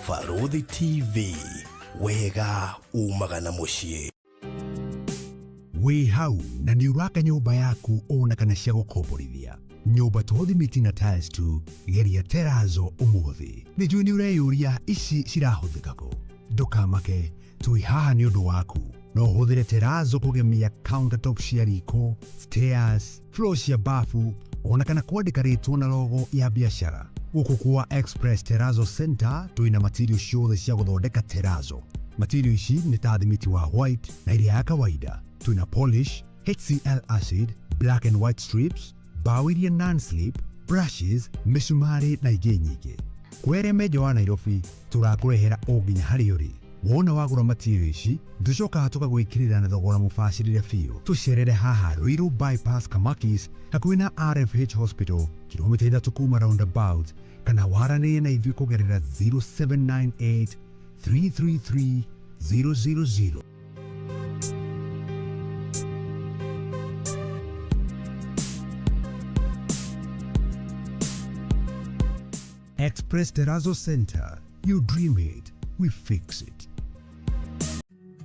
Barũthi TV, wega umaga na mũciĩ. Wĩ hau na nĩ ũraka nyũmba yaku ona kana cia gũkomborithia nyũmba to thimiti na tiles tu, geria terazo ũmũthĩ. Nĩ njũĩ nĩ ũreyũria ici cirahũthĩka kũ. Ndũkamake, twĩ haha nĩ ũndũ waku. No ũhũthĩre terazo kũgemia countertop cia riko, stairs, floor cia bafu ona kana kwandĩka rĩtwa na logo ya biacara. Gũkũ kwa Express Terrazzo Center twĩna material ciothe cia gũthondeka terrazzo. Material ici nĩ ta thimiti wa white na ĩrĩa ya kawaida. Twĩna polish, HCl acid, black and white strips, mbaũ iria non-slip, brushes, mĩcumarĩ na ingĩ nyingĩ. Kwĩ arĩa me nja wa Nairobi tũrakũrehera o nginya harĩa ũrĩ. Wona wagũra material ici tũcokaga tũgagwĩkĩrĩra na thogora mũbacĩrĩre biũ. Tũcerere haha Ruiru Bypass Kamakis hakuhĩ na RFH Hospital kilomita 3 kuma roundabout, kana waranĩrie na ithuĩ kũgerera 0798 333 000. Express Terrazzo Center. You dream it, we fix it.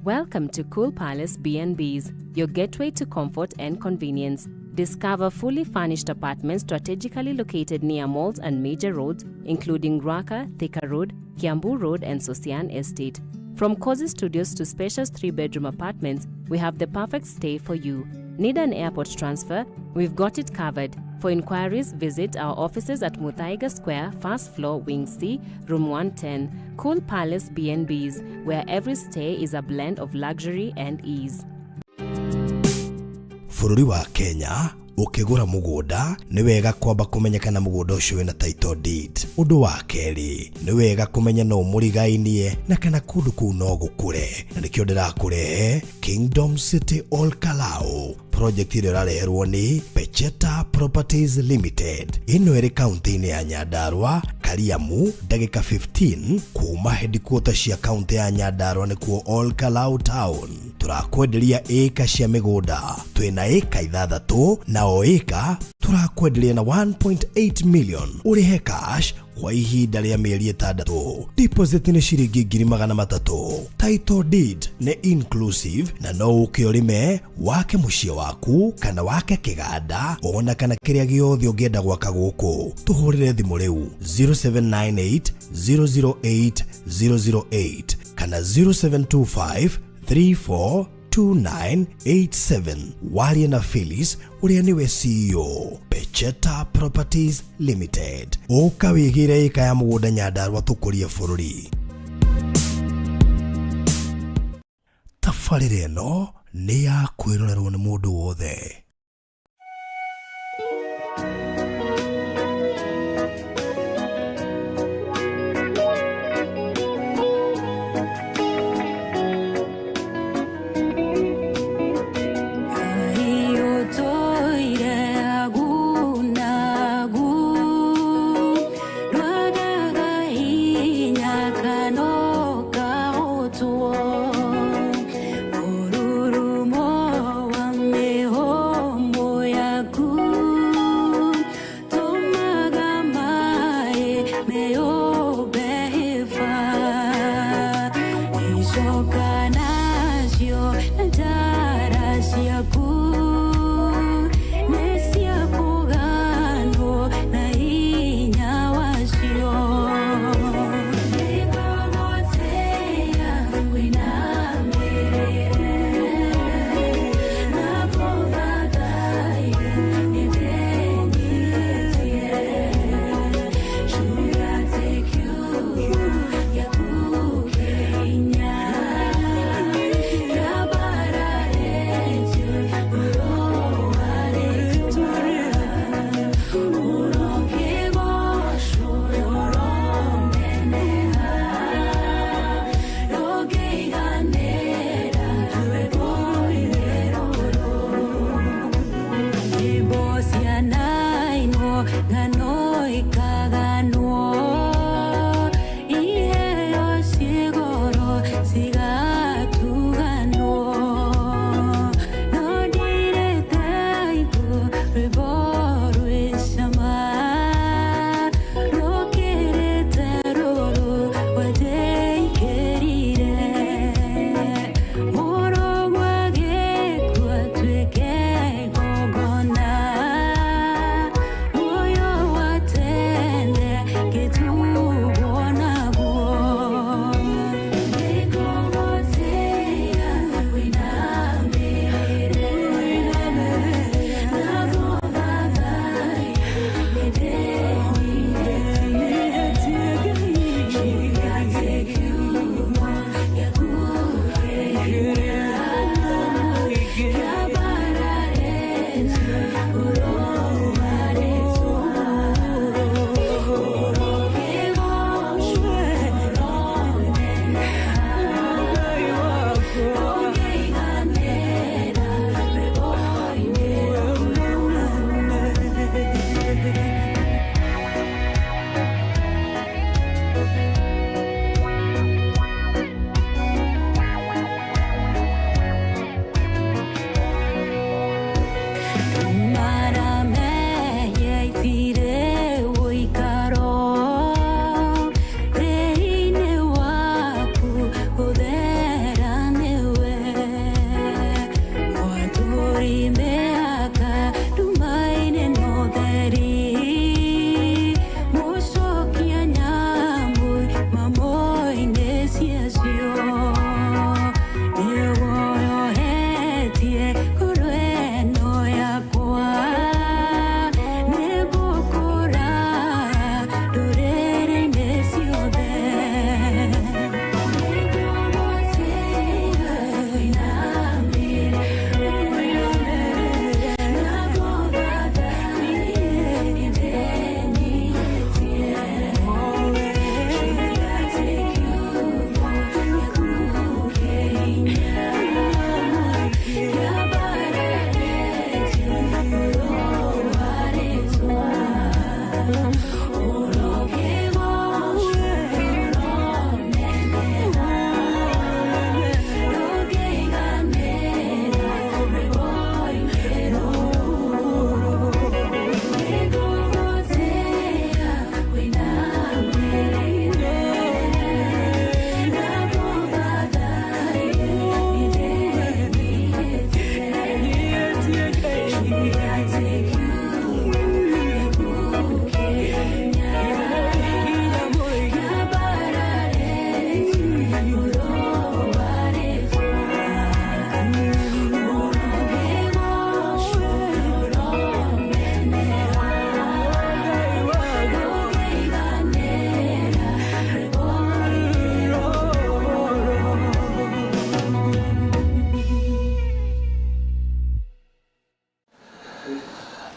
Welcome to Cool Palace B&Bs, your gateway to comfort and convenience. Discover fully furnished apartments strategically located near malls and major roads, including Ruaka, Thika Road, Kiambu Road, and Sosian Estate. From cozy studios to spacious 3-bedroom apartments, we have the perfect stay for you. Need an airport transfer? We've got it covered. For inquiries, visit our offices at Muthaiga Square, first floor, Wing C, Room 110. Cool Palace B&Bs, where every stay is a blend of luxury and ease. Bũrũri wa Kenya, ũkĩgũra mũgũnda nĩ wega kwamba kũmenya kana mũgũnda ũcio wĩna title deed. Ũndũ wa kerĩ, nĩ wega kũmenya no mũrigainie na kana kũndũ kũu no gũkũre, na nĩkĩo ndĩrakũrehe Kingdom City Ol Kalou, project ĩrĩa ĩrareherwo nĩ Pecheta Properties Limited. Ĩno ĩrĩ kaunti-inĩ ya Nyandarua, Kariamu, ndagĩka 15 kuma headquarter cia kaunti ya Nyandarua, nĩkuo Ol Kalou town. Tũrakwenderia ĩka cia mĩgũnda, twĩna ĩka 6, na o ĩka tũrakwenderia na 1.8 million, ũrĩhe cash kwa ihinda rĩa mĩeri 6. Deposit nĩ ciringi 300,000. Title deed nĩ inclusive, na no ũke ũrĩme, wake mũciĩ waku kana wake kĩganda ona kana kĩrĩa gĩothe ũngĩenda gwaka gũkũ. Tũhũrĩre thimũ rĩu 0798 008 008 kana 0725 342987, warie na Phyllis ũrĩa nĩwe CEO Pecheta Properties Limited. Ũka wĩgĩre ĩka ya mũgũnda Nyandarua, tũkũrie bũrũri. Tabarĩra ĩno nĩ ya kwĩrorerwo nĩ mũndũ wothe. Ngai ũtũire agunagu, ndwagaga hinya kana ũkahotwo. Mũrurumo wa mĩhũmũ yaku.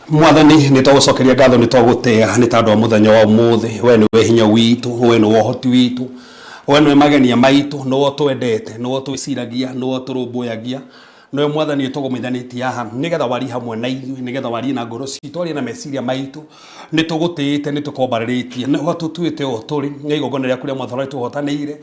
Mwathani, nĩ twagũcokeria ngatho, nĩ twagũtĩa nĩ tondũ wa mũthenya wa ũmũthĩ. We nĩwe hinya witũ, we nĩwe ũhoti witũ, we nĩwe magenia maitũ, nĩwe ũtwendete, nĩwe ũtwĩciragia, nĩwe ũtũrũmbũyagia, nĩwe Mwathani ũtũgũmithanĩtie haha nĩgetha warie hamwe na ithuĩ, nĩgetha warie na ngoro citũ, warie na meciria maitũ. Nĩ tũgũtĩĩte, nĩ tũkwambarĩrĩtie, nĩho tũtuĩte ũũ tũrĩ nĩ igongona rĩaku rĩa mũtharaba rĩtũhotanĩire,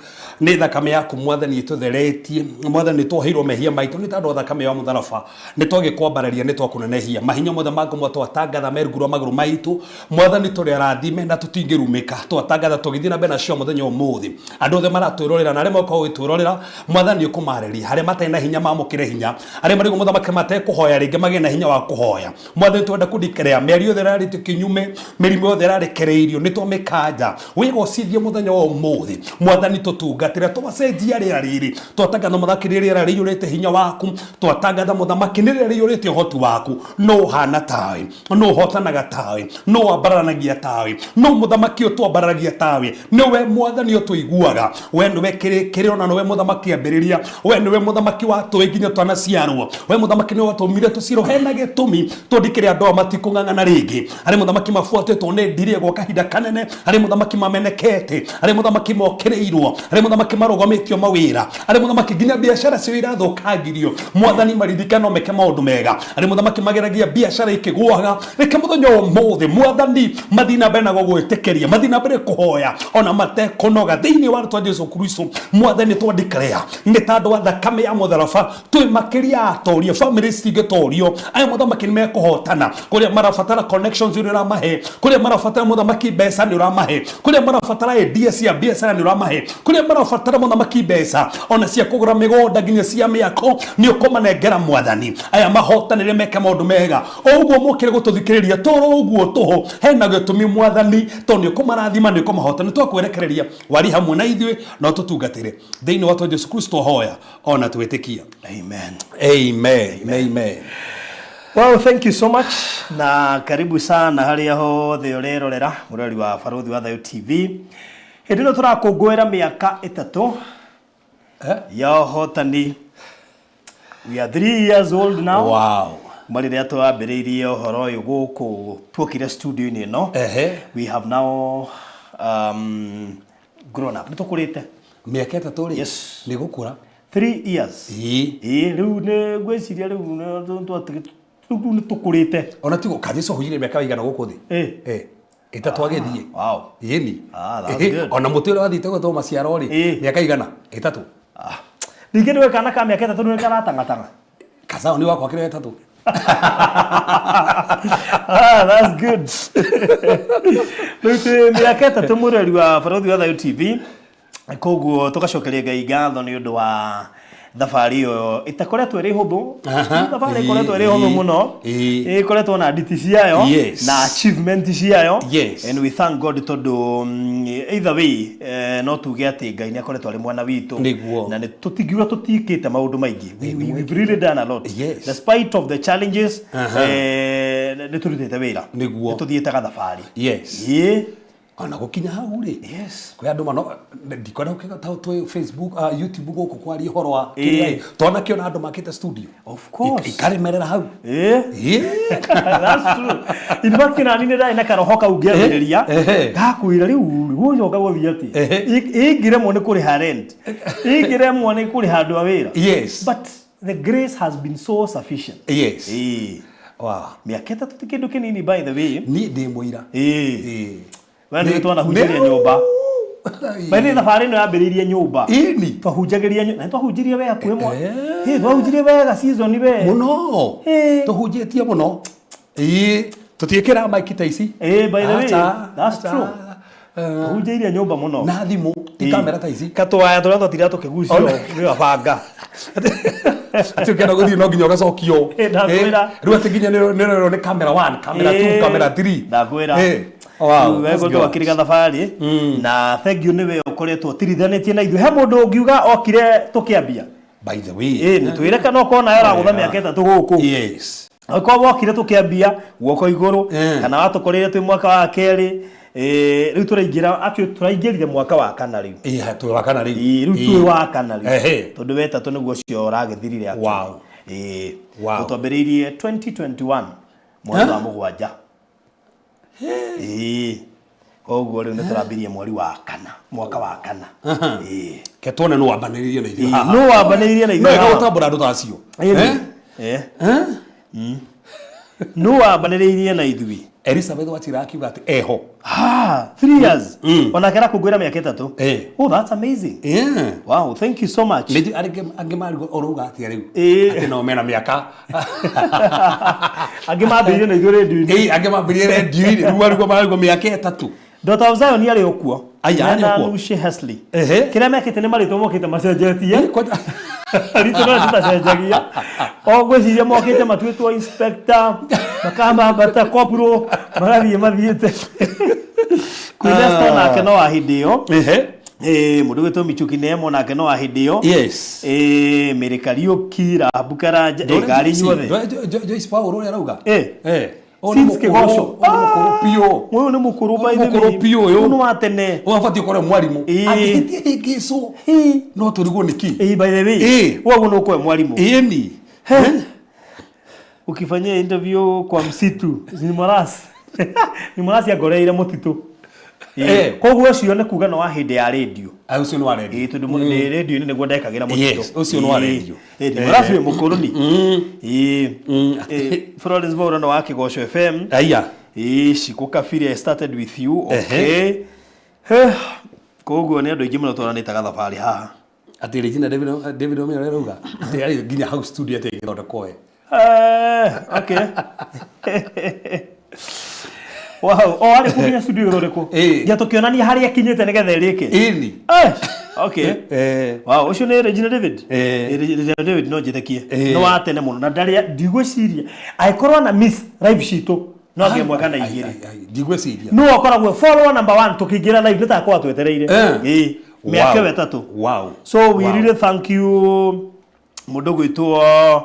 nĩ thakame yaku Mwathani ĩtũtheretie. Mwathani, nĩ twoheirwo mehia maitũ nĩ tondũ wa thakame ya mũtharaba. Nĩ twagĩkwambarĩria, nĩ twakũnenehia. Mahinya mothe ma ngoma twatangatha me rungu rwa magũrũ maitũ. Mwathani, tũrĩ arathime na tũtingĩrumĩka. Twatangatha tũgĩthiĩ na mbere na cio mũthenya ũmũthĩ. Andũ othe maratwĩrorera na arĩa mokaga gũgĩtwĩrorera, Mwathani, ũkũmarĩria. Arĩa matarĩ na hinya mamũkĩre hinya, arĩa marĩguo mũthamaki matekũhoya rĩngĩ magĩe na hinya wa kũhoya. Mwathani, twenda kũndikerea mĩario yothe ĩrarĩtio kĩnyume, mĩrimũ yothe ĩrarekereirio, nĩ twamĩkanja. Wĩgocithie mũthenya wa ũmũthĩ. Mwathani, tũtungatĩre, twacenjia rĩera rĩrĩ. Twatangatha mũthamaki nĩ rĩera rĩiyũrĩte hinya waku, twatangatha mũthamaki nĩ rĩera rĩiyũrĩte ũhoti waku. Nũ ũhana tawe? Nũ ũhotanaga tawe? Nũ wambararanagia tawe? Nũ mũthamaki ũtwambararagia tawe? Nĩwe Mwathani ũtũiguaga. We nĩwe kĩrĩkĩrĩro na nĩwe mũthamaki ambĩrĩria. We nĩwe mũthamaki watũĩ nginya twanaciarwo. We mũthamaki nĩwe watũmire tũciarwo hena gĩtũmi, tondũ andũ aya matikũng'ang'ana rĩngĩ. Arĩ mũthamaki mabuatĩtwo nĩ ndirĩ gwa kahinda kanene, arĩ mũthamaki mamenekete, arĩ mũthamaki mokĩrĩirwo, arĩ mũthamaki marũgamĩtio mawĩra, arĩ mũthamaki nginya biacara cio irathũkangirio. Mwathani, maririkano meke maũndũ mega. Arĩ mũthamaki mageragia biacara ikĩgũaga. Reke mũthenya ũmũthĩ Mwathani mathiĩ na mbere na gũgwĩtĩkĩria, mathiĩ na mbere kũhoya ona matekũnoga thĩinĩ wa rĩtwa Jesu Kristo. Mwathani, twandikarea nĩ tondũ wa thakame ya mũtharaba twĩ makĩria atoria, family citingĩtorio. Aya mũthamaki nĩ mekũhotana. Kũrĩa marabatara connections nĩ ũramahe, kũrĩa marabatara mũthamaki mbeca nĩ ũramahe, kũrĩa marabatara idea cia biacara nĩ ũramahe, kũrĩa marabatara mũthamaki mbeca ona cia kũgũra mĩgũnda nginya cia mĩako nĩ ũkũmanengera. Mwathani, aya mahotanĩre meke maũndũ mega. O ũguo mokĩre gũtũthikĩrĩria toro ũguo tũhũ, hena gĩtũmi Mwathani, tondũ nĩ ũkũmarathima, nĩ ũkũmahota. Nĩ twakwerekereria wari hamwe na ithuĩ na ũtũtungatĩre thĩinĩ wa Jesu Kristo hoya ona twĩtĩkia. Amen. Amen, amen. Well, thank you so much na karibu sana harĩa hothe ũrerorera mũrori wa Barũthi wa Thayũ TV. Hĩndĩ ĩno tũrakũngũĩra mĩaka 3 ya ũhotani. We are 3 years old now. Kuma rĩrĩa twambĩrĩirie ũhoro ũyũ gũkũ, tuokire studio-inĩ ĩno. We have now grown up. Nĩ tũkũrĩte. Mĩaka 3 rĩ? Yes. Nĩ gũkũra. 3 years. Ĩĩ, rĩu nĩ ngwĩciria rĩu rĩu nĩ tũkũrĩte. Ona tigo kajesu ahunjire mĩaka ĩigana gũkũ thĩ? 3 agĩthiĩ. Ĩni. Ah, that's good. Ona mũtĩ ũrĩa wathiĩte gwetwo maciaro rĩ, mĩaka igana? 3. Ningĩ nĩwe kana ka mĩaka 3 nĩ karatangatanga. Kazao nĩ wakwa kĩrĩa 3. Ah, that's good. Rĩu twĩ mĩaka 3 mũrori wa Barũthi wa Thayũ TV. Koguo tũgacokeria Ngai ngatho nĩ ũndũ wa thabarĩ ĩyo ĩtakoretwo ĩrĩ hũthũ. Thabarĩ ĩkoretwo ĩrĩ hũthũ mũno. Ĩkoretwo na nditi ciayo na achievement ciayo. And we thank God tondũ either way no tuge atĩ Ngai nĩ akoretwo arĩ mwena witũ. Na nĩ tũtingiuga tũtikĩte maũndũ maingĩ. We've really done a lot. Despite of the challenges, nĩ tũrutĩte wĩra. Nĩ tũthiĩte gathabarĩ. Ona gũkinya hau rĩ, kwĩ andũ mano ndikwenda gũkiuga ta twĩ Facebook, YouTube gũkũ kwaria ũhoro wa kĩrĩa ĩ, twanakĩona andũ makĩte studio. Of course. Ikaremerera hau. That's true. In fact, nani nĩ ndarĩ na karoho kau ngĩambĩrĩria ngakwĩra rĩu gũcoka gũthiĩ atĩ ingĩremwo nĩ kũrĩha rent, ingĩremwo nĩ kũrĩha andũ a wĩra. But the grace has been so sufficient. Mĩaka 3 ti kĩndũ kĩnini, by the way. Niĩ ndĩ mũira. We nĩ twanahunjĩria nyũmba. By the way, thabarĩ ĩno yambĩrĩirie nyũmba. Twahunjagĩria na twahunjirie we hakuhĩ mwa. Twahunjirie wega season we. Mũno. Tũhunjĩtie mũno. Ĩĩ, tũtiĩkĩraga maiki ta ici. By the way, that's true. Tũhunjĩirie nyũmba mũno. Na thimũ ti kamera ta ici. Katwaya tũrĩa twatira tũkĩgucio nĩ wabanga. Atĩ ũkĩenda gũthiĩ no nginya ũgacokio. Ndakwĩra. Rĩu atĩ nginya nĩ ũrerwo nĩ camera 1, camera 2, camera 3. Ndakwĩra. Wow, that's Wego good. twakĩrĩga thabarĩ na thank you nĩwe ũkoretwo ũtirithanĩtie na ithuĩ. He mũndũ ũngiuga okire tũkĩambia? By the way. Ĩĩ, nĩ twĩre kana ũkorwo nawe ũragũtha mĩaka 3 gũkũ. Angĩkorwo wokire tũkĩambia, guoko igũrũ, kana watũkorire twĩ mwaka wa kerĩ. Rĩu tũraingĩra, actually tũraingĩrire mwaka wa kana rĩu. Ĩĩ, twĩ wa kana rĩu. Ĩĩ, rĩu twĩ wa kana rĩu. Tondũ wetatũ nĩguo ũcio ũragĩthirire actually. Ĩĩ. Twambĩrĩirie 2021. Mweri wa mũgwanja. Ĩĩ. Koguo rĩu nĩ tũrambirie mweri wa kana, mwaka wa kana. Ĩĩ. Ke tuone nũ wambanĩrĩirie na ithuĩ haha. Nũ wambanĩrĩirie na ithuĩ No ega haha? gũtambũra andũ ta acio. Ĩĩ. Eh? Eh. Eh? Nũ wambanĩrĩirie na ithuĩ? Elizabeth Wachira akiuga atĩ eho. Ah, 3 years. Onake arakũngũĩra mĩaka 3. Eh. Oh, that's amazing. Yeah. Wow, thank you so much. Nĩ arĩa angĩ marigwo ũrauga atĩa rĩu? Ĩĩ. Atĩ nao mena mĩaka. Angĩ mambĩrĩirie na ithuĩ rĩndiũ-inĩ. Ĩĩ, angĩ mambĩrĩirie rĩndiũ-inĩ rĩu marigwo marigwo mĩaka 3. Daughter of Zion arĩ o kuo. Aya, arĩ o Na kuo. Lucy Hesley. Ehe. Kĩrĩa mekĩte nĩ marĩtwa mokĩte macenjetie. Kwanja- Ritũ no tũtacenjagia. O ngwĩciria mokĩte matuĩtwo inspector, makamambata corporal, magathiĩ mathiĩte. Queen Esther nake no wa hĩndĩ ĩyo. Ehe. Eh, mũndũ gwĩtwo Michuki Nemo nake no wa hĩndĩ ĩyo. Yes. Eh, Mary Kariũki, Rahabu Karanja, eh, ngari inyuothe. Joyce Paul ũrĩa arauga. Eh. Eh. Ũyũ nĩ Since mũkũrũ, Kĩgoco. ũyũ nĩ mũkũrũ biũ. Ũyũ nĩ mũkũrũ by Ũyũ nĩ the way. mũkũrũ biũ ũyũ. Ũyũ nĩ wa tene. Ũyũ abatiĩ gũkorwo e mwarimũ. Ĩĩ. Angĩhĩtia hĩngĩcwo. No tũrigwo nĩkĩ. Eh, by the way. Eh. Woguo nĩ ũkũhe mwarimũ. Ĩni. Ukifanyia interview kwa msitu ni Morasi ni Morasi angoreire mũtitũ. Eh. Koguo ũcio nĩ kuga no wa hĩndĩ ya rĩndiũ. Ah, ũcio nĩ wa redio. Ĩĩ, tondũ nĩ rĩndiũ-inĩ nĩguo ndekagĩra mũtitũ. Yes, ũcio nĩ wa Ĩĩ. rĩndiũ. Ĩĩ, ni Morasi wĩ mũkũrũ ni. Ĩĩ. Ĩĩ, Florence Mwaura no wa Kĩgoco FM. Aya. Ĩĩ, Shiko Kabire, I started with you. Ehe. Okay. Heh, koguo nĩ andũ aingĩ mũno twaranĩtaga thabarĩ haha. Atĩ Regina David Omenya ũrĩa arauga. Atĩ arĩ nginya hau studio atĩ ĩgĩthondekwo we. Eh, okay. Wow, o arĩ kũ nginya studio ĩgĩthondekwo. Ĩĩ. Nginya tũkĩonania harĩa ĩkinyĩte nĩgetha ĩrĩke. Ĩni. Eh, okay. Eh. Wow, ũcio nĩ Regina David. Eh. Eh, Regina David no njĩtĩkie. Eh. Nĩ wa tene mũno na ndarĩ ndigwĩciria angĩkorwo na miss live citũ no angĩ ĩmwe kana Ai, igĩrĩ. ai, ai, Ndigwĩciria. Nũ akoragwo follower number one tũkĩingĩra live nĩ takorwo twetereire. Eh. Ĩĩ. Mĩaka Wow. ĩyo 3. Wow. So we Wow. really thank you mũndũ gwĩtwo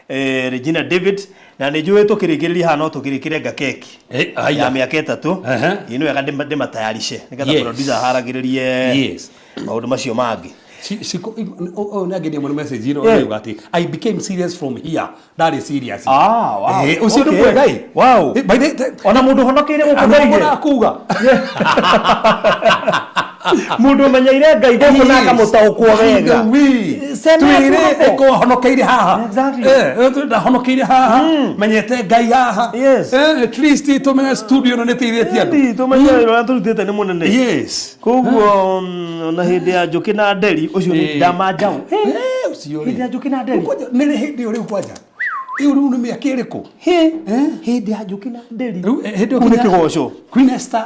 eh, Regina David na nĩ njũĩ tũkĩrĩkĩrĩria haha no tũkĩrĩkĩre nga keki Eh, aya. ya mĩaka 3. Ehe. Ĩĩ nĩ wega ndĩmatayarishe nĩgetha Yes. producer aharagĩrĩrie Yes. maũndũ macio mangĩ. Ũyũ nĩ angenia mũno message ĩno Eh. ĩrauga atĩ I became serious from here. Ndarĩ serious. Ah, wow. Eh, ũcio nĩ Okay. mwega ĩ. Wow. Eh, by the Ona mũndũ ũhonokeire gũkũ andũ Ngai. marakuga. Mũndũ ũmenyeire Ngai gũkũ na akamũtaũkwo wega. Sema Twĩre hapo. ĩko honokeire haha. Exactly. Eh, ndahonokeire haha. Menyete Ngai haha. Yes. Eh, at least tũmenye studio ĩno nĩ ĩteithĩtie andũ. Ĩĩ, tũmenye wĩra ũrĩa tũrutĩte nĩ mũnene. Yes. Koguo ona hĩndĩ ya njũkĩ na nderi ũcio nĩ Eh. ndamanjaũ. Eh, ũcio rĩ. Hĩndĩ ya njũkĩ na nderi. Kwanja nĩ rĩ hĩndĩ ĩyo rĩu kwanja? Ĩyo rĩu nĩ mĩaka ĩrĩkũ? Hĩ, hĩndĩ ya njũkĩ na nderi. Rĩu eh, hĩndĩ ĩyo Kũu nĩ nginya- kĩgoco. Queen Esther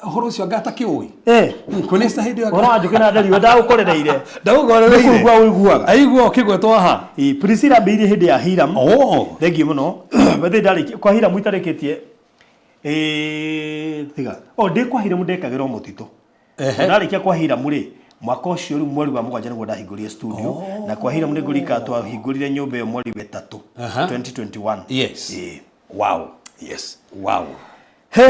ũhoro ũcio anga atakĩũĩ. Eh, Queen Esther hĩndĩ ĩyo ũhoro wa njũkĩ na nderi we ndagũkorereire. Ndagũkorereire. Nĩ kũigua ũiguaga. Aigua ũkĩgwetwo haha. Ĩ, Priscilla ambĩrĩirie hĩndĩ ya Hiram. Oh. Thengiũ mũno. Bethe ndarĩkia kwa Hiram itarĩkĩtie. Ĩ, tiga. O ndĩ kwa Hiram ndekagĩra o mũtitũ. Ehe. Ndarĩkia kwa Hiram rĩ, mwaka ũcio rĩu mweri wa mũgwanja nĩguo ndahingũrire studio na kwa Hiram nĩngũrika twahingũrire nyũmba ĩyo mweri wa 3 Aha. 2021. Yes. Ĩ. Wow. Yes. Wow. He.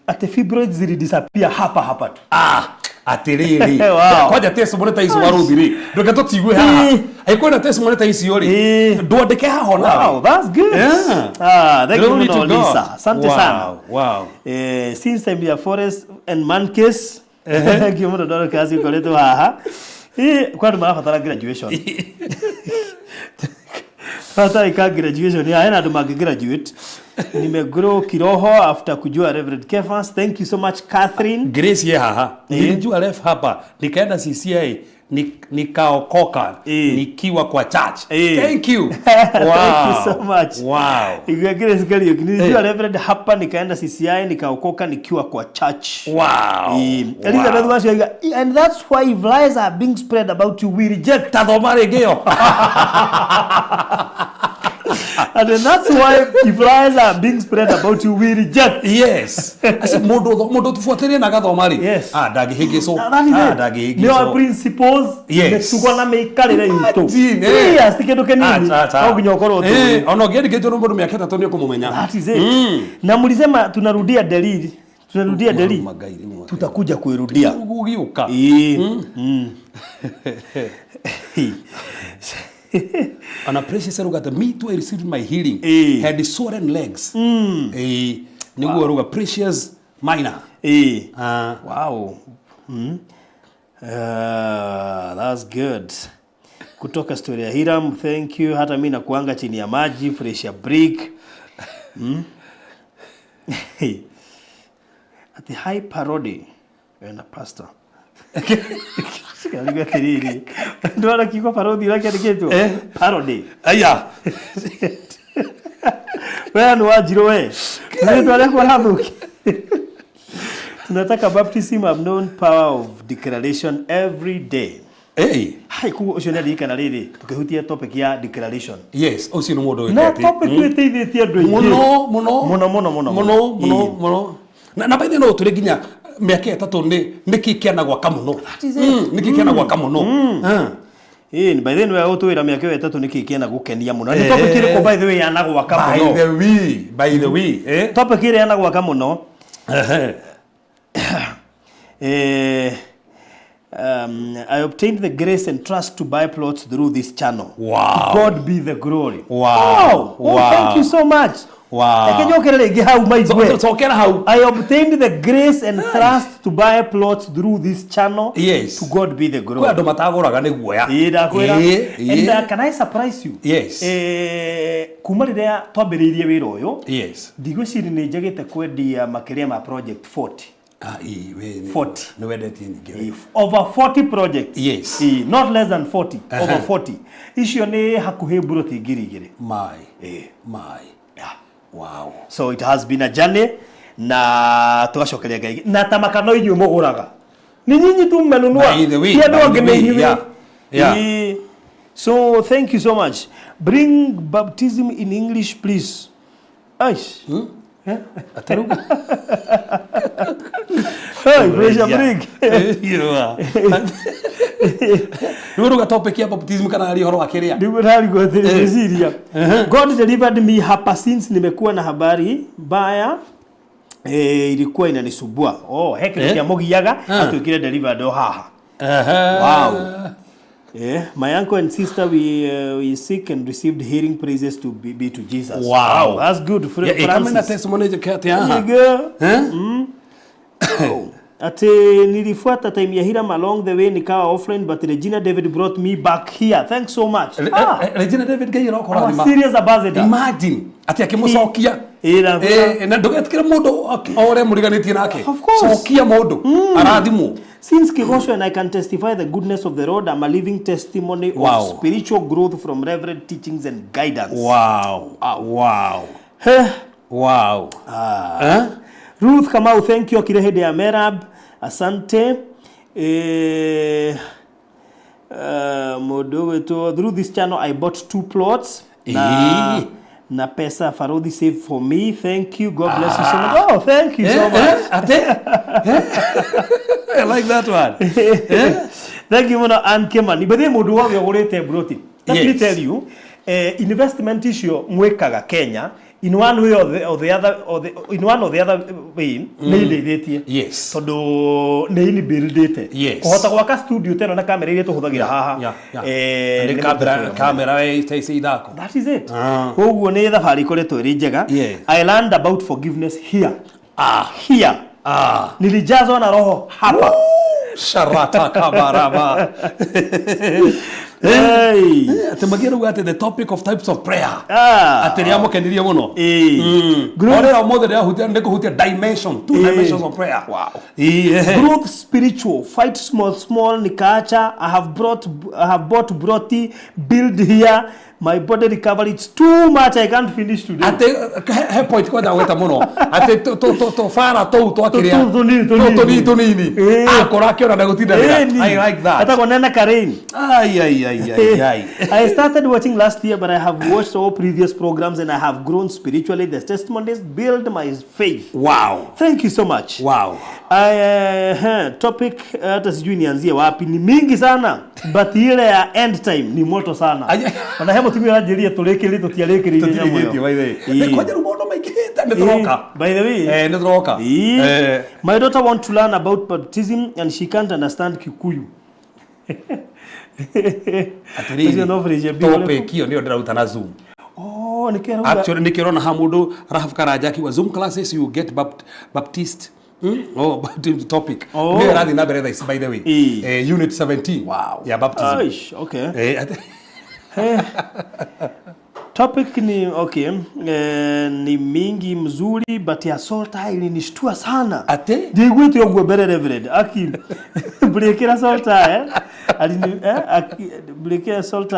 Ati fibroids zili disappear hapa hapa tu. Ah, atĩrĩrĩ. Wow. Kwanja testimony ta icio warũthi rĩ, ndũke tũtigue haha. Ĩĩ. Angĩkorwo na testimony ta icio rĩ, Ĩĩ. ndwandĩke haha onawe. Wow, that's good. Yeah. Ah, thank you Glory to muno God. Lisa. Asante Wow, sana. Wow. Eh, since time ya forest and man case. Thank you muno Dorcas ukoretwo haha. Eh, kwa andũ marabatara graduation. Bata ika graduation ya hena andũ mangĩ graduate. Nimegrow kiroho after kujua Reverend Kefas. Thank you so much Catherine. Grace ye haha. Nilijua ref hapa, nikaenda CCI nikaokoka Ĩĩ. nikiwa kwa church. Ĩĩ. Thank you. Wow. Thank you so much. Wow. Igua Grace Kariuki. Nilijua Eh. Reverend hapa nikaenda CCI nikaokoka nikiwa kwa church. Wow. Elizabeth Wow. Wacio aiga, and that's why if lies are being spread about you we reject. Tathoma rĩngĩ ĩyo. And that's why if lies are being spread about you we reject. Yes. Acio mũndũ tũbuatĩrie na agathoma rĩ. Yes. Ah, ndangĩhĩngĩcwo. That is Ah, it. ndangĩhĩngĩcwo. Nĩo principles, Yes. mĩtugo na mĩikarĩre itũ. Imagine, eh. Yes, ti kĩndũ kĩnini. Acha, acha. No nginya ũkorwo Eh, tũĩ. ona ũngĩandĩkĩtwo nĩ mũndũ mĩaka 3 nĩ ũkũmũmenya. That is it. Na mlisema tunarudia Delhi. Tunarudia Delhi. Magai rĩu. Tutakuja kuirudia. Gũgĩũka. Ĩĩ. Mm. Ona Precious aruga atĩ me too I received my healing Ĩĩ. had swollen legs. Ĩĩ. Nĩguo aruga Precious Minor. Ĩĩ. Ah. Wow. That's good. Kutoka story ya Hiram, thank you. Hata mi nakuanga chini ya maji, fresh ya brick. Ati high parody na pastor. Sikarigwo atiriri. Ndwara kiugo parody ũrĩa kĩandĩkĩtwo? Eh. Parody. Aya. We nĩ wanjirũ we. Rĩtwa rĩakwa rathũkia. Tunataka baptism of known power of declaration every day. Hey. Hai koguo ũcio nĩ aririkana rĩrĩ tũkĩhutia topic ya declaration. Yes, ũcio nĩ mũndũ Na wĩke atĩ. topic ĩyo ĩteithĩtie andũ aingĩ. Mũno mũno Mũno mũno mũno. mũno mũno Ĩĩ. mũno. Na by the way no tũrĩ nginya mĩaka ĩtatũ nĩ nĩkĩ kĩanagwaka mũno. Nĩkĩ kĩanagwaka mũno. Ah. Ĩĩ, by the way nĩwe ũtwĩra mĩaka ĩyo ĩtatũ nĩkĩ kĩana gũkenia mũno. Nĩ Eh. topic ĩrĩkũ by the way yanagwaka By mũno? the way, by the way, eh? Topic ĩrĩa yanagwaka mũno Ehe. I obtained the grace and trust to buy plots through this channel. Wow. To God be the glory. Wow. Oh, oh, Wow. thank you so much. Wow. Reke njokere rĩngĩ hau maigue. Cokera hau. I obtained the grace and trust to buy plots through this channel. Yes. To God be the Kwĩ glory. andũ matagũraga nĩ guoya. Ĩĩ, ndakwĩra. Ĩĩ, And ĩĩ. can I surprise you? Yes. Kuma rĩrĩa twambĩrĩirie wĩra ũyũ Yes. ndigwĩciria nĩ njagĩte kwendia makĩria ma project 40. Ah, ĩĩ, we nĩ- 40. Nĩ wendetie nyingĩ we. Over 40 projects. Yes. Ĩĩ, not less than 40. Over Aha. 40. Icio nĩ hakuhĩ mburoti 2,000. My. Ĩĩ. My. Yeah. Wow. So it has been a journey na tugacokeria Ngai na ta makano inyuĩ mũgũraga ni nyinyi tu mmenunua By the way, ti andũ by the angĩ nĩ way, inyuĩ. yeah, yeah. Ĩĩ. So thank you so much. Bring baptism in English please. Aish. Atarauga. Hey, pressure bring. Rĩu ruga topic ya baptism kana ari ũhoro wa kĩrĩa. Nĩguo ndarigwo ngwĩciria. God delivered me hapa since nimekuwa na habari mbaya ilikuwa inanisumbua. Oh, he kĩndũ Eh? kĩamũgiaga Ah. atuĩkire delivered o haha. Aha. Wow. My uncle and sister we seek and received healing praises to be to Jesus. Wow. That's good. Yeah, ĩ, kama ina Francis. testimony njeke atĩ haha. There you go. Eh? Ati nilifuata time ya Hiram along the way nikawa offline but Regina David brought me back here. Thanks so much. Regina David Ngai Our arokũrathima. serious ambassador. Imagine atĩ akĩmũcokia. Ĩ, na- Na ndũgetikĩre mũndũ o ũrĩa mũriganĩtie nake. Of course. Cokia mũndũ arathimwo. Since Kigosho and I can testify the goodness of the Lord, I'm a living testimony Wow. of spiritual growth from reverend teachings and guidance. Wow. Wow. Eh. Wow. Eh? Ruth Kamau, thank you. Akire hĩndĩ ya Merab, asante. Mũndũ ũgwĩtwo through this channel I bought 2 plots Ĩĩ. na pesa Farodhi saved for me. Thank you. God bless you so much. Oh, thank you so Eh, much. atĩ? Eh? I like that one. Thank you mũno Ann Kimani. By the way, mũndũ wothe ũgũrĩte mburoti. Let me Yes. tell you, investment icio mwĩkaga Kenya in one way or the other or the, in one or the other way nĩ indeithĩtie. Yes. Tondũ nĩ inibuildĩte. Yes. Kũhota gwaka studio ta ĩno na kamera iria tũhũthagĩra haha. Yeah, yeah. Nĩ Nĩ kamera mũndũ kamera we ici ithako. That is it. Ah. Koguo nĩ thabarĩ ikoretwo ĩrĩ njega. Yes. I learned about forgiveness here. Ah. Here. Ah. Nilijazwa na roho hapa. Sharata kabaraba. Hey. Atĩ magia rauga atĩ the topic of types of prayer. Ah. Atĩ nĩamũkenirie mũno. Ĩĩ. Growth- Orĩa ũmũthĩ ndĩrahutia nĩngũhutia dimension, two Ĩĩ. dimensions of prayer. Wow. Ĩĩ, ehe. Growth spiritual, fight small small, nikaacha. I have bought broti, build here, my body recovery. It's too much, I can't finish today. Atĩ he point kwanja gweta mũno atĩ tũbara tũu twakĩrĩa Tũ- tũnini, tũnini. tũnini tũnini Ĩĩ. akora akĩona ndegũtindanĩra. Ĩni. I like that. Etagwo Nena Karen. Ai, ai, ai, ai, ai. I started watching last year, but I have watched all previous programs and I have grown spiritually. The testimonies build my faith. Wow. Thank you so much. Wow. Topic hata sijui nianzie wapi, ni mingi sana but ile ya end time ni moto sana. Ai- Ona he mũtumia ũranjĩrire tũrĩkĩrĩrie tũtiarĩkĩrĩirie nyamũ ĩyo. Tũtirĩkĩtie, by the way. Ĩĩ. Nĩ kwanja rĩu maũndũ maingĩhĩte nĩ tũroka. Ĩĩ, by the way. Eh, nĩ tũroka. Ĩĩ. Eh. My daughter want to learn about baptism and she can't understand Kikuyu. Atĩrĩrĩ, Ũcio no fridge mbia ũrĩkũ? Topic ĩyo nĩyo ndĩraruta na Zoom. Oh, nĩkĩo arauga. Actually nĩkĩo ũrona ha mũndũ Rahab Karanja akiuga Zoom classes you get Baptist. Oh, baptism topic. Oh. Nĩyo ĩrathiĩ na mbere thaa ici by the way. Ĩĩ. Unit 17. Wow. Ya baptism. Aish, okay. Topic ni okay, ni mingi mzuri but ya salt ilinishtua sana. Atĩ? Ndiaiguĩte ũguo mbere Reverend. Aki mbrĩkĩra salt eh? Alini aki mbrĩkĩra salt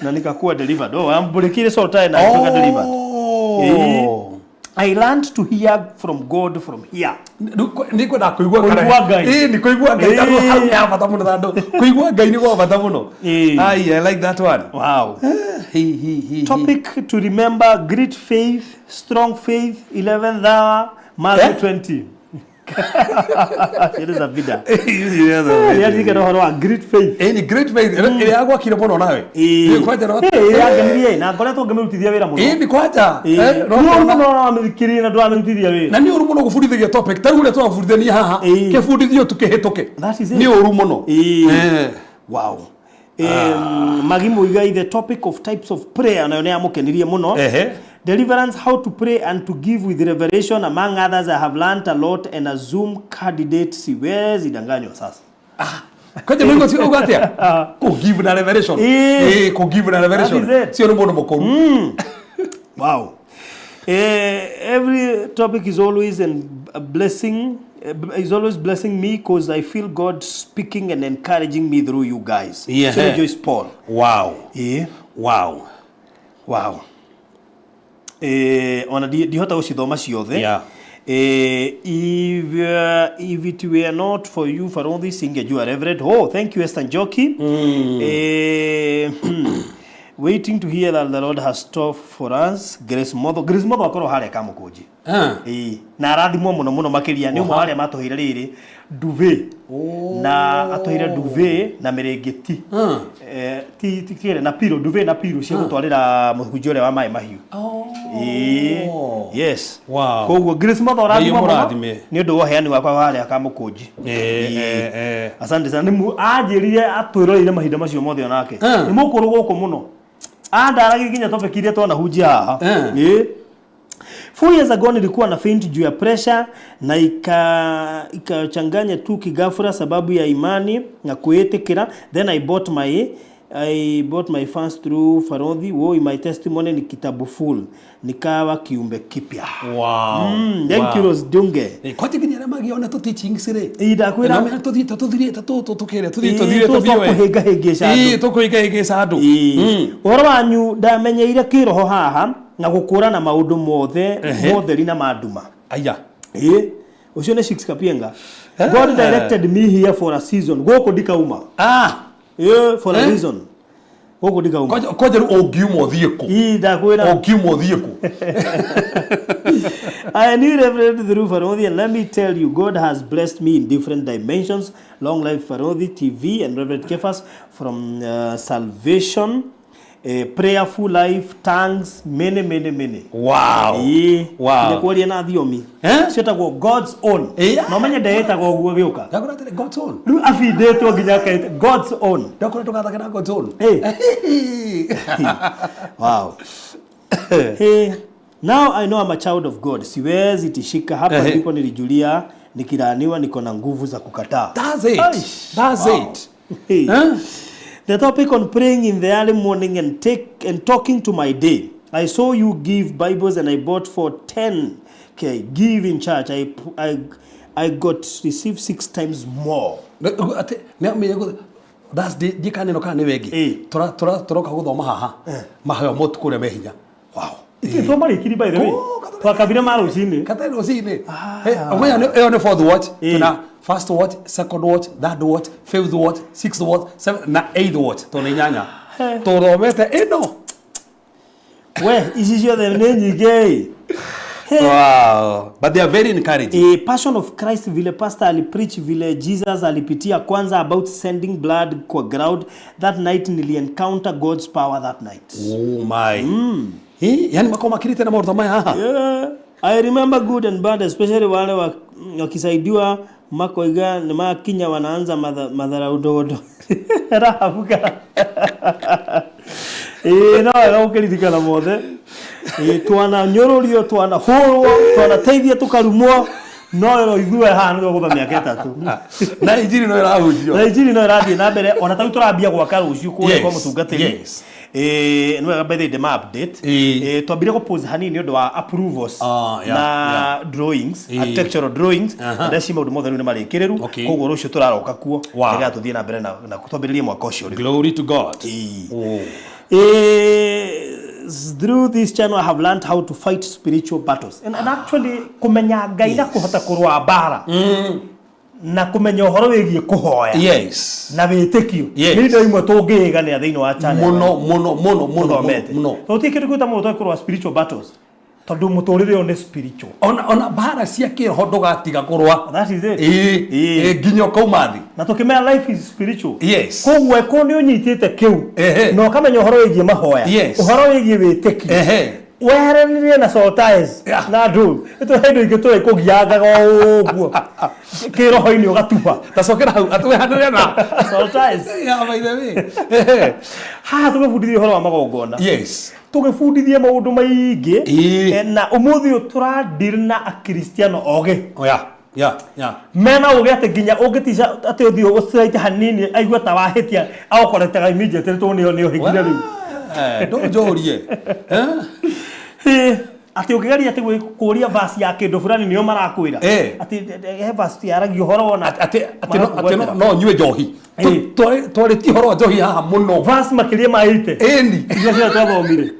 na nikakuwa delivered. Oh, ambrĩkĩre salt na nikakuwa delivered. Oh. I learned to hear from God from here. Nĩ kwenda kũigua Kũigua Ngai. Ĩĩ, nĩ kũigua Ngai tondũ Ĩĩ. hau nĩ ha bata mũno tondũ kũigua Ngai nĩ gwa bata mũno. Ĩĩ. Ai, I like that one. Wow. Hi, hi, hi, hi. Topic to remember: great faith, strong faith, 11th hour, Matthew Eh? 20. It is a vida. Yes, Nĩaririkana ũhoro wa great faith. Ĩĩ, nĩ great faith ĩrĩa yagwakire mũno nawe. Ĩĩ, kwanja no. Ĩĩ, yangenirie na ngoretwo ngĩmĩrutithia wĩra mũno. Ĩĩ, nĩ kwanja. Ĩĩ. Eh, no Nĩ ũru ũkona- mũno wamĩthikĩrĩria na ndwamĩrutithia wĩra. Na nĩ ũru mũno gũbundithagia topic ta rĩu ũrĩa tũrabundithania haha Ĩĩ. kĩbundithio tu kĩhĩtũke. That is it. Nĩ ũru mũno. Ĩĩ. Eh. Wow. Magi Muigai, the topic of types of prayer nayo nĩ yamũkenirie mũno. Ehe. Deliverance, how to pray and to give with revelation. Among others, I have learnt a lot and a Zoom candidate siwezi danganywa sasa. Kwanja nĩ ũguo ũguo atĩa? Kũ give na revelation. Ĩĩ. Ĩĩ, kũ give na revelation. That is it. Cio nĩ mũndũ mũkũru. Wow. Every topic is always and a blessing is always blessing me because I feel God speaking and encouraging me through you guys. Yeah. So Joyce Paul. Wow. Yeah. Wow. Wow. Ona ndihota gũcithoma ciothe. Yeah. If it were not for you Farodhi singejua Reverend. Oh, thank you Esther Njoki. Waiting to hear that the Lord has store for us. Grace Motho. Grace Motho akorwo harĩa Kamũkũnji. Ah. Ĩĩ, na arathimwo mũno mũno makĩria nĩ ũmwe wa arĩa matũheire rĩrĩ duvet na atũheire duvet na mĩrĩngĩti. Ti kĩrĩa na pillow, duvet na pillow cia gũtwarĩra mũhunjia ũrĩa wa maĩ mahiũ. Ĩĩ, yes. Wow. Koguo Grace Motho ũrathimwo Ngai mũno amũrathime. nĩ ũndũ wa ũheani wakwa wa harĩa Kamũkũnji. Eh, Ĩĩ. eh, eh. Asante sana. Nĩ anjĩrire atwĩroreire mahinda macio mothe onake. Ah. Nĩ mũkũrũ gũkũ mũno. Andaragia nginya topic iria twanahunjia haha. Ah. Ĩĩ. 4 years ago nilikuwa na faint juu ya pressure na ikachanganya tu kigafura sababu ya imani na kuitikira. Then I bought my fans through Farodhi. Woi, my testimony ni kitabu full, nikawa kiumbe kipya. Wow. Thank you Wow. Rose Dunge. Kwanja nginya arĩa magiona tũ teachings rĩ. Ĩĩ, ndakwĩra. Na menya tũthiĩte tũthirĩte tũkĩrĩa tũthiĩ Ĩĩ, tũthirĩte biũ, eh. tũkũhĩngahĩngĩca andũ. Ĩĩ, tũkũhĩngahĩngĩca andũ. Ĩĩ. Ũhoro wanyu ndamenyeire kĩroho haha na gũkũrana maũndũ mothe Ehe. motheri na manduma. Aya. Ĩĩ, ũcio nĩ Shix Kapienga. God directed me here for a season. Gũkũ ndikauma. Ah. Ĩĩ, for a Eh? reason. Gũkũ ndikauma. Kwanja rĩu ũngiuma ũthiĩ kũ? Ĩĩ, ndakwĩra. Ũngiuma ũthiĩ kũ? I knew Reverend through Farodhi, and let me tell you, God has blessed me in different dimensions. Long life Farodhi TV and Reverend Kefas from salvation, prayerful life, tongues, many, many, many. Wow. Ĩĩ. Wow. Nginya kwaria na thiomi. Eh? Ciĩtagwo God's own. Ĩĩ. Na ũmenye ndeyĩtaga ũguo gĩũka. Ndakora atĩrĩ, God's own. Rĩu abindĩtwo nginya akaĩte God's own. Ndakora tũgathake na God's own. Ĩĩ. Wow. Hey, now I know I'm a child of God. Siwezi tishika hapa Ehe. ndipo nilijulia nikilaaniwa niko na nguvu za kukataa. That's it. Aish. That's Wow. it. Hey. Huh? The topic on praying in the early morning and take and talking to my day. I saw you give Bibles and I bought for 10K. Give in church. I got received 6 times more. Atĩ, nĩ amenye that's the ndiĩ kana kana nĩ wengi. Ĩĩ. Tũroka gũthoma haha. Maheo motukũ ũrĩa me hinya. Wow. Twamarĩkirie by the way. Oh, kathome- Twakabire ma rũcinĩ. Katarĩ rũcinĩ. Ũmenya ĩyo nĩ fourth watch. Ĩĩ. Tuna first watch, second watch, third watch, fifth watch, sixth watch, seventh na eighth watch. Tũna inyanya. Tũthomete ĩno. We, ici ciothe nĩ nyingĩ. Hey. Wow. But they are very encouraging. Passion of Christ vile pastor alipreach vile Jesus alipitia kwanza about sending blood kwa ground that night nili encounter God's power that night. Oh my. Yani makoo makirite na maũndũ ta maya haha. Yeah. I remember good and bad especially wale wakisaidiwa Makoiga nĩ makinya wanaanza matharau ndogo rahabuka. Ĩĩ, no wega gũkĩririkana mothe. Ĩĩ, twananyũrũrio, twanahũrwo, twanateithia, tũkarumwo, no ithuĩ haha nĩ twagũtha mĩaka 3. Na injiri no ĩrahunjio. Na injiri no ĩrathiĩ na mbere ona tarĩu tũrambia gwaka rũciũ kũrĩa kwa mũtungatĩri. Nĩ wega by the way ndĩma update. Twambire gũ pause hanini nĩ ũndũ wa approvals na drawings, architectural drawings. Ndeci maũndũ mothe rĩu nĩ marĩkĩrĩru. Koguo rũciũ tũraroka kuo nĩgetha tũthiĩ na mbere na twambĩrĩrie mwaka ũcio rĩu. Glory to God. Oh. Through this channel I have learned how to fight spiritual battles. And actually kũmenya Ngai na kũhota kũrũa mbara na kũmenya ũhoro wĩgiĩ kũhoya na wĩtĩkio nĩ indo imwe tũngĩĩganĩra thĩinĩ wa channel. Mũno mũno mũno mũno. Tũthomete. Mũno. Tondũ gũtirĩ kĩndũ kĩũta mũno tũkũrũa spiritual battles, tondũ mũtũrĩre ũyũ nĩ spiritual. Ona mbara cia kĩroho ndũgatiga kũrũa. That is it. Ĩĩ, nginya ũkauma thĩ. Na tũkĩmenya life is spiritual. Koguo ĩkorwo nĩ ũnyitĩte kĩu na ũkamenya ũhoro wĩgiĩ mahoya, ũhoro wĩgiĩ wĩtĩkio, weheranĩrie na soul ties na andũ nĩ indo ingĩ tũrĩ kũgiangaga o ũguo kĩroho-inĩ ũgatuba. Tacokera hau atwehanĩre na soul ties. Yeah, by the way. Haha tũgĩbundithia ũhoro wa magongona. Tũgĩbundithia maũndũ maingĩ. Na ũmũthĩ ũyũ tũradeal na akristiano ogĩ. Oh, yeah. Yeah, yeah. Mena ũgĩ atĩ nginya ũngĩtica atĩ ũthiĩ ũciraite hanini aigue ta wahĩtia agũkoretaga immediately tondũ nĩ ũhĩngire rĩu. Ndũnjũrie. Atĩ ũngĩgeria atĩ kũria verse ya kĩndũ fulani nĩo marakwĩra. Atĩ he verse yaragia ũhoro wona. Atĩ no nyue njohi. Twarĩtie ũhoro wa njohi haha mũno. Verse makĩria ma 80. Ĩni. Iria ciothe twathomire.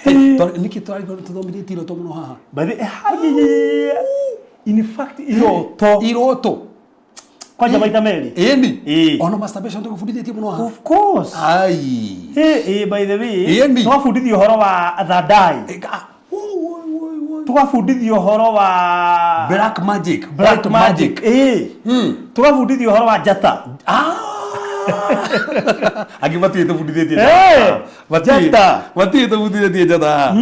Nĩkĩ tũthomithĩtie iroto mũno haha? By the way, in fact iroto. Iroto. Kwanja maita merĩ. Ĩni. Ona masturbation tũgũbundithĩtie mũno haha. Of course. Ai. By the way, Ĩni. twabundithio ũhoro wa thandai. Tũgabundithio ũhoro wa black magic, black magic. Tũgabundithio ũhoro wa njata. Angĩ matirĩ tũbundithĩtie njata. Njata. Matirĩ tũbundithĩtie njata.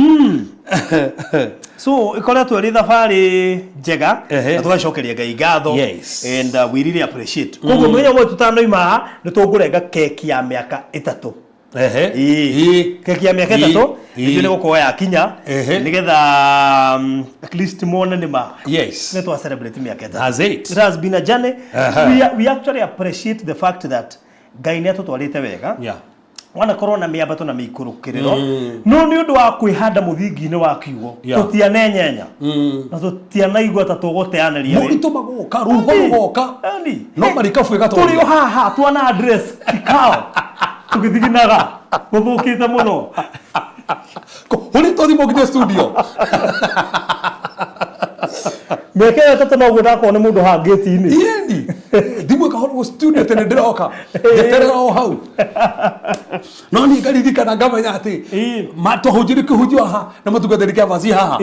So ĩkoretwo ĩrĩ thabarĩ njega na tũgacokeria Ngai ngatho. And we really appreciate. Koguo mũthenya ũmwe tũtanoima haha nĩ tũkũrenga keki ya mĩaka 3. Keki ya mĩaka 3 nĩguo nĩ gũkorwo yakinya nĩgetha at least muone nĩ ma. Nĩ twa celebrate mĩaka 3. That's it. It has been a journey. We actually appreciate the fact that Ngai nĩ atũtwarĩte wega. Wanakorwo na mĩambato na mĩikũrũkĩrĩro no nĩ ũndũ wa kwĩhanda mũthingi-inĩ wa kiugo tũtianenyenya na tũtianaigua ta tũgũteanĩria Moritũ magoka, rũhuho rũgoka. No marikabu ĩgatwarwo. Tũrĩ o haha twana address kikao tũgĩthiginaga gũthũkĩte mũno. Hũrĩtwo thimũ nginya studio. Mĩaka ĩyo 3 noguo ndakorwo nĩ mũndũ haha ngĩti-inĩ. Ĩni. Thimũ ĩkahũrwo studio tene ndĩroka. Njeterera o hau. No niĩ ngaririkana ngamenya atĩ twahunjirie kĩhunjio haha na mũtungatĩri kĩambaci haha.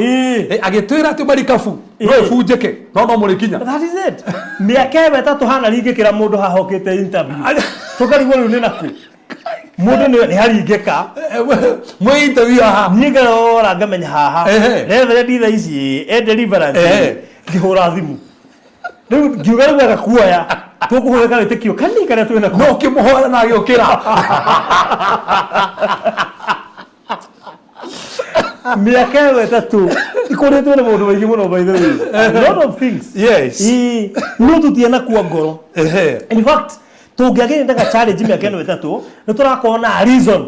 Agĩtwĩra atĩ marikabu no ĩbunjĩke no no mũrĩkinya. That is it. Mĩaka ĩyo 3 hana ringĩkĩra mũndũ haha okĩte interview. Tũkarigwo rĩu nĩ nakũ. Mũndũ nĩ haringĩka. Mwĩ interview haha. Niĩ ngarora ngamenya haha. Reverend thaa ici e deliverance. Ngĩhũra thimũ. Rĩu ngiuga rĩu agakuoya. Tũkũhũthĩka wĩtĩkio kanini karĩa twĩ nako. No ũkĩmũhoera na agĩũkĩra. Mĩaka ĩyo 3 ikoretwo na maũndũ maingĩ mũno by the way. A lot of things. No tũtianakua ngoro. In fact, tũngĩagĩrĩte challenge mĩaka ĩno 3 nĩ tũrakorwo na reason.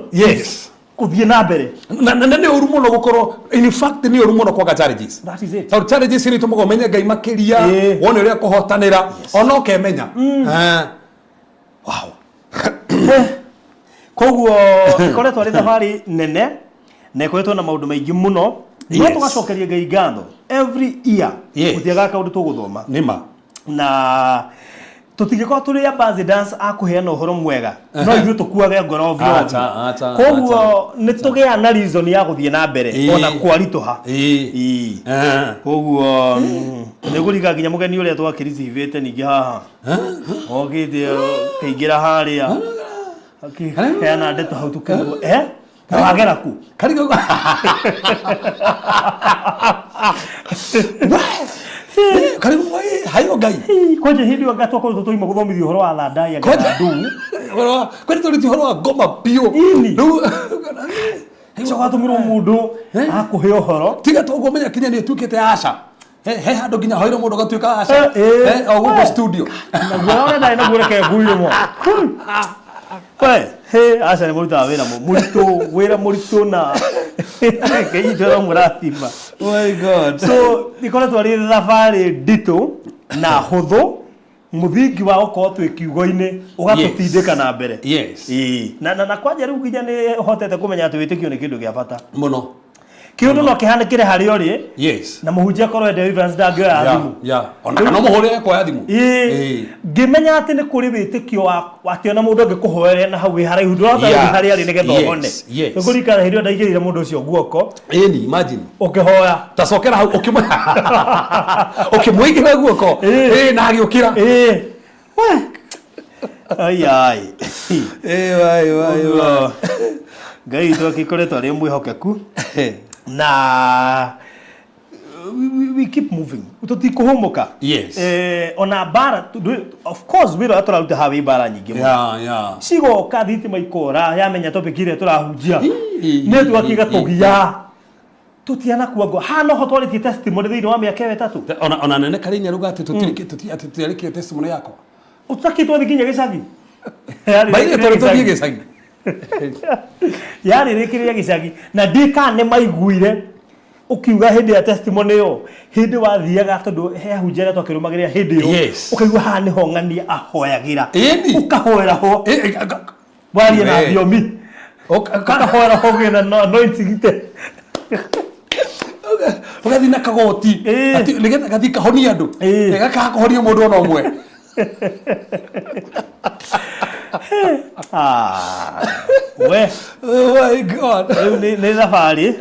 Gũthiĩ na mbere. Na nĩ ũru mũno gũkorwo, in fact nĩ ũru mũno kwaga challenges. That is it. Tondũ challenges nĩ itũmaga ũmenye Ngai makĩria, wone ũrĩa kũhotanĩra, ona ũkemenya. Wow. Koguo ĩkoretwo arĩ thabarĩ nene na ĩkoretwo na maũndũ maingĩ mũno. No tũgacokeria Ngai ngatho every year. Gũtiagaga kaũndũ tũgũthoma. Nĩma. Na tũtingĩkorwo tũrĩ ambassadors a kũheana ũhoro mwega no ithuĩ tũkuage ngoro ovyo ovyo. Koguo nĩ tũgĩaga na reason ya gũthiĩ na mbere ona kwaritũha. Koguo nĩ ngũringa nginya mũgeni ũrĩa twakĩricivĩte ningĩ haha okĩte kaingĩra harĩa akĩheana ndeto hau tũkĩrwo na wagera ku. Karigo. Ngai. Kwanja hĩndĩ ĩyo twakoretwo tũima gũthomithio ũhoro wa thandai Kwanja- ndu. Ũhoro wa- kwani tũrĩtie ũhoro wa ngoma biũ. Ini. Rĩu Ũcio gwatũmirwo mũndũ akũhe ũhoro. Tiga toguo menya kinya nĩ ĩtuĩkĩte aca. He handũ nginya hoire mũndũ agatuĩka aca. Eh, eh. O gũkũ studio. Naguo ũrĩa ndarĩ naguo reke nguirwo. We, he aca nĩ mũrutaga wĩra mũritũ, wĩra mũritũ na Ngai witũ aromũrathima. Oh my God. So ikoretwo arĩ thabarĩ nditũ na hũthũ, mũthingi wa gũkorwo twĩ kiugo-inĩ ũgatũtindĩka na mbere. Yes. Ĩĩ. Na kwanja rĩu nginya nĩ hotete kũmenya atĩ wĩtĩkio nĩ kĩndũ kĩa bata. Mũno. Kĩũndũ no kĩhanĩkĩre harĩa ũrĩ Yes. na mũhunjia akorwo e deliverance ndangĩoya thimũ. Yeah. Ona kana mũhũrĩre kuoya thimũ. Ĩĩ. Ĩĩ. Ngĩmenya atĩ nĩ kũrĩ wĩtĩkio wa atĩ ona mũndũ angĩkũhoera na hau wĩ haraihu ndũrahota Yeah. gũthiĩ harĩa arĩ nĩgetha Yes, ũhone. yes. Nĩkũririkana hĩndĩ ĩyo ndaigĩrĩire mũndũ ũcio guoko Ĩni, imagine. ũkĩhoya. Tacokera hau ũkĩmũigĩra guoko. Ĩĩ. Ĩĩ, na agĩũkĩra. Ĩĩ. We. Ai ai. Ĩĩ, wai, wai, wai. Ngai witũ agĩkoretwo arĩ mwĩhokeku na we keep moving, tũtikũhũmũka. Yes. Ona mbara of course wĩra ũrĩa tũraruta haha wĩ mbara nyingĩ mũno. Cigoka thitima ikora yamenya topic ĩrĩa tũrahunjia Ii, nĩ tũgakiga ii, tũgia tũtianakua ngo haha noho twarĩtie testimony thĩinĩ wa mĩaka ĩyo 3. Ona nene Karĩni aruga atĩ tũtiarĩkire testimony yakwa. Ũtakĩ twathiĩ nginya gĩcagi. Baire tondũ tũthiĩ gĩcagi. Yarĩ rĩkĩrĩria gĩcagi na ndikana nĩ maiguire ũkiuga hĩndĩ ya testimony ĩyo, hĩndĩ wathiaga tondũ he ahunjia arĩa twakĩrũmagĩrĩra hĩndĩ ĩyo. Yes. Ũkaigua haha nĩho ng'ania ahoyagĩra. Ĩni. Ũkahoera ho. Ĩ, ĩ, Warie na We. thiomi. Ũkahoera ho ũgĩe na anointing te. Ũgathiĩ na kagoti. Ĩĩ. Atĩ nĩgetha gathiĩ kahonie andũ. Ĩĩ. Gakaga kũhonia mũndũ ona ũmwe. Ah, we. Oh my God. Rĩu nĩ thabarĩ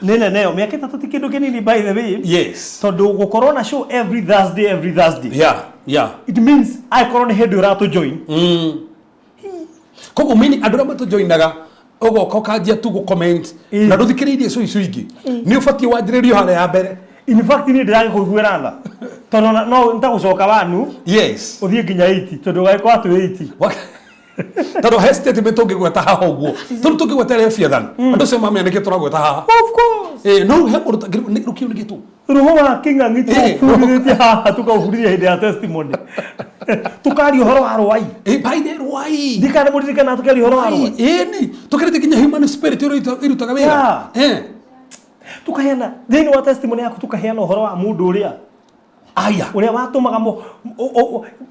nĩ nene ĩyo mĩaka 3 ti kĩndũ kĩnini, by the way. Yes. Tondũ gũkorwo na show every Thursday, every Thursday, it means angĩkorwo nĩ hĩndĩ ũratũ join. Koguo mini andũ arĩa matũjoinaga ũgoka ũkanjia tu gũ-comment Ĩĩ. na ndũthikĩrĩirie icio icio ingĩ nĩ ũbatiĩ wanjĩrĩrio harĩa ya mbere. In fact niĩ ndĩragĩkũiguĩra tha tondũ no nĩtagũcoka wanu Yes. ũthiĩ nginya 80 tondũ ũgagĩkorwo twĩ 80. Tondũ he statement tũngĩgweta haha ũguo tondũ tũngĩgweta ĩrĩa biathani andũ acio mamenya nĩkĩ tũragweta haha. Of course. Ĩĩ, no he mũndũ rũkĩu nĩ gĩtũ. Roho wa kĩng'ang'i Ĩĩ. tũbundithĩtie haha tũkaũbundithia hĩndĩ ya testimony, tũkaria ũhoro wa rwai. Ĩĩ, by the rwai. Ndikana mũririkana tũkĩaria ũhoro wa rwai. Ĩni tũkĩrĩte nginya human spirit ĩrĩa ĩrutaga wĩra. Yeah. Eh. Tukaheana thĩinĩ wa testimony yaku, tukaheana ũhoro wa mũndũ ũrĩa Aya. ũrĩa watũmaga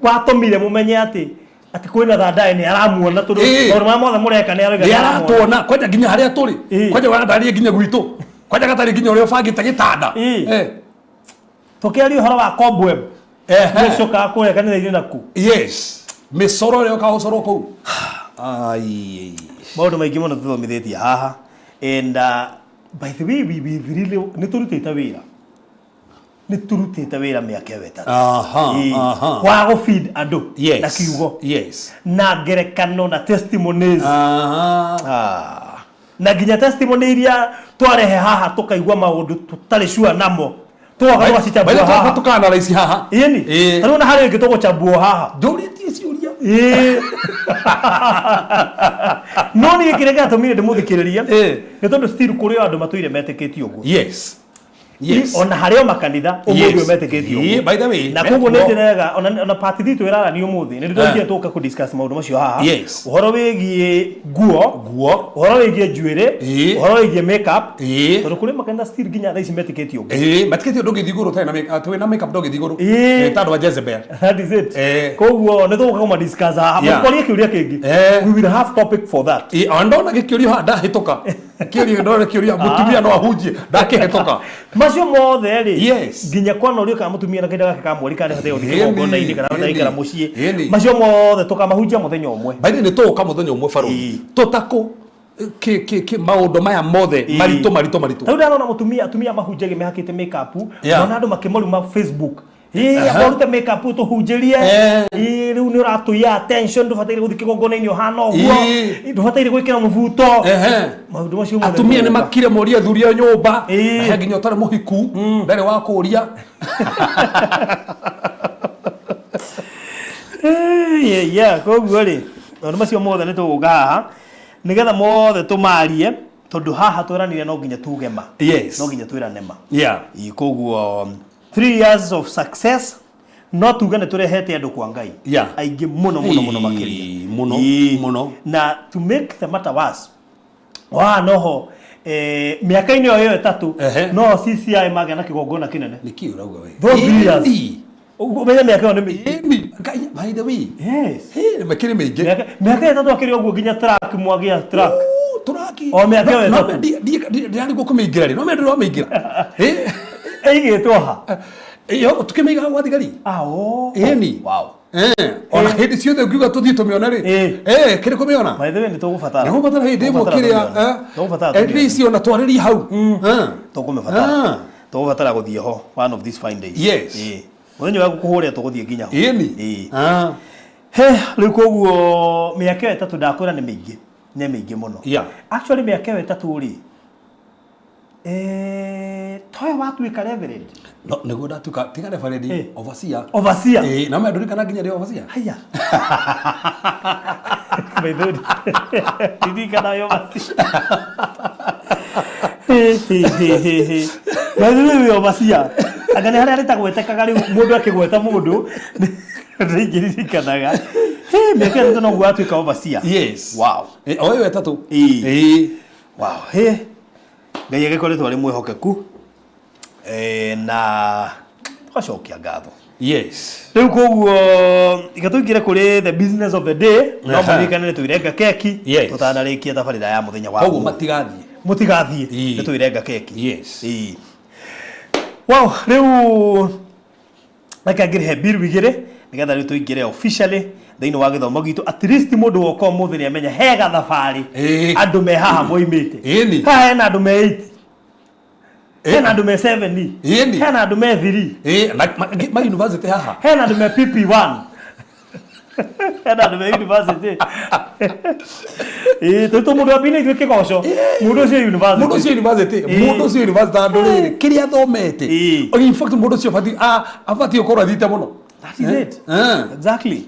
watũmire mũmenye atĩ kwĩna thandaĩ nĩ aramuona tondũ Ĩĩ. maũndũ marĩa mothe mũreka nĩ arauga Nĩ nĩ aramuona. aratuona kwanja nginya harĩa tũrĩ. Ĩĩ. Kwanja warandarie nginya gwitũ, kwanja gatarĩ nginya ũrĩa ũbangĩte gĩtanda. Ĩĩ. Eh. Tũkĩaria ũhoro wa cobweb Ehe. ũcokaga kũrĩa kanitha-inĩ naku. Yes, mĩcoro ĩrĩa ũkaũcorwo kũu. Ai. Maũndũ maingĩ mũno tũthomithĩtie haha and by the way we really nĩ tũrutĩte wĩra, nĩ tũrutĩte wĩra mĩaka ĩyo 3. Ĩĩ. Wa gũ feed andũ Yes. na kiugo Yes. na ngerekano na testimonies. Ah. Na nginya testimony iria twarehe haha tũkaigua maũndũ tũtarĩ sure namo tũgoka tũgacichambua haha. Tukana raici haha. Ĩni. Ĩĩ. Tarĩu ona harĩ ĩngĩ tũgũchambua haha. Ndũrĩtie ciũria. Ĩĩ. No niĩ kĩrĩa gĩatũmire ndĩmũthikĩrĩrie Ĩĩ. nĩ tondũ still kũrĩ o andũ matũire metĩkĩtie ũguo. Yes. Ona harĩ o makanitha ũmũthĩ Yes. ũyũ metĩkĩtie Ĩĩ, ũguo. by the way, Na koguo nĩ mekuo. njĩra ĩga ona part 3 twĩrarania ũmũthĩ nĩ ndĩrorire tũka kũ discuss maũndũ macio haha. Yes. Ũhoro wĩgiĩ nguo, Nguo. ũhoro wĩgiĩ njuĩrĩ, Ĩĩ. ũhoro wĩgiĩ makeup Ĩĩ. tondũ kũrĩ makanitha still nginya thaa ici metĩkĩtie ũguo. Ĩĩ, matikĩtie ndũngĩthiĩ igũrũ ũtarĩ na make- atĩ wĩna makeup ndũngĩthiĩ igũrũ. Ĩĩ. Ĩĩ, ta andũ a Jezebel. That is it. Eh. Koguo nĩ tũgũka kũma discuss haha. Yeah. Mũkorie kĩũria kĩngĩ. Eh. We will have topic for that. Ĩĩ, ona ndona gĩkĩũrio haha ndahĩtũka. Kĩũria ndona kĩũria mũtumia no ahunjie ndakĩhĩtũka. Macio mothe rĩ, Yes. nginya kwanorio kana mũtumia na kahinda gake ka mweri kana nĩabataire gũthiĩ Ĩni, kĩgongona-inĩ kana ĩni, aikara mũciĩ, ĩni. macio mothe tũkamahunjia mũthenya ũmwe. By the way, nĩ tũgũka mũthenya ũmwe barũthi. Ĩĩ. Tũtakũ kĩ maũndũ maya mothe Ĩĩ. maritũ maritũ maritũ. Tarĩu ndarona mũtumia atumia mahunjagia mehakĩte makeup, Yeah. nona andũ makĩmaruma Facebook. Ĩĩ, Aha. amba ũrute makeup tũhunjĩrie. Eh. Ĩĩ, rĩu nĩ ũratũiya attention, ndũbataire gũthiĩ kĩgongona-inĩ ũhana ũguo, Ĩĩ. ndũbataire gwĩkĩra mũbuto. Ehe. Maũndũ macio mothe Atumia nĩ tũgũka. makire morie athuri a nyũmba. Ĩĩ. Na he nginya ũtarĩ mũhiku ndarĩ wa kũria. Anyway, yeah, koguo rĩ maũndũ macio mothe nĩ tũgũka haha nĩgetha mothe tũmarie tondũ haha tweranire no nginya tuge ma. No nginya twĩrane ma. Ĩ, koguo 3 years of success, no tuge nĩ tũrehete andũ kwa Ngai aingĩ mũno mũno mũno makĩria. Ĩĩ, mũno, Ĩĩ. Mũno. Na to make the matter worse, wa noho mĩaka-inĩ ĩyo 3 noho CCI magĩa na kĩgongona kĩnene. Nĩkĩ ũrauga we? Those 3 years. Ĩni. Ũmenye mĩaka ĩyo nĩ mĩingĩ. Ĩni. Ngai, by the way, Yes. hĩ, makĩrĩ mĩingĩ. Mĩaka 3 akĩrĩ ũguo nginya truck mwagĩa truck. Turaki. O mĩaka ĩyo 3. Ndĩrarigwo kũmĩingĩra rĩ, no mĩndũ ndĩramĩingĩra. Ĩigĩtwo ha? Ĩyo tũkĩmĩigaga gwa thigari. Ah, oh. Ĩni. Ona hĩndĩ ciothe ũngiuga tũthiĩ tũmĩone rĩ, kĩrĩ kũmĩona. By the way, nĩ tũgũbatara. Nĩ gũbatara hĩndĩ ĩmwe Tũgũbatara kĩrĩa tũmĩone. Tũgũbatara at tũmĩone. least ona twarĩrie hau. Tũkũmĩbatara. Tũgũbatara gũthiĩ ho one of these fine days. Ĩĩ. Mũthenya wa gũkũhũrĩra tũgũthiĩ nginya ho. Ĩni. Ĩĩ. He, rĩu koguo mĩaka ĩyo 3 ndakwĩra nĩ mĩingĩ, nĩ mĩingĩ mũno. Actually, mĩaka ĩyo 3 rĩ, toyo watuĩka reverend. No nĩguo ndatuĩka tiga reverend, overseer. Overseer. Ĩĩ, na ndũrikana nginya ndĩ overseer. Haya. By the way, ririkana yo overseer. He, he, he, he, he. By the way, wĩ overseer. Anga nĩ harĩa rĩtagwetekaga rĩu mũndũ akĩgweta mũndũ ndingĩririkanaga. He, mĩaka 3 noguo watuĩka overseer. Yes. Wow. O ĩyo 3. Ĩĩ. Ĩĩ. Wow. He. Ngai agĩkoretwo arĩ mwĩhokeku na tũgacokia ngatho. Rĩu koguo reke tũingĩre kũrĩ the business of the day, no mũririkane nĩ tũirenga keki tũtanarĩkia tabarĩra ya mũthenya wa Koguo ũmũthĩ. Matigathiĩ. Mũtigathiĩ. Nĩ tũirenga keki. Ĩĩ. Wow, rĩu reke ngĩrĩhe biru 2 nĩgetha rĩu tũingĩre officially thĩinĩ wa gĩthomo gitũ. At least mũndũ woka ũmũthĩ nĩ amenya he gathabarĩ andũ me haha moimĩte. Haha hena andũ me 8, hena andũ me 7, hena andũ me 3. Ĩĩ, na ma university haha. Hena andũ me PP1, hena andũ me university. Ĩĩ, tũitũ mũndũ ambine ithuĩ kĩgoco, mũndũ ũcio university. Mũndũ ũcio university. Mũndũ ũcio university andũ rĩrĩ kĩrĩa athomete. In fact, mũndũ ũcio abatiĩ gũkorwo athiĩte mũno. That is it. Exactly.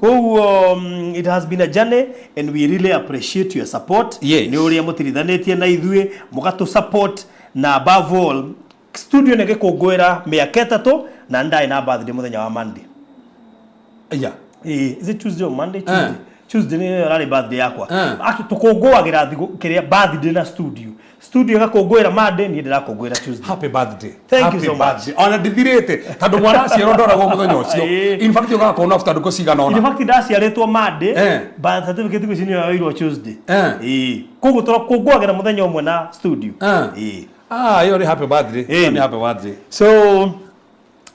Koguo it has been a journey and we really appreciate your support. Nĩ ũrĩa mũtirithanĩtie na ithuĩ, mũgatũ support, na above all studio nĩ gĩkũngũĩra mĩaka 3 na nĩ ndarĩ na birthday mũthenya wa Monday. Ĩĩ, is it Tuesday or Monday? Tuesday. Tuesday nĩ ĩrarĩ birthday yakwa. Actually, tũkũngũagĩra thikũ kĩrĩa birthday na studio. Studio ĩgakũngũĩra Monday, niĩ ndĩrakũngũĩra Tuesday. Happy birthday. Thank you Happy so much. birthday. Ona ndithirĩte tondũ mwana aciarwo ndoragwo mũthenya ũcio. In fact, ũgaga kuona after ndukũ cigana In ũna. fact, ndaciarĩtwo Monday, birth certificate ici nĩyo yoirwo Tuesday. Ĩĩ. Koguo tũrakũngũagĩra mũthenya ũmwe na studio. Ĩĩ. Ah, ĩyo nĩ happy birthday. Ĩyo nĩ happy birthday. So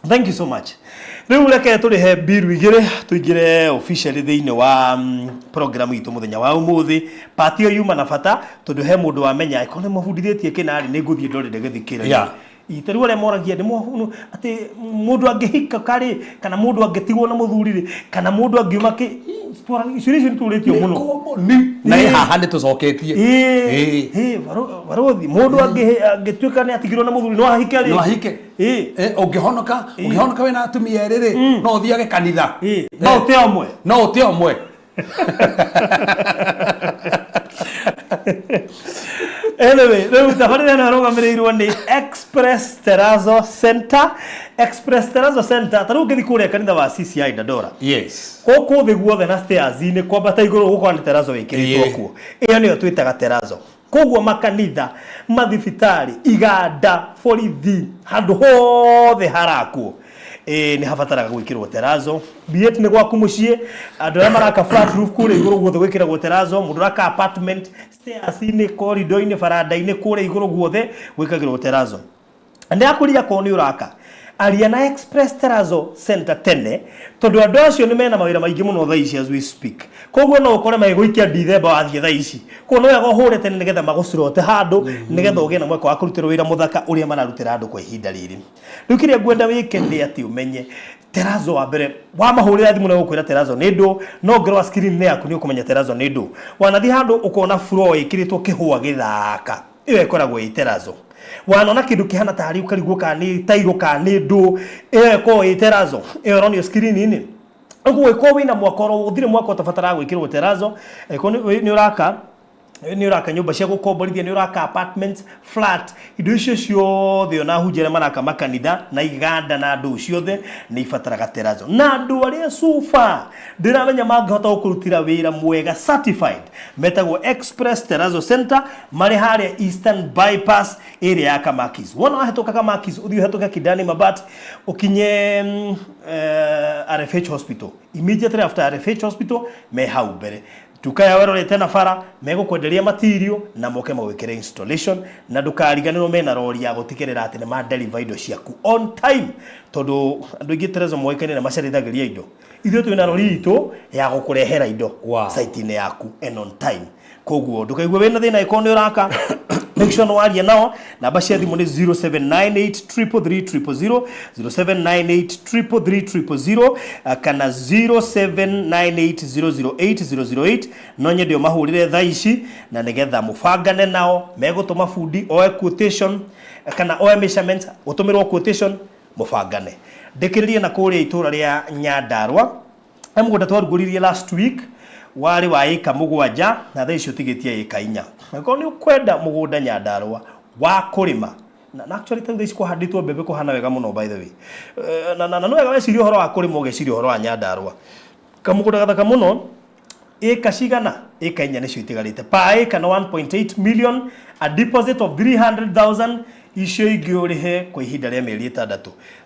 thank you so much. Rĩu reke tũrĩhe biru 2 tũingĩre officially thĩinĩ wa program itũ mũthenya wa ũmũthĩ. Part ĩyo yuma na bata tondũ he mũndũ wamenya angĩkorwo nĩ mũbundithĩtie kĩnarĩ nĩ ngũthiĩ ndore ndĩgĩthikĩrĩria. Ta rĩu arĩa moragia nĩ atĩ mũndũ angĩhika karĩ kana mũndũ angĩtigwo na mũthuri rĩ kana mũndũ angiuma kĩ ciũria icio nĩ tũrĩtio mũno. Na ĩ haha nĩ tũcoketie. Ĩĩ. Ĩĩ, barothi mũndũ angĩtuĩka nĩ atigirwo na mũthuri no ahike rĩ? No ahike. Ũngĩhonoka wĩna atumia erĩ rĩ, no ũthiage kanitha. No ũte ũmwe. No ũte ũmwe. Anyway, rĩu tabarĩra ĩno ĩrũgamĩrĩirwo nĩ Express Terrazzo Center. Express Terrazzo Center, ta rĩu ũngĩthiĩ kũrĩa kanitha wa CCI Dandora, gũkũ thĩ guothe na stairs-inĩ kwambata igũrũ gũkorwo nĩ terrazzo ĩkĩrĩtwo kuo. Ĩyo nĩyo twĩtaga terrazzo. Koguo makanitha, mathibitarĩ, iganda, borithi, handũ hothe harakwo nĩ habataraga gwĩkĩrwo terrazzo, be it nĩ gwaku mũciĩ, andũ arĩa maraka flat roof kũrĩa igũrũ guothe gwĩkĩragwo terrazzo, mũndũ ũraka apartment, stairs-inĩ, corridor-inĩ, baranda-inĩ, kũrĩa igũrũ guothe gwĩkagĩrwo terrazzo. Ndĩrakũria korwo nĩ ũraka, aria na Express Terrazzo Center tene tondũ andũ acio nĩ mena mawĩra maingĩ mũno thaa ici as we speak. Koguo no ũkore magĩgũikia Ndithemba wathiĩ thaa ici. Koguo no wega ũhũre tene nĩgetha magũcirote handũ nĩgetha ũgĩe na mweke wa kũrutĩrwo wĩra mũthaka ũrĩa mararutĩra andũ kwa ihinda rĩrĩ. Rĩu kĩrĩa ngwenda wĩke nĩ atĩ ũmenye terrazzo wa mbere wamahũrĩra thimũ na gũkwĩra terrazzo nĩ ndũ, no ũngĩrora screen-inĩ yaku nĩ ũkũmenya terrazzo nĩ ndũ. Wanathiĩ handũ ũkona floor ĩkĩrĩtwo kĩhũa gĩthaka, ĩyo ĩkoragwo ĩ terrazzo. Wanona kĩndũ kĩhana tarĩ ũkarigwo kana nĩ tairo kana nĩ ndũ, ĩyo ĩkoragwo ĩ terrazzo. Ĩyo ĩronio screen-inĩ. Ũguo ĩkorwo wĩna mwaka oro gũtirĩ mwaka ũtabataraga gwĩkĩrwo terazo. Ĩkorwo nĩ ũraka, nĩ ũraka nyũmba cia gũkomborithia, nĩ ũraka apartments, flat, indo icio ciothe, ona hunjia arĩa maraka makanitha na iganda na ndũ ciothe nĩ ibataraga terazo. Na andũ arĩa cuba ndĩramenya mangĩhota gũkũrutĩra wĩra mwega certified metagwo Express Terrazzo Center, marĩ harĩa Eastern Bypass area ya Kamakis. Wona wahĩtũka Kamakis, ũthiĩ ũhĩtũke Kidani Mabat, ũkinye RFH Hospital. Immediately after RFH Hospital, me hau mbere nduka yao ĩrorete na bara. Megũkwenderia material na moke magwĩkĩre installation, na ndũkariganĩrwo mena rori ya gũtigĩrĩra atĩ nĩ ma deliver indo ciaku on time, tondũ andũ aingĩ Terrazzo moĩkaine na macerithagĩria indo. Ithuĩ twĩna rori itũ ya gũkũrehera indo site-inĩ yaku and on time. Koguo ndũkaigue wĩna thĩna. Ĩkorwo nĩ ũraka, make sure nĩ waria nao. Namba cia thimũ nĩ 0798 333 000, 0798 333 000, kana 0798 008 008. No nyende ũmahũrĩre thaa ici na nĩgetha mũbangane nao. Megũtũma bundi oe quotation kana oe measurement, ũtũmĩrwo quotation, mũbangane. Ndĩkĩrĩrie na kũrĩa itũra rĩa Nyandarua, he mũgũnda twarugũririe last week, warĩ wa ĩka 7, na thaa ici ũtigĩtie ĩka 4. Angĩkorwo nĩ ũkwenda mũgũnda Nyandarua wa kũrĩma, na actually ta thaa ici kũhandĩtwo mbembe, kũhana wega mũno, by the way. Na nĩ wega weciria ũhoro wa kũrĩma ũgeciria ũhoro wa Nyandarua. Kamũgũnda gathaka mũno, ĩka cigana? Ĩka 4 nĩcio itigarĩte. Pa ĩka na 1.8 million, a deposit of 300,000, icio ingĩ ũrĩhe kwa ihinda rĩa mĩeri 6.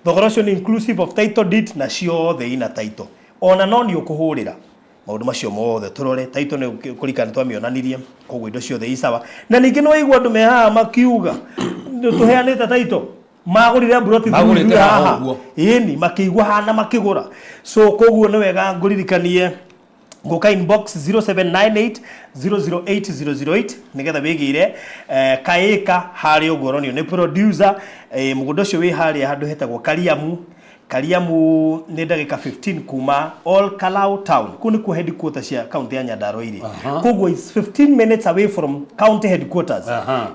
Thogora ũcio nĩ inclusive of title deed, na ciothe ina title. Ona no nĩ ũkũhũrĩra maũndũ macio mothe tũrore title nĩ kũrikana twamĩonanirie. Koguo indo ciothe i sawa. Na ningĩ nĩ waigua andũ me haha makiuga tũheanĩte title, magũrire mburoti. Magũrĩte Thuthuria haha haha. ũguo. Ĩni makĩigua hana makĩgũra. So koguo nĩ wega ngũririkanie ngũka inbox 0798 008 008 nigetha wĩgĩire kaĩka harĩa ũguo ũronio nĩ producer. Mũgũnda ũcio wĩ harĩa handũ hetagwo Kariamu. Kariamu nĩ ndagĩka 15 kuma Ol Kalou town. Kũu nĩkuo headquarters cia kaunti ya Nyandarua irĩ. Koguo is 15 minutes away from county headquarters.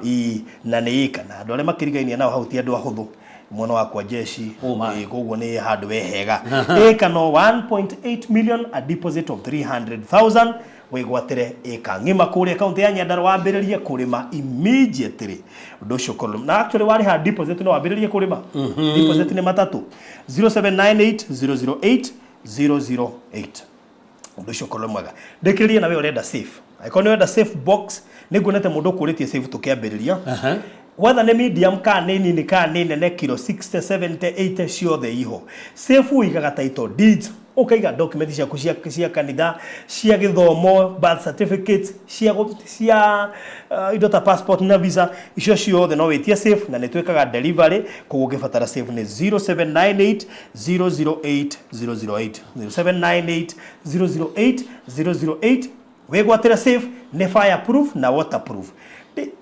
Ĩ, na nĩ ĩka na andũ arĩa makĩrigainie nao hau ti andũ ahũthũ, mwena wakwa jeshi. Oh my. Ĩ, koguo nĩ handũ we hega. Ĩka no 1.8 million, a deposit of 300,000, wĩgwatĩre ĩka ng'ima kũrĩa kaunti ya Nyandarua, wambĩrĩrie kũrĩma immediately. Ũndũ ũcio ũkorwo na actually warĩha deposit no wambĩrĩrie kũrĩma. Deposit nĩ matatũ. 0798 008 008. Ũndũ ũcio ũkorwo mwega. Ndĩkĩrĩrie na we ũrenda safe. Angĩkorwo nĩ ũrenda safe box, nĩ nguonete mũndũ ũkũrĩtie safe tũkĩambĩrĩria, whether nĩ medium kana nĩ nini kana nĩ nene, kilo 60, 70, 80, ciothe iho. Safe ũigaga title deeds, ũkaiga document ciaku cia kanitha, cia gĩthomo, birth certificates, cia indo ta passport na visa, icio ciothe no wĩtie safe, na nĩ twĩkaga delivery. Koguo ũngĩbatara safe nĩ 0798 008 008, 0798 008 008. Wĩgwatĩre safe, nĩ fireproof na waterproof.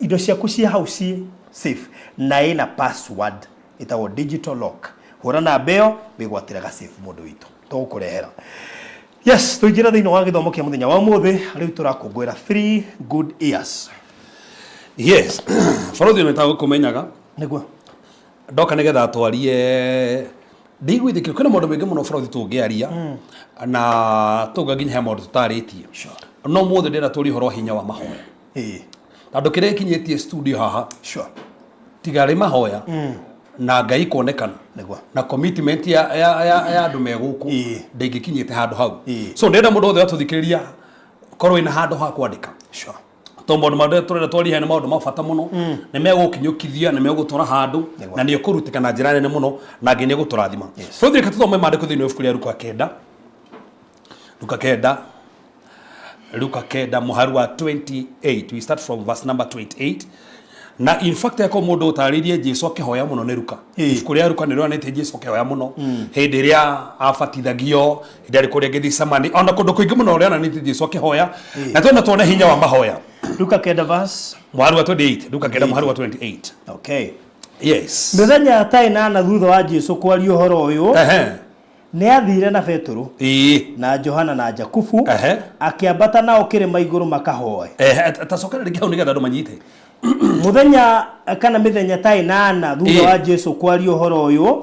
Indo ciaku ciĩ hau ciĩ safe, na ĩna password ĩtagwo digital lock. Hũra namba ĩyo wĩgwatĩre ga safe, mũndũ witũ, tũgũkũrehera. Yes, tũingĩra thĩinĩ wa gĩthomo kĩa mũthenya wa ũmũthĩ. Rĩu tũrakũngũĩra 3 good years. Yes, bũrũri nĩ tagũkũmenyaga. Nĩguo. Ndoka nĩgetha twarie, ndiguithĩkio kwĩna maũndũ maingĩ mũno, bũrũri, tũngĩaria na tũga nginya he maũndũ tũtarĩtie. No mũthĩ ndĩrenda tũrie ũhoro wa hinya wa mahoya, tondũ kĩrĩa gĩkinyĩtie studio haha tiga rĩ mahoya na Ngai kuonekana na commitment ya andũ me gũkũ, ndĩngĩkinyĩte handũ hau. So ndĩrenda mũndũ wothe watũthikĩrĩria korwo wĩna handũ ha kwandĩka, tondũ maũndũ marĩa tũrenda twarie nĩ maũndũ ma bata mũno, nĩ megũkinyũkithia, nĩ megũtwara handũ, na nĩ ũkũrutĩka na njĩra nene mũno, na Ngai nĩ egũtũrathima. So reke tũthome maandĩko thĩinĩ wa ibuku rĩa Luka 9, Luka 9, Luka 9 mũhari wa 28. We start from verse number 28. Na in fact eko mũndũ ũtarĩirie Jesu akĩhoya mũno nĩ Luka. Ibuku rĩa Luka nĩ rĩonanĩtie Jesu akĩhoya mũno hĩndĩ ĩrĩa abatithagio, hĩndĩ arĩ kũrĩa Gethsemane, ona kũndũ kũingĩ mũno rĩonanĩtie Jesu akĩhoya, na twenda tuone hinya wa mahoya. Luka 9 verse Mũhari wa 28. Luka 9 mũhari wa 28. Okay. Yes. Mĩthenya ta 8 thutha wa Jesu kwaria ũhoro ũyũ, Nĩ athire na Petero na Johana na Jakubu, akĩambata nao kĩrĩma igũrũ makahoe. Tacokera rĩngĩ hau nĩgetha andũ manyite. Mũthenya kana mĩthenya ta 8 thutha wa Jesu kwaria ũhoro ũyũ,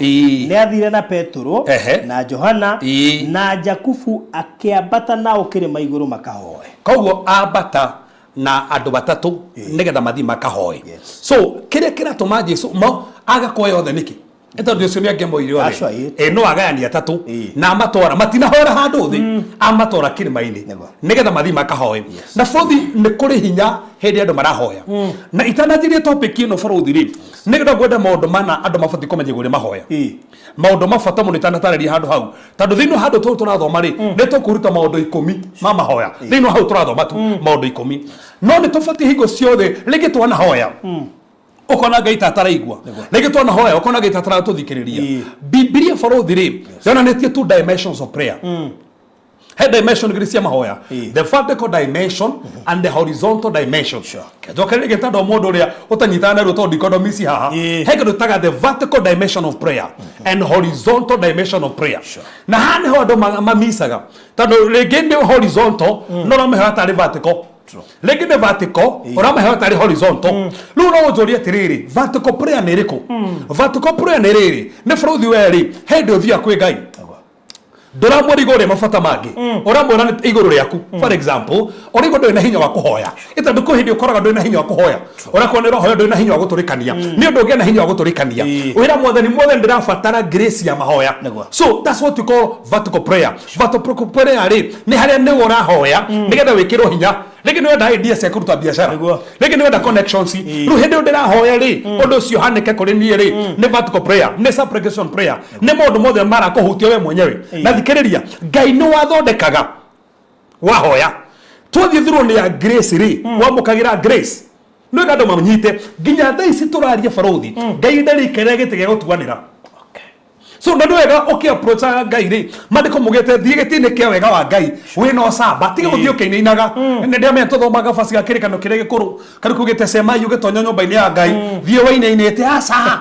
nĩ athire na Petero na Johana na Jakubu, akĩambata nao kĩrĩma igũrũ makahoe. Koguo ambata na andũ atatũ nĩgetha mathiĩ makahoe. So kĩrĩa kĩratũma Jesu mo aga kuoya othe nĩkĩ? Nĩ tondũ ũcio nĩ angĩamoire othe. Acio aĩ. No agayani atatũ na amatwara, matinahoera handũ thĩ, amatwara kĩrĩma-inĩ nĩgetha mathiĩ makahoe. Na bũthi nĩ kũrĩ hinya hĩndĩ andũ marahoya. Na itananjĩrie topic ĩno bũrũthi rĩ, nĩ ngwenda maũndũ mana andũ mabatiĩ kũmenya igũrũ rĩa mahoya. Maũndũ ma bata mũno itanatarĩria handũ hau, tondũ thĩinĩ wa handũ tũu tũrathoma rĩ, nĩ tũkũruta maũndũ 10 ma mahoya. Thĩinĩ wa hau tũrathoma tu maũndũ 10, no nĩ tũbatiĩ hingo ciothe rĩngĩ twanahoya ũkona Ngai ta ataraigua, rĩngĩ twanahoya ũkona Ngai ta ataratũthikĩrĩria. Bibilia bũrũthi rĩ, yonanĩtie two dimensions of prayer. He dimension igĩrĩ cia mahoya, the vertical dimension and the horizontal dimension. Njoke rĩngĩ tondũ mũndũ ũrĩa ũtanyitaga narua tondũ ndikondomici haha. He kĩndũ taga the vertical dimension of prayer and horizontal dimension of prayer. Na haha nĩho andũ mamicaga, tondũ rĩngĩ nĩ horizontal no ũramĩhoya tarĩ vertical, rĩngĩ nĩ vertical ũramĩhoya tarĩ horizontal. Rĩu no ũnjũrie atĩrĩrĩ, vertical prayer nĩ ĩrĩkũ? Vertical prayer nĩ rĩrĩ, nĩ bũrũthi we rĩ, he hĩndĩ ũthiaga kwĩ Ngai, ndũramwĩra igũrũ rĩa mabata mangĩ, ũramwĩra nĩ igũrũ rĩaku. For example, ũraigua ndũrĩ na hinya wa kũhoya, ĩ tondũ kwĩ hĩndĩ ũkoraga ndũrĩ na hinya wa kũhoya, ũrakorwo nĩ ũrahoya ndũrĩ na hinya wa gũtũrĩkania. Nĩ ũndũ ũngĩa na hinya wa gũtũrĩkania, wĩra Mwathani, Mwathani, ndĩrabatara grace ya mahoya. So that's what you call vertical prayer. Vertical prayer rĩ, nĩ harĩa nĩwe ũrahoya nĩgetha wĩkĩrwo hinya. Rĩngĩ nĩ wenda ideas cia kũruta biacara, rĩngĩ nĩ wenda connections. Rĩu hĩndĩ ĩyo ndĩrahoya rĩ, ũndũ ũcio ũhanĩke kũrĩ niĩ rĩ, nĩ vertical prayer, nĩ supplication prayer, nĩ maũndũ mothe marakũhutia we mwenyewe. Na thikĩrĩria, Ngai nĩ wathondekaga wahoya. Twathiĩ through nĩ ya grace rĩ, wamũkagĩra grace nĩ andũ manyite nginya thaa ici tũraria barũthi, Ngai ndarĩ ikerera gĩtĩ gĩa gũtuanĩra. So na nĩ wega ũkĩ-approachaga Ngai rĩ, maandĩko mugĩte thiĩ gĩtĩ-inĩ kĩa wega wa Ngai wĩna ũcamba, tiga gũthiĩ ũkĩinainaga. Nĩ ndĩramenya tũthomaga baci ga kĩrĩkanĩro kĩrĩa gĩkũrũ karĩ kugĩte cemai ũgĩtonya nyũmba-inĩ ya Ngai, thiĩ wainainĩte aca.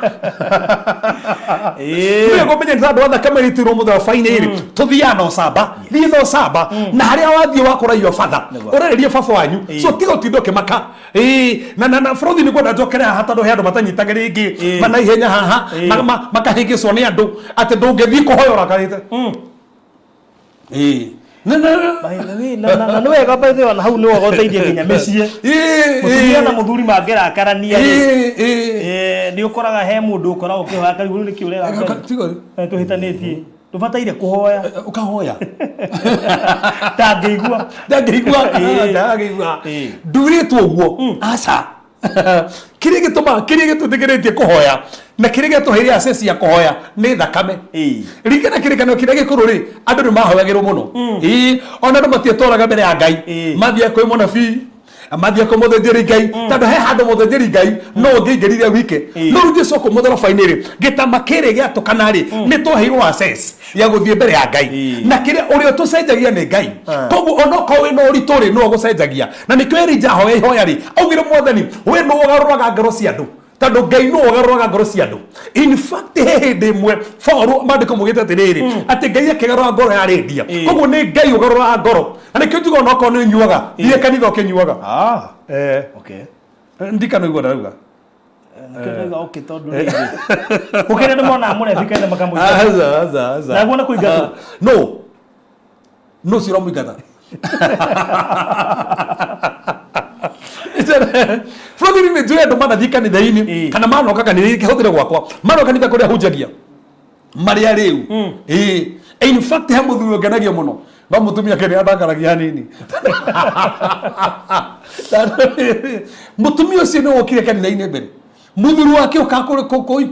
Nĩ ngũmenya nĩ tondũ wa thakame ĩrĩitĩirwo mũtharaba-inĩ rĩ, tũthiaga na ũcamba. Thiĩ na ũcamba, na harĩa wathiĩ wakora your father, ũrarĩria baba wanyu. So tiga ũtinde ũkĩmaka. Ĩĩ, na bũrũri nĩ ngwenda njokere haha tondũ he andũ matanyitaga rĩngĩ mana ihenya haha, makahĩngĩcwo nĩ andũ atĩ ndũngĩthiĩ kũhoya ũrakarĩte. Ĩĩ. By the way, na nĩ wega, by the way, ona hau nĩ wega ũteithie nginya mĩciĩ. Mũtumia na mũthuri mangĩrakarania rĩ, nĩ ũkoraga he mũndũ ũkoragwo ũkĩhoya karigũ rĩu nĩkĩ ũrerakara? Tiga. Tũhĩtanĩtie, ndũbataire kũhoya. Ũkahoya. Ndangĩigua. Ndangĩigua. Ndangĩigua. Ndurĩtwo ũguo aca. Kĩrĩa gĩtũmaga, kĩrĩa gĩtwĩtĩkĩrĩtie kũhoya na kĩrĩa gĩatũheire access ya kũhoya nĩ thakame. Ririkana kĩrĩkanĩro kĩrĩa gĩkũrũ rĩ, andũ nĩ mahoyagĩrwo mũno. Ona andũ matietwaraga mbere ya Ngai, mathiaga kwĩ mũnabii, mathiaga kwĩ mũthĩnjĩri Ngai, tondũ he handũ mũthĩnjĩri Ngai no ũngĩingĩrire wike. No rĩu Jesu kũ mũtharaba-inĩ rĩ, gĩtama kĩrĩ gĩatũkana rĩ, nĩ twaheirwo access ya gũthiĩ mbere ya Ngai. Na kĩrĩa ũrĩa ũtũcenjagia nĩ Ngai. Koguo onokorwo wĩna ũritũ rĩ, nĩwe ũgũcenjagia. Na nĩkĩo Elija ahoya ihoya rĩ, augire, Mwathani, we nĩwe ũgarũraga ngoro cia andũ, tondũ Ngai nĩwe ũgarũraga ngoro cia andũ. In fact, he hĩndĩ ĩmwe Paũlũ maandĩko maugĩte atĩrĩrĩ, atĩ Ngai akĩgarũra ngoro ya Lydia. Koguo nĩ Ngai ũgarũraga ngoro, na nĩkĩo njugaga onokorwo nĩ ũnyuaga, thiĩ kanitha ũkĩnyuaga. Ndikana ũigua ndarauga. Nĩkĩo ndauga okay, tondũ rĩngĩ gũkĩrĩ andũ monaga mũrebi kanitha makamũingata. Aca, aca, aca. Naguo nĩ kũingatwo? No no ũcio ũramũingata bũrũri nĩ njũĩ andũ manathiĩ kanitha-inĩ kana manoka kanitha-inĩ, kĩhũthĩre gwakwa, manoka kanitha kũrĩa hunjagia marĩa rĩu. Ĩĩ, in fact he mũthuri ũngenagia mũno, no mũtumia ke nĩ andakaragia hanini. Mũtumia ũcio nĩ wokire kanitha-inĩ mbere mũthuri wake ũka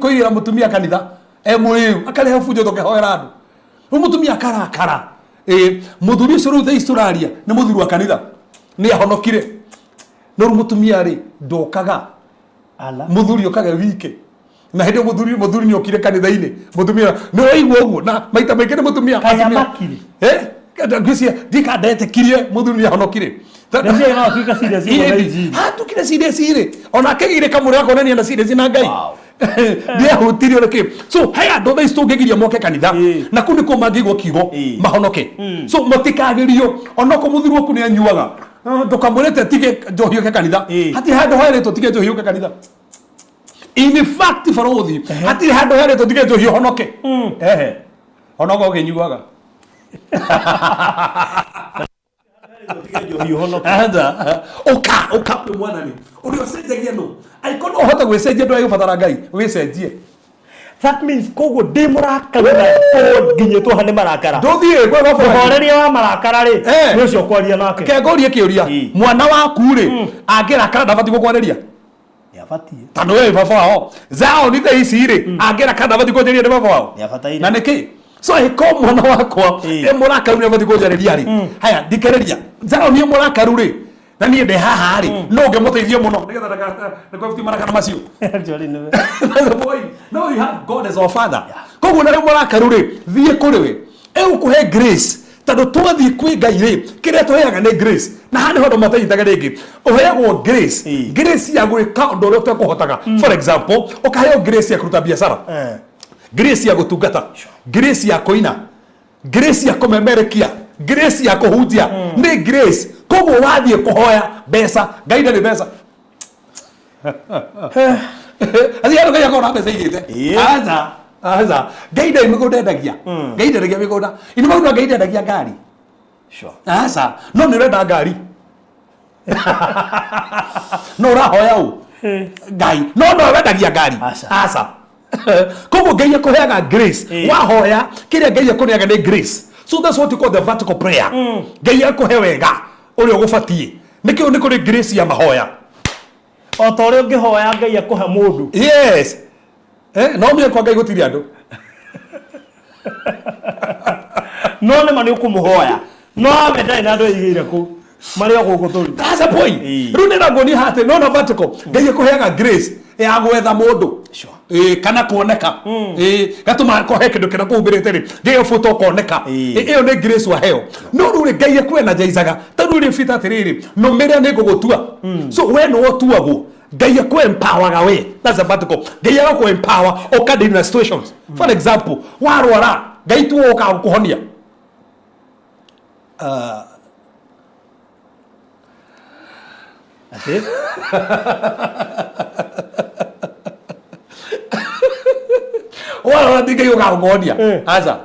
kũirĩra mũtumia kanitha e mũrĩu, akarehe bunjo tũkĩhoera andũ. Rĩu mũtumia akarakara. Ĩĩ, mũthuri ũcio rĩu thaa ici tũraria nĩ mũthuri wa kanitha, nĩ ahonokire, no rĩu mũtumia rĩ ndokaga. Ala. Mũthuri okaga wike, na hĩndĩ ĩyo mũthuri nĩ okire kanitha-inĩ, mũtumia nĩ waigua ũguo, na maita maingĩ nĩ mũtumia. Kaya atumia- makiri. Eh, ngwĩciria ndikandetĩkirie mũthuri nĩ ahonokire. Ndeciria no atuĩke serious ũguo na injiri. Atukire serious rĩ, ona akĩgĩire kamũrĩ gakonania na serious na Ngai. Wow. Ndiahutirio nĩ kĩ? So he andũ thaa ici tũngĩgiria moke kanitha na kũu nĩkuo mangĩigua kiugo mahonoke. So matikagirio onokorwo mũthuri waku nĩ anyuaga, ndũkamwĩrĩte tige njohi ũke kanitha. Hatirĩ handũ herĩtwo tige njohi ũke kanitha. In fact, barũthi, hatirĩ handũ herĩtwo tige njohi ũhonoke. Ehe, onokorwo ũkĩnyuaga. Aca, ũka ũka kwĩ mwathani ũrĩa ũcenjagia nũ angĩkorwo no ũhote gwĩcenjia ndũragĩbatara Ngai wĩcenjie. That means koguo ndĩ mũrakaru na korwo nginyĩtwo ha nĩ marakara, ndũthiĩ kwĩ baba wanyu. Mũhoreria wa marakara rĩ, nĩ ũcio kwaria nake. Ke ngũrie kĩũria. Mwana waku rĩ, angĩrakara ndabatiĩ gũkwarĩria? Nĩ abatiĩ. Tondũ we wĩ baba wao. Zion thaa ici rĩ, angĩrakara ndabatiĩ kũnjarĩria? Nĩ baba wao. Nĩ abataire. Na nĩkĩ? So ĩko mwana wakwa ĩ mũrakaru nĩ abatiĩ kũnjarĩria rĩ, haya thikĩrĩria, Zion ĩ mũrakaru rĩ, na niĩ ndĩ haha rĩ, no ũngĩmũteithia mũno nĩgetha ndakabutie marakara macio. Actually nĩwe. That's the point. Now you have God as our father. Koguo na rĩu mũrakaru rĩ, thiĩ kũrĩ we. Egũkũhe grace. Tondũ twathiĩ kwĩ Ngai rĩ, kĩrĩa tũheaga nĩ grace. Na haha nĩho andũ matanyitaga rĩngĩ. Ũheagwo grace. Grace ya gwĩka ũndũ ũrĩa ũtekũhotaga. For example, ũkaheo grace ya kũruta biacara. Grace ya gũtungata. Grace ya kũina. Grace ya kũmemerekia. Grace ya kũhunjia. Nĩ grace. Koguo wathiĩ kũhoya mbeca, Ngai ndarĩ mbeca. Athi andũ Ngai akorwo na mbeca igĩte. Aca, aca. Ngai ndarĩ mĩgũnda endagia. Ngai ndendagia mĩgũnda. Inĩ maũndũ Ngai ndendagia ngari. Aca, no nĩ ũrenda ngari. No ũrahoya ũ? Ngai. No no wendagia ngari. Aca. Aca. Koguo Ngai akũheaga grace. Wahoya, kĩrĩa Ngai akũneaga nĩ grace. So that's what you call the vertical prayer. Ngai akũhe wega ũrĩa ũgũbatiĩ. Nĩkĩo nĩ kũrĩ grace ya mahoya. O ta ũrĩa ũngĩhoya Ngai akũhe mũndũ. Yes. No mie kwa Ngai gũtirĩ andũ. No nĩma nĩ ũkũmũhoya, no we ndarĩ na andũ aigĩire kũu marĩ o gũkũ tũrĩ. That's the point. Rĩu nĩ nguonia atĩ no na vertical Ngai akũheaga grace ya gwetha mũndũ. Kana kuoneka. Gatũma kohe kĩndũ kĩrĩa kũhumbĩrĩte rĩ, Ngai ũbuta ũkoneka. Ĩyo nĩ grace waheo. No rĩu rĩ, Ngai akũ-energizaga. Ta rĩu rĩ, Peter, atĩrĩrĩ, nũmĩrĩra nĩ ngũgũtua. So we nĩwe ũtuagwo. Ngai akũ-empowerga we. That's a vertical. Ngai agakũ-empower ũka-deal na situations. For example, warwara, Ngai tuo ũkaga gũkũhonia. Atĩ? Warwara ti Ngai ũkaga gũkũhonia. Aca,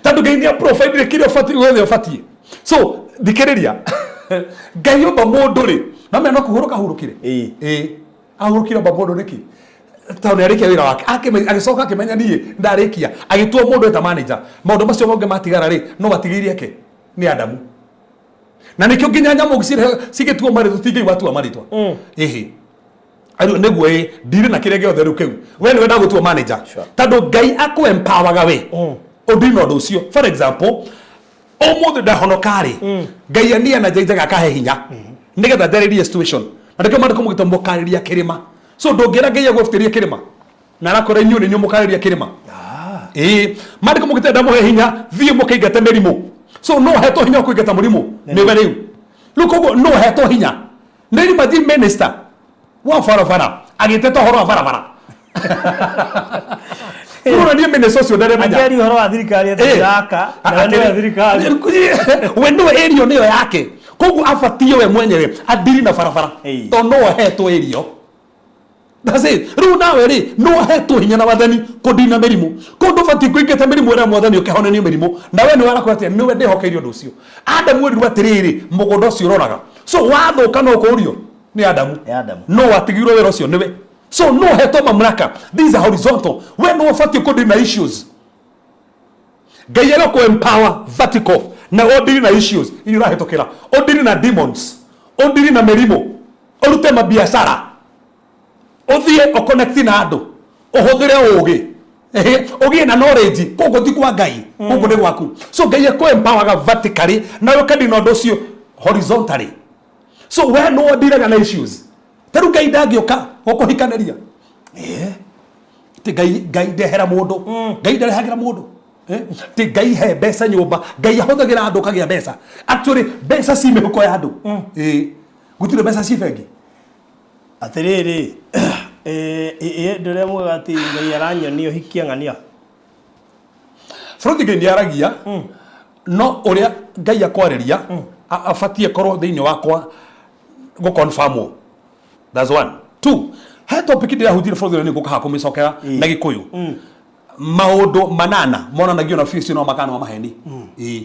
tondũ Ngai nĩ aprovidire kĩrĩa ũbatiĩ wothe ũbatiĩ. So thikĩrĩria, Ngai ũmba mũndũ rĩ, no mena no kũhurũka ahurũkire. Ĩĩ, ahurũkire ũmba mũndũ nĩkĩ? Tondũ nĩ arĩkia wĩra wake. Agĩcoka akĩmenya niĩ ndarĩkia, agĩtua mũndũ eta manager. Maũndũ macio mangĩ matigara rĩ, no atigĩire ake nĩ Adamu. Na nĩkĩo nginya nyamũ cigĩtuo marĩtwa, ti Ngai watua marĩtwa. Ĩhĩ, rĩu nĩguo ĩ ndirĩ na kĩrĩa gĩothe rĩu kĩu we nĩwe ndagũtua manager. Tondũ Ngai akũ empowerga we ũndũ-inĩ ũndũ ũcio. For example, ũmũthĩ ndahonoka rĩ, Ngai ania na njainjaga akahe hinya nĩgetha njarĩrie situation. Na nĩkĩo maandĩko mũgĩte mũkarĩria kĩrĩma. So ndũngĩra Ngai agũbutĩrie kĩrĩma na arakora inyuĩ nĩ inyuĩ mũkarĩria kĩrĩma. Ĩĩ, maandĩko mũgĩte ndamũhe hinya, thiĩ mũkaingate mĩrimũ. So no hetwo hinya wa kũingata mũrimũ nĩwe rĩu. Rĩu koguo no hetwo hinya nĩ imagine minister wa barabara agĩteta ũhoro wa barabara. Rĩu niĩ minister ũcio ndaremenya. Angĩaria ũhoro wa thirikari atĩ ndĩraka, na we nĩwe thirikari. We nĩwe ĩrio nĩyo yake, koguo abatiĩ we mwenyewe adiri na barabara, tondũ no ahetwo ĩrio. That's it. Rĩu nawe rĩ, no ahetwo hinya na wathani kũndina mĩrimũ, koguo ndũbatiĩ kũingata mĩrimũ ĩrĩa mwathani ũkĩhonanio mĩrimũ. Na we nĩwe arakwĩra atĩa? Nĩwe ndĩhokeire ũndũ ũcio. Adamu erirwo atĩrĩrĩ, mũgũnda ũcio ũroraga so wathũka no kũũrio nĩ Adamu. Nĩ Adamu. No watigirwo wĩra ũcio nĩwe. So no hetwo mamlaka. This is a horizontal. We no ũbatiĩ kũndina issues. Ngai agakũ empower vertical na ũndiri na issues iria ũrahĩtũkĩra, ũndiri na demons, ũndiri na mĩrimũ, ũrute mabiacara, ũthiĩ ũconnect na andũ, ũhũthĩre ũgĩ. Ehe, ũgĩe na knowledge. Koguo ti kwa Ngai, koguo nĩ gwaku. So Ngai akũ empowerga vertically na ũkandina ũndũ ũcio horizontally. So we no ũndiraga na issues. Ta rĩu Ngai ndangĩũka gũkũhikanĩria. Ti Ngai, Ngai ndehera mũndũ. Ngai ndarehagĩra mũndũ. Ti Ngai he mbeca nyũmba. Ngai ahũthagĩra andũ ũkagĩa mbeca. Actually mbeca ci mĩhuko ya andũ. Gũtirĩ mbeca ci bengi. Atĩrĩrĩ, Ĩ ndũrĩa mugaga atĩ Ngai aranyonia ũhikie ng'ania. Bũrũri Ngai nĩ aragia no ũrĩa Ngai akwarĩria abatiĩ korwo thĩinĩ wakwa gũ confirm. That's one. Two, he topic ndĩrahutire bũrũri nĩ ngũkaha kũmĩcokera na Gĩkũyũ. Maũndũ manana monanagio na biũ ũcio no makana wa maheni. Ĩĩ.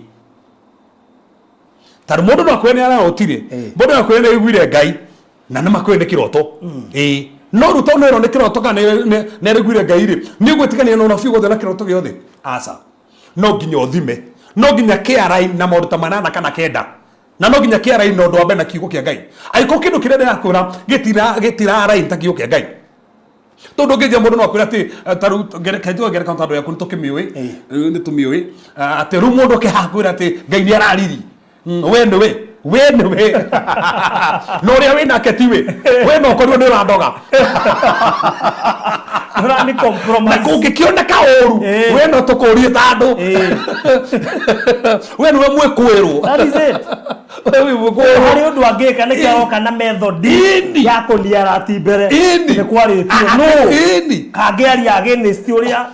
Tondũ mũndũ no akwĩre nĩ ararotire, mũndũ no akwĩre nĩ aiguire Ngai na nĩ makwĩre nĩ kĩroto. Ĩĩ. No rĩu tondũ nĩwerwo nĩ kĩroto kana nĩ araiguire Ngai rĩ, nĩ ũgwĩtĩkania na ũnabii wothe na kĩroto gĩothe? Aca. No nginya ũthime. No nginya kĩ-align na maũndũ ta manana kana kenda. Na no nginya kĩ-align na ũndũ wa mbere na kiugo kĩa Ngai. Angĩkorwo kĩndũ kĩrĩa ndĩrakwĩra gĩtira-align ta kiugo kĩa Ngai, tondũ ũngĩnjia mũndũ no akwĩra atĩ ta rĩu reke njuge ngerekano tondũ yaku nĩtũkĩmĩũĩ, nĩtũmĩũĩ, atĩ rĩu mũndũ oke haha akwĩra atĩ Ngai nĩ arariri. We nĩwe, we nĩwe na ũrĩa wĩ nake tiwe, we no ũkorirwo nĩ ũrandoga. Ũrani Na compromise. kũngĩkĩoneka ũru, we no tũkũrie ta andũ, we nĩwe mwĩkũĩrwo. That is it. We wĩ mwĩkũĩrwo. Harĩ ũndũ angĩka nĩkĩo aroka na method ya kũniara ati mbere Ĩni. nĩ kwarĩtio Ah, no ĩni. kangĩaria against ũrĩa.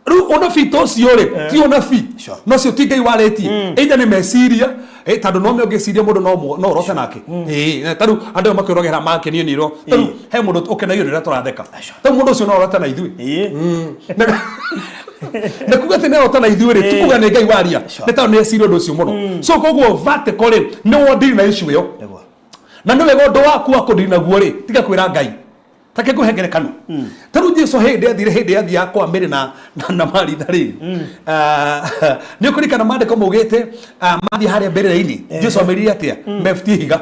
Rĩu ũnabii ta ũcio rĩ ti ũnabii, no ũcio ti Ngai warĩtie, either nĩ meciria, tondũ no ũngĩciria mũndũ no ũrote nake. Ĩĩ, ta rĩu andũ aya makwĩrogera makenio nĩ iro, ta rĩu he mũndũ ũkenagio nĩ ũrĩa tũratheka, ta rĩu mũndũ ũcio no arote na ithuĩ. Na kuga atĩ nĩ arota na ithuĩ rĩ, ti kuga nĩ Ngai waria, nĩ tondũ nĩ eciria ũndũ ũcio mũno. So koguo vertical rĩ, nĩ wondiri na issue ĩyo, na nĩ wega ũndũ waku wa kũndiri naguo rĩ, tiga kwĩra Ngai. Ta reke ngũhe ngerekano. Ta rĩu Jesu hĩndĩ athire, hĩndĩ athiaga kwa Mary na Maritha rĩ, nĩ ũkũririkana maandĩko maugĩte, mathiĩ harĩa mbĩrĩra-inĩ, Jesu amerire atĩa? Mebutie ihiga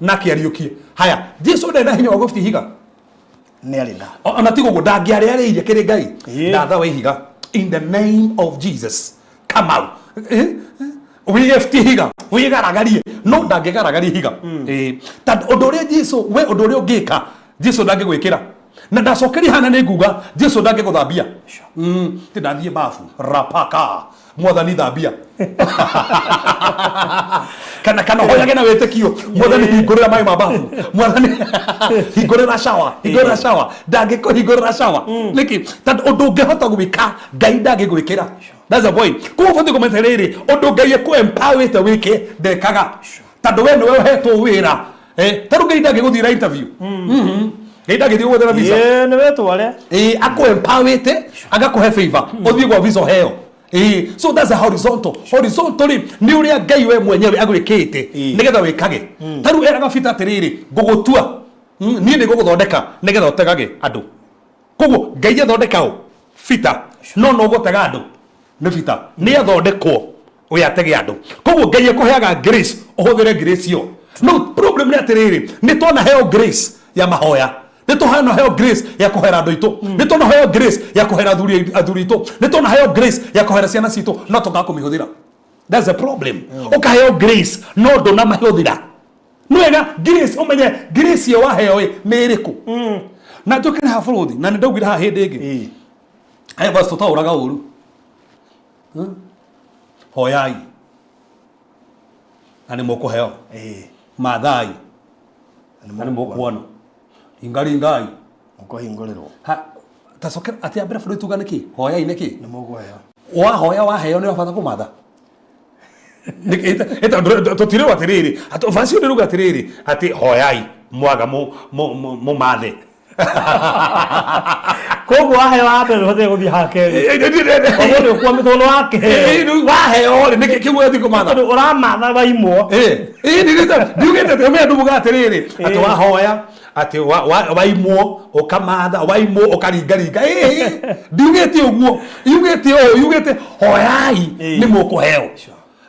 na akĩariũkie. Haya, Jesu ndarĩ na hinya wa gũbutia ihiga? Nĩ arĩ na. Ona tiga ũguo ndangĩarĩarĩirie kĩrĩ Ngai. Ndathawa ihiga, in the name of Jesus come out. Wĩgebutie ihiga, wĩgaragarie, no ndangĩgaragaria ihiga. Tondũ ũndũ ũrĩa Jesu, we ũndũ ũrĩa ũngĩka Jesu ndangĩgwĩkĩra. Na ndacokeria hana nĩ nguga Jesu ndangĩgũthambia. Ti ndathiĩ bafu rapaka, mwathani thambia, kana hoyage na wĩtĩkio, mwathani hingũrĩra maĩ ma bafu, mwathani hingũrĩra shower, hingũrĩra shower. Ndangĩkũhingũrĩra shower nĩkĩ? Tondũ ũndũ ũngĩhota gwĩka Ngai ndangĩgwĩkĩra. That's the point. Koguo ũbatiĩ kũmenya rĩrĩ, ũndũ Ngai ekũ-empowerĩte wĩke ndekaga, tondũ we nĩwe ũhetwo wĩra. Ta rĩu Ngai ndangĩgũthiĩra interview. Ngai ndangĩthiĩ gũgwethera visa. Ĩĩ, nĩ wetware. Ĩĩ, akũ-empowerĩte agakũhe favor, ũthiĩ gwa visa ũheo. Ĩĩ, so that's a horizontal. Horizontal rĩ, nĩ ũrĩa Ngai we mwenyewe agwĩkĩte nĩgetha wĩkage. Ta rĩu eraga Peter atĩrĩrĩ, ngũgũtua, niĩ nĩ ngũgũthondeka nĩgetha ũtegage andũ. Koguo Ngai athondeka ũ? Peter. No no gũtega andũ nĩ Peter. Nĩ athondekwo ũyũ atege andũ. Koguo Ngai akũheaga grace, ũhũthĩre grace ĩyo. No problem nĩ atĩrĩrĩ, nĩ twanaheo grace ya mahoya, nĩ twanaheo grace ya kũhoera andũ aitũ, nĩ twanaheo grace ya kũhoera athuri aitũ, nĩ twanaheo grace ya kũhoera ciana citũ, no tũkaga kũmĩhũthĩra. That's the problem. Ũkaheo grace no ndũnamĩhũthĩra. Nĩ wega grace ũmenye grace ĩyo waheo ĩ nĩ ĩrĩkũ. Na njũkĩre haha bũrũthi, na nĩ ndaugire haha hĩndĩ ĩngĩ, haya basi tũtaũraga ũru. Hoyai na nĩ mũkũheo, mathai na nĩ mũkuona, ringaringai Mũkũhingũrĩrwo. Ta cokera atĩ ambere bũrũri tuga nĩkĩ hoyai nĩkĩ Nĩ mũkũheo. Wahoya waheo nĩ wabata kũmatha. Tũtirĩrwo atĩrĩrĩ, vaci ũyũ ndĩrauga atĩrĩrĩ, atĩ hoyai mwaga mũmathe. Koguo waheo wa mbere ndũbataire gũthiĩ ha kerĩ. Koguo nĩ ũkwamĩtwo nĩ wakĩheo. Waheo rĩ, nĩkĩ kĩu ũrathiĩ kũmatha? Tondũ ũramatha waimwo. Ndiugĩte atĩ ũmenye ndumuga atĩrĩrĩ, atĩ wahoya atĩ waimwo ũkamatha, waimwo ũkaringaringa. Ndiugĩte ũguo, yugĩte ũũ, yugĩte hoyai nĩ mũkũheo,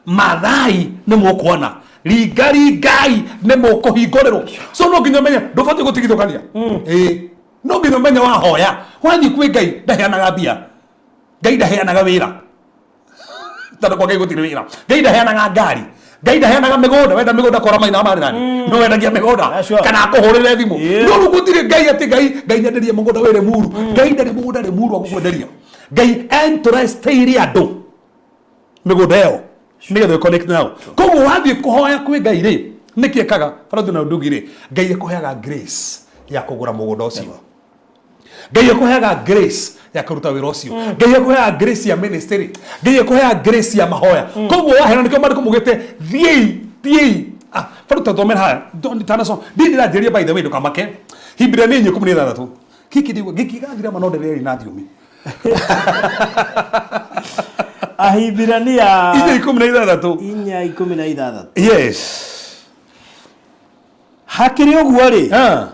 mathai nĩ mũkuona, ringaringai nĩ mũkũhingũrĩrwo. So no nginya ũmenye ndũbatiĩ gũtigithũkania. Ĩĩ, no nginya ũmenye wahoya wathiĩ kwĩ Ngai ndaheanaga mbia, Ngai ndaheanaga wĩra, tondũ kwa Ngai gũtirĩ wĩra. Ngai ndaheanaga ngari, Ngai ndaheanaga mĩgũnda. Wenda mĩgũnda kora maina marĩ nani no wendagia mĩgũnda kana akũhũrĩre thimũ. No rĩu gũtirĩ Ngai atĩ Ngai nyenderie mũgũnda wĩ Limuru. Ngai ndarĩ mũgũnda Limuru agũkwenderia. Ngai entrustĩire andũ mĩgũnda ĩyo nĩgetha ũ connect nao. Koguo wathiĩ kũhoya kwĩ Ngai rĩ, nĩkĩ ekaga? Barathi na ũndũ ũngĩ rĩ, Ngai akũheaga grace. Ya kũgũra mũgũnda ũcio. Ngai akũheaga grace ya kũruta wĩra ũcio. Ngai akũheaga grace ya ministry. Ngai akũheaga grace ya mahoya. Koguo waheo, nĩkĩo maandĩko maugĩte thiĩi, thiĩi. Ah, baru tathomera haya. Tanaso ndĩ ndĩranjĩrĩria, by the way, ndũkamake. Hibirania 4:16. Gĩkĩ ndĩgua gĩkĩ gathira ma no ndĩrĩrĩ na thiomi. Ahibirania 4:16. 4:16. Yes. Hakĩrĩ ũguo rĩ, Ah.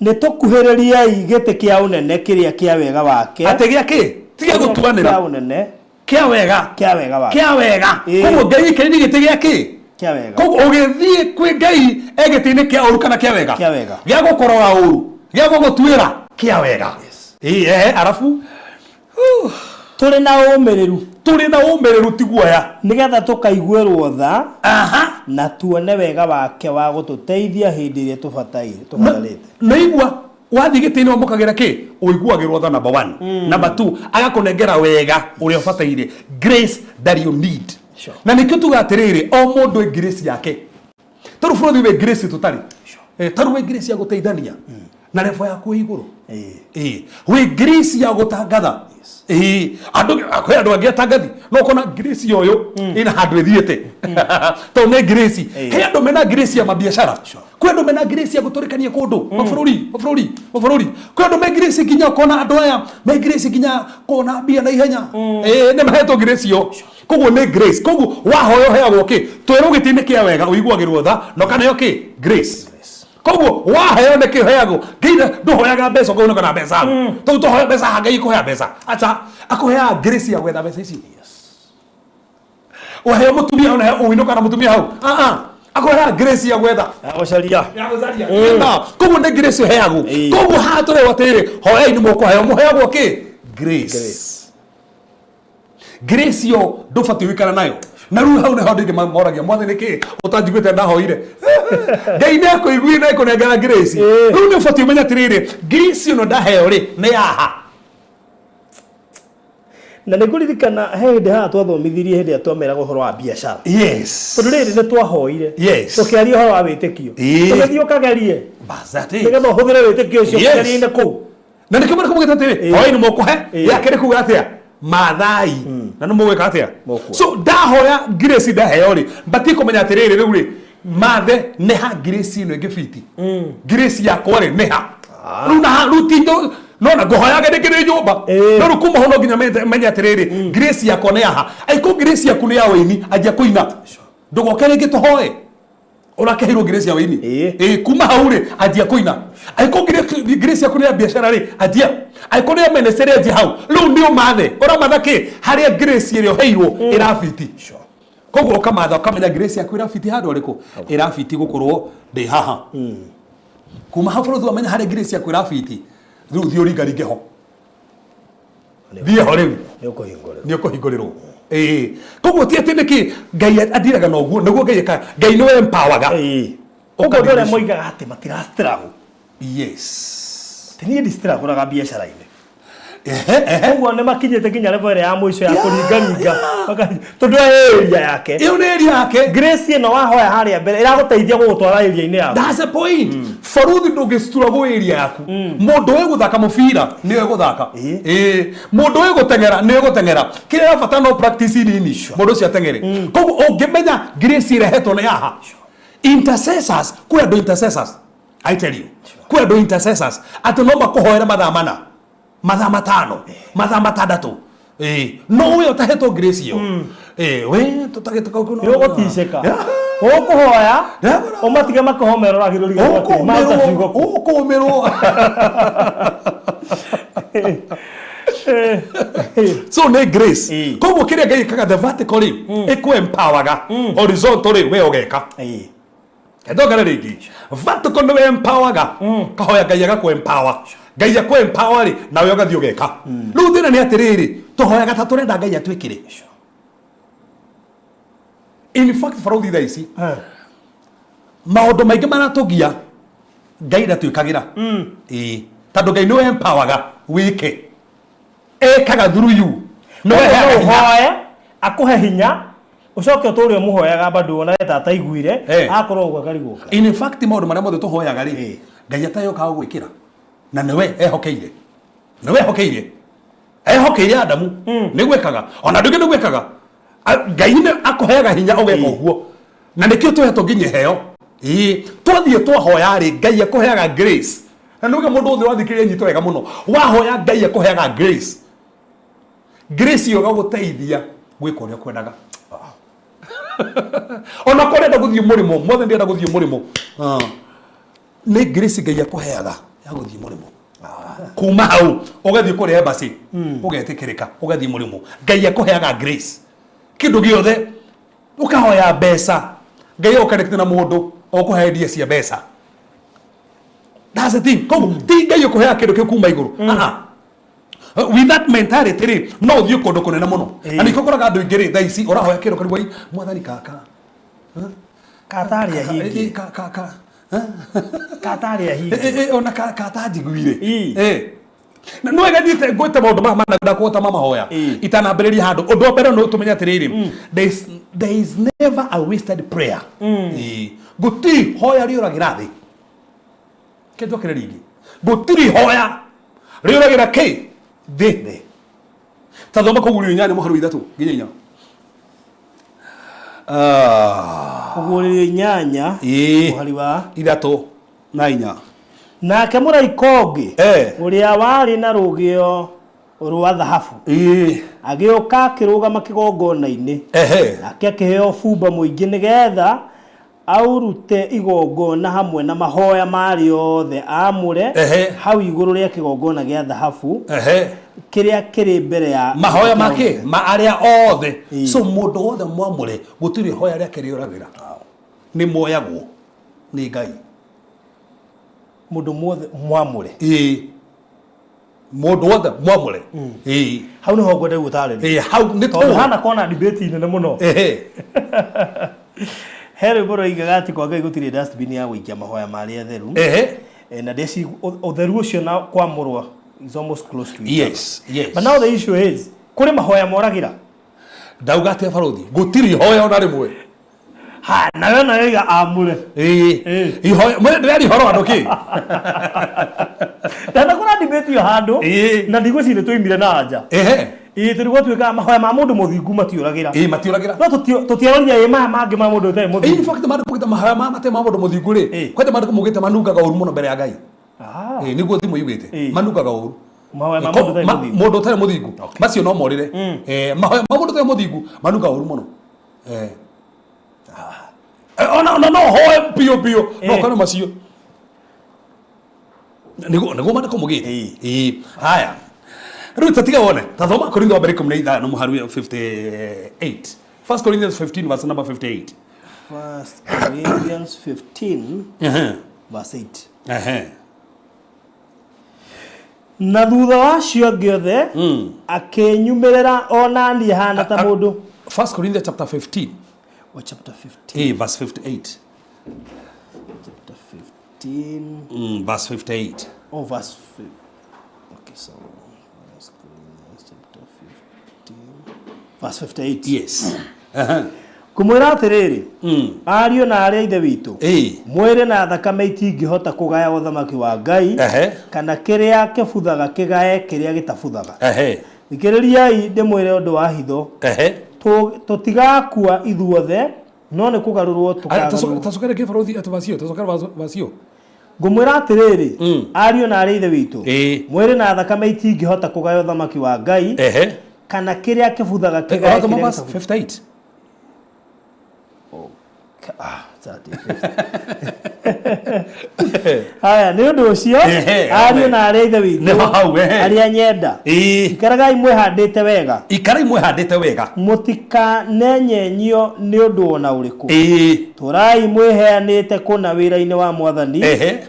nĩ tũkuhĩrĩriei gĩtĩ kĩa ũnene kĩrĩa kĩa wega wake. Atĩ gĩa kĩ? Ti gĩa Kĩa gũtuanĩra. ũnene. Kĩa wega. Kĩa wega wake. Kĩa wega. Ĩĩ. Koguo Ngai aikarĩire gĩtĩ gĩa kĩ? Kĩa wega. Koguo ũgĩthiĩ kwĩ Ngai e gĩtĩ-inĩ kĩa ũru kana kĩa wega? Kĩa wega. Gĩa gũkũrora ũru, gĩa gũgũtuĩra, kĩa wega. Ĩĩ, ehe, arabu Tũrĩ na ũmĩrĩru. Tũrĩ na ũmĩrĩru, ti guoya. Nĩgetha tũkaiguĩrwo tha Aha. na tuone wega wake wa gũtũteithia hĩndĩ ĩrĩa tũbatarĩte. Naigua wathiĩ gĩtĩ-inĩ wamũkagĩra kĩ? Ũiguagĩrwo tha, number one. Number two, agakũnengera wega ũrĩa ũbataire, grace that you need. Na nĩkĩo tuga atĩrĩrĩ, o mũndũ ĩ grace yake. Tarĩu bũrũri wĩ grace tũtarĩ. Tarĩu wĩ grace ya gũteithania na level yaku ĩ igũrũ. Wĩ grace ya gũtangatha. Andũ, kwĩ andũ angĩ atangathi, no ũkona grace ya ũyũ ĩna handũ ĩthiĩte tondũ nĩ grace. He andũ mena grace ya mabiacara, kwĩ andũ mena grace ya gũtũrĩkania kũndũ, mabũrũri, mabũrũri, mabũrũri. Kwĩ andũ me grace nginya ũkona andũ aya me grace nginya kuona mbia na ihenya. Nĩ mahetwo grace ĩyo. Koguo nĩ grace. Koguo wahoya ũheagwo kĩ? Twerwo gĩtĩ-inĩ kĩa wega, ũiguagĩrwo tha na ũkaneo kĩ? Grace. Koguo waheo nĩ kĩ ũheagwo? Ngai ndũhoyaga mbeca ũkaunĩka na mbeca hau. Tondũ tũhoya mbeca haha, Ngai ĩkũhea mbeca acha, akũheaga grace ya gwetha mbeca icio. Waheo mũtumia, ona ũinũka na mũtumia hau? Ah, ah. Akũheaga grace ya gwetha. Ya gũcaria. Ya gũcaria. Na koguo nĩ grace ũheagwo. Koguo haha tũrerwo atĩrĩrĩ, hoyai nĩ mũkũheo. Mũheagwo kĩ? Grace. Grace ĩyo ndũbatiĩ gũikara nayo. Na rĩu hau nĩho andũ aingĩ moragia, Mwathani, nĩkĩ ũtanjiguĩte ndahoire? Ngai nĩ akũiguire na ĩkũnengera grace. Rĩu nĩ ũbatiĩ ũmenye atĩrĩrĩ, grace ĩno ndaheo rĩ, nĩ yaha? Na nĩ ngũririkana he hĩndĩ haha twathomithirie, hĩndĩ ĩrĩa twameraga ũhoro wa biacara. Tondũ rĩrĩ nĩ twahoire, tũkĩaria ũhoro wa wĩtĩkio, tũgĩthiĩ ũkagerie. Bas, that is. Nĩgetha ũhũthĩre wĩtĩkio ũcio kũgeria-inĩ kũu. Na nĩkĩo marĩkũ mũgĩte atĩrĩ, hoyai nĩ mũkũhe. Yake nĩ kuga atĩa? Mathai na nĩ mũgwĩka atĩa? Mũkuona. So ndahoya grace, ndaheo rĩ, mbatiĩ kũmenya atĩrĩrĩ, rĩu rĩ, mathe nĩ ha grace ĩno ĩngĩbiti? Grace yakwa rĩ, nĩ ha rĩu? Na ha rĩu ti no na ngũhoyaga ndĩ kĩrĩ nyũmba. No rĩu kuma ho no nginya menye atĩrĩrĩ, grace yakwa nĩ yaha. Angĩkorwo grace yaku nĩ ya wĩini, anjia kũina, ndũgoke rĩngĩ tũhoe ũrakeheirwo grace ya wĩini. Kuma hau rĩ, anjia kũina. Angĩkorwo grace yaku nĩ ya biacara rĩ, anjia. Angĩkorwo nĩ ya ministry, anjia hau. Rĩu nĩ ũmathe, ũramatha kĩ? Harĩa grace ĩrĩa ũheirwo ĩrabiti. Koguo ũkamatha, ũkamenya grace yaku ĩrabiti handũ harĩkũ, ĩrabiti gũkorwo ndĩ haha. Kuma hau, bũrũri, wamenya harĩa grace yaku ĩrabiti, rĩu thiĩ ũringaringe ho, thiĩ ho rĩu. Nĩ ũkũhingũrĩrwo. Nĩ ũkũhingũrĩrwo. Koguo ti atĩ nĩkĩ Ngai andiraga na ũguo nĩguo Ngai ekaga. Ngai nĩwe empowerga. Ũguo andũ arĩa moigaga atĩ matira struggle. Atĩ niĩ ndistruggle biacara-inĩ. Ehe, ehe. Ũguo nĩ makinyĩte nginya level ĩrĩa ya mũico ya kũringaringa. Tondũ ĩyo area yake. Ĩyo nĩ area yake. Grace ĩno wahoya harĩa mbere ĩragũteithia gũgũtwara area-inĩ yaku. That's the point. Baruthi, ndũngĩstruggle area yaku. Mũndũ ũĩ gũthaka mũbira nĩwe gũthaka. Mũndũ ũĩ gũteng'era nĩwe gũteng'era. Kĩrĩa ũrabatara no practice nini, mũndũ ũcio ateng'ere. Koguo ũngĩmenya grace ĩrĩa ĩhetwo nĩ yaha. Intercessors, kwĩ andũ intercessors. I tell you. Kwĩ andũ intercessors atĩ no makũhoere mathaa 4, mathaa 5, mathaa 6. No we ũtahetwo grace ĩyo. We tũtagĩtũka Nĩ ũgũticĩka. Ũkũhoya ũmatige makũhomeroragĩrĩria. Ũkũmĩrwo, ũkũmĩrwo. So nĩ grace. Koguo kĩrĩa Ngai ĩkaga, the vertical rĩ, ĩkũ empowerga, horizontal rĩ, we ũgeka. Ndongere rĩngĩ, vertical nĩwe empowerga. Kahoya Ngai agakũ empower. Ngai akũ empower rĩ, nawe ũgathiĩ ũgeka. Rĩu thĩna nĩ atĩrĩrĩ, tũhoyaga ta tũrenda Ngai atwĩkĩre. In fact, barũthi, thaa ici maũndũ maingĩ maratũgia Ngai ndatwĩkagĩra. Tondũ Ngai nĩwe empowerga wĩke, ekaga through you, nĩwe heaga hinya. Ũhoe akũhe hinya, ũcoke ũtũre ũmũhoyaga bado wonage ta ataiguire. Akorwo ũguo akarigũka. In fact, maũndũ marĩa mothe tũhoyaga rĩ, Ngai atayokaga gwĩkĩra na nĩwe ehokeire, nĩwe ehokeire, ehokeire Adamu nĩ gwĩkaga ona andũ angĩ nĩ gwĩkaga. Ngai nĩ akũheaga hinya ũgeka ũguo, na nĩkĩo tũhetwo nginya iheo. Ĩĩ, twathiĩ twahoya rĩ, Ngai akũheaga grace, na nĩuge mũndũ wothe wathikĩrĩria nyito wega mũno, wahoya Ngai akũheaga grace, grace ĩyo ĩgagũteithia gwĩka ũrĩa ũkwendaga. Ona korwo ũrenda gũthiĩ mũrĩmo mothe, ndĩrenda gũthiĩ mũrĩmo. Ah. Nĩ grace Ngai akũheaga ya gũthiĩ mũrĩmo, kuma hau ũgathiĩ kũrĩa embassy, ũgetĩkĩrĩka, ũgathiĩ mũrĩmo. Ngai akũheaga grace kĩndũ gĩothe. Ũkahoya mbeca, Ngai agũconnect na mũndũ ũkũhe idea cia mbeca. That's the thing. Koguo ti Ngai ũkũheaga kĩndũ kĩu kuma igũrũ. Ah, ah. With that mentality rĩ, no ũthiĩ kũndũ kũnene mũno, na nĩkĩo ũkoraga andũ aingĩ rĩ, thaa ici ũrahoya kĩndũ karigwo, "Ĩ, Mwathani, kaka Katarĩ ahingie. Ka ka ka Katarĩ ahingie. Ona ka katanjiguire." Na no ĩgathiĩte ngwĩte maũndũ maya mana ndakũhota ma mahoya itanambĩrĩria handũ. Ũndũ wa mbere no tũmenye atĩrĩrĩ, there is never a wasted prayer. Gũtirĩ hoya rĩũragĩra thĩ. Ke njokere rĩngĩ, gũtirĩ hoya rĩũragĩra kĩ thĩ. Ta thoma kũguũrĩrio 8 mũhari wa 3 nginya 4. Ah. Kũguũrĩrio 8 mũhari wa 3 na 4. Nake mũraika ũngĩ ũrĩa warĩ na rũgĩo rwa thahabu agĩũka akĩrũgama kĩgongona-inĩ, nake akĩheo bumba mũingĩ nĩgetha aũrute igongona hamwe na mahoya marĩa othe aamũre hau igũrũ rĩa kĩgongona gĩa thahabu kĩrĩa kĩrĩ mbere ya mahoya make ma arĩa othe. So mũndũ wothe mwamũre, gũtirĩ hoya rĩake rĩũragĩra, nĩ moyagwo nĩ Ngai. Mũndũ mwothe mwamũre. Ĩĩ, mũndũ wothe mwamũre, ĩĩ. Hau nĩho ngwenda gũtarĩria. Ĩĩ, hau nĩ tondũ tũũ. Hana kona debate nene mũno. He rwĩmbo rũigaga atĩ kwa Ngai gũtirĩ dustbin ya gũikia mahoya ma arĩa atheru. Na ndeci ũtheru ũcio na kwamũrwo is almost close to each other. But now the issue is, kũrĩ mahoya moragĩra. Ndauga atĩa, barothi? Gũtirĩ hoya ona rĩmwe. Ha, nayo nayo iga amũre. Ĩĩ, ihoya ndĩraria ũhoro wa andũ kĩ. Ndanakora debate ĩyo handũ na ndigwĩciria tũimire na anja. Ĩĩ, tondũ gwatuĩkaga mahoya ma mũndũ mũthingu matiũragĩra. Ĩĩ, matiũragĩra. No tũtiarorire ĩ maya mangĩ ma mũndũ ũtarĩ In mũthingu. fact, maandĩko maugĩte mahoya ma mate ma mũndũ mũthingu rĩ, kwanja maandĩko maugĩte manungaga ũru mũno mbere ya Ngai. Ĩĩ, nĩguo thimũ yugĩte. Manungaga ũru. Mahoya ma mũndũ ũtarĩ mũthingu. Mũndũ ũtarĩ mũthingu macio no morĩre. Mahoya ma mũndũ ũtarĩ mũthingu manungaga ũru mũno. Ona no hoe biũ biũ no kano macio nĩguo maandĩko mugĩte. Ĩĩ, haya, rĩu tatiga wone, ta thoma Korintho wa mbere 15 mũhari wa 58, First Corinthians 15 verse number 58. First Corinthians 15 verse 8. Na thutha wa acio angĩ othe akĩnyumĩrĩra o na niĩ hana ta mũndũ. First Corinthians chapter 15. O chapter 15. Verse 58. Chapter 15. Verse 58. Oh, verse okay, so First Corinthians chapter 15 verse 58. Yes. Ngũmwĩra atĩrĩrĩ, ariũ na arĩa ithe witũ, mwĩrĩ na thakame itingĩhota kũgaya ũthamaki wa Ngai, kana kĩrĩa kĩbuthaga kĩgae kĩrĩa gĩtabuthaga. Thikĩrĩriai ndĩmwĩre ũndũ wa hitho. Tũtigakua ithuothe, no nĩ kũgarũrwo tũkagarũrwo. Tacokere kĩ, barothi, atĩ vacio tacokere vacio. Ngũmwĩra atĩrĩrĩ, ariũ na arĩa ithe witũ, mwĩrĩ na thakame itingĩhota kũgaya ũthamaki wa Ngai, kana kĩrĩa kĩbuthaga kĩgae Ũrathoma kĩrĩa verse gĩtabuthaga. 58. Ah, haya, nĩ ũndũ ũcio, ariũ na arĩa ithe witũ Nĩho hau, ehe. arĩa nyenda, ikaragai mwĩhandĩte wega. Ikarai mwĩhandĩte wega. Mũtikanenyenyio nĩ ũndũ ona ũrĩkũ. Tũrai mwĩheanĩte kũna wĩra-inĩ wa Mwathani,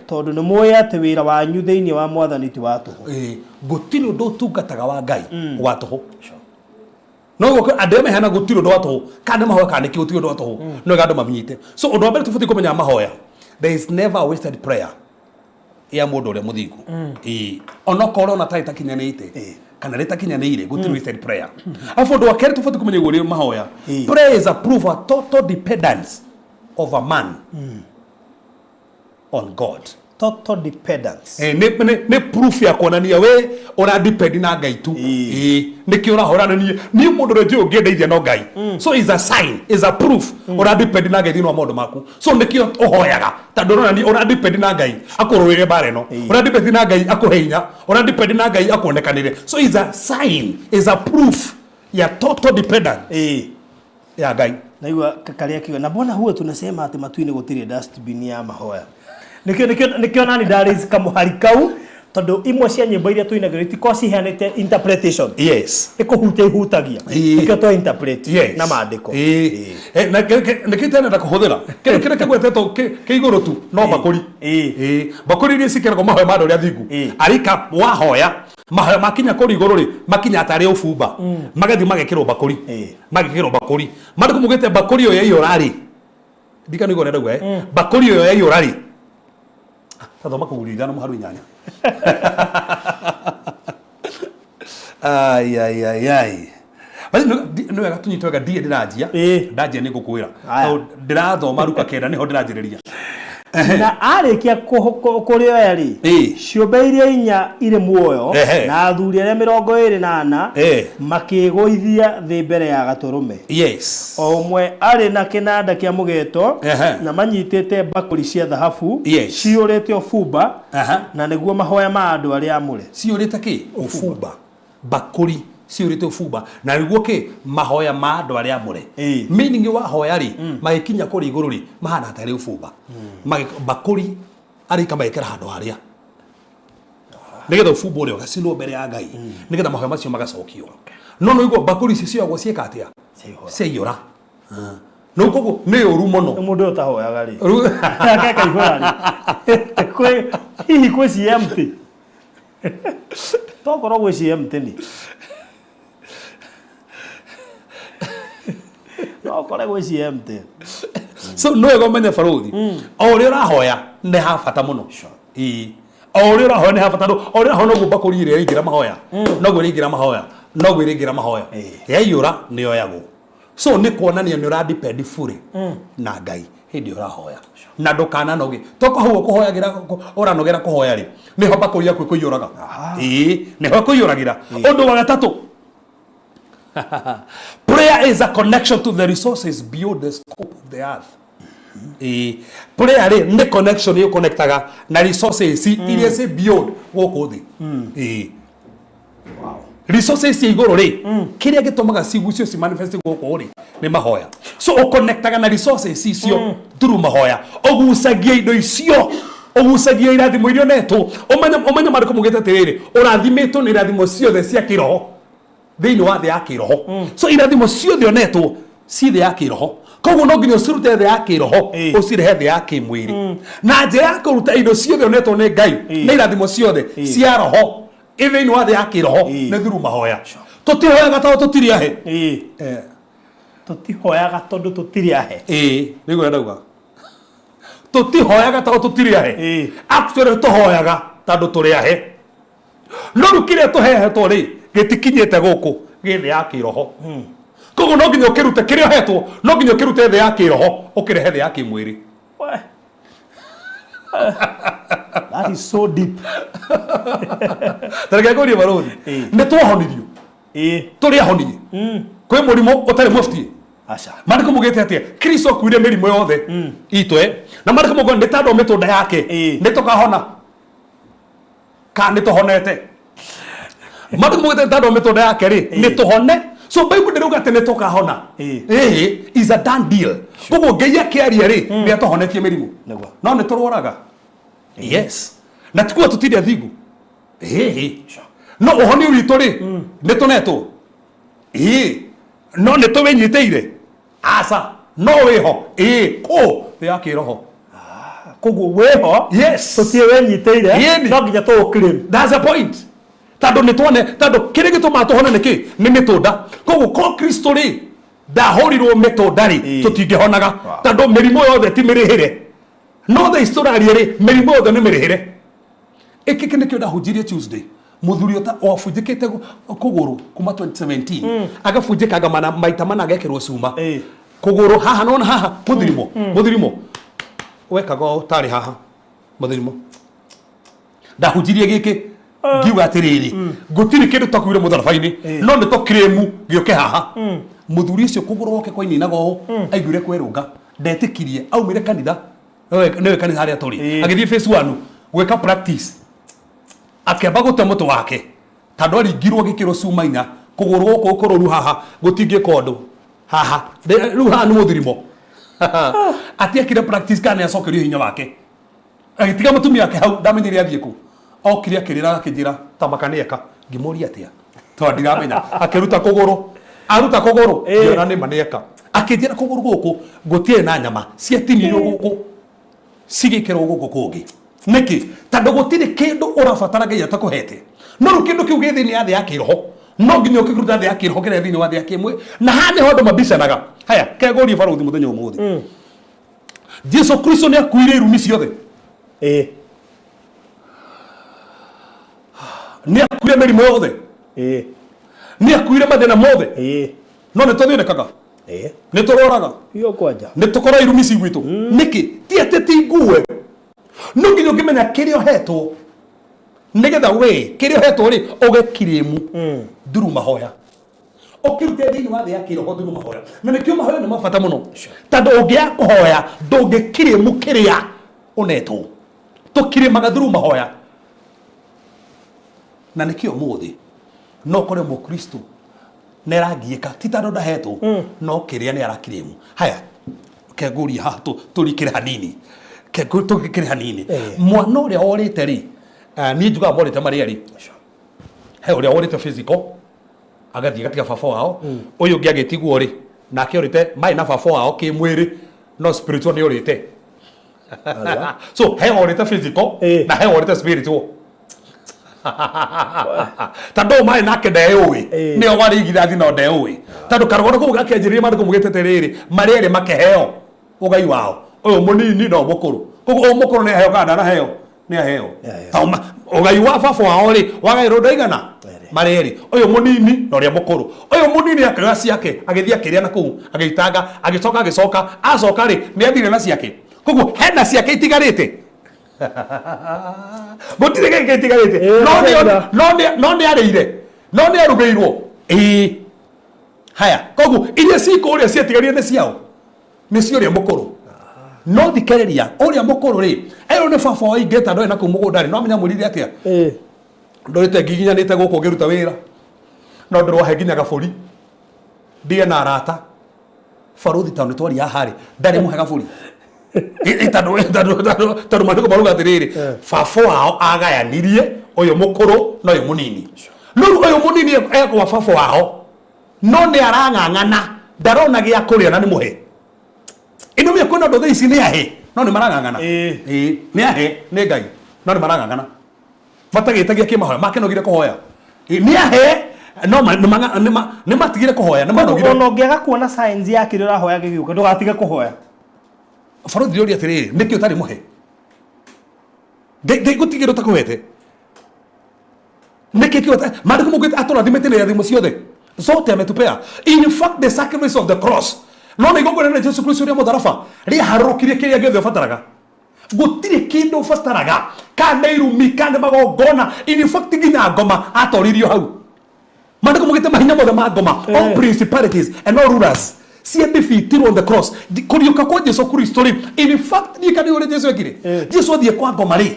tondũ nĩ mũĩ atĩ wĩra wanyu thĩinĩ wa Mwathani ti wa tũhũ. Gũtirĩ ũndũ ũtungataga wa Ngai wa tũhũ. No gũkũ andũ arĩa meheana gũtirĩ ũndũ wa tũhũ, kana nĩ mahoya kana nĩ kĩ, gũtirĩ ũndũ wa tũhũ. No wega andũ mamenyite. So ũndũ wa mbere tũbatiĩ kũmenya mahoya, there is never a wasted prayer ya mũndũ ũrĩa mũthingu. Ĩĩ, onokorwo ona tarĩ takinyanĩte kana rĩtakinyanĩire, gũtirĩ wasted prayer. Arabu ũndũ wa kerĩ tũbatiĩ kũmenya igũrũ rĩa mahoya, prayer is a proof of total dependence of a man on God. Total dependence. Eh, nĩ nĩ- nĩ proof ya kuonania we ũra depend na ngai tu. Ĩĩ, nĩkĩo ũrahũrana niĩ niĩ mũndũ ũrĩa njũĩ ũngĩndeithia no ngai. So is a sign, is a proof ũra depend na ngai thĩinĩ wa maũndũ maku. So nĩkĩo ũhoyaga tondũ ũronania ũra depend na ngai akũrũĩre mbara ĩno, ũra depend na ngai akũhe hinya, ũra depend na ngai akuonekanĩre. So is a sign, is a proof ya total dependence ya ngai. Naigua karĩa kiuga na mbona huwa tunasema atĩ matu-inĩ gũtirĩ dustbin ya mahoya. Nĩkĩo nani ndarĩ kamũhari kau tondũ imwe cia nyĩmbo iria tũinagĩrwo itikoragwo ciheanĩte interpretation. Nĩ kũhutia ihutagia. Nĩkĩo twa interpret na maandĩko. Ĩĩ. Eh, na nĩkĩo itenenda kũhũthĩra kĩndũ kĩrĩa kĩgwetetwo kĩ igũrũ tu no mbakũri. Ĩĩ. Mbakũri iria cikĩragwo mahoya ma andũ arĩa athingu. Arika wahoya mahoya makinya kũrĩa igũrũ rĩ, makinya tarĩ ũbumba, magathiĩ magekĩrwo mbakũri. Magekĩrwo mbakũri. Maandĩko maugĩte mbakũri ĩyo yaiyũra rĩ, ndikana igũrũ ndauga eh, mbakũri ĩyo yaiyũra rĩ, ta thoma kũgurio 5 mũharu 8. Ai ai ai ai. Basi nĩ wega tũnyite wega, ndirĩ ndĩranjia. Ndanjia nĩ ngũkwĩra. Aya. Tondũ ndĩrathoma Luka 9 nĩho ndĩranjĩrĩria. Na arĩkia kũrĩoya rĩ, ciũmbe iria inya irĩ muoyo na athuri arĩa 24 makĩĩgũithia thĩ mbere ya Gatũrũme. O ũmwe arĩ na kĩnanda kĩa mũgeeto na manyitĩte mbakũri cia thahabu ciyũrĩte ũbumba, na nĩguo mahoya ma andũ arĩa aamũre. Ciyũrĩte kĩ? Ũbumba. Mbakũri ciyũrĩte ũbumba na nĩguo kĩ? Mahoya ma andũ arĩa amũre. Meaning wahoya rĩ, magĩkinya kũrĩa igũrũ rĩ, mahana tarĩ ũbumba. Mbakũri arĩka magĩkĩra handũ harĩa nĩgetha ũbumba ũrĩa ũgacinwo mbere ya Ngai, nĩgetha mahoya macio magacokio. No nĩ ũiguo mbakũri icio cioyagwo ciĩka atĩa? Ciaiyũra. No koguo nĩ ũru mũno. Nĩ mũndũ ũyũ ũtahoyaga rĩ, nake akaihũra rĩ, hihi kwĩ ci empty? Tokorwo gwĩ ci empty nĩ no ũkore gwĩ ci empty. So no wega ũmenye barũthi, o ũrĩa ũrahoya nĩ ha bata mũno. Ĩĩ. O ũrĩa ũrahoya nĩ ha bata, o ũrĩa ũrahoya noguo mbakũri ĩrĩa ĩraingĩra mahoya, noguo ĩraingĩra mahoya, noguo ĩraingĩra mahoya, yaiyũra nĩ yoyagwo. So nĩ kuonania nĩ ũra depend fully na Ngai hĩndĩ ĩyo ũrahoya, na ndũkananoge. Toka hau ũkũhoyagĩra, ũranogera kũhoya rĩ, nĩho mbakũri yaku ĩkũiyũraga. Ĩĩ, nĩho ĩkũiyũragĩra. Ũndũ wa gatatũ, prayer is a connection to the resources beyond the scope of the earth. Ĩĩ, prayer rĩ nĩ connection ĩũconnectaga na resources iria ci beyond gũkũ thĩ. Ĩĩ, resources cia igũrũ rĩ, kĩrĩa gĩtũmaga cigucio ci manifest gũkũ rĩ nĩ mahoya. So ũconnectaga na resources icio through mahoya, ũgucagia indo icio, ũgucagia irathimo iria onetwo. Ũmenye ũmenye maandĩko maugĩte atĩrĩrĩ, ũrathimĩtwo nĩ irathimo ciothe cia kĩroho thĩinĩ wa thĩ ya kĩroho. So irathimo ciothe onetwo ci thĩ ya kĩroho, koguo no nginya ũcirute thĩ ya kĩroho ũcirehe thĩ ya kĩmwĩrĩ. Na njĩra ya kũruta indo ciothe onetwo nĩ Ngai na irathimo ciothe cia roho ĩ thĩinĩ wa thĩ ya kĩroho nĩ through mahoya. Tũtihoyaga tondũ tũtirĩ ahe. Tũtihoyaga tondũ tũtirĩ ahe. Ĩĩ, nĩguo ndauga, tũtihoyaga tondũ tũtirĩ ahe. Actually tũhoyaga tondũ tũrĩ ahe, no rĩu kĩrĩa tũhehetwo rĩ gĩtikinyĩte gũkũ, gĩ thĩ ya kĩroho. Koguo no nginya ũkĩrute kĩrĩa ũhetwo, no nginya ũkĩrute thĩ ya kĩroho ũkĩrehe thĩ ya kĩmwĩrĩ. We. That is so deep. Tareke ngũrie barũthi, nĩ twahonirio? Tũrĩ ahonie? Kwĩ mũrimũ ũtarĩ mũbutie? Aca. Maandĩko mugĩte atĩa? Kristo akuire mĩrimũ yothe itũ, eh? Na maandĩko mauga nĩ tondũ mĩtũnda yake nĩ tũkahona kana nĩ tũhonete. Maandĩko maugĩte nĩ tondũ mĩtũnda yake rĩ nĩ tũhone. So Bible ndĩrauga atĩ nĩ tũkahona. Ĩĩ, is a done deal. Koguo Ngai akĩaria rĩ, nĩ atũhonetie mĩrimũ. No nĩ tũrwaraga, yes, na tikuga tũtirĩ athingu. Ĩĩ, no ũhonio witũ rĩ, nĩ tũnetwo. Ĩĩ, no nĩ tũwĩnyitĩire? Aca. No wĩho. Ĩĩ, kũ thĩ ya kĩroho. Koguo wĩho. Yes. Tũtirĩ wenyitĩire. Ĩni. No nginya tũũclaim. That's the point. Tondũ nĩ tuone, tondũ kĩrĩa gĩtũmaga tũhone nĩ kĩ? Nĩ mĩtũnda. Koguo ko Kristo rĩ ndahũrirwo mĩtũnda rĩ, tũtingĩhonaga, tondũ mĩrimũ yothe ti mĩrĩhĩre. No thaa ici tũraria rĩ, mĩrimũ yothe nĩ mĩrĩhĩre. Ĩkĩ nĩkĩo ndahunjirie Tuesday. Mũthuri ũta wabunjĩkĩte kũgũrũ kuma 2017, agabunjĩkanga mana maita mana, agekĩrwo cuma kũgũrũ haha. Nona haha mũthirimo, mũthirimo wekaga ũũ tarĩ haha mũthirimo. Ndahunjirie gĩkĩ ngiuga atĩrĩrĩ, gũtirĩ kĩndũ twakuire mũtharaba-inĩ, no nĩ tũkirĩmu gĩũke haha. Mũthuri ũcio kũgũrũ gwake kwainainaga ũũ, aiguire kwerũnga, ndetĩkirie, aumire kanitha, nĩwe kanitha harĩa tũrĩ, agĩthiĩ phase one gwĩka practice, akĩamba gũte mũtĩ wake tondũ aringirwo agĩkĩrwo cuma inya kũgũrũ gũkũ gũkũrũru haha gũtingĩka ũndũ haha. Rĩu haha nĩ mũthirimo atiekire practice kana nĩ acokerio hinya wake, agĩtiga mũtumia wake hau, ndamenyire athiĩ kũ. Okire akĩrĩra, akĩnjĩra ta maka nĩeka. Ngĩmũria atĩa tondũ ndiramenya. Akĩruta kũgũrũ, aruta kũgũrũ, ngĩona nĩma nĩeka. Akĩnjĩra kũgũrũ gũkũ gũtirĩ na nyama ciatinirio gũkũ cigĩkĩrwo gũkũ kũngĩ. Nĩkĩ? Tondũ gũtirĩ kĩndũ ũrabatara Ngai atakũhete, no rĩu kĩndũ kĩu gĩ thĩinĩ ya thĩ ya kĩroho, no nginya ũkĩruta thĩ ya kĩroho kĩrĩa thĩinĩ wa thĩ ya kĩmwĩ. Na haha nĩho andũ mabicanaga. Haya, kegũrie barũthi mũthenya ũmũthĩ, Jesu Kristo nĩ akuire irumi ciothe? Ĩĩ. Nĩ akuire mĩrimũ yothe? Ĩĩ. Nĩ akuire mathĩna mothe? Ĩĩ. No nĩ tũthĩnĩkaga? Ĩĩ. Nĩ tũrwaraga? Hiyo kwanja. Nĩ tũkora irumi ci gwitũ. Nĩkĩ? Ti atĩ ti ngue. No nginya ũngĩmenya kĩrĩa ũhetwo, nĩgetha we kĩrĩa ũhetwo rĩ, ũgĩkirĩmu through mahoya, ũkĩrute thĩinĩ wa thĩ ya kĩroho through mahoya. Na nĩkĩo mahoya nĩ mabata mũno, tondũ ũngĩaga kũhoya ndũngĩkirĩmu kĩrĩa ũnetwo. Tũkirĩmaga through mahoya. Na nĩkĩo ũmũthĩ no ũkore mũkristo nĩ aragiĩka, ti tondũ ndahetwo, no kĩrĩa nĩ arakirĩmu. Haya, kengũria haha tũrikĩre hanini. Tũgĩkĩre hanini. Mwana ũrĩa worĩte rĩ, niĩ njugaga morĩte marĩ erĩ. He ũrĩa worĩte physical, agathiĩ agatiga baba wao. Ũyũ ũngĩ agĩtigwo rĩ, nake orĩte marĩ na baba wao kĩmwĩrĩ, no spiritual nĩ orĩte. So he orĩte physical na he orĩte spiritual, tondũ marĩ nake ndeyũĩ. Nĩo warĩ igithathi no ndeyũĩ, tondũ karũgano kau gakĩanjĩrĩria mandĩko mugĩte rĩrĩ, marĩ erĩ makĩheo ũgai wao, ũyũ mũnini na ũyũ mũkũrũ. Koguo ũyũ mũkũrũ nĩ aheo kana ndanaheo? Nĩ aheo. Nĩ aheo. Ũgai wa baba wao rĩ, wagaĩrwo ndaigana? Erĩ. Marĩ erĩ, ũyũ mũnini na ũrĩa mũkũrũ. Ũyũ mũnini akĩoya ciake, agĩthiĩ akĩrĩa na kũu, agĩitanga, agĩcoka agĩcoka acoka rĩ, nĩ athire na ciake. Koguo hena ciake itigarĩte? Gũtirĩ gĩkĩ itigarĩte. No nĩ gũtirĩ. No nĩ arĩire, no nĩ arugĩirwo. Ĩĩ, haya, koguo iria cikũrĩa ciatigarire nĩ ciao, nĩ cia ũrĩa mũkũrũ. No thikĩrĩria, ũrĩa mũkũrũ rĩ, erwo nĩ baba wa ingĩta ndoĩ na kũu mũgũnda rĩ, no amenya mwĩrire atĩa. Ndũrĩte ngiginyanĩte gũkũ ngĩruta wĩra, no ndĩrwahe nginya gabũri ndĩe na arata. Barũthi, tondũ nĩ twaria haha rĩ, ndarĩ mũhe gabũri. Tondũ maandĩko marauga atĩrĩrĩ, baba wao agayanirie ũyũ mũkũrũ na ũyũ mũnini. No rĩu ũyũ mũnini ekwa baba wao, no nĩ arang'ang'ana, ndarona gĩa kũrĩa na nĩ mũhe ĩno mĩa. Kwĩna andũ thaa ici nĩ ahe no nĩ marang'ang'ana. Ĩĩ, nĩ ahe nĩ Ngai no nĩ marang'ang'ana, matagĩtagia kĩmahoya, makenogire kũhoya. Ĩĩ, nĩ ahe no nĩ matigire kũhoya, nĩ manogire. Ona ũngĩaga kuona signs ya kĩrĩa ũrahoya gĩgĩũka, ndũgatige kũhoya. Barũthi, ũria atĩrĩrĩ, nĩkĩ ũtarĩ mũhe? Ngai gũtigĩrwo takũhete nĩkĩ kĩo? Maandĩko maugĩte atũrathimĩte na irathimo ciothe zote ametupea. In fact, the sacrifice of the cross, no nĩ igongona rĩa Jesu Kristo rĩa mũtharaba rĩaharũrũkirie kĩrĩa gĩothe ũbataraga. Gũtirĩ kĩndũ ũbataraga, kana nĩ irumi, kana nĩ magongona. In fact, nginya ngoma atoririo hau. Maandĩko maugĩte mahinya mothe ma ngoma, all principalities and all rulers, ciadefeatirwo on the cross. Kũriũka kwa Jesu Kristo rĩ, in fact, niĩ kana ũrĩa Jesu ekire. Jesu athiĩ kwa ngoma rĩ,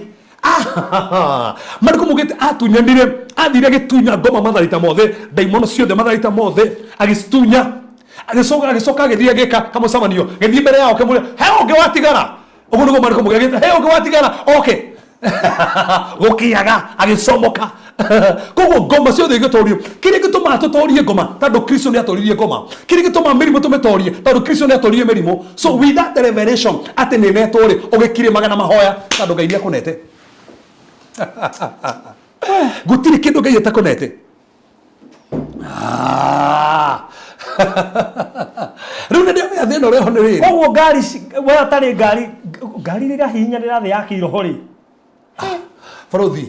maandĩko maugĩte atunyanire, athire agĩtunya ngoma matharaita mothe, ndaimono ciothe, matharaita mothe agĩcitunya. Agĩcoka agĩthiĩ agĩka kamũcemanio, gĩthiĩ mbere yao, kĩmũria, he ũngĩ watigara? Ũguo nĩguo maandĩko maugĩte, he ũngĩ watigara oke gũkĩaga, agĩcomoka. Koguo ngoma ciothe igĩtorio. Kĩrĩa gĩtũmaga tũtorie ngoma, tondũ Kristo nĩ atoririe ngoma. Kĩrĩa gĩtũmaga mĩrimũ tũmĩtorie, tondũ Kristo nĩ atoririe mĩrimũ. So with that revelation atĩ nĩ netwo rĩ, ũgĩkirĩmaga na mahoya, tondũ Ngai nĩ akũnete. Gũtirĩ kĩndũ Ngai atakũnete. Ah. Rĩu nĩ ndĩamenya thĩna ũrĩa ho nĩ rĩrĩ. Koguo ngari we atarĩ ngari, ngari rĩrĩa hihinyanĩra thĩ ya kĩroho rĩ. Barũthi,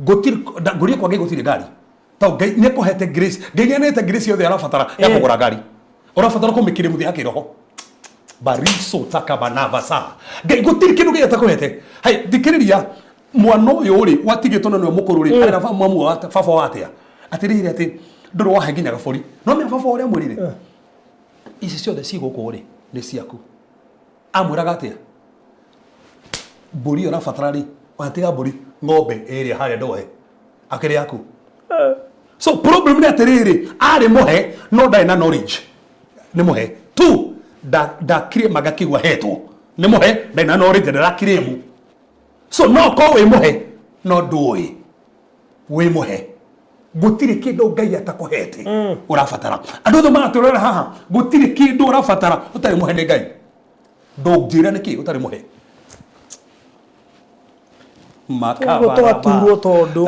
gũtirĩ ngũrie kwa Ngai, gũtirĩ ngari, tondũ Ngai nĩ akũhete grace. Ngai nĩ anete grace yothe arabatara ya kũgũra ngari. Ũrabatara kũmĩkĩria mũthĩ ya kĩroho bariso takabanavasa. Ngai gũtirĩ kĩndũ Ngai atakũhete. Hai, thikĩrĩria. Mwana ũyũ rĩ watigĩtwo na nĩwe mũkũrũ rĩ, arera mamu wa baba wa atĩa? Atĩrĩrĩ, atĩ ndũrĩ wahe nginya gabũri. No menya baba ũrĩa amwĩrire, ici ciothe ci gũkũ rĩ nĩ ciaku. Amwĩraga atĩa? Mbũri ĩyo ũrabatara rĩ, ona tiga mbũri, ng'ombe ĩrĩa harĩa ndohe akĩrĩ yaku. So problem nĩ atĩrĩrĩ, arĩ mũhe no ndarĩ na knowledge. Nĩ mũhe tu ndakirĩmaga kĩu ahetwo. Nĩ mũhe, ndarĩ na knowledge, ndarakirĩmu. So no korwo wĩ mũhe no ndũĩ wĩ mũhe. Gũtirĩ kĩndũ Ngai atakũhete ũrabatara. Andũ othe maratũrora haha, gũtirĩ kĩndũ ũrabatara ũtarĩ mũhe nĩ Ngai. Ndũngjĩra nĩkĩ ũtarĩ mũhe. Ũguo twaturwo tondũ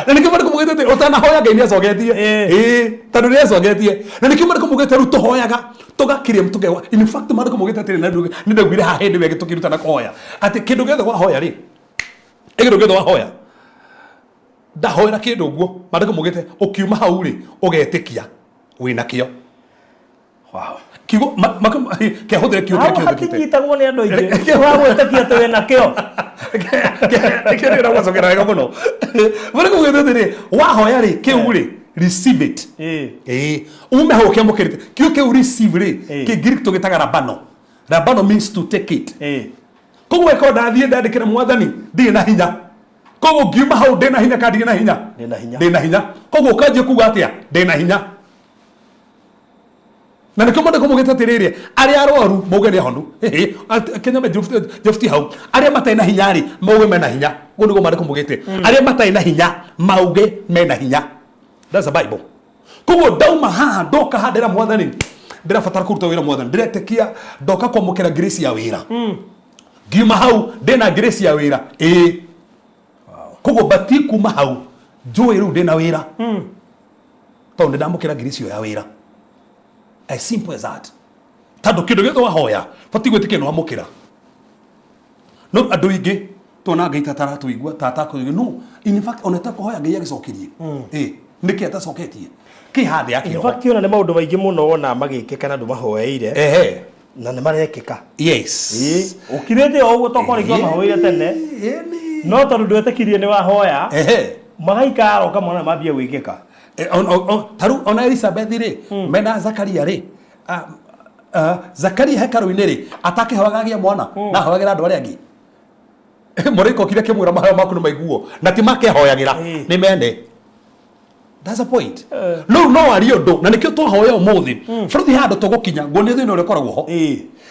Na nĩkĩo marĩkũ mugĩte atĩ ũtanahoya Ngai nĩ acoketie. Ĩĩ, tondũ nĩ acoketie. Na nĩkĩo marĩkũ mugĩte rĩu tũhoyaga tũgakiria tũkewa. In fact marĩkũ mugĩte atĩrĩ, na nĩ ndaiguire haha hĩndĩ ĩyo ĩngĩ tũkĩrutana kũhoya atĩ kĩndũ gĩothe wahoya rĩ, kĩndũ gĩothe wahoya, ndahoera kĩndũ ũguo, marĩkũ mugĩte ũkiuma hau rĩ, ũgetĩkia wĩna kĩo. Wow. Kiugo kĩahũthĩre kiugo Hau kĩrĩa kĩhũthĩkĩte. hatinyitagwo nĩ andũ aingĩ. Wa gwĩtĩkia atĩ wĩna kĩo. Kĩrĩa ndĩragũcokera wega mũno. Marĩkũ mugĩte atĩrĩ, wahoya rĩ, kĩu rĩ, receive it. Ĩĩ, ume hau ũkĩamũkĩrĩte. Kiugo kĩu receive rĩ, Kĩngiriki tũgĩtaga rabano. Rabano means to take it. Koguo ĩkorwo ndathiĩ ndandĩkĩra mwathani, ndirĩ na hinya. Koguo ngiuma hau ndĩna hinya kana ndirĩ na hinya? Ndĩna hinya. Ndĩna hinya. Koguo ũkanjia kuga atĩa? Ndĩna hinya. Na nĩkĩo mwandĩko mugĩte atĩrĩrĩ, arĩa arwaru mauge nĩ ahonu. Hĩhĩ, Kenya me Jefti hau. Arĩa matarĩ na hinya rĩ, mauge mena hinya. Ũguo nĩguo mwandĩko mugĩte. Arĩa matarĩ na hinya mauge mena hinya. That's the Bible. Koguo ndauma haha ndoka haha ndĩra mwathani, ndĩrabatara kũruta wĩra mwathani, ndĩretĩkia ndoka kwamũkĩra grace ya wĩra. Ngiuma hau ndĩna grace ya wĩra. Ĩĩ. Koguo batiĩ kuma hau njũĩ rĩu ndĩna wĩra. Tondũ nĩndamũkĩra grace ĩyo ya wĩra. As simple as that. Tondũ kĩndũ gĩothe wahoya batiĩ gwĩtĩkia nĩ wamũkĩra. No andũ aingĩ tuona Ngai ta taratũigua, ta atakũigua. No, in fact ona takũhoya Ngai agĩcokerie. Ĩ, nĩkĩ atacoketie? Kĩ hathĩ ya In kĩroho. fact ona nĩ maũndũ maingĩ mũno wonaga magĩkĩka na ndũmahoeire. Na nĩ marekĩka. Yes. Ĩĩ, ũkirĩte o ũguo tokorwo rĩngĩ wamahoeire tene. Ĩni. No tondũ ndwetĩkirie nĩ wahoya. Magaikara ũkamona mambia gwĩkĩka. Ta rĩu ona Elizabeth rĩ, mena Zakaria rĩ, Zakaria hekarũ-inĩ rĩ, atakĩhoyaga agĩe mwana, na ahoyagĩra andũ arĩa angĩ. Mũraika okire akĩmwĩra mahoya maku nĩ maiguo, na ti make ahoyagĩra, nĩ mene. That's the point. Rĩu no arie ũndũ, na nĩkĩo twahoya ũmũthĩ. Bũrũri handũ tũgũkinya, nguonie thĩna ũrĩa ũkoragwo ho.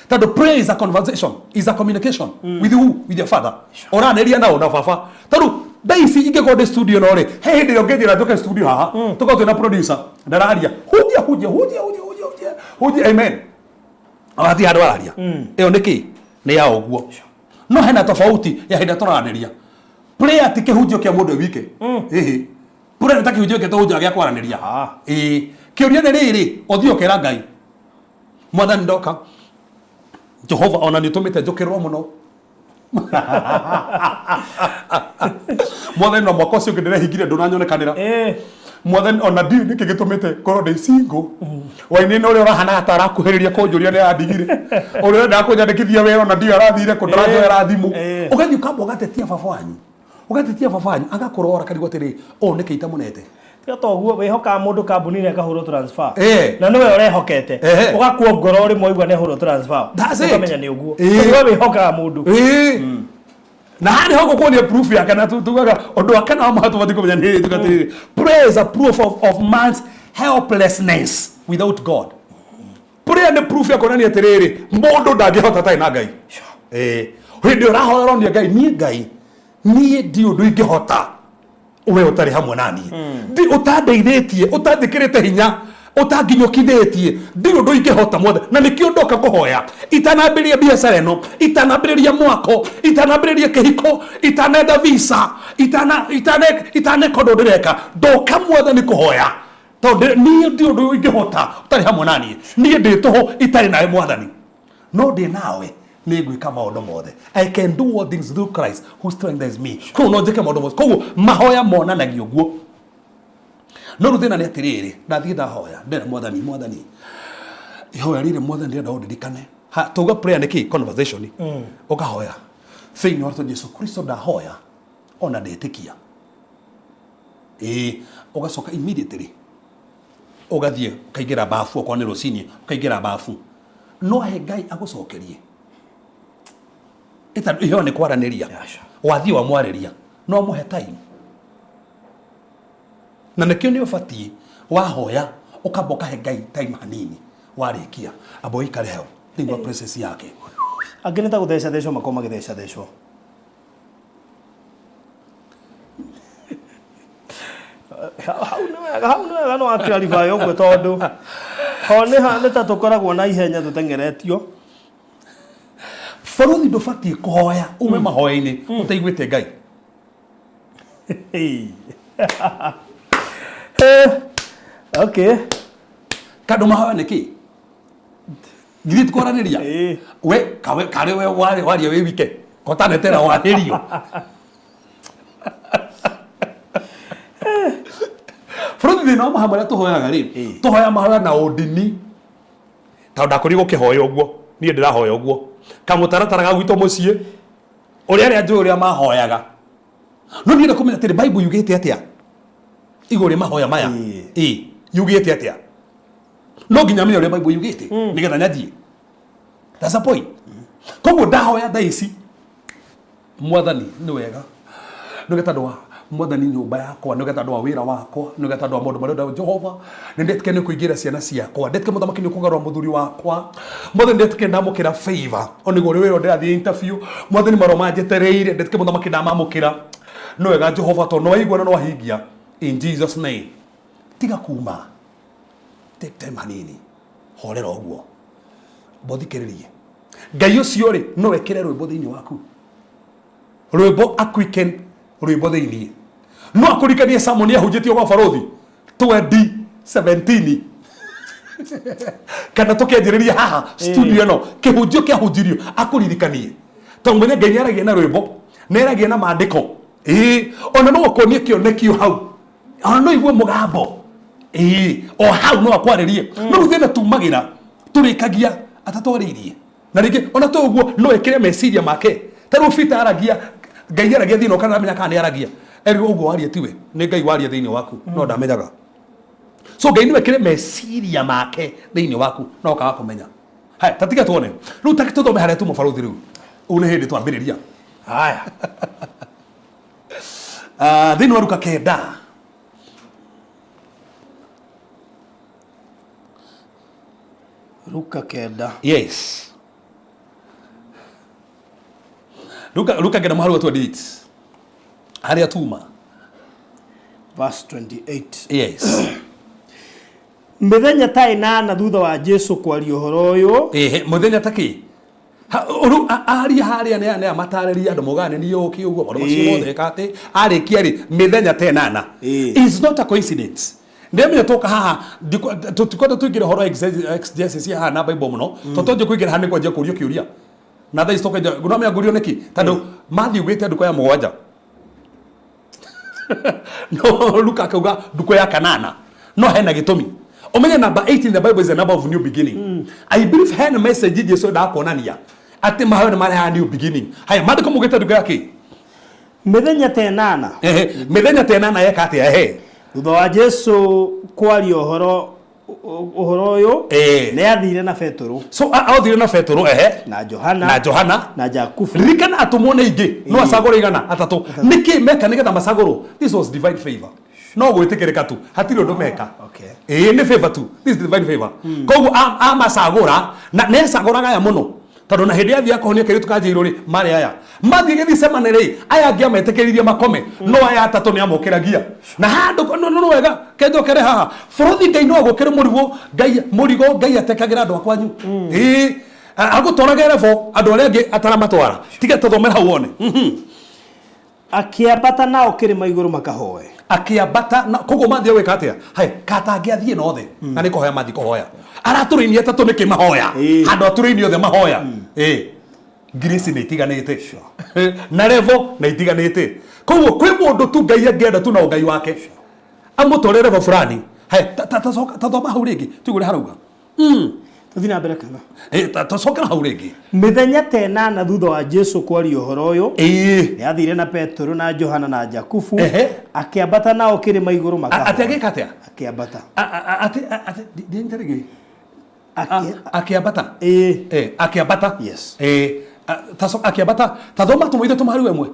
Tondũ prayer is a conversation, is a communication with who? With your father. Ũranĩria nao na baba. Tondũ thaa ici ingĩkorwo ndĩ studio no rĩ, he hĩndĩ ĩrĩa ũngĩnjĩra njũke studio haha, tũkorwo twĩna producer, ndararia, hunjia, hunjia, hunjia, hunjia, hunjia, hunjia, hunjia, amen. Ona hatirĩ handũ araria. Ĩyo nĩ kĩ? Nĩ ya ũguo. No hena tofauti ya hĩndĩ ĩrĩa tũraranĩria. Prayer ti kĩhunjio kĩa mũndũ e wike. Ĩhĩ. Prayer nĩ ta kĩhunjio kĩa tũhunjaga gĩa kwaranĩria. Ĩĩ. Kĩũria nĩ rĩrĩ, ũthiĩ ũkera Ngai, Mwathani ndoka, Jehova ona nĩ ũtũmĩte njũkĩrĩrwo mũno. Mwathani na mwaka ũcio ũngĩ ndĩrehingire ndũnanyonekanĩra. Mwathani ona ndiũĩ nĩkĩ gĩtũmĩte ngorwo ndĩ single. Wainaina ũrĩa ũrahanaga ta arakuhĩrĩria kũnjũria nĩ arandigire. Ũrĩa ũrendaga kũnyandĩkithia wĩra ona ndiũĩ arathire kũ, ndaranjoera thimũ. Ũgathiĩ ũkamba ũgatetia baba wanyu. Ũgatetia baba wanyu agakũrora akarigwo atĩrĩ, ũũ nĩkĩ itamũnete. Tiga ta ũguo wĩhokaga mũndũ kambuni-inĩ akahũrwo transfer. Eh. Na nĩwe ũrehokete. Ehe. Ũgakua ngoro rĩmwe waigua nĩ ahũrwo transfer. That's it. Ũkamenya nĩ ũguo. Eh. Tondũ we wĩhokaga mũndũ. Ĩĩ. Na haha nĩho ngũkuonia proof ya kana tugaga ũndũ wa kana wa mũhaka tũbatiĩ kũmenya nĩ tuga atĩrĩrĩ, prayer is a proof of man's helplessness without God. Prayer nĩ proof ya kuonania atĩrĩrĩ, mũndũ ndangĩhota atarĩ na Ngai. Ĩĩ. Hĩndĩ ĩrĩa ũrahoya ũronia Ngai, niĩ Ngai, niĩ ndi ũndũ ingĩhota we ũtarĩ hamwe na niĩ. Ndi ũtandeithĩtie, ũtanjĩkĩrĩte hinya, ũtanginyũkithĩtie, ndirĩ ũndũ ingĩhota mothe. Na nĩkĩo ndoka kũhoya, itanambĩrĩria biacara ĩno, itanambĩrĩria mwako, itanambĩrĩria kĩhiko, itanetha visa, itaneka ũndũ ndĩreka, ndoka Mwathani kũhoya. Tondũ niĩ ndirĩ ũndũ ingĩhota ũtarĩ hamwe na niĩ. Niĩ ndĩ tũhũ itarĩ nawe Mwathani. No ndĩ nawe nĩ ngwĩka maũndũ mothe. I can do all things through Christ who strengthens me. Koguo no njĩke maũndũ mothe. Koguo mahoya monanagia ũguo. No rĩu thĩna nĩ atĩrĩrĩ, ndathiĩ ndahoya, ndera Mwathani, Mwathani, ihoya rĩrĩ Mwathani ndĩrenda ũndirikane. Ha, tauga prayer nĩ kĩ? Conversation. Ũkahoya. Thĩinĩ wa rĩtwa Jesu Kristo ndahoya ona ndetĩkia. Ĩĩ, ũgacoka immediately ũgathiĩ ũkaingĩra bafu, okorwo nĩ rũcinĩ ũkaingĩra bafu, no he Ngai agũcokerie. Ĩta iheo nĩ kwaranĩria, wathiĩ wamwarĩria, no mũhe time. Na nĩkĩo nĩ ũbatiĩ wahoya ũkamba ũkahe Ngai time hanini, warĩkia amba ũikare hau thĩinĩ wa presence yake. Angĩ nĩ ta gũtheca thecwo makoragwo magĩtheca thecwo. Hau nĩ wega, hau nĩ wega no wa clarify ũguo tondũ ho nĩ ha nĩ ta tũkoragwo na ihenya tũteng'eretio. Baruthi ndũbatiĩ kũhoya ume mahoya-inĩ ũtaiguĩte Ngai. Okay. Kandũ mahoya nĩ kĩ? Githĩ ti kwaranĩria? Ĩĩ. We kawe karĩ we warĩ waria wĩ wike kotanetera warĩrio. Bũrũri thĩna wa mahoya marĩa tũhoyaga rĩ, Ĩĩ. tũhoya mahoya na ũndini. Tondũ ndakũrirwo ũkĩhoya ũguo, niĩ ndĩrahoya ũguo. Kamũtaratara ga gwitũ mũciĩ, ũrĩa arĩa njũĩ ũrĩa mahoyaga. No ndienda kũmenya atĩrĩ, Bible yugĩte atĩa igũrũ rĩa mahoya maya? Ĩĩ. Ĩĩ, yugĩte atĩa? No nginya menye ũrĩa Bible yugĩte nĩgetha nyanjie. That's the point. Koguo ndahoya thaa ici, Mwathani nĩ wega, nĩ wega tondũ wa Mwathani nyũmba yakwa, nĩ wega tondũ wa wĩra wakwa, nĩ wega tondũ wa maũndũ marĩa ndĩrenda. Jehova, nĩ ndetĩkia nĩ ũkũingĩra ciana ciakwa, ndetĩkia mũthamaki nĩ ũkũgarũra mũthuri wakwa, Mwathani ndetĩkia ndamũkĩra favor, o nĩguo ũrĩ wĩra ndĩrathiĩ interview, Mwathani marũa manjetereire, ndetĩkia mũthamaki ndamamũkĩra. Nĩ wega Jehova tondũ nĩ waigua na nĩ wahingia. In Jesus name. Tiga kuma, take time hanini, horera ũguo, mbothikĩrĩrie. Ngai ũcio rĩ, no ekĩre rwĩmbo thĩinĩ waku, rwĩmbo aquicken rwĩmbo thĩinĩ, no akũrikanie sermon yahunjĩtio gwa barothi 2017 kana tũkĩanjĩrĩria haha studio ĩno kĩhunjio kĩahunjirio, akũririkanie tondũ mwene Ngai nĩaragia na rwĩmbo, nĩaragia na maandĩko. Ĩĩ, ona no akuonie kĩonekio hau, ona no igue mũgambo. Ĩĩ, o hau no akwarĩrie. No rĩu thĩna tumagĩra tũrĩkagia atatwarĩirie, na rĩngĩ ona to ũguo no ekĩre meciria make. Ta rĩu Peter aragia, Ngai aragia thĩinĩ kana aramenya kana nĩ aragia, erirwo ũguo waria tiwe, nĩ Ngai waria thĩinĩ waku, no ndamenyaga. So Ngai no ekĩre meciria make thĩinĩ waku no ũkaga kũmenya. Haya, ta tiga tuone rĩu, ta tũthome harĩa tuma barothi rĩu, ũũ nĩ hĩndĩ twambĩrĩria. Haya. Ah, thĩinĩ wa Luka 9. Luka 9. Yes, Luka 9 mũhari wa 28 harĩa tuma. Verse 28. Yes. Mĩthenya ta 8 thutha wa Jesu kwaria ũhoro ũyũ. Ehe, mũthenya ta kĩ? Rĩu aria harĩa nĩ nĩ amatarĩria andũ mogaga nĩ niĩ ũkĩ ũguo maũndũ macio mothe eka atĩ arĩkia rĩ mĩthenya ta 8. Ĩĩ. It's not a coincidence. Ndĩmenya tũka haha tũtikwenda tũingĩre ũhoro wa exegesis ya haha na Bible mũno, tondũ twanjia kũingĩra haha nĩ kwanjia kũrio kĩũria na thaa ici tũkenja no menya ngũrio nĩkĩ, tondũ Matthew ugĩte ndukũ ya 7, no Luka akauga ndukũ ya 8. No hena gĩtũmi ũmenye number 8 in the Bible is a number of new beginning. I believe hena message Jesu endaga kuonania atĩ mahoya nĩ marehaga new beginning. Haya, maandĩko maugĩte ndukũ ya kĩ? Mĩthenya ta 8. Ehe, mĩthenya ta 8 yeka atĩa? Ehe. Thutha wa Jesu kwaria ũhoro ũhoro ũyũ, nĩ athire na Petero. So athire na Petero, ehe. Na Johana. Na Johana. Na Jakubu. Ririkana atũmwo nĩ aingĩ, no acagũre 300. Nĩkĩ meka nĩgetha macagũrwo? This was divine favor. No gwĩtĩkĩrĩka tu, hatirĩ ũndũ meka. Okay. Ĩĩ, nĩ favor tu. This is divine favor. Koguo amacagũra na nĩacagũraga aya mũno, tondũ na hĩndĩ yathiĩ akũhonia kairĩtu ka Jairũ rĩ, marĩ aya mathiĩ Gethsemane rĩ, aya angĩ ametĩkĩririe makome, no aya atatũ nĩ amokĩragia na handũ no no wega kenjokere haha bũrũthi. Ngai no agũkĩre mũrigo, Ngai mũrigo Ngai atekagĩra andũ akwanyu. Ĩĩ, agũtwarage level andũ arĩa angĩ ataramatwara. Tiga tũthomere hau wone. Akĩambata nao kĩrĩma igũrũ makahoe. Akĩambata na koguo mathiĩ gwĩka atĩa? Hai katangĩathiĩ na othe na nĩ kũhoya mathiĩ kũhoya, aratũrĩini atatũ nĩkĩ mahoya? Handũ atũrĩini othe mahoya. Ĩĩ, grace nĩ itiganĩte na level nĩ itiganĩte, koguo kwĩ mũndũ tu Ngai angĩenda tu na ũngai wake amũtware level fulani. Hai, ta thoma hau rĩngĩ tuigue ũrĩa harauga. Tũthiĩ na mbere kana? Tũcokera hau rĩngĩ. Mĩthenya ta ĩnana thutha wa Jesu kwaria ũhoro ũyũ, Ĩĩ. nĩ aathiire na Petero na Johana na Jakubu, Ehe. akĩambata nao kĩrĩma igũrũ Atĩ makahoe. agĩka atĩa? Akĩambata. Atĩ ndĩnyita rĩngĩ. Akĩ Akĩambata. Ĩĩ. Akĩambata. Yes. Akĩambata. Ta thoma atũmwo ithatũ mũhari wa ĩmwe.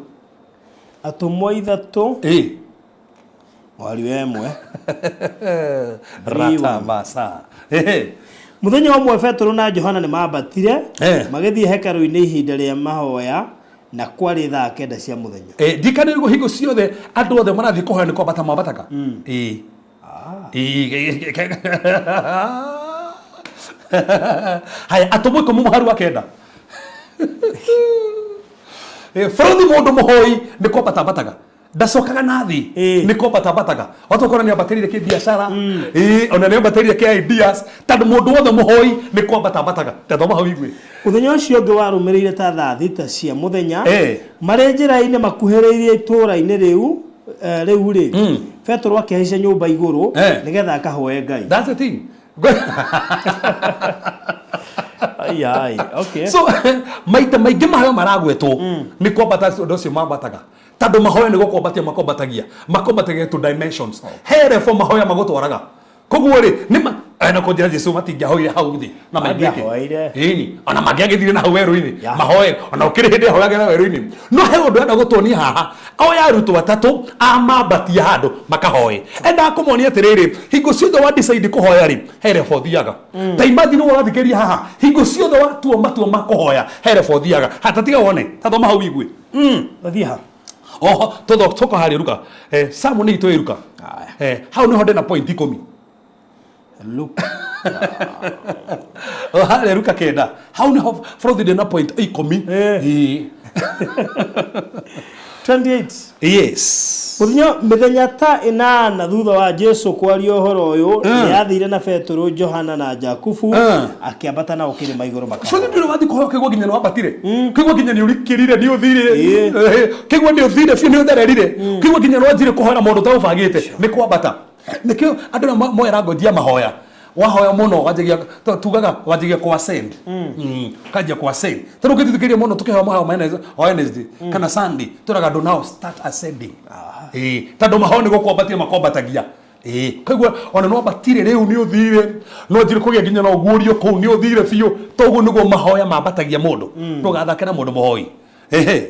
Atũmwo ithatũ Ĩĩ. Mũhari wa ĩmwe. Rata masa. Ehe. Mũthenya ũmwe Petero na Johana nĩ mambatire magĩthiĩ hekarũ-inĩ ihinda rĩa mahoya na kwarĩ thaa kenda cia mũthenya. Ndikana nĩguo hingo ciothe andũ othe marathiĩ kũhoya nĩ kwambata mambataga. Ĩĩ. Ĩĩ. Haya, atũmwo 10 mũhari wa 9. Bũrũthi mũndũ mũhoi nĩ kwambata ambataga, ndacokaga na thĩ. Nĩ kwambata ambataga, watokora nĩ ambatĩrire kĩ biacara. Ĩĩ, ona nĩ ambatĩrire kĩ ideas, tondũ mũndũ wothe mũhoi nĩ kwambata ambataga. Tathoma hau igue. Mũthenya ũcio ũngĩ warũmĩrĩire ta thaa 6 cia mũthenya, marĩ njĩra-inĩ makuhĩrĩirie itũũra-inĩ rĩu rĩu rĩ, Petero akĩhaica nyũmba igũrũ nĩgetha akahoe Ngai. That's the thing. Ai, ai, okay. So maita maingĩ mahoya maragwetwo nĩ kwambata ũndũ ũcio mambataga, tondũ mahoya nĩ gũkwambatia makwambatagia, makwambatagia to dimensions. He level mahoya magũtwaraga. Koguo rĩ, nĩ ma na kũnjĩra Jesu matingĩahoire hau thĩ na maingĩ. Mangĩahoire. Ĩni, ona mangĩagĩthire na hau werũ-inĩ mahoe, ona ũkĩrĩ hĩndĩ ahoyagĩra werũ-inĩ. No he ũndũ enda gũtuonia haha, oya arutwo atatũ amambatia handũ makahoe. Endaga kũmonia atĩrĩrĩ, hingo ciothe wa decide kũhoya rĩ, he level ũthiaga. Ta imagine ũguo ũrathikĩrĩria haha, hingo ciothe watua matua ma kũhoya, he level ũthiaga. Hatatiga wone, tathoma hau igue. Ũthiĩ ha? Oho tutho tuko harĩa ruka Samu nĩ itũ ĩruka. Aya. Hau nĩho ndĩna point 10. Luka. O harĩa ruka 9, hau nĩho bũrũthi ndĩna point 10. Ĩĩ. 28. Yes. Mũthenya mĩthenya ta ĩnana thutha wa Jesu kwaria ũhoro ũyũ, nĩ aathiire na Petero, Johana na Jakubu, akĩambata nao kĩrĩma igũrũ Bũrũthi makahoe. ndũrĩ wathiĩ kũhoya kĩgua nginya nĩ wambatire, kĩgua nginya nĩ ũrikĩrire, nĩ ũthire. Ĩĩ. Kĩgua nĩ ũthire biũ, nĩ ũthererire, kĩgua nginya nĩ wanjire kũhoera maũndũ ũtaũbangĩte. Nĩ kwambata. Nĩkĩo andũ arĩa moera ngoji ya mahoya, wahoya mũno wanjagia, tugaga wanjagia kwa ascend. Kanjia kwa ascend, tondũ ũngĩthikĩrĩria mũno tũkĩhoya mahoya ma Wednesday kana Sunday, tũraga andũ now start ascending. Ĩĩ, tondũ mahoya nĩ gũkwambatia makwambatagia. Ĩĩ, koguo ona no ambatire rĩu, nĩ ũthire, no njire kũgĩa nginya na ũguũrio kũu, nĩ ũthire biũ. Toguo nĩguo mahoya mambatagia mũndũ. Ndũgathake na mũndũ mũhoi. Ehe.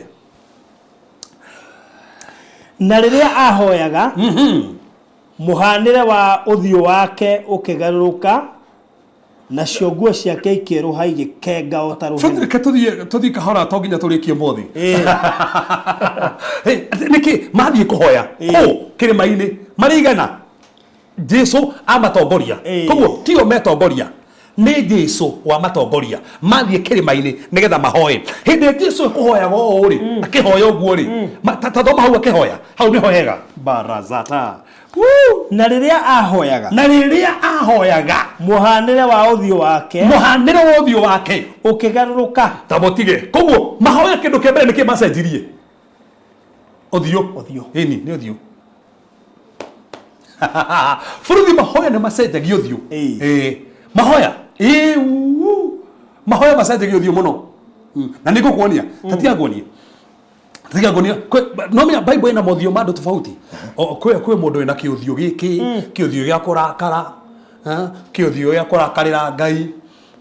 Na rĩrĩa aahoyaga, mũhanĩre wa ũthiũ wake ũkĩgarũrũka, nacio nguo ciake ikĩerũha igĩkenga o ta rũheni. Reke tũthiĩ kahora, to nginya tũrĩkie ũmũthĩ. Ĩĩ. Nĩkĩ mathiĩ kũhoya kũ kĩrĩma-inĩ marĩ 100? Jesu amatongoria. Koguo tio metongoria, nĩ Jesu wamatongoria mathiĩ kĩrĩma-inĩ nĩgetha mahoe. Hĩndĩ ĩrĩa Jesu ekũhoyaga ũũ rĩ, akĩhoya ũguo rĩ, ta thoma hau, akĩhoya hau nĩho hega barazata. Woo! Na rĩrĩa aahoyaga, Na rĩrĩa ahoyaga, mũhanĩre wa ũthiũ wake mũhanĩre wa ũthiũ wake ũkĩgarũrũka. Ta mũtige. Koguo mahoya, kĩndũ kĩa mbere nĩkĩ macenjirie? Ũthiũ. Ũthiũ. Ĩni, nĩ ũthiũ. Bũrũthi, mahoya nĩ macenjagia ũthiũ. Ĩĩ, mahoya. Ĩĩ, uu. Mahoya macenjagia ũthiũ mũno. Na nĩ ngũkuonia. Tatiga nguonie, tiga nguonia. No menya Bible ĩna mothiũ ma andũ tofauti. Kwĩ mũndũ wĩna kĩũthiũ gĩkĩ, kĩũthiũ gĩa kũrakara, kĩũthiũ gĩa kũrakarĩra Ngai,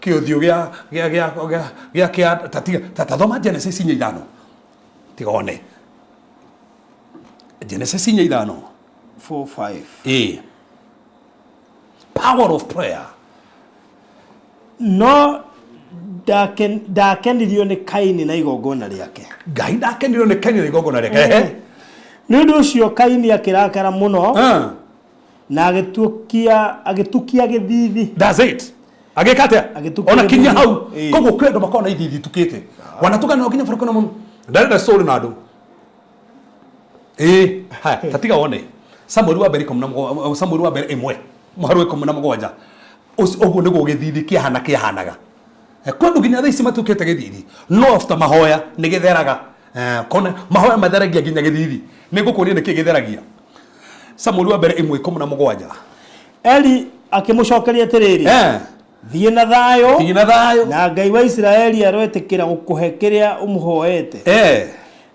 kĩũthiũ gĩa kĩa tatiga ta thoma Genesis 4:5, tiga one Genesis 4:5. 4 5. Ĩĩ, power of prayer. No ndakenirio nĩ Kaini na igongona rĩake. Ngai ndakenirio nĩ Kaini na igongona rĩake. Ehe. Nĩ ũndũ ũcio Kaini akĩrakara mũno na agĩtukia gĩthithi. That's it. Agĩka atĩa? Agĩtukia Ona kinya gĩthithi. hau. Koguo kwĩ andũ makoragwo na ithithi itukĩte. Wanatukana no nginya bũrũri mũno, ndarenda story na andũ. Ĩĩ, haya, tatiga wone Samueli wa mbere 17, Samueli wa mbere 1 mũhari wa 17. Ũguo nĩguo gĩthithi kĩahana kĩahanaga. Kwĩ andũ nginya thaa ici matukĩte gĩthithi, no after mahoya nĩ gĩtheraga. Kona mahoya matheragia nginya gĩthithi. Nĩ ngũkũria nĩkĩ gĩtheragia. Samueli wa mbere 1:17. Eli akĩmũcokeria atĩrĩrĩ, Thiĩ na thayũ. Thiĩ na thayũ. Na Ngai wa Isiraeli aroĩtĩkĩra gũkũhe kĩrĩa ũmũhoete.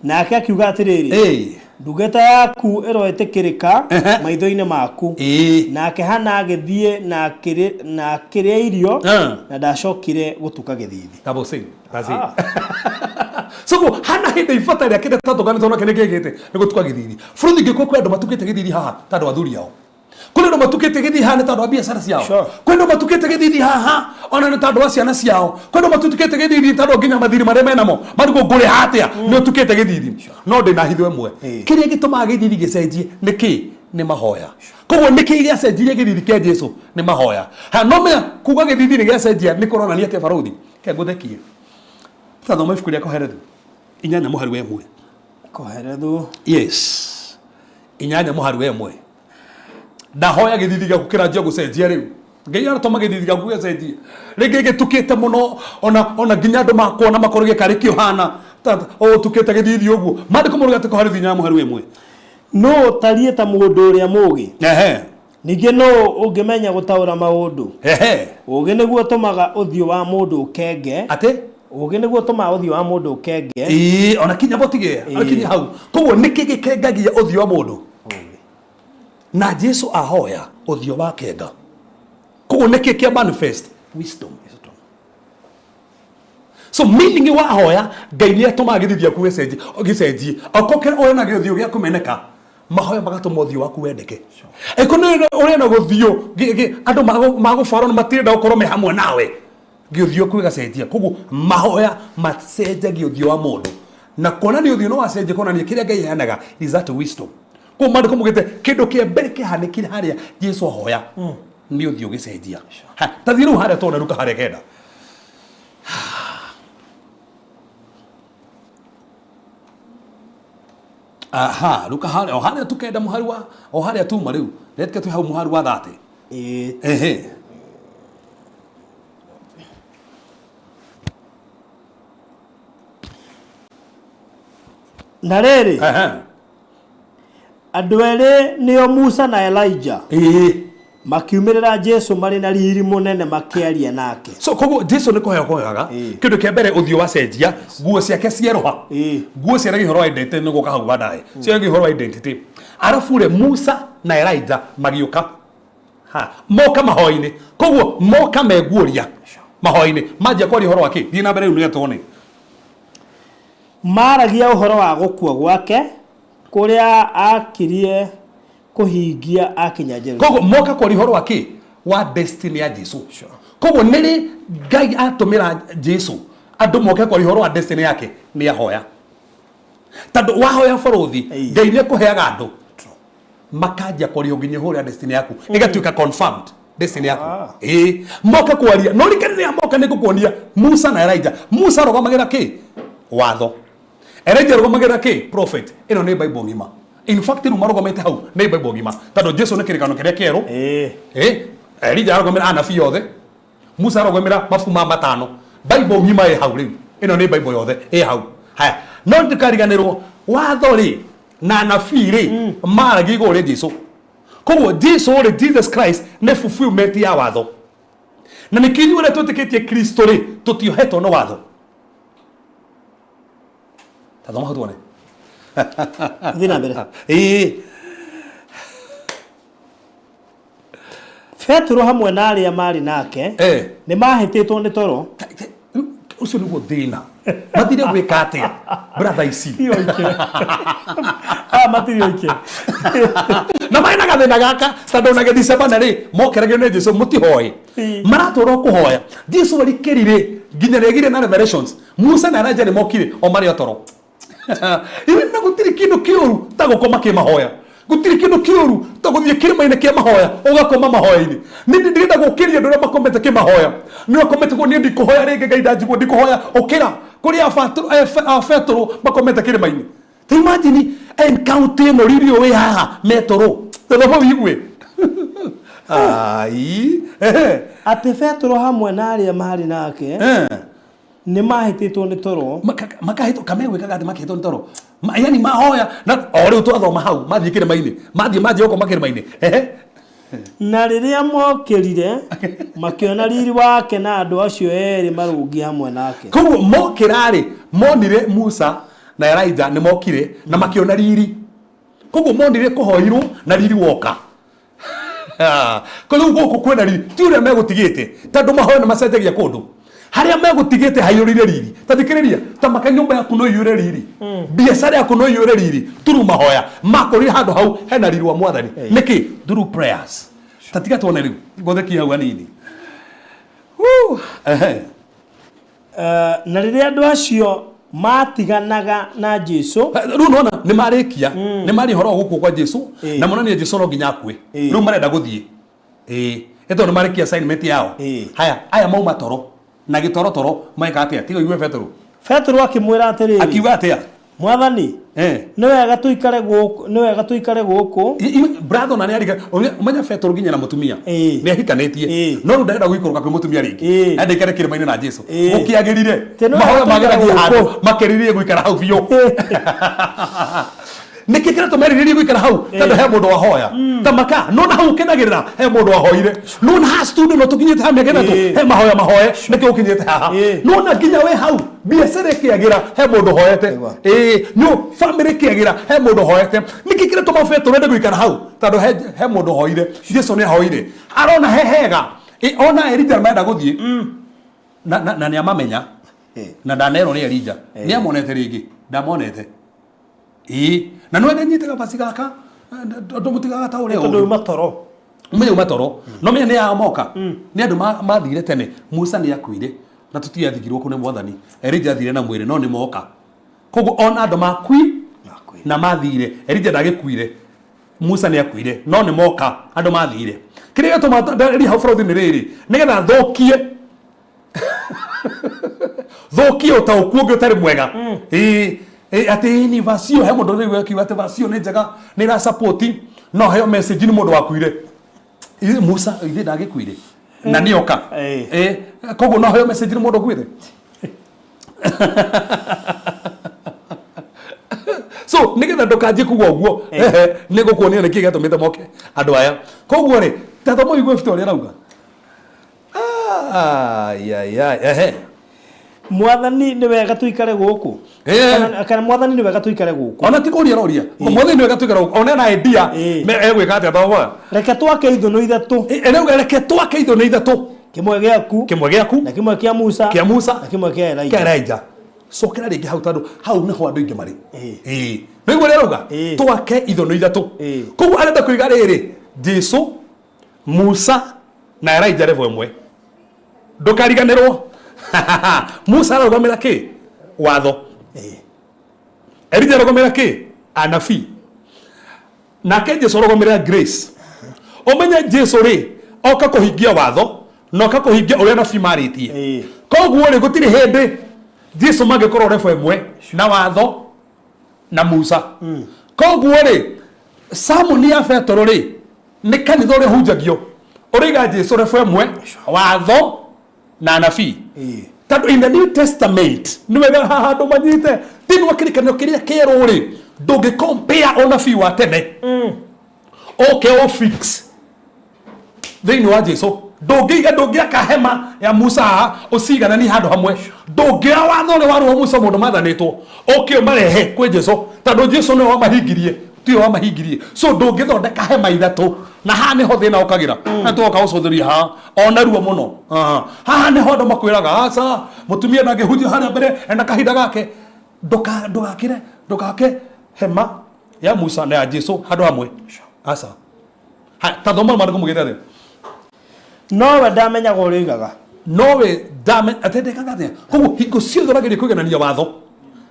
Nake akiuga atĩrĩrĩ, Ndungata yaku ĩroĩtĩkĩrĩka maitho-inĩ maku. Nake Hana agĩthiĩ na na akĩrĩa irio, na ndacokire gũtuka gĩthiithi. Double sing. That's it. So ko hana hĩndĩ ibata rĩa kĩrĩa tatũkanĩtwo nake nĩ kĩgĩte nĩ gũtuka gĩthiithi. Bũrũri ngĩkũ kwĩ andũ matukĩte gĩthiithi haha ta andũ athuri ao. Kũrĩ andũ matukĩte gĩthiithi haha nĩ tondũ wa biacara ciao. Kwĩ andũ matukĩte gĩthiithi haha ona nĩ tondũ wa ciana ciao. Kwĩ andũ matukĩte gĩthiithi tondũ nginya mathirĩ marĩa menamo marigwo ngũrĩha atĩa nĩ ũtukĩte gĩthiithi. No ndĩna hitho ĩmwe. Kĩrĩa gĩtũmaga gĩthiithi gĩcenjie nĩ kĩ? Nĩ mahoya. Koguo nĩ kĩĩ gĩacenjirie gĩthiithi kĩa Jesu? Nĩ mahoya. Ha no menya kuga gĩthiithi nĩ gĩacenjia nĩ kũronania atĩa barũthi? Ke ngũthekie. Tathoma ibuku rĩa Kohelethu 8 mũhari wa 1. Kohelethu. Yes. 8 mũhari wa 1. Ndahoya gĩthithi gĩaku kĩranjia gũcenjia rĩu. Ngai aratũma gĩthithi gĩaku gĩcenjie. Rĩngĩ gĩtukĩte mũno ona ona nginya andũ makuona makorwo gĩkarĩ kĩũhana ũtukĩte gĩthithi ũguo. Maandĩko moigaga atĩ Kohelethu 8 mũhari wa 1. Nũũ ũtariĩ ta mũndũ ũrĩa mũũgĩ? Ningĩ nũũ ũngĩmenya gũtaũra maũndũ? Ũũgĩ nĩguo ũtũmaga ũthiũ wa mũndũ ũkenge. Atĩ? Ũũgĩ nĩguo ũtũmaga ũthiũ wa mũndũ ũkenge. Ĩĩ, ona kinya botige, ona kinya hau. Koguo nĩkĩ gĩkengagia ũthiũ wa mũndũ? Na Jesu ahoya ũthiũ wa kenga. Koguo nĩkĩ kĩa manifest? Wisdom. So meaning wahoya Ngai nĩ atũmaga gĩthithi gĩaku gĩcenjie, gĩcenjie. Okorwo kĩrĩa ũrĩ na gĩthiũ gĩa kũmeneka, mahoya magatũma ũthiũ waku wendeke. Angĩkorwo nĩ ũrĩ na gũthiũ andũ magũbarwo na matirenda gũkorwo me hamwe nawe, gĩũthiũ gĩaku gĩgacenjia. Koguo mahoya macenjagia ũthiũ wa mũndũ. Na kuonania ũthiũ no wacenjia kuonania kĩrĩa Ngai aheanaga is that wisdom. Koguo maandĩko maugĩte kĩndũ kĩa mbere kĩahanĩkire harĩa Jesu ahoya nĩ ũthiũ ũgĩcenjia. Ha, ta thiĩ rĩu harĩa tuone Luka harĩa 9. Aha, Luka harĩa o harĩa tu 9 mũhari wa o harĩa tuma rĩu. Reke twĩ hau mũhari wa 30. Ĩĩ. Ehe. Na rĩrĩ, andũ erĩ nĩo Musa na Elijah makiumĩrĩra Jesu marĩ na riri mũnene makĩaria nake. So koguo Jesu nĩ kũheo kũheaga kĩndũ kĩa mbere ũthiũ wacenjia, nguo ciake cierũha, nguo ciaragia ũhoro wa identity, nĩ gũka hau baadaye, ciaragia ũhoro wa identity. Arabu rĩ, Musa na Elijah magĩũka. Ha, moka mahoya-inĩ, koguo moka meguũria mahoya-inĩ, manjia kwaria ũhoro wa kĩ? Thiĩ na mbere rĩu nĩgetha tuone. Maaragia ũhoro wa gũkua gwake kũrĩa aakirie kũhingia akinya Jerusalemu. Koguo moka kwaria ũhoro wa kĩ? Wa destiny ya Jesu. Koguo nĩ rĩ Ngai atũmĩra Jesu andũ moke kwaria ũhoro wa destiny yake? Nĩ ahoya. Tondũ wahoya bũrũthi, Ngai nĩ akũheaga andũ makanjia kwaria nginya ũhoro ya destiny yaku ĩgatuĩka confirmed destiny yaku. Ĩĩ, moka kwaria no rikari rĩrĩa moka nĩ ngũkuonia Musa na Elijah. Musa arũgamagĩra kĩ? Watho. Elijah arũgamagĩrĩra kĩ? Prophet. Ĩno nĩ Bible ng'ima. In fact rĩu marũgamĩte hau nĩ Bible ng'ima tondũ Jesu nĩ kĩrĩkanĩro kĩrĩa kĩerũ. Ĩĩ, Elijah arũgamĩra anabii othe, Musa arũgamĩra mabuku ma matano. Bible ng'ima ĩ hau rĩu. Ĩno nĩ Bible yothe ĩ hau. Haya, no ndikariganĩrwo watho rĩ na anabii rĩ maragia igũrũ rĩa Jesu. Koguo Jesu rĩ, Jesus Christ nĩ fulfillment ya watho. Na nĩkĩo ithuĩ arĩa twĩtĩkĩtie Kristo rĩ tũtiohetwo nĩ watho. Ta thoma hau tuone. Thiĩ na mbere. Ĩĩ. Petero hamwe na arĩa maarĩ nake nĩ maahĩtĩtwo nĩ toro. Ũcio nĩguo thĩna. Mathire gwĩka atĩa? Brother ici. Aya matirĩ oike. Na marĩ na gathĩna gaka tondũ ona Gethsemane rĩ mokeragio nĩ Jesu mũtihoe. Maratũra o kũhoya. Jesu arikĩrire nginya rĩagire na revelations. Musa na Elijah nĩ mokire o marĩ o toro. Iwe na gũtirĩ kĩndũ kĩũru ta gũkoma kĩmahoya. Gũtirĩ kĩndũ kĩũru ta gũthiĩ kĩrĩma-inĩ kĩa mahoya ũgakoma mahoya-inĩ. Niĩ ndĩrenda gũkĩria andũ arĩa makomete kĩmahoya. Nĩ ũkomete kuo niĩ ndikũhoya rĩngĩ Ngai ndanjigua ndikũhoya ũkĩra. Kũrĩ a Betũrũ makomete kĩrĩma-inĩ. Ta imagine encounter ĩno riri ũyũ wĩ haha me toro. Thoma ũigue. Ai. Atĩ Betũrũ hamwe na arĩa maarĩ nake nĩ mahĩtĩtwo nĩ toro. Makahĩtwo kamegwĩkaga atĩ makĩhĩtwo nĩ toro. Yani mahoya na o rĩu twathoma hau mathiĩ kĩrĩma-inĩ. Mathiĩ manjia gũkoma kĩrĩma-inĩ. Ehe. Na rĩrĩa mokĩrire, makĩona riri wake na andũ acio erĩ marũngiĩ hamwe nake. Koguo mokĩra rĩ, monire Musa na Elijah nĩ mokire na makĩona riri. Koguo monire kũhoirwo na riri woka. Ko rĩu gũkũ kwĩna riri, ti ũrĩa megũtigĩte, tondũ mahoya nĩ macenjagia kũndũ. Harĩa megũtigĩte haiyũrire riri. Ta thikĩrĩria, ta maka nyũmba yaku no iyũre riri, biacara yaku no iyũre riri, through mahoya. Makorire handũ hau hena riri wa Mwathani. Nĩkĩ? Through prayers. Ta tiga tuone rĩu, ngũthekie hau hanini. Woo, ehe. Na rĩrĩa andũ acio maatiganaga na Jesu, Rĩu nona nĩ marĩkia, nĩ marĩ ũhoro wa gũkua kwa Jesu, na monania Jesu no nginya akue. Rĩu marenda gũthiĩ. Ĩĩ, nĩ tondũ nĩ marĩkia assignment yao. Haya, aya mauma toro na gĩtoro toro meka atĩa? Tiga ũigue Petero. Petero akĩmwĩra atĩrĩrĩ, Akiuga atĩa? Mwathani, nĩ wega tũikare gũkũ, nĩ wega tũikare gũkũ. Brother ona nĩ arika, ũmenya Petero nginya na mũtumia. Nĩ ahikanĩtie. No rĩu ndarenda gũikũrũka kwĩ mũtumia rĩngĩ. Enda aikare kĩrĩma-inĩ na Jesu. Gũkĩagĩrire. Tĩ nĩ wega Mahoya tũikare mageragia handũ gũkũ. makĩrĩrĩrie gũikara hau biũ. Nĩkĩ kĩratũma erirĩrie gũikara hau? Tondũ he mũndũ wahoya. Ta maka, nona hau ũkenagĩrĩra he mũndũ wahoire. Nona haha studio no tũkinyĩte haha mĩaka 3, he mahoya mahoe nĩkĩo ũkinyĩte haha. Nona nginya wĩ hau biacara ĩkĩagĩra he mũndũ ũhoete. Ĩĩ, nũ family ĩkĩagĩra he mũndũ ũhoete. Nĩkĩ kĩratũma Petero ende gũikara hau? Tondũ he he mũndũ ũhoire. Jesu nĩ ahoire. Arona he hega. Ĩ, ona Elija marenda gũthiĩ. Na na na nĩamamenya. Na ndanerwo nĩ Elija. Nĩamonete rĩngĩ. Ndamonete. Ĩĩ, na nĩ wega nyite gabaci gaka ndũmũtigaga ta ũrĩa Tondũ uma toro. Ũmenye uma toro. No menye nĩ aya moka. Nĩ andũ mathire tene. Musa nĩ akuire na tũtiathikirwo kũ nĩ Mwathani. Elijah athire na mwĩrĩ no nĩ moka. Koguo ona andũ makui na mathire. Elijah ndagĩkuire. Musa nĩ akuire no nĩ moka andũ mathire. Kĩrĩa gĩatũma ndaria hau bũrũri nĩ rĩrĩ, nĩgetha thũkie thũkie ũtaũku ũngĩ ũtarĩ mwega. Ĩĩ, ĩĩ, atĩ ni vacio he mũndũ rĩu akiuga atĩ vacio nĩ njega nĩ ĩra support no heo message nĩ mũndũ wakuire. Ĩ, Musa ithe ndagĩkuire na nĩ oka. Ĩĩ, koguo no heo message nĩ mũndũ ũkuĩte. So nĩgetha ndũkanjie kuga ũguo, nĩ ngũkuonia nĩkĩ gĩatũmĩte moke andũ aya. Koguo rĩ, ta thoma ũigue Peter ũrĩa arauga. Ai, ai, ai, ehe. Mwathani nĩ wega tũikare gũkũ. Kana Mwathani nĩ wega tũikare gũkũ. Ona ti kũria aroria. Mwathani nĩ wega tũikare gũkũ. Ona ena idea. Egwĩka atĩa thoma? Reke twake ithũnũ ithatũ. Rĩu reke twake ithũnũ ithatũ. Kĩmwe gĩaku. Kĩmwe gĩaku. Na kĩmwe kĩa Musa. Kĩa Musa. Na kĩmwe kĩa Elijah. Kĩa Elijah. Cokera rĩngĩ hau tondũ hau nĩho andũ aingĩ marĩ. Ĩĩ. Nĩ ũguo ũrĩa arauga? Twake ithũnũ ithatũ. Koguo arenda kũiga rĩrĩ, Jesu, Musa na Elijah level ĩmwe. Ndũkariganĩrwo. Musa ararũgamĩra kĩ? Watho. Elijah arũgamĩra kĩ? Anabii. Nake Jesu arũgamĩrĩra grace. Ũmenye Jesu rĩ, oka kũhingia watho na oka kũhingia ũrĩa anabii marĩtie. Koguo rĩ, gũtirĩ hĩndĩ Jesu mangĩkorwo level ĩmwe na watho na Musa. Koguo rĩ, sermon ya Petero rĩ, nĩ kanitha ũrĩa ũhunjagio ũraiga Jesu level ĩmwe, watho na anabii. Tondũ in the New Testament nĩ wega haha andũ manyite, thĩinĩ wa kĩrĩkanĩro kĩrĩa kĩerũ rĩ, ndũngĩ compare ũnabii wa tene ũke ũ fix thĩinĩ wa Jesu. Ndũngĩiga, ndũngĩaka hema ya Musa haha ũcigananie handũ hamwe. Ndũngĩoya watho ũrĩa warĩ wa Musa mũndũ mathanĩtwo ũke ũmarehe kwĩ Jesu, tondũ Jesu nĩwe wamahingirie, tiwe wamahingirie. So ndũngĩthondeka hema ithatũ, na haha nĩho thĩna ũkagĩra. Na twoka gũcũthĩrĩria haha ona ruo mũno. Haha nĩho andũ makwĩraga aca, mũtumia ndangĩhunjia harĩa mbere ena kahinda gake. Ndũgakĩre, ndũgake hema ya Musa na ya Jesu handũ hamwe. Aca. Ha, ta thoma maandĩko mugĩte atĩa? Nowe ndamenyaga ũrĩa oigaga. Nowe ndame atĩ ndekaga atĩa? Koguo hingo ciothe ũrageria kũiganania watho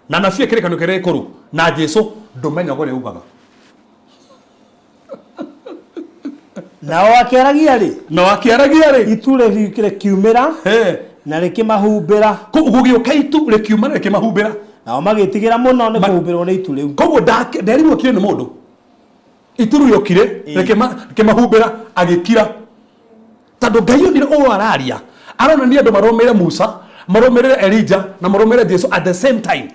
na anabii a kĩrĩkanĩro kĩrĩa gĩkũrũ na Jesu, ndũmenyaga ũrĩa ugaga. Nao akĩaragia rĩ, Nao akĩaragia rĩ, itu rĩkiumĩra na rĩkĩmahumbĩra. Koguo gũgĩũka itu rĩkiuma na rĩkĩmahumbĩra. Nao magĩtigĩra mũno nĩ kũhumbĩrwo nĩ itu rĩu. Koguo nderirwo akire nĩ mũndũ. Itu rĩu rĩokire, rĩkĩmahumbĩra, agĩkira. Tondũ Ngai onire ũũ araria, aronania andũ marũmĩrĩre Musa, marũmĩrĩre Elijah na marũmĩrĩre Jesu at the same time.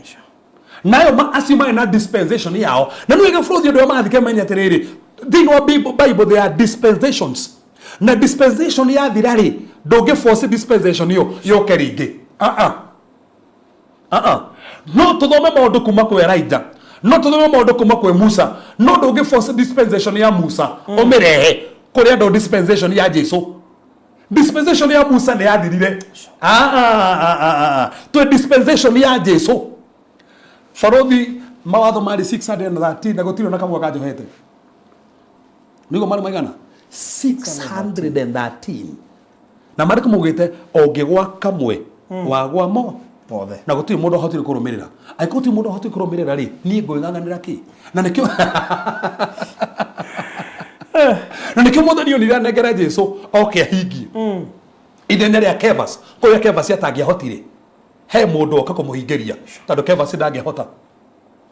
Nayo acio marĩ na dispensation yao. Na nĩ wega bũrũri ũndũ ũrĩa marathiĩ kemenya atĩrĩrĩ, Thĩinĩ wa Bible there are dispensations, na dispensation yathira rĩ, ndũngĩ force dispensation ĩyo yũke rĩngĩ. Ah ah. Ah ah. No tũthome maũndũ kuma kwĩ Elijah, no tũthome maũndũ kuma kwĩ Musa, no ndũngĩ force dispensation ya Musa ũmĩrehe kũrĩ andũ dispensation ya Jesu. Dispensation ya Musa nĩ yathirire. Ah, ah, ah, ah, ah. Twĩ dispensation ya Jesu. Barothi, mawatho marĩ 613 na gũtirĩ ona kamwe kanjohete. Nĩguo marĩ maigana 613, na marĩkũ maugĩte ũngĩgwa kamwe wagwa mo mothe. Na gũtirĩ mũndũ ahotire kũrũmĩrĩra. Angĩkorwo gũtirĩ mũndũ ahotire kũrũmĩrĩra rĩ, niĩ ngwĩng'ang'anĩra kĩ? Na nĩkĩo Mwathani onire anengere Jesu oke ahingie ithenya rĩa Kevas kũrĩa Kevas atangĩahotire. He mũndũ oka kũmũhingĩria, tondũ Kevas ndangĩhota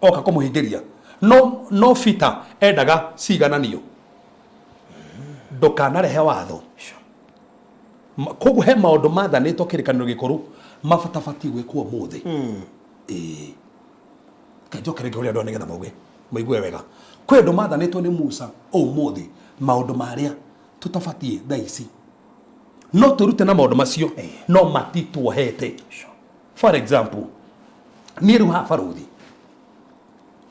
oka kũmũhingĩria. No Peter endaga cigananio, ndũkanarehe watho. Koguo he maũndũ mathanĩtwo kĩrĩkanĩro gĩkũrũ mabatabatiĩ gwĩkwo ũmũthĩ. Ĩĩ, kanjoke rĩngĩ ũrĩa andũ nĩgetha mauge maigue wega. Kwĩ ũndũ mathanĩtwo nĩ Musa, ũmũthĩ maũndũ marĩa tũtabatiĩ thaa ici no twĩrute na maũndũ macio no matituohete. For example, niĩ rĩu haha barũthi,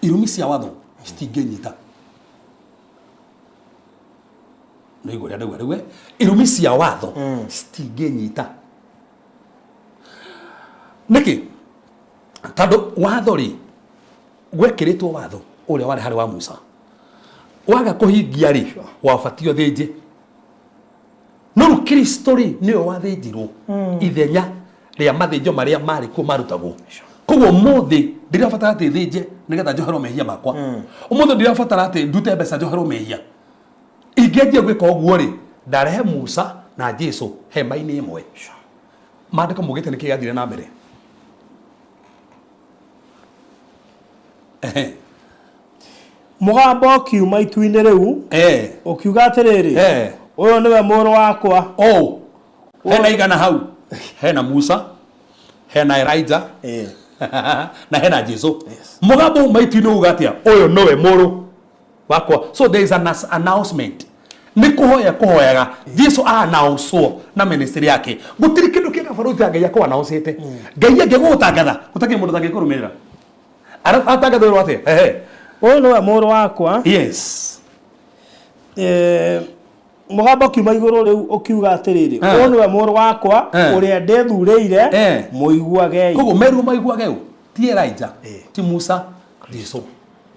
irumi cia watho citingĩnyita. Nĩ igũrĩa ndauga rĩu, irumi cia watho citingĩnyita. Nĩkĩ? Tondũ watho rĩ, gwekĩrĩtwo watho ũrĩa warĩ harĩ wa Musa, waga kũhingia rĩ, wabatiĩ ũthĩnje. No rĩu Kristo rĩ, nĩwe wathĩnjirwo ithenya rĩa mathĩnjo marĩa marĩ kuo marutagwo. Koguo ũmũthĩ ndirabatara atĩ thĩnje nĩgetha njoherwo mehia makwa. Ũmũthĩ ndirabatara atĩ ndute mbeca njoherwo mehia. Ingĩanjia gwĩka ũguo rĩ, ndarehe Musa na Jesu hema-inĩ ĩmwe. Maandĩko maugĩte nĩkĩ gĩathire na mbere? Ehe. Mũgambo ũkiuma itu-inĩ rĩu ũkiuga atĩrĩrĩ, "Ũyũ nĩwe mũrũ wakwa." Oh, hena igana hau, hena Musa, hena Elijah na hena Jesu. Mũgambo uma itu-inĩ uga atĩa? "Ũyũ nĩwe mũrũ wakwa." So there is an announcement. Nĩ kũhoya kũhoyaga Jesu announcewo na ministry yake. Gũtirĩ kĩndũ kĩega barũthi ya Ngai akũ announceĩte. Ngai angĩgũtangatha, gũtakĩrĩ mũndũ ũtangĩkũrũmĩrĩra. Atangathĩrwo atĩa? Ehe. "Ũyũ nĩwe mũrũ wakwa." Mũgambo ũkiuma igũrũ rĩu ũkiuga atĩrĩrĩ, "Ũyũ nĩwe mũrũ wakwa ũrĩa ndĩthurĩire, mũiguagei." Koguo merirwo maiguage ũ? Ti Elijah, ti Musa, Jesu.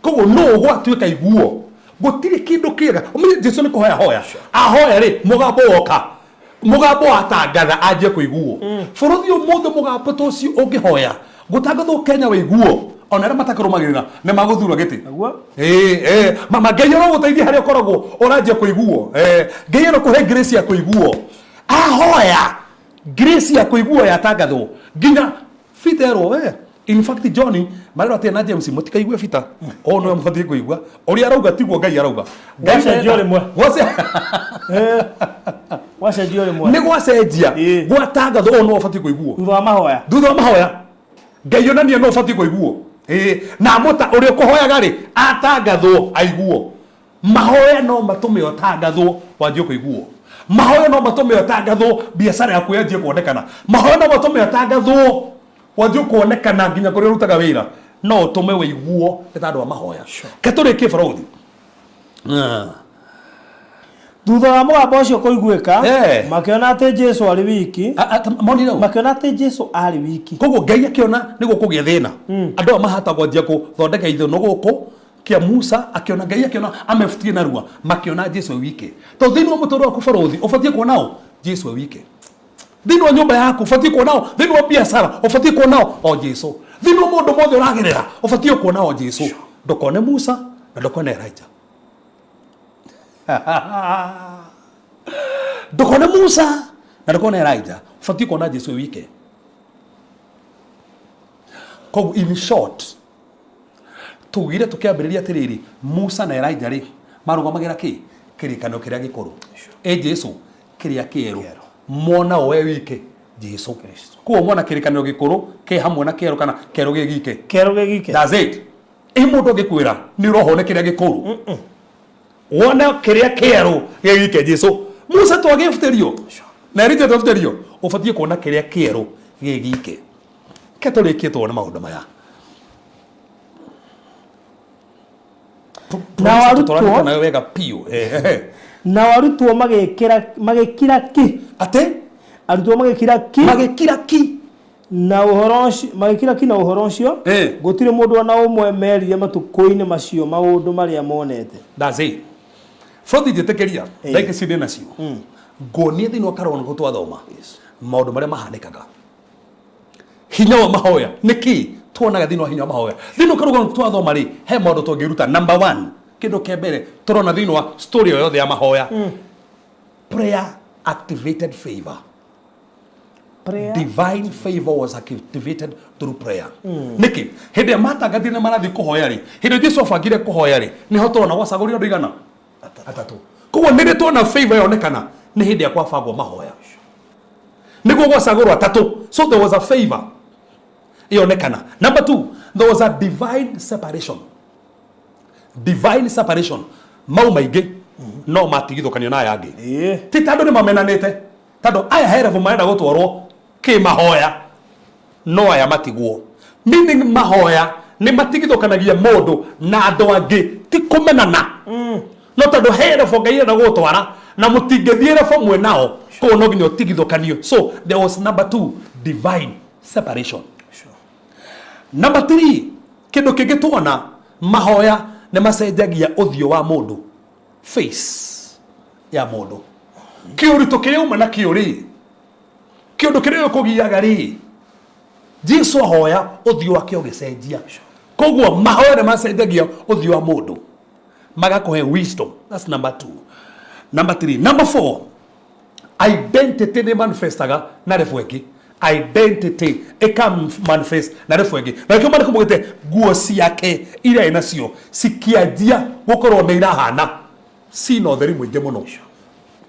Koguo no gwatuĩka iguo gũtirĩ kĩndũ kĩega. Ũmenye Jesu nĩ kũhoya hoya ahoya rĩ, mũgambo woka, mũgambo watangatha anjie kũiguo bũrũri ũmũthĩ. Mũgambo ta ũcio ũngĩhoya gũtangathwo Kenya wĩiguo, ona arĩa matakũrũmagĩrĩra nĩ magũthura gĩtĩ. Naguo. Ĩĩ, ĩĩ, mama, Ngai arogũteithia harĩa ũkoragwo ũranjia kũiguo. Ngai arokũhe grace ya kũiguo. Ahoya grace ya kũiguo yatangathwo nginya Peter erwo we. In fact, John marerwo atĩ na James mũtikaigue Peter, o nĩwe mũbatiĩ kũigua. Ũrĩa arauga tiguo Ngai arauga. Ngai Gwacenjio rĩmwe. Gwacenjio rĩmwe. Nĩ gwacenjia. Gwatangathwo ũũ nĩwe ũbatiĩ kũiguo. Thutha wa mahoya. Thutha wa mahoya Ngai onania no ũbatiĩ kũiguo. Ĩĩ, na mũta ũrĩa ũkũhoyaga rĩ, atangathwo aiguo. Mahoya no matũme ũtangathwo wanjie kũiguo. Mahoya no matũme ũtangathwo biacara yaku yanjie kuonekana. Mahoya no matũme ũtangathwo wanjie kuonekana nginya kũrĩa ũrutaga wĩra. No ũtũme wĩiguo nĩ tondũ wa mahoya. Ke tũrĩkie, barũthi. Thutha wa mũgambo ũcio kũiguĩka, makĩona atĩ Jesu arĩ wiki. Monire ũũ? Makĩona atĩ Jesu arĩ wiki. Koguo Ngai akĩona nĩguo kũgĩa thĩna, andũ aya mahata kwanjia kũthondeka ithũnũ gũkũ kĩa Musa. Akĩona, Ngai akĩona amebutie narua, makĩona Jesu e wike. Tondũ thĩinĩ wa mũtũrĩre waku, barũthi, ũbatiĩ kuona ũ? Jesu e wike. Thĩinĩ wa nyũmba yaku ũbatiĩ kuona ũ? Thĩinĩ wa biacara ũbatiĩ kuona ũ? O Jesu. Thĩinĩ wa maũndũ mothe ũragerera ũbatiĩ kuona o Jesu. Ndũkone Musa na ndũkone Elijah, ndũkone Musa na ndũkone Elijah, ũbatiĩ kuona Jesu e wike. Koguo in short, tugire tukiambĩrĩria atĩrĩrĩ, Musa na Elijah rĩ, marũgamagĩra kĩ? Kĩrĩkanĩro kĩrĩa gĩkũrũ. Ĩ Jesu kĩrĩa kĩerũ. Mona o we wike Jesu. Koguo mona kĩrĩkanĩro gĩkũrũ kĩ hamwe na kĩerũ kana kĩerũ gĩ gike? Kĩerũ gĩ gike. That's it. Ĩ mũndũ angĩkwĩra nĩ ũrohwo nĩ kĩrĩa gĩkũrũ? Wone kĩrĩa kĩerũ gĩgike Jesu. Musa twagĩbutĩrio na Elija twabutĩrio, ũbatiĩ kuona kĩrĩa kĩerũ gĩgike. Ke tũrĩkie tuone maũndũ maya. Nao arutwo- Tũrandĩka nayo wega piũ. Ehe. Nao arutwo magĩkĩra magĩkira ki. Atĩ Arutwo magĩkira ki. Magĩkira ki. Na ũhoro ũcio magĩkira ki na ũhoro ũcio. Gũtirĩ mũndũ o na ũmwe merire matukũ-inĩ macio maũndũ marĩa monete. That's it. Brothi njĩtĩkĩria ndagĩka ici ndĩ nacio nguonie thĩinĩ wa karũgano kau twathoma maũndũ marĩa mahanĩkaga. Hinya wa mahoya nĩ kĩ tuonaga thĩinĩ wa hinya wa mahoya? Thĩinĩ wa karũgano twathoma rĩ, he maũndũ tũngĩruta. Number one, kĩndũ kĩa mbere tũrona thĩinĩ wa story o yothe ya mahoya, prayer activated favor. Prayer. Divine favor was activated through prayer. Nĩkĩ? Hĩndĩ ĩrĩa matangathire nĩ marathiĩ kũhoya rĩ, hĩndĩ ĩrĩa Jesu abangire kũhoya rĩ, nĩho tũrona gwacagũrio andũ igana? Atatũ. Koguo nĩ rĩ tuona favor yonekana? Nĩ hĩndĩ ya kwabangwo mahoya. Nĩguo gwacagũrwo atatũ. So there was a favor yonekana. Number two, there was a divine separation. Divine separation. Mau maingĩ no matigithũkanio na aya angĩ. Ti tondũ nĩ mamenanĩte, tondũ aya he level marenda gũtwarwo kĩmahoya, no aya matigwo. Meaning mahoya nĩ matigithũkanagia mũndũ na andũ angĩ, ti kũmenana. No tondũ he level Ngai arenda gũgũtwara na mũtingĩthiĩ level mwĩ nao, koguo no nginya ũtigithũkanio. So there was number two, divine separation. Number three, kĩndũ kĩngĩ tuona, mahoya nĩ macenjagia ũthiũ wa mũndũ, face ya mũndũ. Kĩũritũ kĩrĩa uma nakĩo rĩ, kĩũndũ kĩrĩa ũkũgiaga rĩ, Jesu ahoya ũthiũ wake ũgĩcenjia. Koguo mahoya nĩ macenjagia ũthiũ wa mũndũ, magakũhe wisdom. That's number two. Number three. Number four, identity nĩ manifestaga na level ĩngĩ. Identity ĩka manifest na level ĩngĩ. Na nĩkĩo maandĩko maugĩte nguo ciake iria ĩ nacio cikĩanjia gũkorwo nĩ irahana cina ũtheri mũingĩ mũno,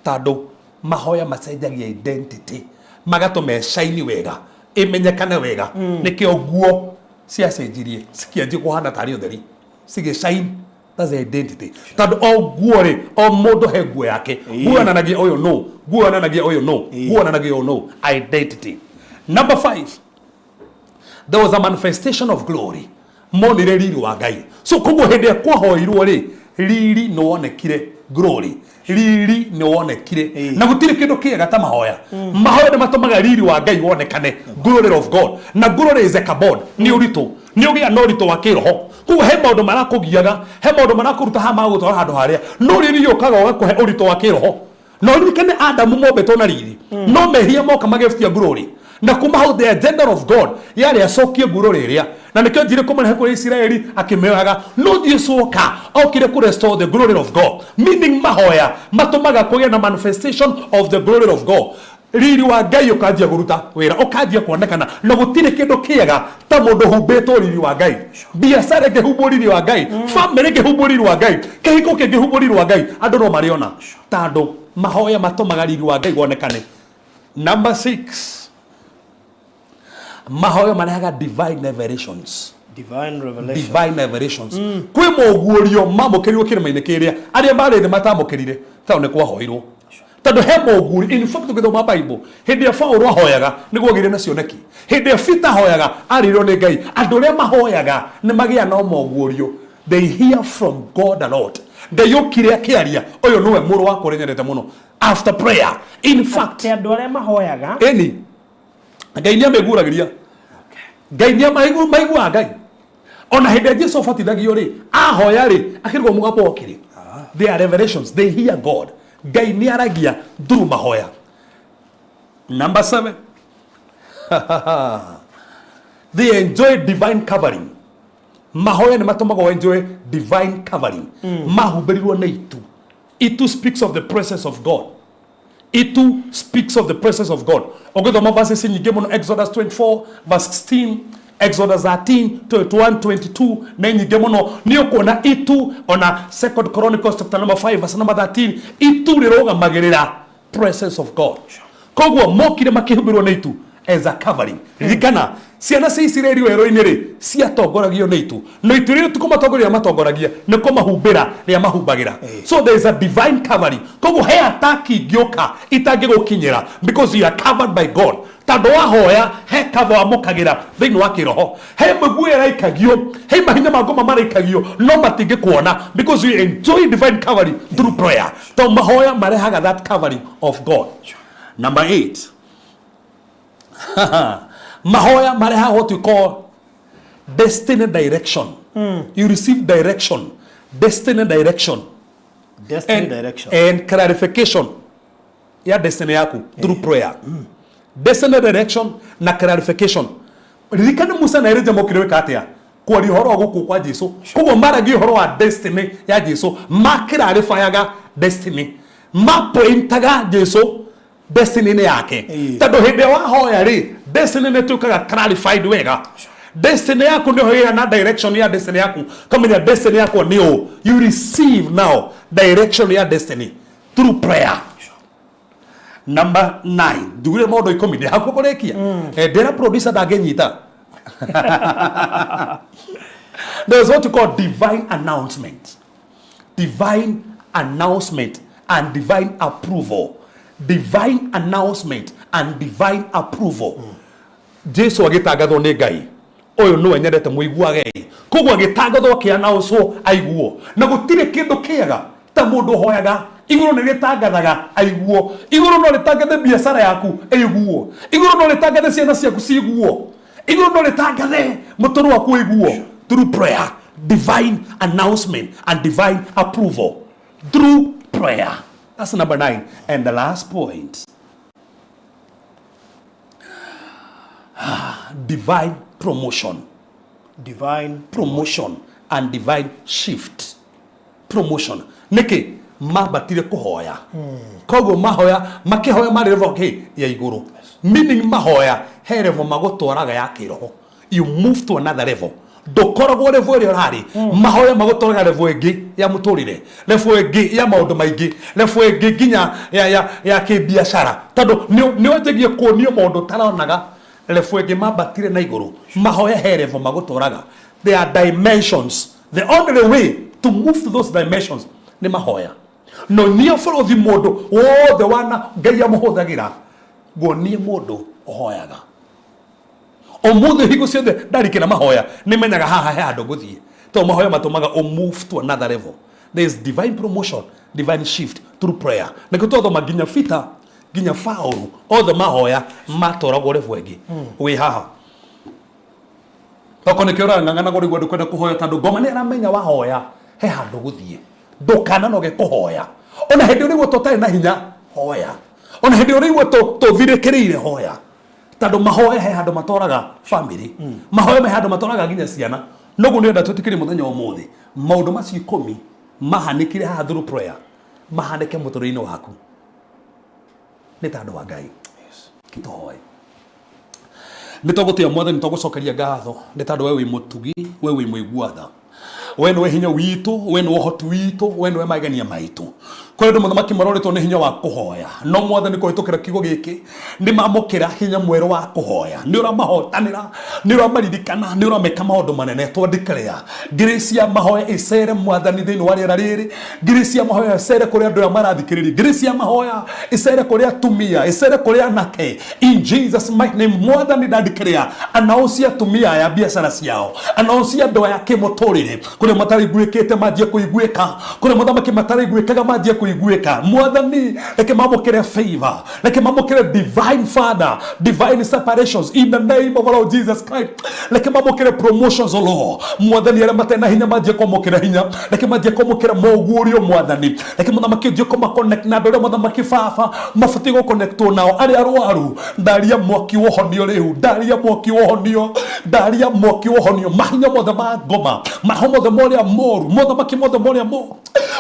tondũ mahoya macenjagia identity, magatũma ĩcaini wega, ĩmenyekane wega. Nĩkĩo nguo ciacenjirie cikĩanjia kũhana tarĩ ũtheri, cigĩcaini. That's the identity. Tondũ o nguo rĩ, o mũndũ he nguo yake. Nguo yonanagia ũyũ nũ, nguo yonanagia ũyũ nũ, nguo yonanagia ũyũ nũ. Identity. Number five, there was a manifestation of glory. Monire riri wa Ngai. So koguo hĩndĩ ĩrĩa kwahoirwo rĩ, riri nĩ wonekire, glory. Riri nĩ wonekire. Na gũtirĩ kĩndũ kĩega ta mahoya. Mahoya nĩ matũmaga riri wa Ngai wonekane, glory of God. Na glory is a cupboard, nĩ ũritũ. Nĩ ũgĩa na ũritũ wa kĩroho. Koguo he maũndũ marakũgiaga, he maũndũ marakũruta haha magũgũtwara handũ harĩa. No riri yũkaga ũgakũhe ũritũ wa kĩroho. Na ũririkane Adamu mombĩtwo na riri. No mehia moka magĩbutia glory. Na kuma hau the agenda of God yarĩ acokie glory ĩrĩa. Na nĩkĩo njire kũmarehe kũrĩ Isiraeli akĩmĩoyaga. No Jesu oka, okire kũ restore the glory of God. Meaning mahoya matũmaga kũgĩe na manifestation of the glory of God. Riri wa Ngai ũkanjia kũruta wĩra, ũkanjia kuonekana. Na gũtirĩ kĩndũ kĩega ta mũndũ humbĩtwo riri wa Ngai. Biacara ĩngĩhumbwo riri wa Ngai, family ĩngĩhumbwo riri wa Ngai, kĩhiko kĩngĩhumbwo riri wa Ngai, andũ no marĩona. Tondũ mahoya matũmaga riri wa Ngai wonekane. Number six, mahoya marehaga divine revelations. Divine revelation. Divine revelations. Kwĩ moguũrio mamũkĩrirwo kĩrĩma-inĩ kĩrĩa arĩa marĩ thĩ matamũkĩrire, tondũ nĩ kwahoirwo. Tondũ he moguũrio, in fact ũngĩthoma Bible, hĩndĩ ĩrĩa Paũlũ ahoyaga nĩguo agĩire na cioneki. Hĩndĩ ĩrĩa Peter ahoyaga arĩirwo nĩ Ngai. Andũ arĩa mahoyaga nĩ magĩaga na moguũrio. They hear from God a lot. Ngai okire akĩaria, ũyũ nĩwe mũrũ wakwa ũrĩa nyendete mũno. After prayer. In fact, Atĩ andũ arĩa mahoyaga, ĩni, Ngai nĩ amĩguũragĩria. Ngai nĩ maiguaga Ngai. Ona hĩndĩ ĩrĩa Jesu abatithagio rĩ, ahoya rĩ, akĩrigwo mũgambo wokire. They are revelations. They hear God. Ngai nĩ aragia through mahoya. Number seven. They enjoy divine covering. Mahoya nĩ matũmaga enjoy divine covering. Mahumbĩrirwo nĩ itu. Itu speaks of the presence of God. Itu speaks of the presence of God. Ũngĩthoma verses nyingĩ mũno, Exodus 24 verse 16, Exodus 13, 21, 22, nĩ nyingĩ mũno. Nĩ ũkuona itu ona Second Chronicles chapter number 5 verse number 13, itu rĩrũgamagĩrĩra presence of God. Koguo mokire makĩhumbĩrwo nĩ itu. As a covering. Ririkana, ciana cia Isiraeli werũ-inĩ rĩ, ciatongoragio nĩ itu, no itu rĩrĩ ti kũmatongoria matongoragia, nĩ kũmahumbĩra rĩa mahumbagĩra. So there is a divine covering. Koguo he attack ingĩũka itangĩgũkinyĩra because you are covered by God, tondũ wahoya he cover wamũkagĩra thĩinĩ wa kĩroho. He mĩguĩ ĩraikagio, he mahinya ma ngoma maraikagio, no matingĩkuona because you enjoy divine covering through prayer, tondũ mahoya marehaga that covering of God. Number 8, mahoya marehaga what you call destiny direction. You receive direction, destiny direction. Destiny And, direction. And clarification ya destiny yaku through prayer. Destiny direction na clarification. Ririkana Musa na Elijah mokire gwĩka atĩa? Kwaria ũhoro wa gũkũ kwa Jesu. Koguo maragia ũhoro wa destiny ya Jesu, makĩrarĩbayaga destiny, mapointaga Jesu destiny-inĩ yake. Tondũ hĩndĩ ĩrĩa wahoya rĩ, destiny nĩ ĩtuĩkaga clarified wega. Destiny yaku nĩ ũgĩaga na direction ya destiny yaku, kamenya destiny yakwa nĩ ũũ. You receive now direction ya destiny through prayer. Number 9, njugire maũndũ 10, ndĩ hakuhĩ kũrĩkia. Ndĩra producer ndangĩnyita. There is what you call divine announcement, divine announcement and divine approval, divine announcement and divine approval. Jesu agĩtangathwo nĩ Ngai, "Ũyũ nĩwe nyendete, mũiguagei." Koguo agĩtangathwo, akĩanaucwo aiguo. Na gũtirĩ kĩndũ kĩega ta mũndũ ũhoyaga igũrũ nĩ rĩtangathaga aiguo. Igũrũ no rĩtangathe biacara yaku ĩiguo, igũrũ no rĩtangathe ciana ciaku ciguo, igũrũ no rĩtangathe mũtũrũ waku ũiguo through prayer. Divine announcement and divine approval through prayer. That's number 9. And the last point, divine promotion. Divine promotion and divine shift. Promotion nĩkĩ? Mambatire kũhoya. Koguo mahoya, makĩhoya marĩ level kĩ ya igũrũ, meaning mahoya he level magũtwaraga ya kĩroho. You move to another level. Ndũkoragwo level ĩrĩa ũrarĩ. Mahoya magũtwaraga level ĩngĩ ya mũtũrĩre, level ĩngĩ ya maũndũ maingĩ, level ĩngĩ nginya ya kĩbiacara, tondũ nĩ wanjagia kuonio maũndũ ũtaronaga. Level ĩngĩ mambatire na igũrũ. Mahoya he level magũtwaraga. There are dimensions. The only way to move to those dimensions nĩ mahoya. No niĩ bũrũthi, mũndũ wothe wana Ngai amũhũthagĩra, nguonie mũndũ ũhoyaga. Ũmũthĩ hingo ciothe ndarikĩra mahoya, nĩ menyaga haha he handũ ngũthiĩ, tondũ mahoya matũmaga ũ move to another level. There is divine promotion, divine shift through prayer. Nĩkĩo twathoma nginya Peter, nginya Paũlũ, othe mahoya matwaragwo level ĩngĩ. Wĩ haha toko nĩkĩo ũrang'ang'ana kũrigwo ndũkwenda kũhoya, tondũ ngoma nĩ aramenya wahoya he handũ gũthiĩ. Ndũkananoge kũhoya. Ona hĩndĩ ũrĩa tũtarĩ na hinya, hoya. Ona hĩndĩ ũrĩa tũthirĩkĩrĩire, hoya, tondũ mahoya he handũ matwaraga family, mahoya he handũ matwaraga nginya ciana. Noguo nĩenda twĩtĩkĩrie mũthenya wa ũmũthĩ maũndũ macio 10 mahanĩkire haha through prayer mahanĩke mũtũrĩre-inĩ waku nĩ tondũ wa Ngai. Kĩtũhoe. Nĩ tũgũtĩa Mwathani, tũgũcokeria ngatho nĩ tondũ we wĩ mũtugi, we wĩ mũigua tha, we nĩwe hinya witũ, we nĩwe ũhoti witũ, we nĩwe magenia maitũ. Kũrĩ andũ, mũthamaki, marorĩtwo nĩ hinya wa kũhoya, no Mwathani, kũhĩtũkĩra kiugo gĩkĩ nĩ mamũkĩra hinya mwerũ wa kũhoya. Nĩ ũramahotanĩra, nĩ ũramaririkana, nĩ ũrameka maũndũ manene. Twandĩkĩrĩa grace ya mahoya ĩcere, Mwathani, thĩinĩ wa rĩera rĩrĩ. Grace ya mahoya ĩcere kũrĩ andũ aya marathikĩrĩria. Grace ya mahoya ĩcere kũrĩ atumia, ĩcere kũrĩ anake, in Jesus mighty name. Mwathani, ndandĩkĩrĩa announce atumia aya biacara ciao, announce andũ aya kĩmũtũrĩre, kũrĩa mataraiguĩkĩte manjie kũiguĩka, kũrĩa, mũthamaki, mataraiguĩkaga manjie kũiguĩka. Mwathani, reke mamũkĩre favor, reke mamũkĩre divine father, divine separations in the name of our Lord Jesus Christ. Reke mamũkĩre promotions, O Lord. Mwathani, arĩa matarĩ na hinya manjie kwamũkĩra hinya, reke manjie kwamũkĩra moguũrio. Mwathani, reke, mũthamaki, ũnjie kũmaconnect na andũ arĩa, mũthamaki baba, mabatiĩ gũconnectwo nao. Arĩa arwaru, ndaria mwaki wa ũhonio rĩu, ndaria mwaki wa ũhonio, ndaria mwaki wa ũhonio. Mahinya mothe ma ngoma, maho mothe. morĩa moru, mothamaki mothe morĩa moru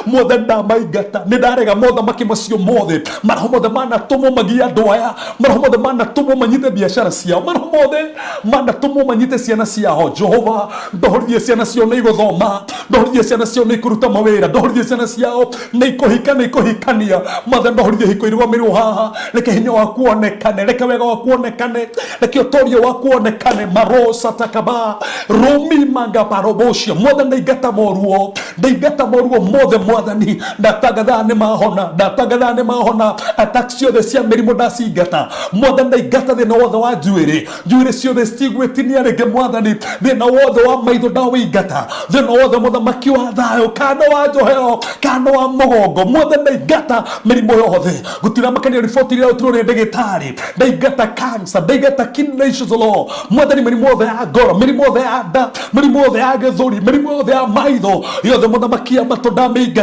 mothe ndamaingata. Nĩ ndarega mothamaki macio mothe, maroho mothe manatũmwo magie andũ aya, maroho mothe manatũmwo manyite biacara ciao, maroho mothe manatũmwo manyite ciana ciao. Jehova, ndohorithie ciana ciao nĩ igũthoma, ndohorithie ciana ciao nĩ ikũruta mawĩra, ndohorithie ciana ciao nĩ ikũhika, nĩ ikũhikania. Mothe ndohorithie hiko irũgamĩrĩrwo haha. Reke hinya waku wonekane, reke wega waku wonekane, reke ũtorio waku wonekane. Marosa takaba rumi manga parobocia. Mothe ndaingata moruo, ndaingata moruo mothe. Mwathani, ndatangatha nĩ mahona, ndatangatha nĩ mahona. Attack ciothe cia mĩrimũ ndacingata. Mothe ndaingata thĩna wothe wa njuĩrĩ, njuĩrĩ ciothe citigwĩtinia rĩngĩ. Mwathani, thĩna wothe wa maitho ndawĩingata, thĩna wothe mũthamaki wa thayũ, kana wa njohero, kana wa mũgongo, mothe ndaingata mĩrimũ yothe. Gũtiramakania riboti iria ũtirwo nĩ ndagĩtarĩ. Ndaingata cancer, ndaingata kidney issues, Lord. Mwathani, mĩrimũ yothe ya ngoro, mĩrimũ yothe ya nda, mĩrimũ yothe ya gĩthũri, mĩrimũ yothe ya maitho yothe, mũthamaki ya matũ, ndamĩingata.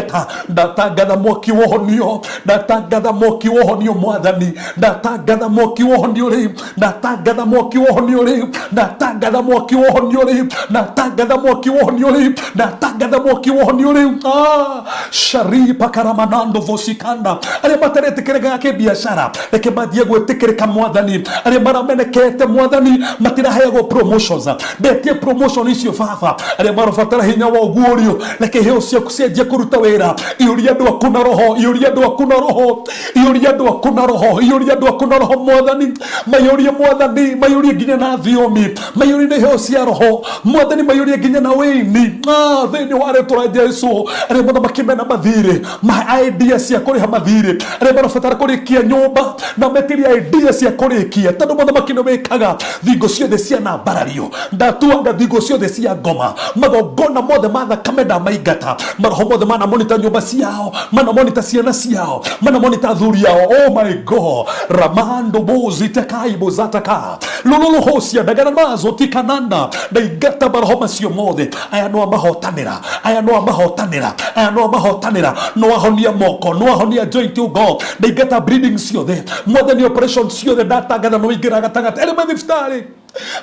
Ndatangatha mwaki wa ũhonio, ndatangatha mwaki wa ũhonio. Mwathani, ndatangatha mwaki wa ũhonio rĩu, ndatangatha mwaki wa ũhonio rĩu, ndatangatha mwaki wa ũhonio rĩu, ndatangatha mwaki wa ũhonio rĩu, ndatangatha mwaki wa ũhonio rĩu. Ah, sharipa karamanando vosikanda. Arĩa mataretĩkĩrĩka kĩbiacara, reke mathiĩ gwĩtĩkĩrĩka. Mwathani, arĩa maramenekete, Mwathani, matiraheagwo promotions, ndetie promotion icio. Baba, arĩa marabatara hinya wa ũguũrio, reke iheo ciaku cianjie kũruta wĩra. Iyũria andũ aku na roho, iyũria andũ aku na roho, iyũria andũ aku na roho, iyũria andũ aku na roho. Mwathani, maiyũrie. Mwathani, maiyũrie nginya na thiomi, maiyũrie na iheo cia roho. Mwathani, maiyũrie nginya na wĩini. Ah, thĩinĩ wa rĩtwa rĩa Jesu, arĩa mũthamaki mena mathirĩ, mahe idea cia kũrĩha mathirĩ. Arĩa marabatara kũrĩkia nyũmba, na metirie idea cia kũrĩkia, tondũ mũthamaki nĩ wĩkaga. Thingo ciothe cia nambarario, ndatuanga thingo ciothe cia ngoma, magongona mothe ma thakame ndamaingata. Maroho mothe manamonita nyũmba ciao, manamonita ciana ciao, manamonita athuri ao. Oh my God, ramando bozitekai bozataka lololohocia ndagana mazo tikananda. Ndaingata maroho macio mothe. Aya no amahotanĩra, aya no amahotanĩra, aya no amahotanĩra. No ahonia moko, no ahonia joint ugo. Ndaingata bleeding ciothe. Mwathani, operation ciothe ndatangatha no ingĩra gatagatĩ. Arĩa me thibitarĩ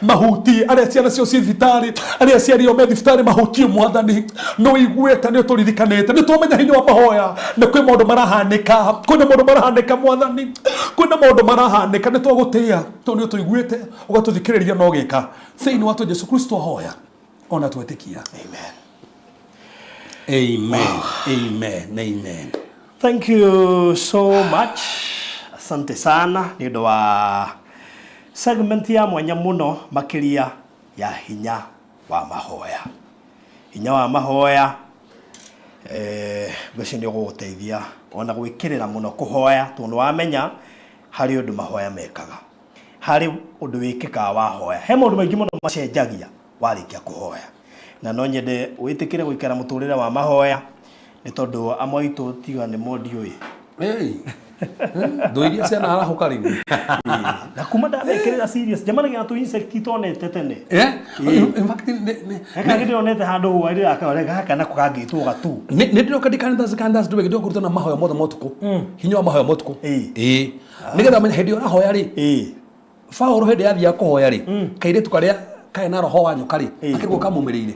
mahuti, arĩa ciana cio ciĩ thibitarĩ, arĩa aciari ao me thibitarĩ mahutie. Mwathani, no iguĩte, nĩ ũtũririkanĩte, nĩ twamenya hinya wa mahoya. Nĩ kwĩ maũndũ marahanĩka, kwĩna maũndũ marahanĩka. Mwathani, kwĩna maũndũ marahanĩka. Nĩ twagũtĩĩa tondũ nĩ ũtũiguĩte, ũgatũthikĩrĩria na ũgĩka. Thĩinĩ wa tũ Jesu Kristo ahoya ona twetĩkia. Amen. Amen, amen, amen. Thank you so much. Asante sana nĩ ũndũ wa segment ya mwanya mũno makĩria ya hinya wa mahoya. Hinya wa mahoya, ngwĩciria nĩ ũgũgũteithia ona gwĩkĩrĩra mũno kũhoya, tondũ wamenya harĩ ũndũ mahoya mekaga, harĩ ũndũ wĩkĩkaga wahoya. He maũndũ maingĩ mũno macenjagia warĩkia kũhoya. Na no nyende wĩtĩkĩre gũikara mũtũrĩre wa mahoya, nĩ tondũ amwe aitũ tiga nĩ mo ndiũĩ. Hey. Thũ iria cianarahũka rĩu. Na kuma ndamekĩrĩra serious, njemanagia na tũ insect itonete tene. Eh? In fact, Heka ndĩronete handũ hwaĩ gaka nako kangĩtwo gatu. Nĩ ndĩroka ndikanitha kanitha ndũme ndĩro na mahoya mothe ma ũtukũ, hinya wa mahoya ma ũtukũ. Ĩĩ, nĩgetha ũmenye hĩndĩ ĩyo ũrahoya rĩ. Paũlũ hĩndĩ yathiaga kũhoya rĩ, kairĩtu karĩa karĩ na roho wa nyoka rĩ, akĩrwo kamumĩrĩire.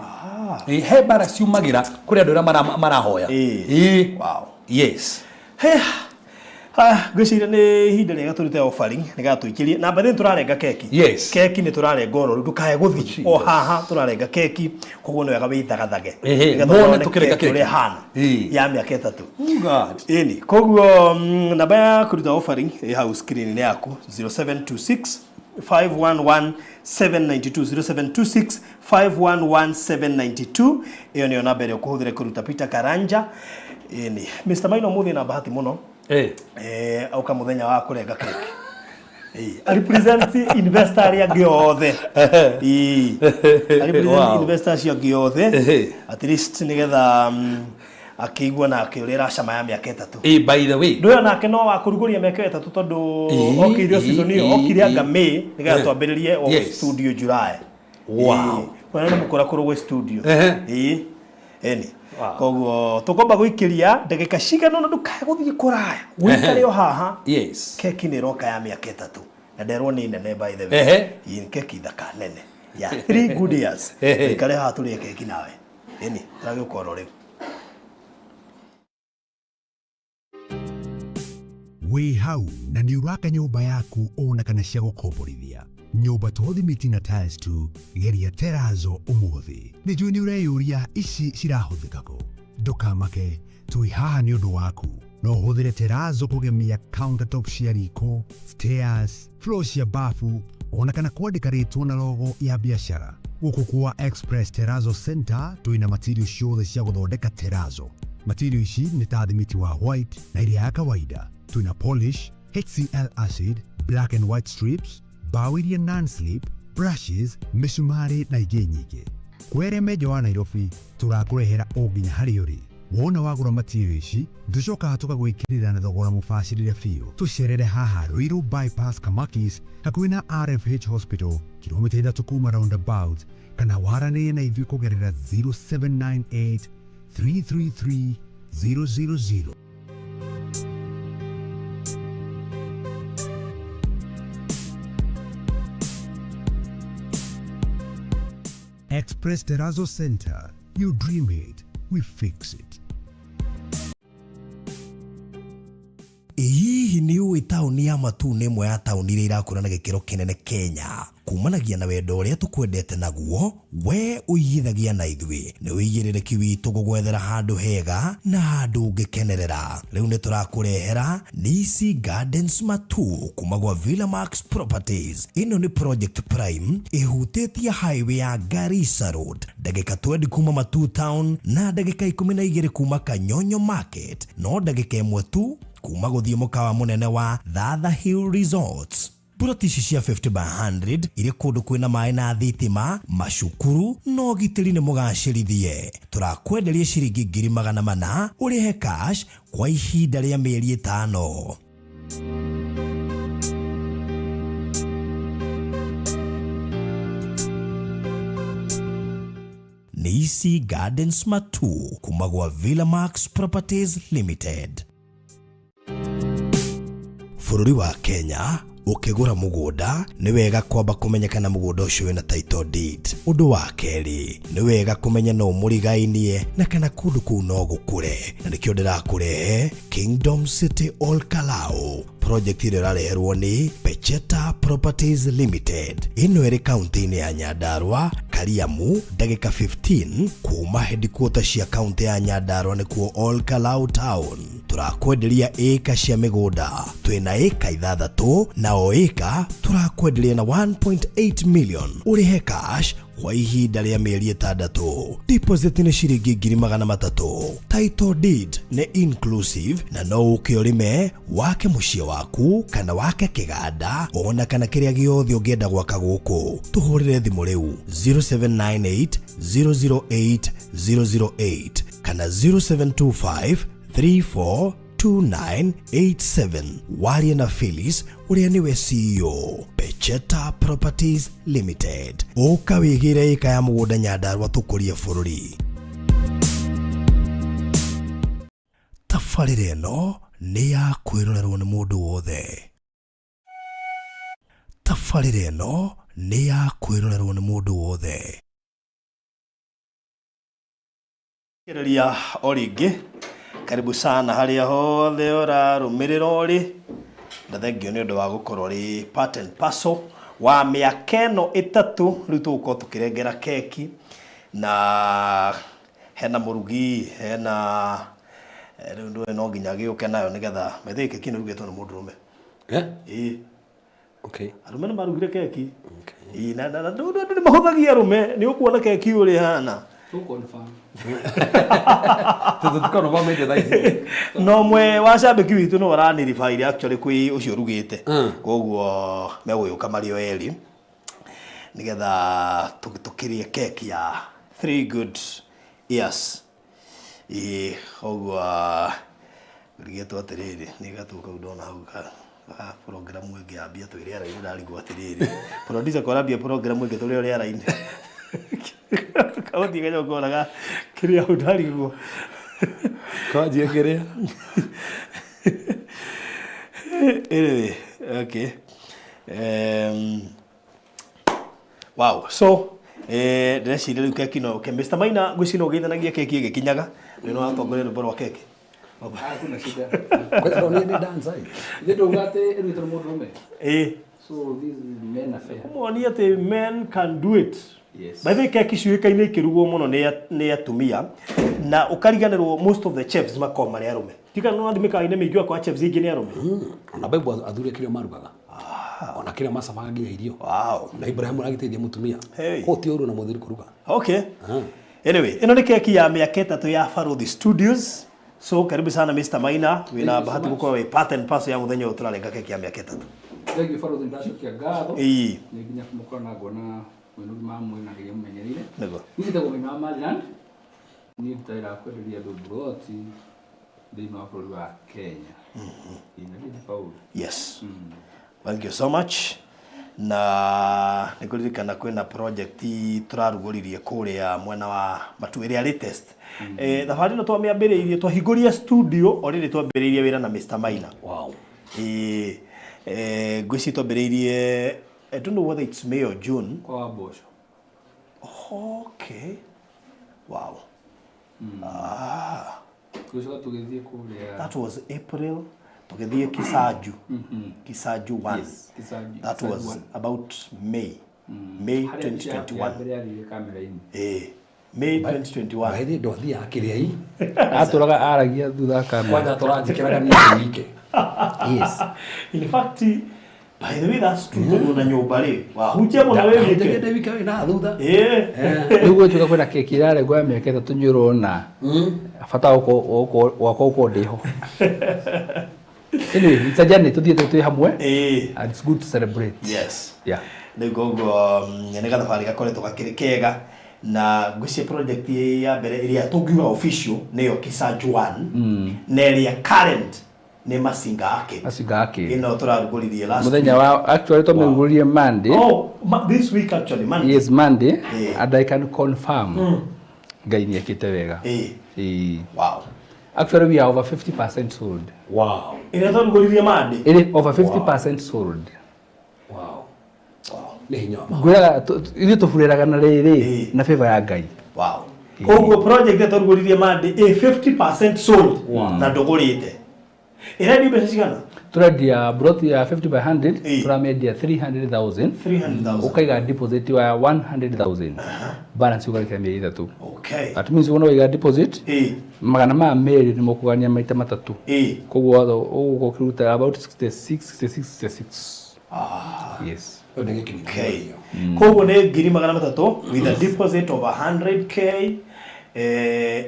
Ĩĩ, he mbara ciumagĩra kũrĩ andũ arĩa marahoya. Ĩĩ. Yes. Ngwĩciria nĩ ihinda rĩega tũrute offering nĩgetha tũikĩrie na mbathĩ. Tũrarenga keki. Yes. Keki nĩ tũrarenga oro rĩu, ndũkae gũthiĩ. O haha tũrarenga keki, koguo nĩ wega wĩthagathage nĩgetha muone wone tũkĩrenga keki keki. ũrĩa ĩhana ya mĩaka 3. Oh God. Ĩni koguo namba ya kũruta offering ĩ hau screen-inĩ yaku, 0726 511 792, 0726 511 792. Ĩyo nĩyo namba ĩrĩa ũkũhũthĩra kũruta Peter Karanja. Ĩni Mr. Maina ũmũthĩ na bahati mũno. Auka mũthenya wa kũrenga keki. A represent investor arĩa angĩ othe. A represent investor acio angĩ othe. At least nĩgetha akĩigua nake ũrĩa ĩracama ya mĩaka 3. By the way. Ndũyo nake no wa kũrugũria mĩaka ĩyo 3, tondũ okire season ĩyo, okire anga May nĩgetha twambĩrĩrie o studio July. Ĩĩ. Nĩ mũkũra kũrũ gwĩ studio. Ĩĩ. Ĩni. Koguo tũkwamba gũikĩria ndagĩka cigana ũna, ndũkae gũthiĩ kũraya, wĩikare o haha. Keki nĩ ĩroka ya mĩaka 3, na nderwo nĩ nene, by the way. Ĩĩ, nĩ keki thaka nene ya 3 good years. Wĩikare haha tũrĩe keki nawe. Ĩni tũragĩũka oro rĩu. Wĩ hau na nĩ ũraka nyũmba yaku ona kana cia gũkomborithia. Nyũmba to thimiti na tiles tu, geria terazo ũmũthĩ. Nĩ njũĩ nĩ ũreyũria ici cirahũthĩka kũ. Ndũkamake, twĩ haha nĩ ũndũ waku. No ũhũthĩre terazo kũgemia countertop cia riko, stairs, floor cia bafu, ona kana kwandĩka rĩtwa na logo ya biacara. Gũkũ kwa Express Terrazzo Center twĩna material ciothe cia gũthondeka terrazzo. Material ici nĩ ta thimiti wa white na ĩrĩa ya kawaida. Twĩna polish, HCl acid, black and white strips, mbaũ iria non-slip, brushes, mĩcumarĩ na ingĩ nyingĩ. Kwĩ arĩa me nja wa Nairobi tũrakũrehera o nginya harĩa ũrĩ. Wona wagũra material ici tũcokaga tũkagwĩkĩrĩra na thogora mũbacĩrĩre biũ. Tũcerere haha Ruiru Bypass Kamakis hakuhĩ na RFH Hospital kilomita 3 kuma roundabout kana waranĩrie na ithuĩ kũgerera 0798 333 000. Express Terrazzo Center. You dream it, we fix it. Ĩ hihi nĩ ũĩ taũni ya Matuu nĩ ĩmwe ya taũni iria irakũra na gĩkĩro kĩnene Kenya? Kumanagia na wendo ũrĩa tũkwendete naguo, we ũigithagia na ithuĩ. Nĩ ũigĩrĩrĩki witũ gũgwethera handũ hega na handũ ũngĩkenerera. Rĩu nĩ tũrakũrehera Nisi Gardens Matuu kuma gwa Villa Max Properties. Ĩno nĩ project prime ĩhutĩtie highway ya Garissa Road, ndagĩka 20 kuma Matuu Town na ndagĩka 12 kuma Kanyonyo Market, no ndagĩka 1 tu kuma gũthiĩ mũkawa mũnene wa Thatha Hill Resorts. Mburoti ici cia 50 by 100 irĩ kũndũ kwĩna maĩ na thitima, macukuru na ũgitĩri nĩ mũgacĩrithie. Tũrakwenderia ciringi 400,000 ũrĩhe cash kwa ihinda rĩa mĩeri 5. Nisi Gardens Matuu kuma gwa Villa Max Properties Limited. Bũrũri wa Kenya ũkĩgũra mũgũnda nĩ wega kwamba kũmenya kana mũgũnda ũcio wĩna title deed. Ũndũ wa kerĩ nĩ wega kũmenya no mũrigainie na kana kũndũ kũu no gũkũre, na nĩkĩo ndĩrakũrehe Kingdom City Ol Kalou project ĩrĩa ĩrareherwo nĩ Pecheta Properties Limited. Ĩno ĩrĩ kaunti-inĩ ya Nyandarua, Kariamu, ndagĩka 15 kuma headquarter cia kaunti ya Nyandarua nĩkuo Ol Kalou Town. Tũrakwenderia ĩka cia mĩgũnda, twĩna ĩka 6 na o ĩka tũrakwenderia na 1.8 million ũrĩhe cash kwa ihinda rĩa mĩeri 6. Deposit nĩ ciringi 300,000. Title deed nĩ inclusive na no ũke ũrĩme wake mũciĩ waku kana wake kĩganda ona kana kĩrĩa gĩothe ũngĩenda gwaka gũkũ. Tũhũrĩre thimũ rĩu 0798 008 008 kana 0725 342987. Warie na Phyllis ũrĩa nĩwe CEO Pecheta Properties Limited. Ũka wĩgĩre ĩka ya mũgũnda Nyandarua tũkũrie bũrũri. Tabarĩra ĩno nĩ ya kwĩrorerwo nĩ mũndũ wothe. Tabarĩra ĩno nĩ ya kwĩrorerwo nĩ mũndũ wothe. Kĩrĩria o rĩngĩ, karibu sana harĩa hothe ũrarũmĩrĩra ũrĩ, na thengio nĩ ũndũ wa gũkorwo ũrĩ part and parcel wa mĩaka ĩno 3. Rĩu tũgũkorwo tũkĩrengera keki na hena mũrugi, hena rĩu ndũĩ no nginya gĩũke nayo nĩgetha methe keki ĩno ĩrugĩtwo nĩ mũndũrũme. Ĩĩ. Arũme nĩ marugire keki. Ĩĩ, na na andũ nĩ mahũthagia arũme, nĩ ũkuona keki ũrĩa ĩhana. No mwe wa cambĩki witũ no araniribaire actually kwĩ ũcio ũrugĩte, koguo megũgĩũka marĩ o erĩ nĩgetha tũkĩrĩe keki ya 3 good years. Ĩĩ, koguo rigĩtwo atĩrĩrĩ, nĩ gatũ kau ndona hau ka program ĩngĩ yambia twĩ rĩera-inĩ, ndarigwo atĩrĩrĩ, producer kwarambia program ĩngĩ tũrĩ o rĩera-inĩ, kaũthiĩ gacoka kĩrĩa hau ndarigwo. Kwanjia kĩrĩa. Anyway, okay. Wow. So, Ndĩreciria rĩu keki no ke Mr. Maina, ngwĩciria no ũgeithanagia keki ĩgĩkinyaga nĩ no watongoria rwĩmbo rwa keki. Hakuna shida. Kwanza ndo niĩ nĩ dancer ĩ. Ithe ndauga atĩ ĩrugĩtwo nĩ mũndũrũme. Ĩĩ. So this is men affair. Kũmonia atĩ men can do it. Yes. By the way, keki ciũĩkaine ikĩrugwo mũno nĩ atumia na ũkariganĩrwo most of the chefs makoragwo marĩ arũme. Tikana no wathiĩ mĩkawa-inĩ mĩingĩ ũgakora chefs aingĩ nĩ arũme. Ona Bible athuri kĩrĩa marugaga. Ona kĩrĩa macamaga nginya irio. Wow. Na Ibrahim aragĩteithia mũtumia. Hey. Kũu ti ũru na mũthuri kũruga. Okay. Anyway, ĩno nĩ keki ya mĩaka 3 ya Baruthi Studios. So karibu sana Mr. Maina, wĩna Thank you so bahati much. gũkorwo wĩ part and parcel ya mũthenya ũyũ tũrarenga keki ya mĩaka 3. Thank you Baruthi, ndacokia ngatho. Ĩĩ. Nĩ nginya kũmũkora na ngona mwĩna ũgima wa mwĩrĩ na nginya mũmenyereire. Nĩguo. Niĩ njĩtagwo Maina wa Maryland. Niĩ ndutagĩra kwenderia andũ mburoti thĩinĩ wa bũrũri wa Kenya. Ĩĩ, na niĩ nĩ Paul. Yes. Thank you so much. Na nĩ kũririkana kwĩna project tũrarugũririe kũrĩa mwena wa Matu ĩrĩa latest. Thabarĩ ĩno twamĩambĩrĩirie, twahingũrire studio o rĩrĩ twambĩrĩirie wĩra na Mr. Maina. Wow. Ĩĩ, ngwĩciria twambĩrĩirie, I don't know whether it's May or June. Kwa wa mboco. Okay. Wow. Ah. Tũgĩcoka tũgĩthiĩ kũrĩa. That was April. Tũgĩthiĩ Kisaju. Kisaju 1. Yes, Kisaju. That Kisaju was 1. about May. May Harĩa mbica ya 2021. mbere yathire kamera-inĩ. May 2021. By the way, ndwathiaga kĩrĩa i. Atũraga aragia thutha wa kamera. Kwanja tũranjĩkĩraga niĩ wike. Yes. In fact, by the way, that's true. Tondũ na nyũmba rĩ, wahunjia mũno wĩ wike. Ndĩ wike wĩ na thutha. Rĩu gwĩtuĩka kwĩna keki ĩrarengwo ya mĩaka 3 nĩ ũrona bata wakwa gũkorwo ndĩho. Anyway, it's a journey tũthiĩte twĩ hamwe. And it's good to celebrate. Yes. Yeah. Rĩu koguo nĩ gathabarĩ gakoretwo gakĩrĩ kega na ngwĩciria project ya mbere ĩrĩa tũngiuga official nĩyo Kisaju 1 na ĩrĩa current nĩ Masinga Arcade. Masinga Arcade. Ĩno tũrarugũririe last Mũthenya wa actually twamĩrugũririe Monday. Oh, this week actually Monday. Yes, Monday. And I can confirm Ngai nĩ ekĩte wega. Ĩĩ. Wow. Actually we are over 50% sold. Wow. Ĩrĩa twarugũririe Monday. Ĩrĩ over 50% sold. Wow. Nĩ hinya wa Ngwĩraga ithuĩ tũburĩraga na rĩrĩ na favor ya Ngai. Wow. Koguo project ĩrĩa twarugũririe Monday ĩ 50% sold na ndũgũrĩte. Ĩrendio mbeca cigana? Tũrendia broti ya 50 by 100 tũramĩendia 300,000. 300,000. Ũkaiga deposit wa 100,000. Balance ũkarĩkĩra mĩeri 3. Okay. That means wona waiga deposit 200 nĩ mũkũgania maita matatũ. Koguo watho ũgũkorwo ũkĩruta about 66 66 66. Yes. Okay. Koguo nĩ 300,000 with a deposit of 100K,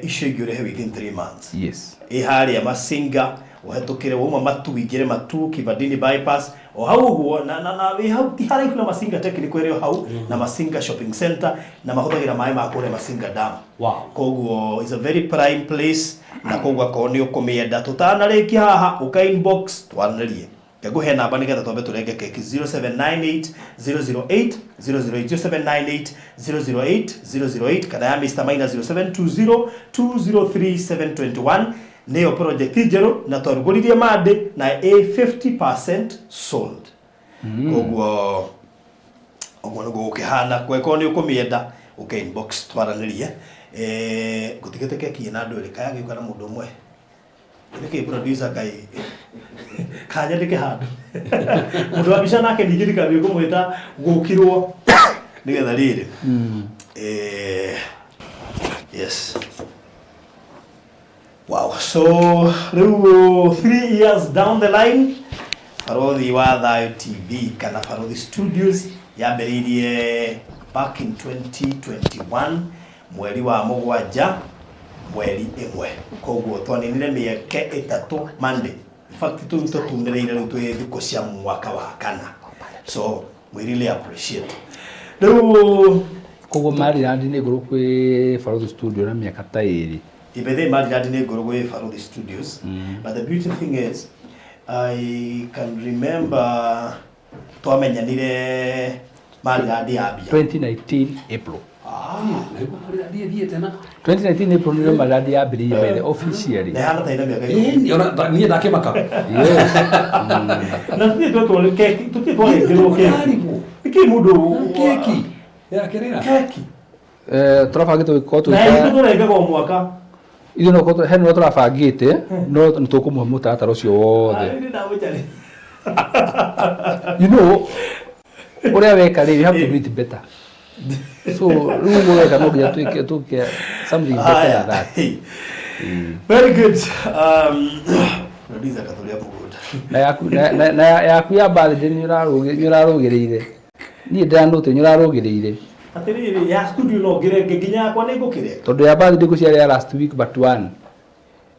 icio ingĩ ũrĩhe within 3 months. Yes. Ĩ harĩa Masinga ũhetũkĩre wauma Matu ũingĩre Matu Kibandini bypass o hau ũguo na wĩ hau ti haraihu na Masinga Technical ĩrĩ o hau na Masinga Shopping Center na mahũthagĩra maĩ ma kũrĩa Masinga Dam. Wow. Koguo is a very prime place na koguo akorwo nĩ ũkũmĩenda tũtanarĩkia haha ũka inbox twaranĩrie. Ngũhe namba nĩgetha twambe tũrenge keki 0798 008 008 0798 008 008 kana ya Mr. Maina 0720 203 721 nĩyo project njerũ na twarugũririe Monday na ĩ 50% sold. Koguo ũguo nĩguo gũkĩhana kwekorwo nĩ ũkũmĩenda ũke inbox twaranĩrie. Ngũtigĩte keki ĩna andũ erĩ kaya gĩũka na mũndũ ũmwe. Nĩkĩ producer kai kanyandĩke handũ mũndũ wa mbica nake ningĩ ndikambie kũmwĩta gũkirwo nĩgetha rĩrĩ. Yes. Wow. So rĩu 3 years down the line Barothi wa Thayo TV kana Barothi Studios yambĩrĩirie back in 2021 mweri wa 7 mweri 1. Koguo twaninire mĩaka 3 Monday. In fact tũu tũtunĩrĩire rĩu twĩ thikũ cia mwaka wa 4. So we really appreciate. Rĩu koguo Maryland nĩ ngũrũ kwĩ Barothi Studio na mĩaka ta 2. Ibethe Maryland nĩ ngũrũ gwĩ Barothi Studios. But the beauty thing is I can remember twamenyanire Maryland yambia 2019 April. Maryland na 2019 April nĩrĩo Maryland yambĩrĩirie by the officially. Na ĩhana ta ĩna mĩaka Ĩĩ, ona niĩ ndakĩmaka. Yes. Na tũtirĩ twetwo keki, tũtirĩ twarengerwo keki. Nĩkĩ mũndũ keki? Ya kĩrĩra. Keki. Eh, tũrabangĩte gũkorwo Na ithuĩ tũgĩka tũrengaga o mwaka. Ithuĩ no korwo hena ũrĩa tũrabangĩte, no nĩ tũkũmũhe mũtaratara ũcio wothe. Nĩ ndamũcarĩ. You know, ũrĩa weka rĩ, you have to do it better. So rĩu ũguo weka no nginya twĩke tũke something better than that. Very good. Producer kathuria mũgũnda. Na yaku na yaku ya birthday nĩ ũrarũgĩrĩire. Niĩ ndĩranũte nĩ ũrarũgĩrĩire. Atĩrĩrĩ, ya studio no ngĩrenge nginya yakwa nĩ ngũkĩrenga. Tondũ ya birthday ngũciarĩ ya last week but one.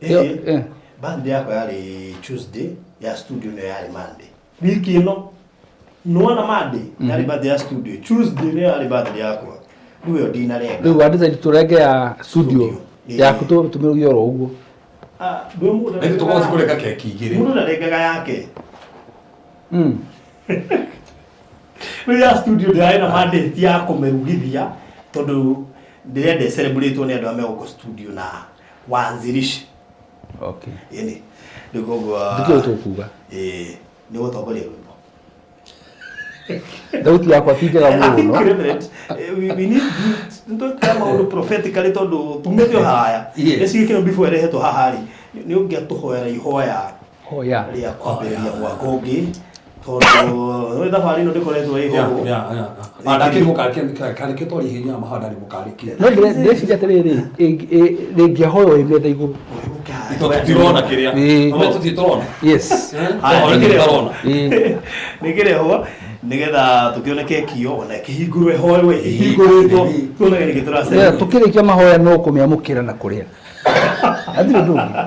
Ĩyo, eh. Birthday yakwa yarĩ Tuesday, ya studio nĩyo yarĩ Monday. Wiki ĩno nĩwona Monday yarĩ birthday ya studio, Tuesday nĩyo yarĩ birthday yakwa. Rĩu ĩyo ndinarenga. Rĩu wa decide tũrenge ya studio Studio. yaku tũmĩrũgie oro ũguo. Ah, ndũĩ mũndũ Na ithuĩ tũkorwo kũrenga keki igĩrĩ. Mũndũ ndarengaga yake. Rĩu ya studio ndĩrarĩ na mandate ya kũmĩrugithia tondũ ndĩrenda ĩcelebrate nĩ andũ arĩa megũka studio na wanzilishi. Okay. Ĩni. Rĩu koguo Ndikĩũĩ tũkuga. Ĩĩ, nĩ ũgũtongoria rwĩmbo. Thauti yakwa ti njega I think, mũno. Reverend, we need nĩtwĩkaga maũndũ prophetically tondũ tumĩte o haraya. Yes. Gĩcigĩ kĩno before ĩrehetwo haha rĩ, nĩ ũngĩatũhoera ihoya Hoya. rĩa kwambĩrĩria mwaka ũngĩ tondũ nĩ thabarĩ ĩno ndĩkoretwo ĩ hũthũ. Karĩkĩ twarĩ ihenya mahanda nĩ mũkarĩkia. No ndĩreciria atĩrĩrĩ, rĩngĩahoywo ĩ metha igũrũ. Tũtirona kĩrĩa. Ĩĩ. No tũtirĩ tũrona. Yes. Haya, Tũrona nĩkĩrehwo. tũrona. Ĩĩ. Nĩkĩrehwo nĩgetha tũkĩone keki ĩyo ona ĩkĩhingũrwo ĩhoerwo ĩhingũrĩtwo tuonage nĩkĩ Nĩgetha tũracemania. tũkĩrĩkia mahoya no kũmĩamũkĩra na kũrĩa. Hatirĩ ũndũ ũngĩ.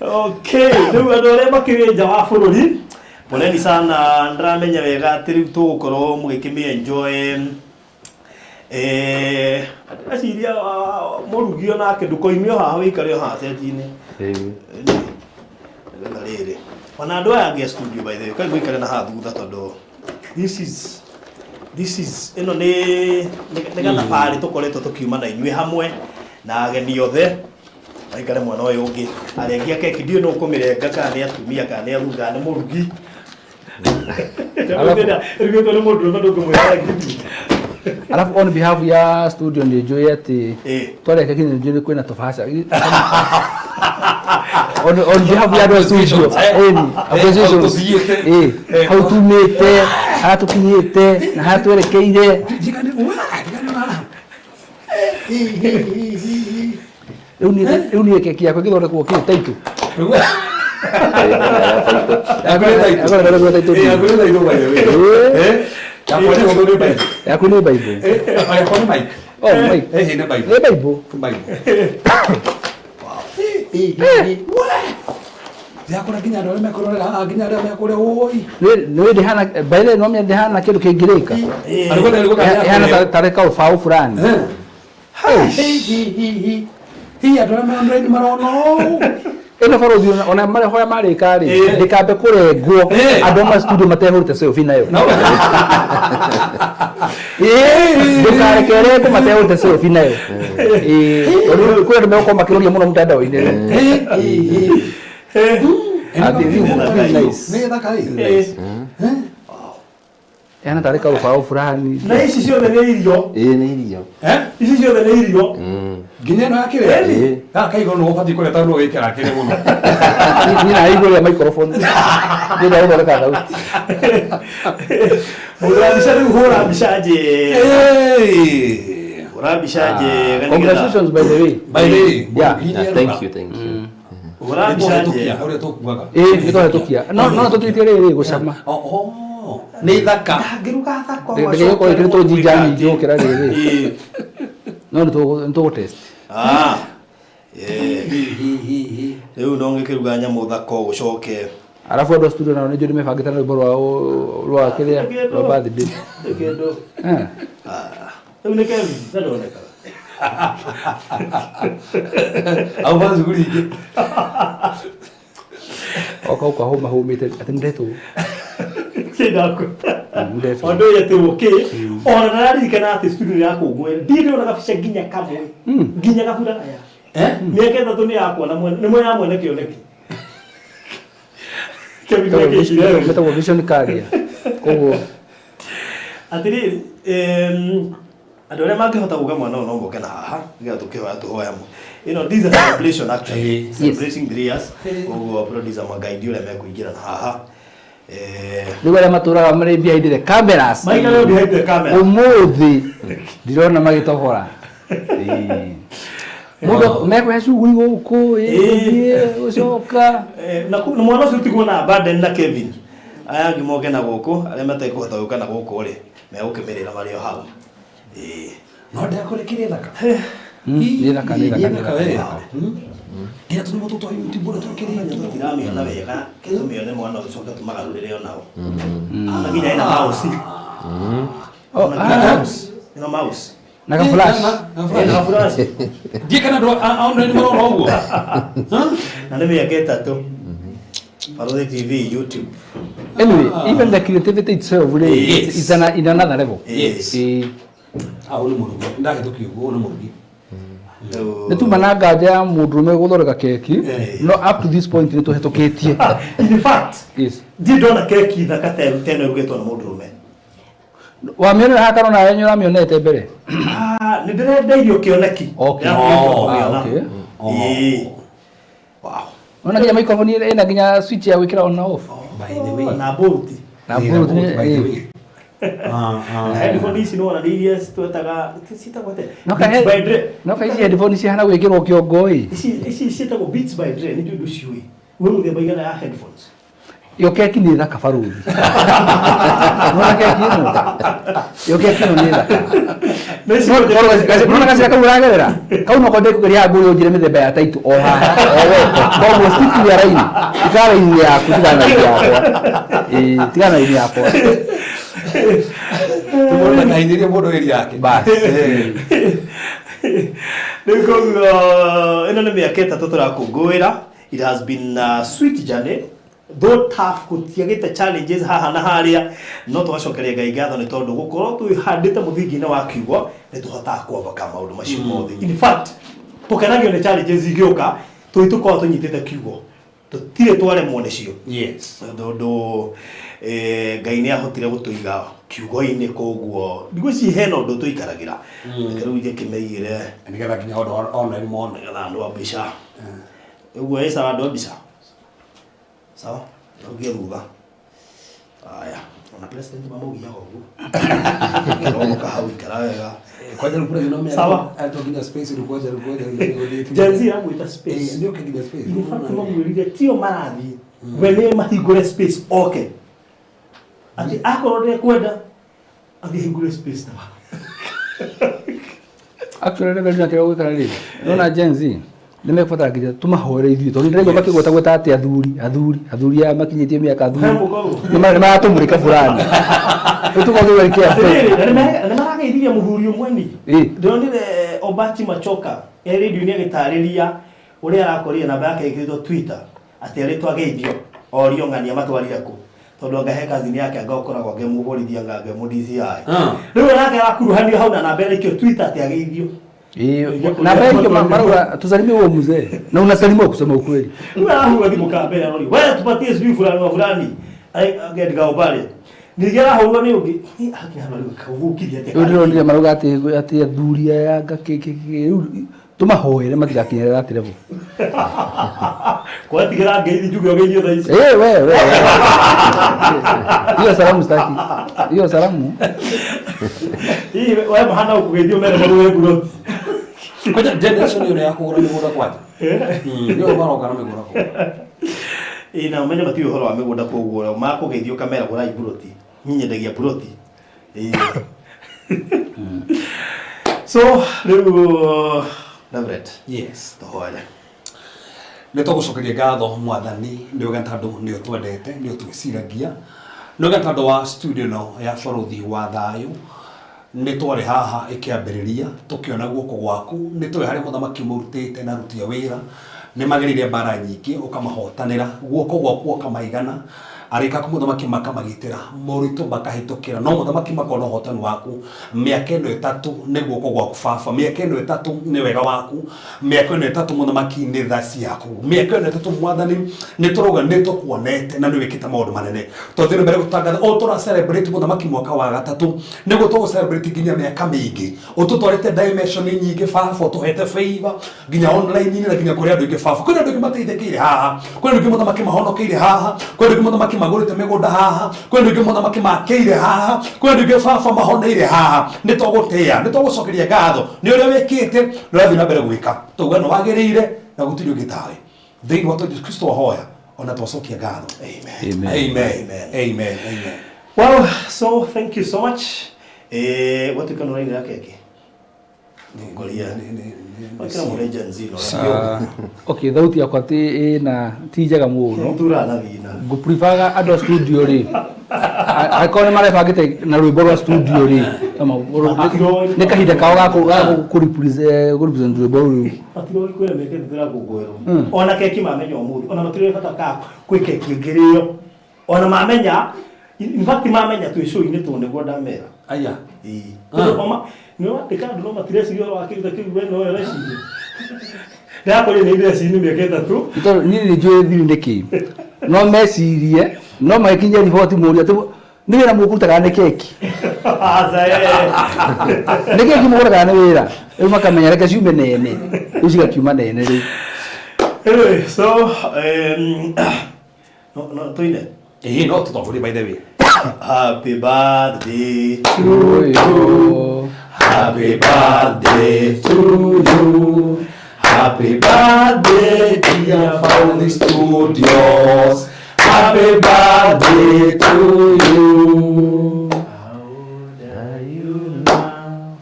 Okay, rĩu andũ arĩa makĩrĩ nja wa bũrũri poleni sana, ndĩramenya wega atĩ rĩu tũgũkorwo mũgĩkĩmĩ enjoy. Ndĩreciria mũrugi onake ndũkoime o haha wĩikare o haha seti-inĩ nĩgetha rĩrĩ ona andũ aya angĩ a studio, by the way, kai mũikare na haha thutha tondũ this is ĩno nĩ gathabarĩ tũkoretwo tũkiuma na inyuĩ hamwe na ageni othe maikare mwena ũyũ ũngĩ. Arengi a keki ndiũĩ nũ ũkũmĩrenga, kana nĩ atumia kana nĩ athuri kana nĩ mũrugi. Ĩrugĩtwo nĩ mũndũrũme ndũngĩmwĩra ngiri. Alafu on behalf ya studio nĩ njũĩ atĩ Ĩĩ. twareka kinya nĩ njũĩ kwĩna tũbaca on behalf ya andũ a studio, ĩni appreciations. Tũthiĩte. Ĩĩ, hau tumĩte, harĩa tũkinyĩte na harĩa twerekeire. Rĩu niĩ keki yakwa ĩgĩthondekwo kĩ taitũ. Yaku nĩ title. Yaku nĩ title. Yaku nĩ title, by the way. Ĩĩ. Yakwa nĩ hũthũ, nĩ Bible. Yaku nĩ Bible. Yakwa nĩ mic. Oh, mic. Nĩ Bible. Nĩ Bible. Bible. Yakora nginya andũ arĩa mekũrorera haha, nginya arĩa mekũrĩa ũi. Nĩ ndĩhana, by the way, no menya ndĩhana kĩndũ kĩngĩrĩka. Ĩhana tarĩ kaũbaũ fulani. Hihi andũ arĩa me online marona ũũ. Ĩno barothi ona marĩa hoya marĩka rĩ, ndĩkambe kũrengwo andũ a studio matehũrĩte selfie nayo. Ĩĩ, ndũkareke ĩrengwo matehũrĩte selfie nayo. Ĩĩ, tondũ kwĩ andũ megũkorwo makĩroria mũno mtandao-inĩ rĩu. Ah, this is nice. Nĩ thaka ĩ. Ĩhana tarĩ kaũbaũ fulani. Na ici ciothe nĩ irio? Ĩĩ, nĩ irio. Ici ciothe nĩ irio? Nginya ĩno ya kĩrĩa. Ĩĩ. Gaka kaigũ nĩ ũbatiĩ kũrĩa tondũ wĩkĩra kĩrĩ mũno. Niĩ na igũrũ ya microphone nĩ ndagũthondeka thauti. Mũndũ wa mbica, rĩu hũra mbica njega, hũra mbica njega nĩgetha- Congratulations, by the way. By the way, Yeah. Yeah, thank you, thank you. Hũra mbica njega. Ũrĩa tũkuaga. Ĩĩ, nĩ twahĩtũkia, no tũtigĩtie rĩrĩ gũcama. Nĩ thaka. Ndangĩruga thaka. Ndĩgĩkorwo ĩkĩrĩtwo jinja nyingĩ gũkĩra rĩrĩ. Ĩĩ. No nĩ tũgũtest. Ah, ĩĩ. Rĩu no ngĩkĩruga nyamũ thaka ũgũcoke. Arabu andũ a studio nao nĩ njũĩ nĩ mebangĩte na rwĩmbo rwao rwa kĩrĩa rwa birthday. Kĩndũ. Eh. Rĩu nĩ Kevin ndonekaga. Au ba cukuru ingĩ. Oka ũka hũma hũmĩte atĩ nĩndetwo. Kĩndakũ. Nĩndetwo. Ũndũ ũyũ etĩrwo kĩ ona ndararirikana atĩ studio nĩ yakũngũĩra, ndirĩ ona gabica nginya kamwe, nginya gabura aya. Mĩaka 3 nĩ yakwa na mwene nĩ mwene ya mwene kĩoneki Kevin nĩakĩigire. Metagwo vision carrier, koguo. Atĩrĩrĩ, andũ arĩa mangĩhota gũka mwana ũyũ no moke na haha nĩgetha tũkĩhoya tũhoya mo. This is a celebration actually. Celebrating 3 years. Koguo producer magaidi ũrĩa mekũingĩra na haha. Rĩu arĩa matũraga marĩ behind the cameras, Maikare behind the camera. Ũmũthĩ ndirona magĩtobora. Ĩĩ. Mũndũ mekũhe cuguri gũkũ, ĩĩ, gũcoka. Na mwana ũcio tigwo na Baden na Kevin. Aya angĩ moke na gũkũ, arĩa matekũhota gũka na gũkũ rĩ, megũkĩmĩrĩra marĩ o hau. Ĩĩ. No ndakũrekeria thaka. Nĩ thaka, nĩ thaka, nĩ thaka, nĩ thaka. Nginya tũnyamũ tũtũ twa YouTube ũrĩa twĩkĩrĩte. Tũtiramĩona wega, tũmĩone mwana ũcio coke tũmagarũrĩre o nao. Na nginya ĩna mouse. Oh, Na nginya ah. mouse. Ĩna mouse. Na ka flash. Ĩna ka flash. Ndiĩ kana andũ a online marona ũguo. Na nĩ mĩaka 3. Barũthi TV, YouTube. Anyway, even the creativity itself really is in another level. Ĩĩ. Ah, ũyũ nĩ mũrugi, ndahĩtũkia ũguo, ũyũ nĩ mũrugi. Nĩ tuma na nganja ya mũndũrũme gũthondeka keki, no up to this point nĩ tũhetũkĩtie. In fact, ndirĩ ndona keki thaka ta ĩno ĩrugĩtwo nĩ mũndũrũme. Wamĩonera haha kana onawe nĩ ũramĩonete mbere? Ah, nĩ ndĩrendeirio kĩoneki. Ndĩrakoretwo kũmĩona. Ĩĩ. Ona nginya microphone ĩna nginya switch ya gwĩkĩra on na off. By the way. Na bolt. Na bolt by the way. Na headphone ici nĩwona nĩ iria twetaga ciĩtagwo atĩa? No ka Beats by Dre. No ka ici headphone cihana gwĩkĩrwo kĩongo ĩ. Ici ciĩtagwo Beats by Dre, nĩ njũĩ ndũciũĩ. Wĩ mũthemba igana ya headphones. Yo keki nĩ thaka, barũthi. Nona keki ĩno? Yo keki ĩno nĩ thaka. Nona gacĩra kau ũragerera? Kau no kwende kũgeria haha ngũrie ũnjĩre mĩthemba ya taitũ o haha. O we. Koguo stick to your line. Ikara raini yaku, tigana na raini yakwa. Ĩĩ, tigana na raini yakwa. Mũndũ ndakahinyĩrie mũndũ ĩri yake. Bas. Rĩu koguo ĩno nĩ mĩaka 3 tũrakũngũĩra. It has been a sweet journey, though tough, gũtiagĩte challenges haha na harĩa, no tũgacokeria Ngai ngatho nĩ tondũ gũkorwo twĩhandĩte mũthingi-inĩ wa kiugo nĩ tũhotaga kũovercome maũndũ macio mothe. In fact, tũkenagio nĩ challenges igĩũka tũi tũkoragwo tũnyitĩte kiugo, tũtirĩ twaremwo nĩcio. Tondũ Ngai nĩ ahotire gũtũiga kiugo-inĩ, koguo ndigwĩciria hena ũndũ tũikaragĩra. Reke rĩu njĩkĩmĩigĩre nĩgetha nginya andũ online mone. Nĩgetha andũ a mbica ũguo ĩ sawa, andũ a mbica sawa, ũgie thutha aya ona president mamũgiaga ũguo romoka hau, ikara wega. Kwanja rĩu president no Sawa. ato nginya space rĩu kwanja rĩu kwanja rĩu. Gen Z iramwĩta space. Nĩ oke nginya space. In fact, mamwĩrire tio marathiĩ, we nĩ mahingũre space oke, atĩ akorwo ndekwenda athiĩ ahingũre space na Actually, rĩrĩa ndĩna kĩrĩa gwĩka rĩ, nona Gen Z nĩ mekũbatara nginya tũmahoere ithuĩ, tondũ ndĩraigua makĩgwetagweta atĩ athuri athuri athuri aya makinyĩtie mĩaka, athuri nĩ maratũmũrĩka fulani, rĩu tũkorwo tũgĩkĩa. Atĩrĩrĩ, na nĩ marageithirie mũthuri ũmwe ni. Ĩ. Ndĩronire Obachi Machoka e radio-inĩ agĩtarĩria ũrĩa arakorire namba yake ĩkĩrĩtwo Twitter atĩ arĩtwo ageithio orio ng'ania matwarire kũ, tondũ anga he cousin yake anga ũkoragwo angĩmũbũrithia anga angĩmũ DCI. Rĩu nake arakuruhanio hau na namba ĩraikio Twitter atĩ ageithio. Namba hiyo marauga tusalimie huo mzee na unasalimiwa, kusema ukweli. Rĩu arahũra thimũ kambere arorio, we tupatie sijui fulani wa fulani agendiga pale, ningĩ arahũrwo nĩ ũngĩ hakinya rĩu kaũthũkirie atĩa. Rĩu ndĩronire marauga atĩ athuri aya anga kĩ kĩ kĩ, rĩu tũmahoere matigakinyĩre that level. Kwatigĩra ngeithi njuge ũgeithio thaa ici. Eh, we we hiyo salamu sitaki, hiyo salamu. Hihi we mahana ũkũgeithio mere marũe nguroti. Kwanja generation ĩyo ya kũgũra mĩgũnda kwanja nĩo maroka na mĩgũnda kũgũra. Ĩĩ, na ũmenye matiũĩ ũhoro wa mĩgũnda, koguo makũgeithio kamera gũrai buroti, niĩ nyendagia buroti. Ĩĩ. So rĩu Reverend, tũhoere. Nĩ tũgũcokeria ngatho Mwathani, nĩ wega tondũ nĩ ũtwendete, nĩ ũtwĩciragia, nĩ wega tondũ wa studio ĩno ya Barũthi wa Thayũ. Nĩ twarĩ haha ĩkĩambĩrĩria, tũkĩona guoko gwaku. Nĩ tũĩ harĩa mũthamaki ũmũrutĩte na aruti a wĩra nĩ magereire mbara nyingĩ, ũkamahotanĩra, guoko gwaku ũkamaigana. Arĩka aku mũthamaki makamagitĩra, moritũ makahĩtũkĩra, no mũthamaki makona ũhotani waku. Mĩaka ĩno ĩtatũ nĩ guoko gwaku baba, mĩaka ĩno ĩtatũ nĩ wega waku, mĩaka ĩno ĩtatũ mũthamaki nĩ tha ciaku, mĩaka ĩno ĩtatũ mwathani nĩ tũrauga nĩ tũkuonete na nĩ wĩkĩte maũndũ manene. Twathiĩ na mbere gũtangatha o tũra celebrate mũthamaki mwaka wa gatatũ, nĩguo tũgũ celebrate nginya mĩaka mĩingĩ. Ũtũtwarĩte dimension nyingĩ baba, ũtũhete favor nginya online-inĩ na nginya kũrĩ andũ aingĩ baba. Kwĩna andũ aingĩ mateithĩkĩire haha, kwĩna andũ aingĩ mũthamaki mahonokeire haha, kwĩna andũ aingĩ mũthamaki magũrĩte mĩgũnda haha, kwĩna andũ aingĩ mũthamaki makĩire haha, kwĩna andũ aingĩ baba mahoneire haha. Nĩ tũgũtĩĩa, nĩ tũgũcokeria ngatho nĩ ũrĩa wĩkĩte, nĩ ũrathiĩ na mbere gwĩka. Tauga nĩ wagĩrĩire na gũtirĩ ũngĩ tawe. Thĩinĩ wa Jesu Kristo wahoya ona twacokia ngatho. Amen. Amen. Amen. Amen. Well, so thank you so much. Eh, watuĩka nĩ ũrainĩra keki? Ngoria. Wakĩra mũrĩ Gen Z no. Ah, okay thauti yakwa ti ĩna ti njega mũno Thura na thina. ngũpribaga andũ a studio rĩ angĩkorwo nĩ marebangĩte na rwĩmbo rwa studio rĩ no nĩ kahinda kao ga kũ represent rwĩmbo rũu. Matiroi kwĩra mĩaka ĩtatũ ĩrakũngũĩrwo. Ona keki mamenya ũmũthĩ. Ona matirĩ bata ka kwĩ keki ĩngĩrĩo. Ona mamenya in fact mamenya twĩ show-inĩ tondũ nĩguo ndamera. Aya. Ĩĩ. Tondũ oma nĩ wandĩka andũ no matireciria ũhoro wa kĩndũ ta kĩu we no ũreciria. Ndakũria nĩ ndĩreciria nĩ mĩaka ĩtatũ. Nĩ tondũ niĩ nĩ njũĩ thiri nĩ kĩ no mecirie no magĩkinyia riboti mũria atĩ nĩ wĩra mũkũruta kana nĩ keki. Aca eh. Nĩ keki mũgũra kana nĩ wĩra rĩu makamenya reke ciume nene rĩu cigakiuma nene rĩu. Anyway, so no tuine. Ĩĩ no tũtongorie by the way. Happy birthday To you. Happy birthday to you. Happy birthday, dear Fauli Studios. Happy birthday to you.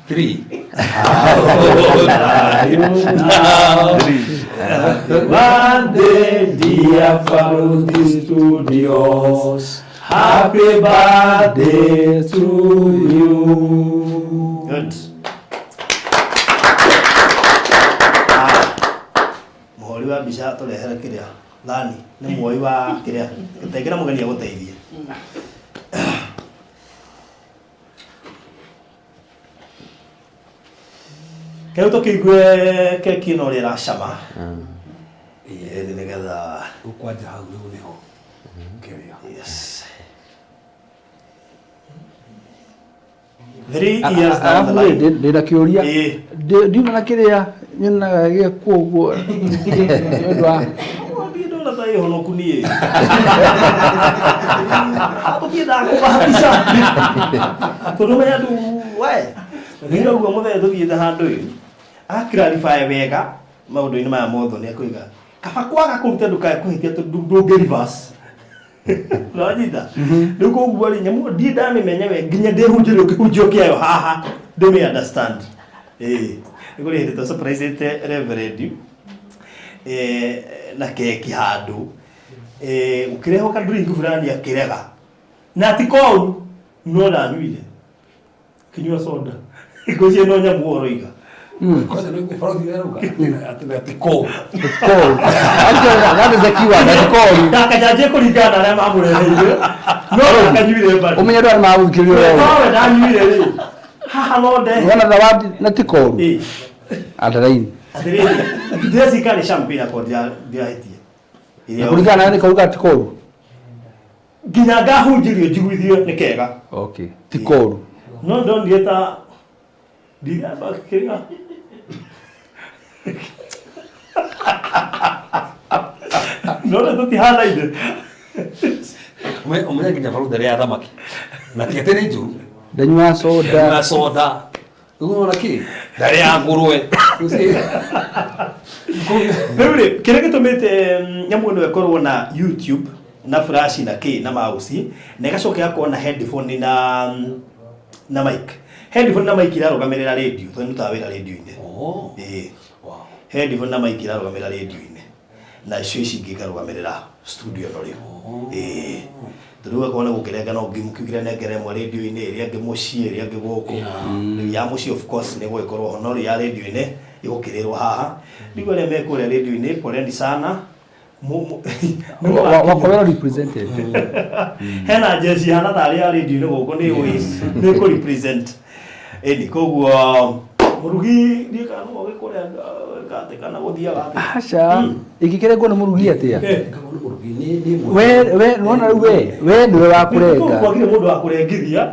Three. How old are you now? Happy birthday, dear Fauli Studios. Happy birthday to you. Good. Ah, mũhũri wa mbica tũrehere kĩrĩa thani nĩ muoi wa kĩrĩa tengera mũgeni agũteithie. Kĩu tũkĩigue keki ĩno ũrĩa ĩracama. Ĩĩ nĩgetha Ũkwanja hau rĩu nĩho kĩrĩa. Yes. 3 years down the Arabu line. ndĩ na kĩũria. Ĩĩ. Ndiuma na kĩrĩa nyonaga gĩkuo ũguo nĩ ũndũ wa Niĩ ndona ta ĩhonoku niĩ. Tũtiendaga kũbahatisha. Tondũ menya andũ we. Nĩ ũguo mũthenya tũthiĩte handũ ĩ. A clarify wega maũndũ-inĩ maya mothe nĩ akũiga. Kaba kwaga kũruta ndũkae kũhĩtia tondũ ndũngĩ reverse. Ũranyita? Rĩu koguo rĩ nyamũ ĩyo ndirĩ ndamĩmenya we nginya ndĩhunjĩrio kĩhunjio kĩayo haha ndĩmĩ understand. Ĩĩ. Nĩ kũrĩ hĩndĩ twa surprise reverend na keki handũ gũkĩrehwo ka drink fulani akĩrega na ti koru no ndanyuire kinyua soda ngwĩciria no nyamũ ũroiga. Kwanza nĩ balothi ĩrauga atĩ ti kũu. Call. Actually, that is the keyword, that call. Ndakanyanjie kũringana na arĩa mamũreheire no ndakanyuire bado. Ũmenye andũ arĩa magũthikĩrĩria ũrĩa. Nowe ndanyuire rĩ haha no ndehe. Wona zawadi na ti call. Ĩĩ. Underline. Atĩrĩrĩ, ndĩreciria nĩ champagne akorwo ndirahĩtia. Na kũringana na nĩ call kana ti call. Nginya ngahunjĩrio njiguithio nĩ kega. Okay. Ti call. No ndonire ta ndiramba kĩrĩa no nĩ tũtihanaine. Ũmenye nginya balothi arĩa athamaki. Na ti atĩ nĩ njũru. Ndanyua soda. Na soda. Ũguo ona kĩ? Ndarĩa ngũrwe. Rĩu rĩ kĩrĩa gĩtũmĩte nyamũ ĩno ĩkorwo na YouTube na flash na kĩ na mouse na ĩgacoka ĩgakorwo na headphone na mic. Headphone na mic irarũgamĩrĩra radio tondũ nĩrutaga wĩra radio-inĩ. Oh. Ĩĩ. Wow. Headphone na mic irarũgamĩrĩra radio-inĩ na icio ici ingĩ ikarũgamĩrĩra studio ĩno rĩu. Ĩĩ. Tondũ rĩu akorwo nĩ gũkĩrenga no ngĩkiugire nengere ĩmwe radio-inĩ ĩrĩa ĩngĩ mũciĩ ĩrĩa ĩngĩ gũkũ. Rĩu ya mũciĩ of course nĩ gũgĩkorwo ho no rĩu ya radio-inĩ ĩgũkĩrĩrwo haha. Rĩu arĩa me kũrĩa radio-inĩ poleni sana. Wakwa represented. Hena jeci hana tarĩ ya radio-inĩ gũkũ nĩ ũĩ nĩ kũ represent ĩni koguo mũrugi ndiĩ kana no ũgĩkũrĩa gate kana gũthiaga atĩa. Aca, ĩngĩkĩrengwo nĩ mũrugi atĩa? We we nĩwona rĩu we we nĩwe wa kũrenga. Kwagire mũndũ wa kũrengithia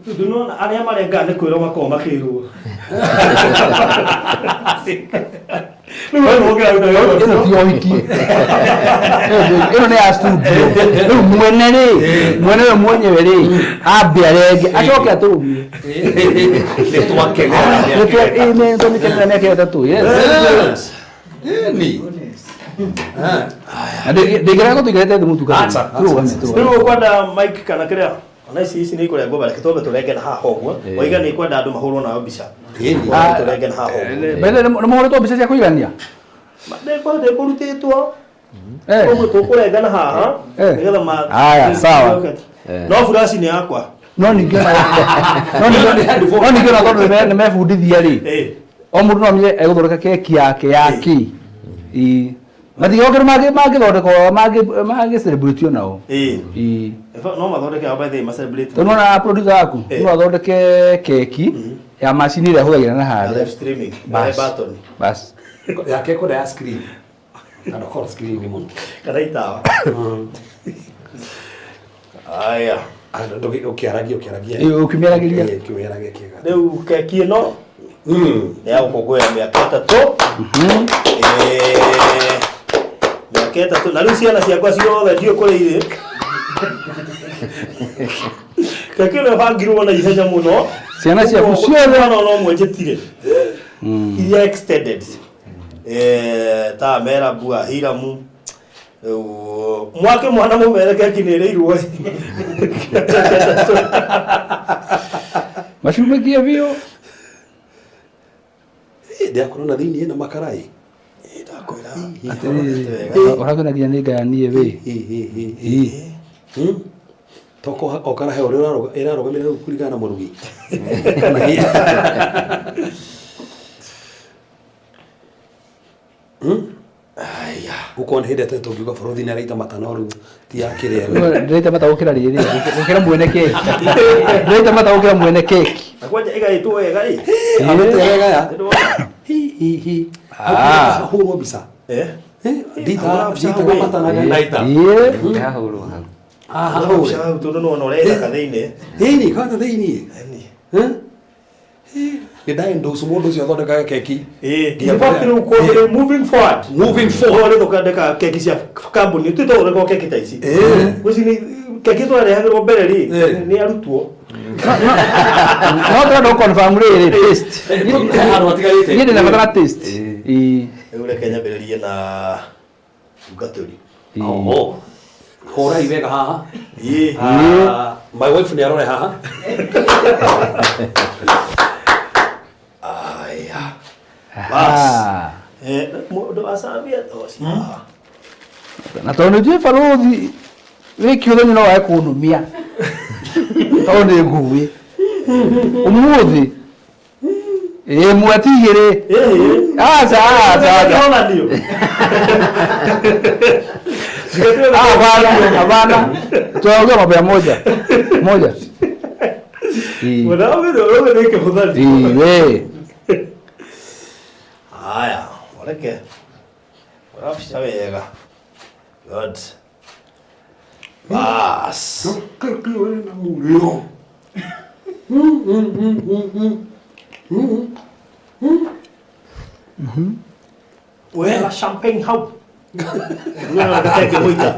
tondũ nĩwona arĩa marengaga nĩ kwĩrwo makoragwo makĩrwo. Rĩu we nĩwongera wĩra Ĩno ũcio. ti ũhiki. Ĩno nĩ ya studio. Rĩu mwene rĩ, mwene we mwenyewe rĩ, ambe arenge, acoke atũrũmie. Nĩ twakenera. Nĩ twamĩkenera mĩaka 3, yes. Ĩni. Na ndĩngĩrega tũikarĩte thĩ mũtu Acha, tũrũgame Rĩu tũrũgame. ũkwenda mike kana kĩrĩa ona ici ici nĩ ikũrengwo bareke twambe tũrenge na haha ũguo waiga nĩ ikwenda andũ mahũrwo nayo mbica. Ĩni. Twambe tũrenge na haha ũguo. Mbere nĩ mũhũrĩtwo mbica cia kũigania? Ndĩkũrutĩtwo Eh. ũguo tũkũrenga na haha Eh. nĩgetha ma Aya, sawa. No furashi nĩ yakwa. No ningĩ ona no ningĩ no ningĩ ona tondũ nĩ mebundithia rĩ, o mũndũ no amenye egũthondeka keki yake yake. Ĩĩ. Matigoke mangĩthondeka mangĩ celebrate nao. Ĩĩ. No mathondeke ao by the way ma celebrate. Tondũ nĩwona producer waku no athondeke keki ya macini ĩrĩa ahũthagĩra na Na harĩa. live streaming. Bas. Na button. Bas. Yake kwenda ya screen. Na ndũkorwo screen nĩ mũno. Kana itawa. Aya. Ũkĩaragia ũkĩaragia. Ĩĩ, ũkĩmĩaragĩria. Ĩĩ, ũkĩmĩaragia kĩega. Rĩu keki ĩno nĩ ya gũkũngũĩra mĩaka 3. Mĩaka 3 na rĩu ciana ciakwa ciothe ndiũĩ kũrĩa irĩ. Keki ĩno ĩbangirwo na ihenya mũno. Ciana ciaku Ũguo ciothe. mwana ona ũmwe njĩtire. Iria extended. Ta Merabu, Ahiramu. Rĩu mwake mwana mũmere keki nĩ ĩrĩirwo. Macumĩkie biũ. Ndĩakorwo na thĩinĩ ĩna makarai. Ndakwĩra. Atĩrĩrĩ, ũrakwĩra nginya nĩ ngayanie wĩ. Ĩĩ. Toko okarahe ũrĩa ĩrarũgamĩrĩra rĩu kũringana na mũrugi. Aya. Gũkorwo nĩ hĩndĩ ĩrĩa tũngiuga bũrũri nĩ araita mata no rĩu ti ya kĩrĩa. Ndĩraita mata gũkĩra rĩrĩ, gũkĩra mwene keki. Ndĩraita mata gũkĩra mwene keki. Na kwanja ĩgaĩtwo wega ĩ. Amĩte wega ya. Nĩndĩrona. Hi hi hi. Ah. Hũrwo mbica. Ndita Ndita mata na ndaita. Ĩĩ. Hahũrwo hau. Ah, Hũrwo hau tondũ nĩwona ũrethaka thĩinĩ. Ĩni, kwanza thĩinĩ. Nĩ ndaendorse mũndũ ũcio athondekaga keki. In fact rĩu kũndũ moving forward. Moving forward. Rĩu tũkandĩka keki cia kambuni tũtũthondeka keki ta ici. Ici nĩ keki twarehagĩrwo mbere rĩ nĩ arutwo. No tũrenda gũ confirm rĩrĩ taste. Handũ hatigarĩte. Niĩ ndĩna bata na taste. Ĩĩ. Rĩu reke nyambĩrĩrie na Ngatũri. Oho. Hũrai wega haha. Ĩĩ. Ah, my wife nĩ arore haha. Aya. Bas. Mũndũ acambia toci haha. Na tondũ nĩ njũĩ barũthi wĩ kĩũthenya no wae kũnumia. Tondũ nĩ ngũĩ. Ũmũthĩ. Ĩmwe ti igĩrĩ. Aca aca aca. Kĩonanio. Hapana, hapana. Tunaongea mambo ya moja. Moja. Ĩĩ. Mũndũ nĩ kĩhũthani. Ĩĩ, we. Haya, ũreke. Ũrabica wega. Good. Bas. Keki ĩna mũrĩo. Wela champagne hau. Nĩ keki mũita.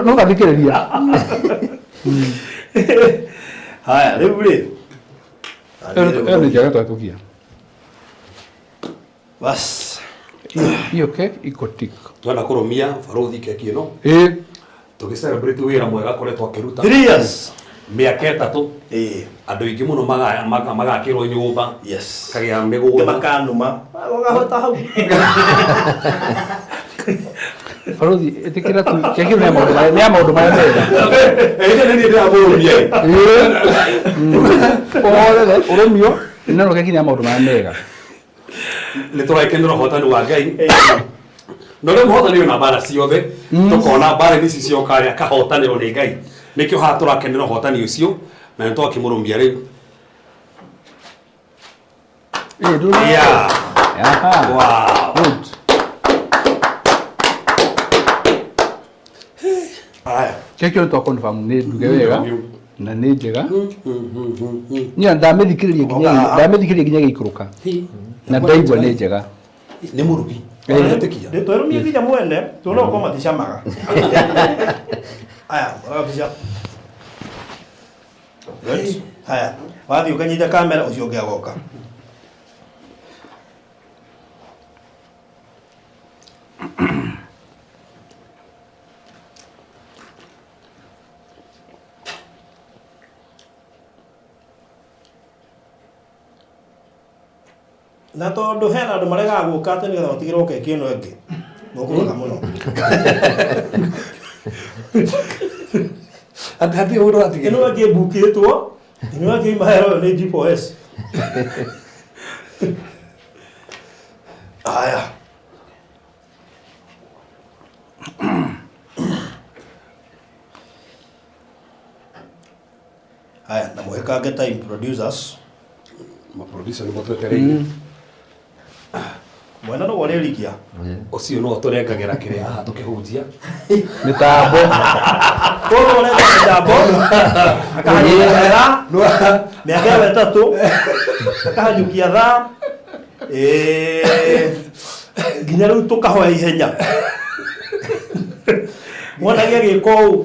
No gathikĩrĩria. Haya, rĩu rĩ. Ĩyo nĩ njega twatũkia. Bas. Hiyo keki iko tik. Twenda kũrũmia barũthi keki ĩno. Ĩĩ. Tũgĩ celebrate wĩra mwega akoretwo akĩruta. 3 years. Mĩaka 3. Ĩĩ. Andũ aingĩ mũno magakĩrwo nyũmba. Yes. Kagĩa mĩgũnda. Makanuma. Ũgahota hau. Barũthi ĩtĩkĩra tu keki ĩno nĩ ya maũndũ marĩa nĩ ya maũndũ marĩa mega. Ĩĩ nĩ niĩ ndĩramũrũmia. Ĩĩ. Ũhorere ũrũmio no keki nĩ ya maũndũ marĩa mega. Nĩ tũrakenera ũhotani wa Ngai. Na ũrĩa mũhotani ona mbara ciothe tũkona mbara ici cioka rĩ akahotanĩrwo nĩ Ngai. Nĩkĩo haha tũrakenera ũhotani ũcio na nĩ twakĩmũrũmia rĩu. Eh, ndũrĩ- Yeah. Aha. Wow. Good. Haya. Keki ĩyo twa confirm nĩ nduge wega na nĩ njega. Niĩ ndamĩthikĩrĩria nginya ndamĩthikĩrĩria nginya ĩgĩikũrũka na ndaigua nĩ njega. Nĩ mũrugi. Eh. Ũretĩkia? Twĩrũmie nginya mwene tuone ũkorwo maticamaga. Aya, ũrabica. Good. Haya, wathiĩ ũkanyita kamera ũcio ũngĩ agoka. Na tondũ hena andũ maregaga gũka atĩ nĩgetha matigĩrwo keki ĩno ĩngĩ, mũkũmaga mũno. Atĩ hatirĩ mũndũ watigĩrwo. Ĩno ĩngĩ ĩmbukĩtwo, ĩno ĩngĩ imahero ĩyo nĩ G4S. Haya. Haya, na mũhĩkange time producers. Maproducer nĩ matwetereire. Mwena no ũrĩrikia. Ũcio no tũrengagĩra kĩrĩa haha tũkĩhunjia. Mĩtambo. Koguo ũreka mĩtambo akahanyũkia thaa mĩaka ĩyo ĩtatũ akahanyũkia thaa eh, nginya rĩu tũkahoya ihenya mwanage agĩka ũũ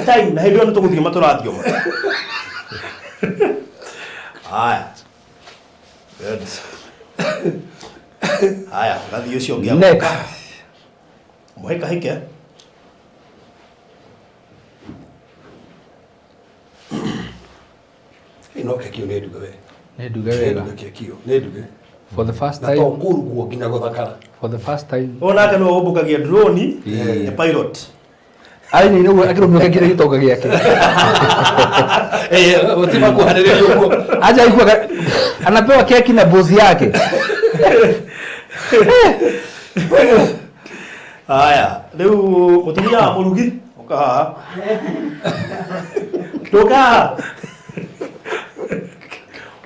time na hĩndĩ ĩyo nĩ tũgũthioma tũrathioma. Haya. Good. Haya, gathiĩ ũcio ũngĩ Next. agoka. Mũhĩkahĩke. No keki ĩyo nĩ nduge we. Nĩ nduge Nĩ wega. nduge keki ĩyo, nĩ nduge. For the first Na to time. kũrugwo nginya gũthakara. For the first time. Ũyũ nake nĩwe ũmbũkagia drone, nĩ pilot. Arĩ nĩ ũguo akĩrũmia keki gĩtonga gĩake. Eh, ũtimakuhanĩrĩria ũguo. Aja aiguaga anapewa keki na bozi yake. Haya, rĩu mũtumia wa mũrugi ũka haha. Ndũka haha.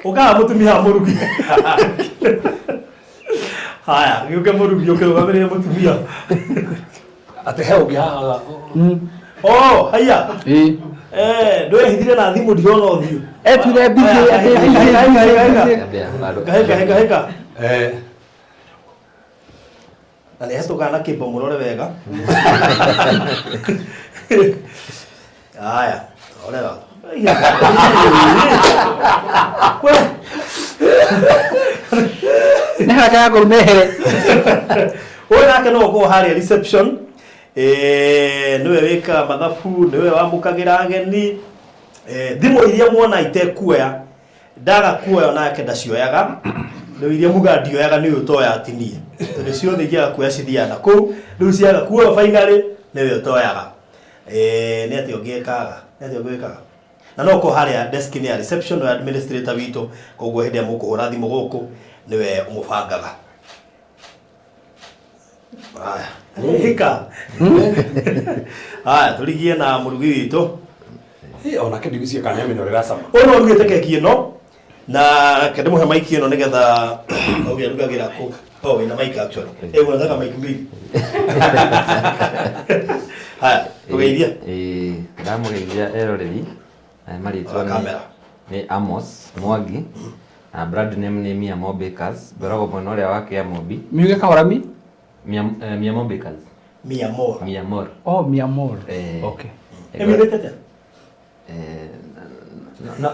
Ũka haha mũtumia wa mũrugi. Haya, gĩũke mũrugi ũkĩrũgamĩrĩre mũtumia. Atĩ he ũngĩ haha. Oh, haiya. Ĩĩ. Eh, ndwehithire na thimũ ndirona ũthiũ. Etuire busy Haya, atĩ hĩka, busy hĩka, hĩka, hĩka. busy. Hĩka, hĩka, hĩka. Eh. Na nĩ hetũkaga na kĩmbo mũrore wega. Haya, orera. We, Nĩ haraka ya ngũrũ mehere. Ũyũ nake no ũkorwo harĩa reception. Eh, nĩwe wĩkaga mathabu, nĩwe wamũkagĩra ageni. Eh, thimũ iria muona itekuoya, ndaga kuoya nake ndacioyaga. Rĩu iria muga ndioyaga nĩ ũyũ ũtoya atinie. Tondũ ciothe ingĩaga kuoya cithiaga na kũu. Rĩu ciaga kuoya finally nĩwe ũtoyaga. Eh, nĩ atĩa ũngĩ ekaga? Nĩ atĩa ũngĩ wĩkaga? Na no ũkorwo harĩa desk-inĩ ya reception nĩwe administrator witũ, koguo hĩndĩ ĩrĩa mũkũhũra thimũ gũkũ nĩwe ũmũbangaga. Haya, hika. Haya, tũrigie na mũrugi witũ. Eh, onake ndigwĩciria kana nĩamenya ũrĩa ĩracama. Ũyũ no ũrugĩte keki ĩno na reke ndĩmũhe maiki ĩno nĩgetha auge arugagĩra kũ. Oh, wĩna maiki actually. Eh, unataka maiki mbili. Haya, tũgeithie. Ĩĩ, ndamũgeithia eroreri na marĩtwa Rora kamera. nĩ Amos Mwangi na brand name nĩ Miamo Bakers, ngoragwo mwena ũrĩa wa Kĩamũmbi. Miuge kahora mi? Miamo Bakers. Miamor. Miamor. Oh, Miamor. Eh. Okay. Ĩmĩrĩte atĩa?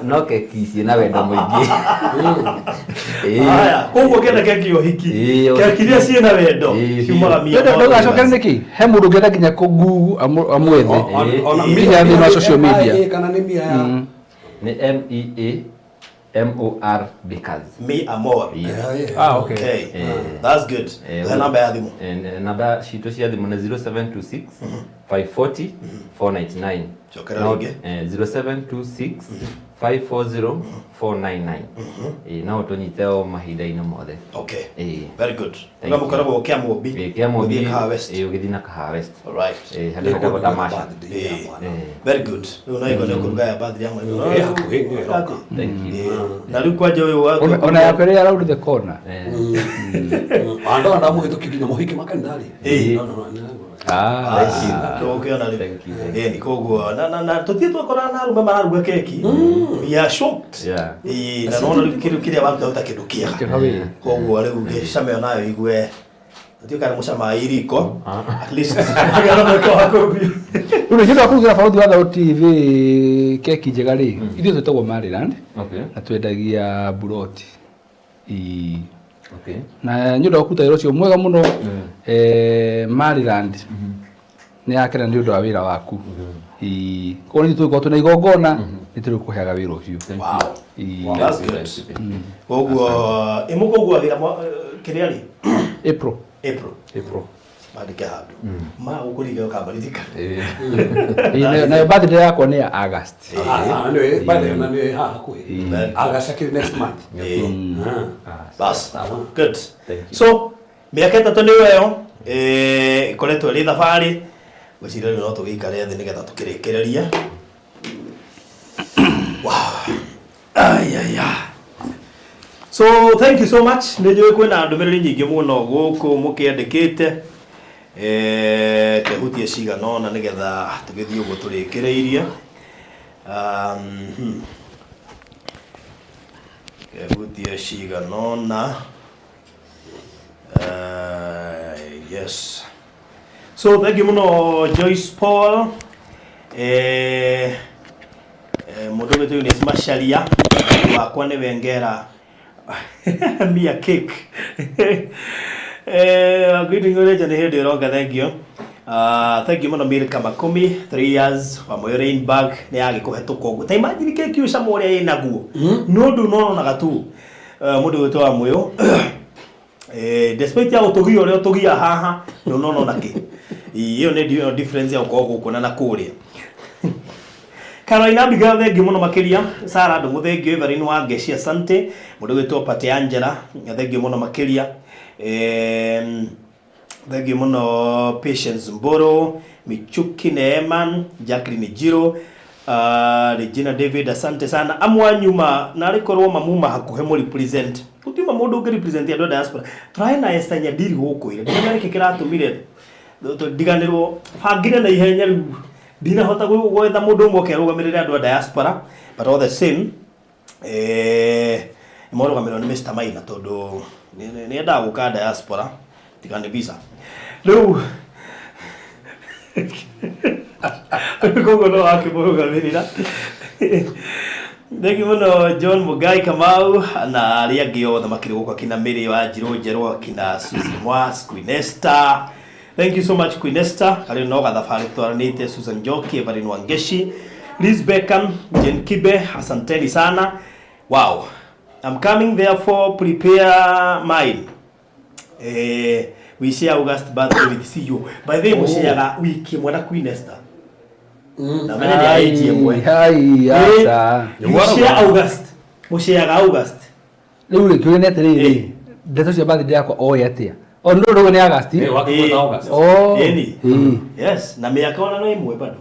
No keki ciĩna wendo mũingĩ. Ĩĩ. Haya, koguo kĩenda keki ya ũhiki. Ĩĩ, Keki iria ciĩna wendo ciumaga Miamor. Ndũgacokere nĩkĩ? He mũndũ ũngĩenda nginya kũ Google amwethe. Nginya thĩinĩ wa social media. Kana nĩ mia ya Nĩ M E A M O R Bakers. Mi Amor. Yes. Ah, okay. Okay. Eh. That's good. Eh, He namba ya thimũ. Namba citũ cia thimũ nĩ 0726 540 499. Cokera No, rĩngĩ. 0726 540 499. Ĩĩ, no ũtũnyite o mahinda-inĩ mothe. Okay. Ĩĩ. Very good. Thank Na you. mũkoragwo Kĩamũmbi. Ĩĩ, Kĩamũmbi. Gũthiĩ Kahawa West. Ĩĩ, ũgĩthiĩ na Kahawa West. Alright. Ĩĩ, handũ hetagwo Tamasha. Ĩĩ. Ĩĩ. Very good. Rĩu no igua nĩ ũkũruga ya birthday ya mwana. Ĩĩ, hakuhĩ, nĩyo ĩroka. Thank you. Na rĩu kwanja ũyũ wa Ona yakwa ĩrĩa around the corner. Andũ aya ndamũhĩtũki nginya mũhiki makanitharĩ. Ĩĩ. No, no, no, no. Ah. Tũgũkĩona rĩu. Thank you, thank Ĩĩ, koguo na na na tũthiĩ twakora na arũme mararuga keki. We are shocked. Yeah. Ĩĩ, na nona rĩu kĩndũ kĩrĩa waruta ruta kĩndũ kĩega. Kĩega wĩ. Koguo rĩu gĩcame onayo igue Ndiũ kana mũcama iriko. At least kĩgĩa na mweke wa kũruga. Rĩu nĩ wa kũrugĩra Barũthi wa Thaũ TV keki njega rĩ, ithuĩ twĩtagwo Maryland Okay. na twendagia buroti. Ii. Okay. Na nĩ ũndũ wa kũruta wĩra ũcio mwega mũno eh, Maryland nĩ yakena nĩ ũndũ wa wĩra waku. Ii. Koguo nĩ tũgũkorwo twĩna igongona nĩ tũrĩkũheaga wĩra ũcio. Wow. Ii. That's good. Koguo ĩmũkũguagĩra kĩrĩa rĩ? April. April. April. Mandĩke handũ. Ma gũkũringa ũkamaririkana. Ii, nayo birthday yakwa nĩ ya August. Ah, ah, nĩ by the way, na nĩ haha hakuhĩ. Very good. August akĩrĩ next month. Ĩĩ. Ah. Bas. Sawa. Good. Thank you. So, mĩaka ĩtatũ nĩ ĩyo eh, ĩkoretwo ĩrĩ thabarĩ ngwĩciria rĩu no tũgĩikare thĩ nĩgetha tũkĩrĩkĩrĩrie. Wow. Ai, ai, ai. So thank you so much. Nĩ njũĩ kwĩna ndũmĩrĩri nyingĩ mũno gũkũ mũkĩandĩkĩte eh, kehutie cigana ũna nĩgetha tũgĩthiĩ ũguo tũrĩkĩrĩirie. Kehutie cigana ũna. Yes. So thank you mũno Joyce Paul. Eh, eh, mũndũ ũgwĩtwo Eunice Macharia wakwa nĩ wengera mia cake. Eh, greeting ũrĩa nĩ hĩndĩ ĩroka thank you. Thank you mũno Milka Makumi 3 years wa Moyo Rainbag nĩ yagĩkũhetũka ũguo. Ta imagine keki ũyũ cama ũrĩa ĩnaguo. Nĩ ũndũ nononaga tu. Mũndũ ũgwĩtwo wa Moyo Eh, despite ya ũtũgia ũrĩa ũtũgia haha ndũnona ona kĩ ĩyo nĩ ndio difference ya gũkorwo gũkũ na na kũrĩa. Carolina Abigail thengiũ mũno makĩria Sarah Ndũng'ũ thengiũ Evelyn wa Ngeshi asante mũndũ ũgwĩtwo Pate Angela thengiũ mũno makĩria thengiũ mũno Patience Mboro Michuki Neema Jacqueline Jiro Regina David asante sana amwe anyuma narĩ korwo mamuma hakuhĩ mũ represent gũtiuma mũndũ ũngĩ represent andũ a diaspora tũrarĩ na Esther Nyandiri gũkũ ira ndĩramenya nĩkĩ kĩratũmire ndiganĩrwo bangire na ihenya rĩu ndinahota gwetha mũndũ ũmwe oke arũgamĩrĩre andũ a diaspora but all the same eh, nĩmarũgamĩrĩrwo nĩ Mr. Maina tondũ nĩ endaga gũka diaspora tiga nĩ visa rĩu koguo no akĩmũrũgamĩrĩra. Thank you mũno John Mugai Kamau na arĩa angĩ othe makĩrĩ gũkũ akina Mary wa Njirũ Njerũ akina Suzy Mwas Queen Esther. Thank you so much Queen Esther karĩ no gathabarĩ twaranĩte Susan Njoki Evelyn Wangeshi Liz Beckham Jane Kibe asanteni sana. Wow. I'm coming therefore prepare mine. Eh, we share August birthday with CEO. By the way, mũciaga wiki ĩmwe na Queen Esther. Na menya nĩ age ĩmwe. Ai, aca. You share August. Mũciaga August. Rĩu rĩ kĩũria nĩ atĩrĩrĩ ndeto cia birthday yakwa oĩ atĩa o nĩ ũndũ nĩ August. Eh, wakĩgweta August. Oh. Ĩni. Ĩĩ. Yes, na mĩaka ona no ĩmwe bado.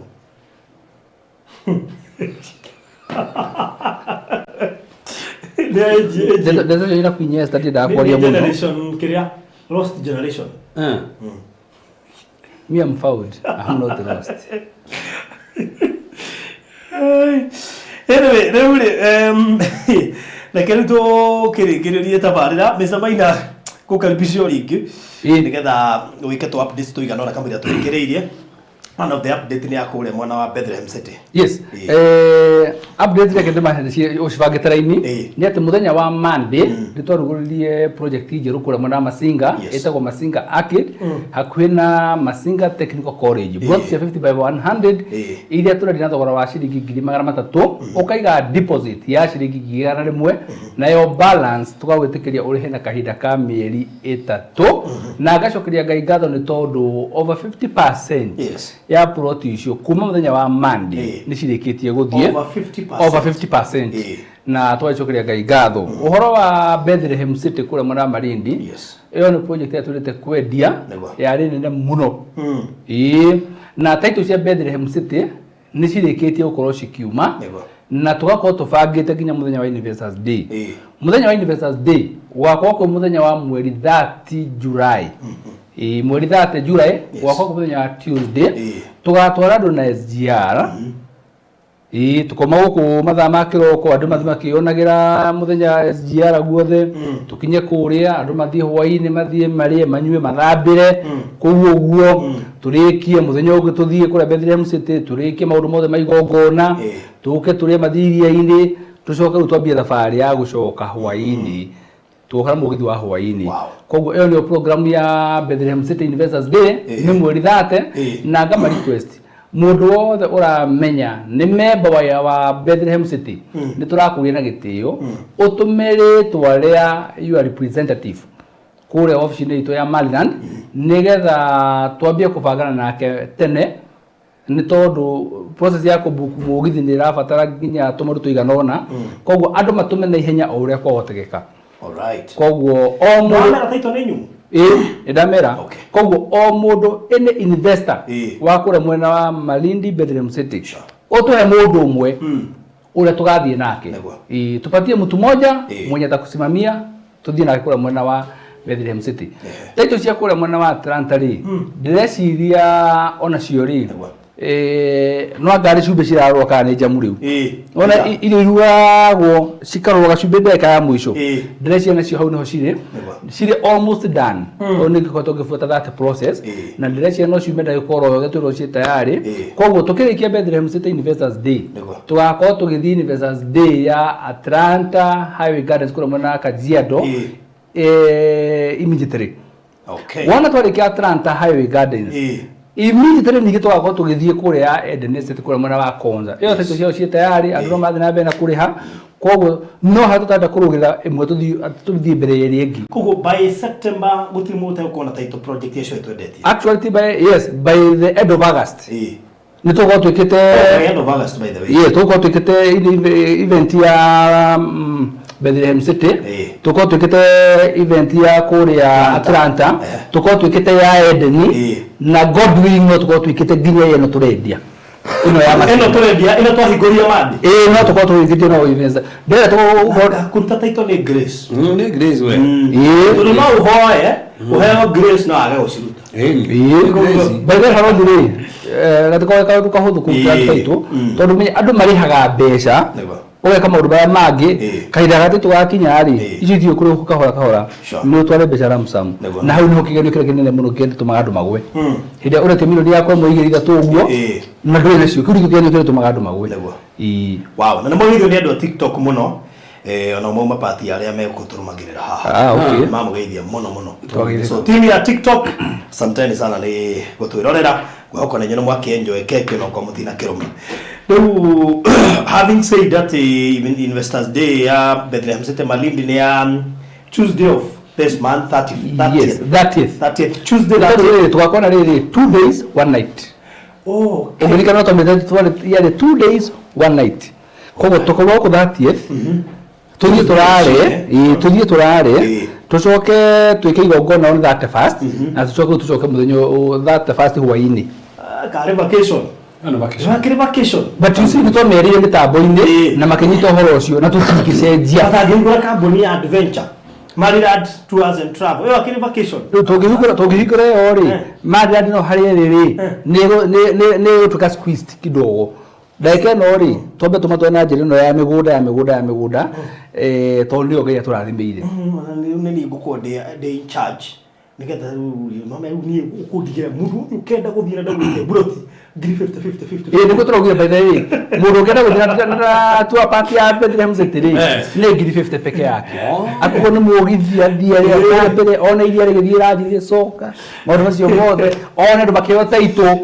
Nĩ age age. Ndeto cia na Queen Esther ndiendaga Nĩ kwaria mũno. generation kĩrĩa lost generation. Eh. Me I'm found. I'm not lost. Anyway, rĩu rĩ reke rĩu tũkĩrĩkĩrĩrie tabarĩra Mr. Maina gũkaribishio rĩngĩ Ĩĩ. nĩgetha wĩke tũ updates tũigana ũna kamũira tũrĩkĩrĩirie. One of the update nĩ ya kũrĩa mwena wa Bethlehem City. Yes. Ĩĩ. Eh, update reke ndĩmahe ũcibangĩte raini Ĩĩ. nĩ atĩ mũthenya wa Monday nĩ twarugũririe project njerũ kũrĩa mwena wa Masinga Yes. ĩtagwo Masinga Arcade hakuhĩ na Masinga Technical College blocks cia 50 by 100 Ĩĩ. iria tũrendia na thogora wa ciringi 300,000 ũkaiga deposit ya ciringi 100,000 nayo balance tũgagwĩtĩkĩria ũrĩhe na kahinda ka mĩeri 3 na ngacokeria Ngai ngatho nĩ tondũ over 50% Yes. Ya plot icio kuma muthenya wa Monday nĩ cirĩkĩtie gũthiĩ. Over 50%. Over 50%. Na twacokeria Ngai ngatho. Ũhoro wa Bethlehem City kũrĩa mwena wa Malindi, ĩyo nĩ project ĩrĩa tũrĩte kwendia, yarĩ nene mũno. Ĩĩ, na title cia Bethlehem City nĩ cirĩkĩtie gũkorwo cikiuma, na tũgakorwo tũbangĩte nginya mũthenya wa Investors Day. Mũthenya wa Investors Day gũgakorwo kwĩ mũthenya wa mweri 30 July. Ĩĩ, mweri 30 July gũgakorwo kwĩ mũthenya wa Tuesday. Tũgatwara andũ na SGR. Ĩĩ, tũkauma gũkũ mathaa ma kĩroko, andũ mathiĩ makĩonagĩra mũthenya SGR guothe, tũkinye kũrĩa, andũ mathiĩ hwainĩ, mathiĩ marĩe, manyue, mathambĩre kũu ũguo, tũrĩkie. Mũthenya ũngĩ tũthiĩ kũrĩa Bethlehem City, tũrĩkie maũndũ mothe ma igongona, tũke tũrĩe, mathiĩ iria-inĩ, tũcoke rĩu twambie thabarĩ ya gũcoka hwainĩ, tũgoka na mũgithi wa hwainĩ. Koguo ĩyo nĩyo program ya Bethlehem City Investors Day, nĩ mweri 30. Na ngama request mũndũ wothe ũramenya nĩ member wa Bethlehem City, nĩ tũrakũria na gĩtĩo ũtũme rĩtwa rĩa your representative kũrĩa obici-inĩ itũ ya Maryland, nĩgetha twambie kũbangana nake tene, nĩ tondũ process ya kũbuku mũgithi nĩ ĩrabatara nginya tũmaũndũ tũigana ũna. Koguo andũ matũme na ihenya o ũrĩa kwahotekeka. Koguo o mũndũ Wamera title nĩ nyumu? Ĩĩ, nĩ ndamera. Koguo o mũndũ, any investor wa kũrĩa mwena wa Malindi, Bethlehem City, ũtũhe mũndũ ũmwe ũrĩa tũgathiĩ nake. Ĩĩ, tupatie mtu moja mwenye atakusimamia, tuthiĩ nake kũrĩa mwena wa Bethlehem City. Title cia kũrĩa mwena wa Atlanta rĩ, ndĩreciria onacio rĩ, no anga arĩ cumbĩ cirarorwo kana nĩ njamu rĩu. Ona irio irugagwo cikarorwo gacumbĩ ndagĩka ya mũico. Ndĩreciria nacio hau nĩho cirĩ almost done, tondũ nĩ ngĩkoretwo ngĩbuata that process, na ndĩreciria no ciume ndagĩka oro yothe twĩrwo ciĩ tayarĩ. Koguo tũkĩrĩkia Bethlehem City Investors Day, tũgakorwo tũgĩthiĩ Investors Day ya Atlanta Highway Gardens kũrĩa mwena wa Kajiado immediately. Wona twarĩkia Atlanta Highway Gardens, immediately ningĩ tũgakorwo tũgĩthiĩ kũrĩa ya Eden Estate kũrĩa mwena wa Konza. Ĩyo title ciao ciĩ tayarĩ, andũ no mathiĩ na mbere na kũrĩha. Koguo no harĩa tũtarenda kũrũgĩrĩra ĩmwe, tũthiĩ mbere ya ĩrĩa ĩngĩ. Koguo by September gũtirĩ mũndũ ũtegũkorwo na title project icio twendetie? Actually ti by, yes, by the end of August nĩ tũgũkorwo twĩkĩte. By end of August, by the way. Yeah, tũgũkorwo twĩkĩte event ya Bethlehem City, tũgũkorwo twĩkĩte event ya kũrĩa Atlanta, tũkorwo twĩkĩte ya Edeni, na God willing no tũkorwo twĩkĩte nginya ĩno tũrendia, ĩno ya Ĩno tũrendia, ĩno twahingũria mandi. Ĩĩ, no tũkorwo tũhingĩtie no events ndĩrenda tũgũkorwo. Kũruta title nĩ grace. Nĩ grace we. Tondũ no ũhoe ũheo grace no age gũciruta. By the way, barothi rĩ, gatikoragwo kaũndũ kahũthũ kũruta title, tondũ menya andũ marĩhaga mbeca, ũgeka maũndũ marĩa mangĩ. Kahinda ga title gakinya rĩ, icio ithiĩ kũrĩhwo kahora kahora, nĩ ũtware mbeca lump sum. Na hau nĩho kĩgerio kĩrĩa kĩnene mũno kĩtũmaga andũ magwe. Hĩndĩ ĩrĩa ũretia milioni yakwa ĩmwe, igĩrĩ, ithatũ ũguo, na ndũrĩ nacio, kĩu nĩkĩo kĩgerio kĩrĩa gĩtũmaga andũ magwe. Ĩĩ. Wow, na nĩ mwagĩrĩirwo nĩ andũ a TikTok mũno, ona mauma pati arĩa megũtũrũmagĩrĩra haha. Ah, okay. Mamũgeithia mũno mũno. Twagĩrĩire. So team ya TikTok, asanteni sana nĩ gũtwĩrorera. Ngwĩhoka na inyuĩ nĩ mwakĩenjoy keki onokorwo mũtinakĩrũma. Rĩu, having said that, Investors Day ya Bethlehem City Malindi nĩ ya Tuesday of this month, 30, 30th. Yes, 30th. 30th, Tuesday. Tondũ 30th. rĩrĩ, tũgakorwo na rĩrĩ 2 days one night. Ũngĩririkana no twamĩte yarĩ 2 days one night. Koguo tũkorwo gũkũ 30th, tũthiĩ tũrare, ĩĩ, tũthiĩ tũrare, tũcoke twĩke igongona on 31st, na tũcoke rĩu tũcoke mũthenya 31st hwainĩ. Ah, karĩ vacation. Wakĩrĩ vacation. But you see, nĩ twamerire mĩtambo-inĩ na makĩnyita ũhoro ũcio na tũtingĩcenjia. Matangĩhingũra kambuni ya adventure, Maryland Tours and Travel, ĩyo akĩrĩ vacation. Rĩu tũngĩhingũra ĩyo rĩ, Maryland no harĩa ĩrĩ rĩ, nĩ ĩgũtuĩka squeezed kidogo. Ndagĩka ĩno rĩ, twambe tũmatware na njĩra ĩno ya mĩgũnda ya mĩgũnda ya mĩgũnda, tondũ nĩyo Ngai atũrathimĩire. Nĩ niĩ ngũkorwo ndĩ in charge, nĩgetha rĩu mama, rĩu niĩ ũkũndigĩra mũndũ ũyũ ũkenda gũthiĩ na ndaugĩte mburoti ngiri 50 50 50. Ĩĩ, nĩguo tũraugire. By the way, mũndũ ũngĩenda gũthiĩ na tour party ya Bethlehem City rĩ, nĩ ngiri 50 peke yake. Akorwo nĩ mũgithi, athiĩ arĩa mbere, one iria rĩgĩthiĩ rathiĩ rĩcoka, maũndũ macio mothe, one andũ makĩheo taitũ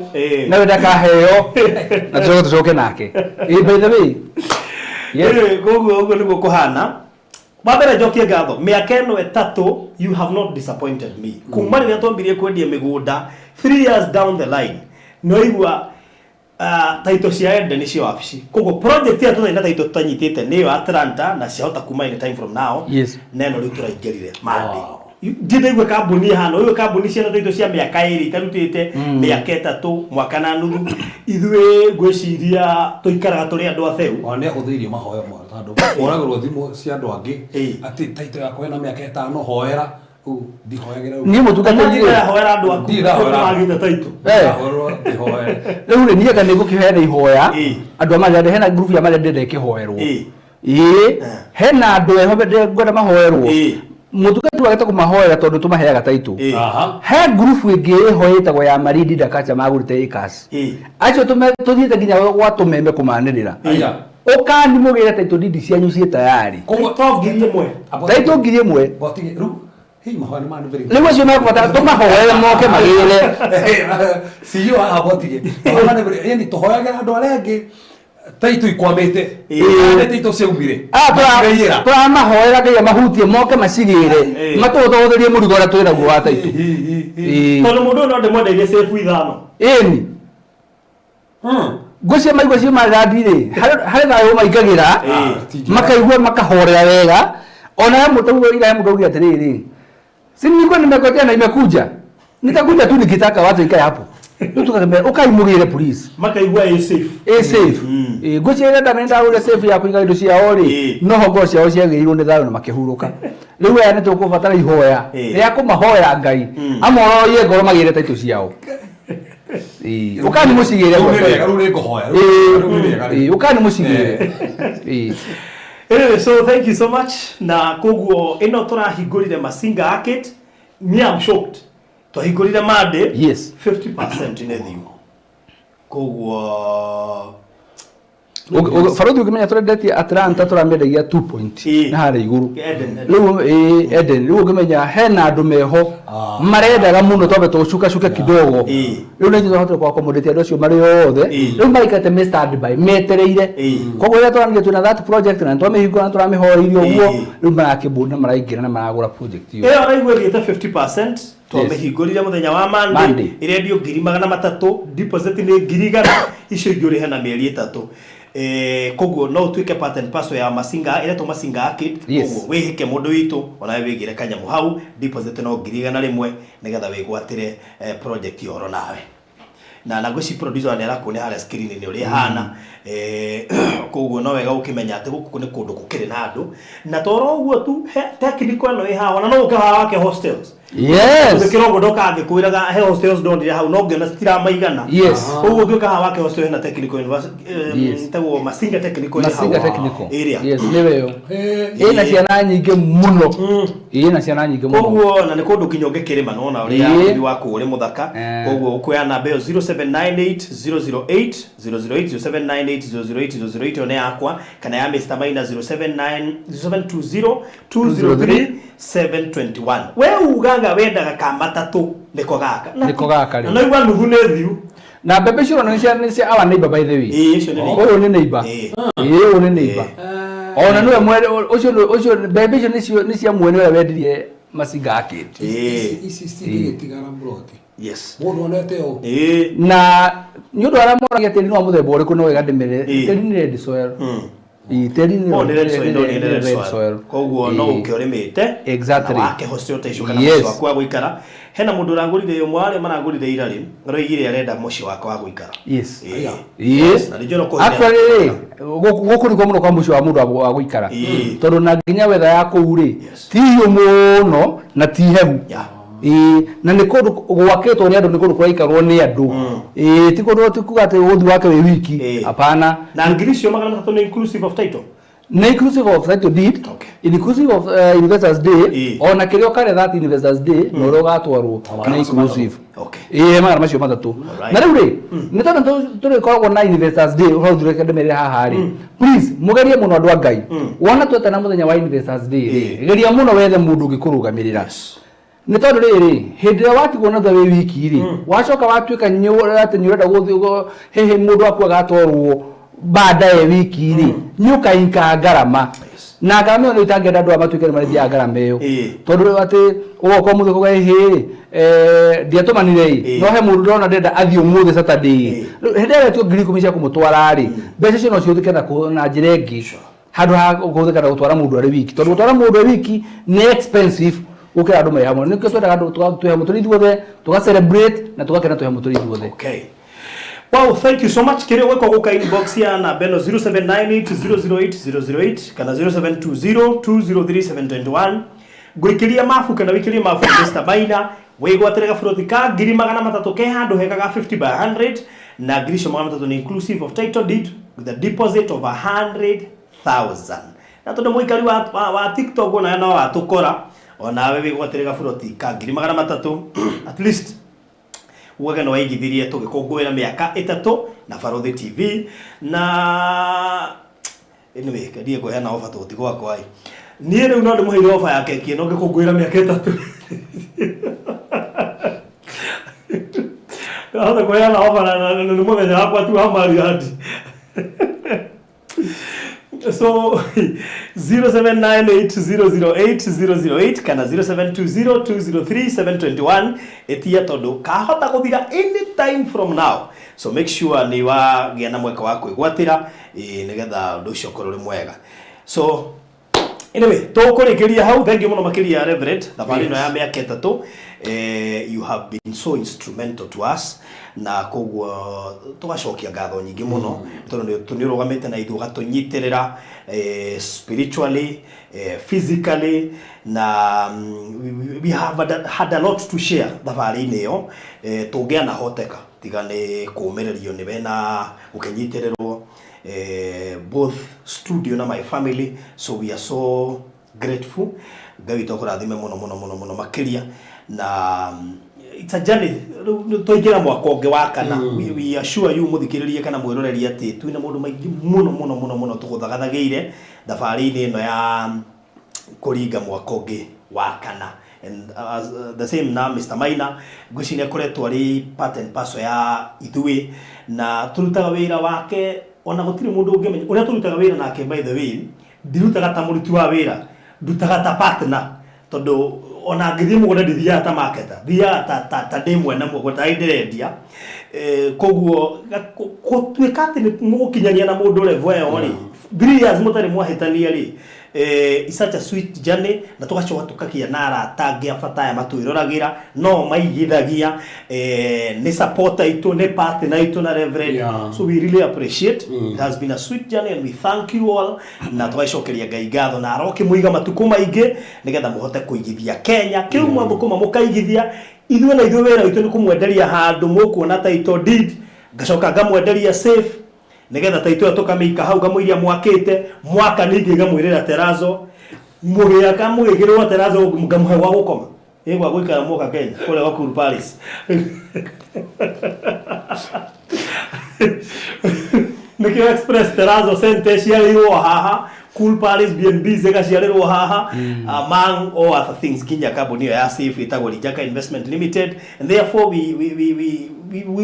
nawe ndakaheo, na tũcoke nake. Ĩĩ, by the way, yes. Anyway, koguo ũguo nĩguo kũhana. Wa mbere njokie ngatho, mĩaka ĩno 3 you have not disappointed me. Kuma rĩrĩa twambirie kwendia mĩgũnda, 3 years down the line, No igua taito cia Eden nĩ cia wabici. Koguo project ĩrĩa tũtarĩ na taito tũtanyitĩte nĩ ĩyo Atlanta na ciahota kuma any time from now. Yes. Na ĩno rĩu tũraingĩrire Monday. Ndirĩ ndaigua kambuni ĩhana ũyũ, kambuni ciana taito cia mĩaka 2 itarutĩte, mĩaka 3, mwaka na nuthu. Ithuĩ ngwĩciria tũikaraga tũrĩ andũ atheru. Ona nĩ ahũthĩirie mahoya mothe tondũ kũragĩrwo thimũ cia andũ angĩ atĩ taito yakwa ĩna mĩaka 5 hoera. Rĩu ndihoyagĩra rĩu. Niĩ mũtungatĩri rĩ. Hoera andũ aku. Ndirĩ ndahoera. Magĩte taito. Ndahoerwo ndihoere. Rĩu rĩ, niĩ kana nĩngũkĩheana ihoya andũ a Mathare, hena group ya Mathare ndĩrenda ĩkĩhoerwo. Ĩĩ, hena andũ eho ngwenda mahoerwo. Mũtungatĩri wagĩte kũmahoera tondũ tũmaheaga taitũ. He group ĩngĩ ĩho ĩtagwo ya Marindi Dakacha magũrĩte acres. Acio tũthiĩte nginya gwa tũmeme kũmanĩrĩra. Ũkani mũgĩre taitũ ndindi cianyu ciĩ tayari. Taito 1000. Taitũ 1000. Rĩu hihi mahoya nĩ manĩrĩire. Rĩu acio mekũbatara tũmahoere moke magĩre. CEO haha botige. Mahoya manĩrĩire, yani tũhoyagĩra andũ arĩa angĩ taitũ ikwamĩte. Nĩ taitũ ciaumire. Tũramahoera Ngai amahutie moke macigĩre matũhũthĩrie mũrigo ũrĩa twĩ naguo wa taitũ. Tondũ mũndũ ũyũ no ndĩmwendeirie cebu 5. Ĩni. Ngũcia maigua cio marandi rĩ, harĩ thayũ maingagĩra makaigua makahorera wega. Ona he mũndũ ira he mũndũ augire atĩrĩrĩ, si nilikuwa nimengojea na imekuja, nitakuja tu nikitaka watu ikae hapo. Rĩu tũkakĩmera ũkai mũgĩre please. Makaigua ĩ safe. Ĩ safe. Ngũcia ĩrĩa ndamenya ndagũrire safe ya kũiga indo ciao rĩ, noho ngoro ciao ciagĩrĩirwo nĩ thayũ na makĩhurũka. Rĩu aya nĩ tũkũbatara ihoya rĩa kũmahoya Ngai amororoie ngoro magĩre taitũ ciao. Ũkani mũcigĩre. Rĩu nĩ rĩega, rĩu nĩ ngũhoya. Rĩu nĩ rĩega rĩu. Ũkani mũcigĩre. Anyway, so thank you so much. Na koguo ĩno tũrahingũrire Masinga Arcade. Me I'm shocked. Twahingũrire Monday. Yes. 50% nĩ thiu. Koguo Barothi ũngĩmenya tũrendetie Atlanta tũramĩendagia 2 point na harĩa igũrũ. Eden. Rĩu ĩĩ Eden, rĩu ũngĩmenya hena andũ meho marendaga mũno twambe tũcukacuke kidogo. Rĩu nĩ twahotire kũ accommodate andũ acio marĩ othe. Rĩu maikarĩte me standby metereire. Koguo rĩrĩa tũranire twĩna that project na nĩtwamĩhingũra na tũramĩhoreirie ũguo, rĩu marakĩmbũni na maraingĩra na maragũra project ĩyo. Ĩyo ũraigua ĩthiĩte 50%. Twamĩhingũrire mũthenya wa Monday. Monday. Ĩrendio 300,000, deposit nĩ 100,000, icio ingĩ ũrĩhe na mĩeri 3. Koguo no ũtuĩke part and parcel ya Masinga, ĩretwo Masinga Arcade. Koguo wĩhĩke mũndũ witũ, onawe wĩgĩre kanyamũ hau, deposit no 100,000 nĩgetha wĩgwatĩre project ĩyo oro nawe. Na ngwĩciria producer nĩ arakuonia harĩa screen-inĩ ũrĩa ĩhana. Koguo no wega ũkĩmenya atĩ gũkũ nĩ kũndũ gũkĩrĩ na andũ. Na to oro ũguo tu, he technical ĩno ĩ haha, ona no ũke haha wake hostels. Yes. Ũkĩra ũguo ndokaga ngĩkwĩraga he hostels ndonire hau no ngĩona citiramaigana. Yes. Koguo ũngĩũka haha wake hostel hena technical university Yes. ĩtagwo Masinga Technical ĩ hau. Masinga Technical. Area. Yes, nĩwe ĩyo. Ĩna ciana nyingĩ mũno. Ĩna ciana nyingĩ mũno. Koguo na nĩ kũndũ nginya ũngĩkĩrĩma nona ũrĩa ũrĩmi wa kũu ũrĩ mũthaka. Koguo ũkuoya namba ĩyo 0798 008 008 0798 008 008 ĩyo nĩ yakwa kana ya Mr Maina 079 0720 203 721. We ugaga wendaga ka matatũ nĩko gaka. Nĩko gaka rĩ. Na naigua nuthu nĩ thiu. Na mbembe icio ũrona nĩ cia our neighbor by the way. Ĩĩ ũcio nĩ neighbor. Ũyũ nĩ neighbor. Ĩĩ ũyũ nĩ neighbor. Ona nĩwe mwene ũcio ũcio mbembe icio nĩcio nĩ cia mwene ũrĩa wendirie Masinga Arcade. Ici citingĩgĩtigara mburoti. Yes. Mũndũ onete ũũ. Na nĩ ũndũ arĩa moragia tĩri nĩ wa mũthemba ũrĩkũ no wega ndĩmere. Tĩri nĩ red soil. Ĩĩ tĩri nĩ Oh, nĩ red soil, no nĩ red red soil. Koguo no ũke ũrĩmĩte. Exactly. Na wake hostel ta icio kana Yes. mũciĩ waku wa gũikara. Hena mũndũ ũragũrire ũmwe wa arĩa maragũrire ira rĩ, aroigire arenda mũciĩ wake wa gũikara. Yes. Ĩĩ. Yes. Na ningĩ no kũhina- Actually rĩ, gũkũ nĩkuo mũno kwa mũciĩ wa mũndũ wa gũikara. Tondũ na nginya wetha ya kũu rĩ, ti hiũ mũno na ti hehu. Ĩĩ, na nĩ kũndũ gwakĩtwo nĩ andũ, nĩ kũndũ kũraikarwo nĩ andũ. Ĩĩ, ti kũndũ ti kuga atĩ ũgũthiĩ wake wĩ wiki. Hapana. Na 300,000 nĩ inclusive of title. Nĩ inclusive of title deed, inclusive of investors day, ona kĩrĩa ũkarĩa that investors day na ũrĩa ũgatwarwo nĩ inclusive. Ĩĩ, 300,000. Na rĩu rĩ, nĩ tondũ tũrĩkoragwo na investors day, ũhoro thureke ndĩmerĩre haha rĩ, please mũgerie mũno andũ a Ngai. Wona twetana mũthenya wa investors day rĩ, geria mũno wethe mũndũ ũngĩkũrũgamĩrĩra. Nĩ tondũ rĩrĩ, hĩndĩ ĩrĩa watigwo na thutha wĩ wiki rĩ, wacoka watuĩka atĩ nĩ ũrenda gũthiĩ hihi mũndũ waku agatwarwo baadaye wiki rĩ, nĩ ũkainka ngarama. Na ngarama ĩyo nĩ itangĩenda andũ aya matuĩke nĩ marĩthiaga ngarama ĩyo. Ĩĩ. Tondũ atĩ ũgoka ũmũthĩ ũkauga ĩhĩ ndiatũmanire ĩ Ĩĩ. no he mũndũ ndĩrona ndĩrenda athiĩ ũmũthĩ Saturday Ĩĩ. ĩ. Rĩu hĩndĩ ĩrĩa etio 10,000 cia kũmũtwara rĩ, mbeca icio no cihũthĩke na njĩra ĩngĩ handũ ha kũhũthĩka na gũtwara mũndũ arĩ wiki, tondũ gũtwara mũndũ arĩ wiki nĩ expensive gũkĩra andũ me hamwe. Nĩkĩo twendaga andũ twĩ hamwe tũrĩ ithuothe, tũga celebrate na tũgakena twĩ hamwe tũrĩ ithuothe. Okay. Wow, thank you so much. Kĩrĩa ũgwĩka gũka inbox ya namba ĩno 0798008008 kana 0720203721 ngũikĩria mabu kana wĩikĩrie mabu Mr. Maina wĩgwatĩre gaburothi ka 300,000 ke handũ hega ga 50 by 100 na 300,000 nĩ inclusive of title deed with a deposit of 100,000 na tondũ mũikari wa TikTok ona no watũkora onawe wĩgwatĩre gaburoti ka 300,000 at least ugage nĩ waigithirie tũgĩkũngũĩra mĩaka 3 na Barũthi TV na anyway ndiĩ kũheana ofa tũti gwakwa ĩ niĩ rĩu no ndĩmũheire ofa ya keki ĩno ngĩkũngũĩra mĩaka 3 ndahota kũheana ofa na nĩ mũthenya wakwa tu wa Mariandi. So 0798008008 kana 0720203721 etia tondu kahota guthira anytime from now, so make sure ni wagĩa na mweke wa kwĩgwatĩra nĩgetha ũndũ ũcio ũkorwo ũrĩ mwega. So anyway, tũkũrĩkĩria hau. Thank you mũno makĩria Reverend, thabarĩ ĩno ya mĩaka 3, you have been so instrumental to us na koguo tũgacokia ngatho nyingĩ mũno tondũ nĩ ũrũgamĩte na ithuĩ ũgatũnyitĩrĩra spiritually, physically na we have had a lot to share thabarĩ-inĩ ĩyo. Tũngĩanahoteka tiga nĩ kũũmĩrĩrio nĩwe na gũkĩnyitĩrĩrwo both studio na my family, so we are so grateful. Ngai witũ akũrathime mũno mũno mũno mũno makĩria na it's a journey. Rĩu twaingĩra mwaka ũngĩ wa kana, we assure you mũthikĩrĩrie kana mwĩroreri atĩ twĩna maũndũ maingĩ mũno mũno mũno mũno tũgũthagathagĩire thabarĩ-inĩ ĩno ya kũringa mwaka ũngĩ wa kana. And as the same na Mr. Maina, ngwĩciria nĩ akoretwo arĩ part and parcel ya ithuĩ na tũrutaga wĩra wake ona gũtirĩ mũndũ ũngĩmenya ũrĩa tũrutaga wĩra nake. By the way, ndirutaga ta mũruti wa wĩra, ndutaga ta partner, tondũ ona ngĩthiĩ mũgũnda ndithiaga ta marketer, thiaga ta ndĩ mwene mũgũnda tarĩ ndĩrendia. Koguo gũtuĩka atĩ nĩ mũgũkinyania na mũndũ level ĩyo rĩ, 3 years mũtarĩ mwahĩtania rĩ, it's such a sweet journey na tũgacoka tũkagĩa na arata angĩ a bata aya matwĩroragĩra no maigithagia, nĩ supporter itũ, nĩ partner itũ na Reverend. So we really appreciate. It has been a sweet journey and we thank you all na tũgacokeria Ngai ngatho na arokĩmũiga matukũ maingĩ nĩgetha mũhote kũigithia Kenya kĩu mwathũkũma mũkaigithia ithuĩ na ithuĩ wĩra witũ nĩ kũmwenderia handũ mũkuona title deed, ngacoka ngamwenderia safe nĩgetha title ĩyo tũkamĩika hau ngamũiria mwakĩte mwaka, ningĩ ngamwĩrĩra terazo mũgĩaka mũgĩkĩrĩrwo terazo, ngamũhe gwa gũkoma ĩ gwa gũikara mwoka Kenya kũrĩa gwa Cool Palace. Nĩkĩo Express Terrazzo Center ciarĩirwo haha, Cool Palace B&B zigaciarĩrwo haha, among all other things, nginya kambuni ĩyo ya safe ĩtagwo Rijaka Investment Limited. And therefore we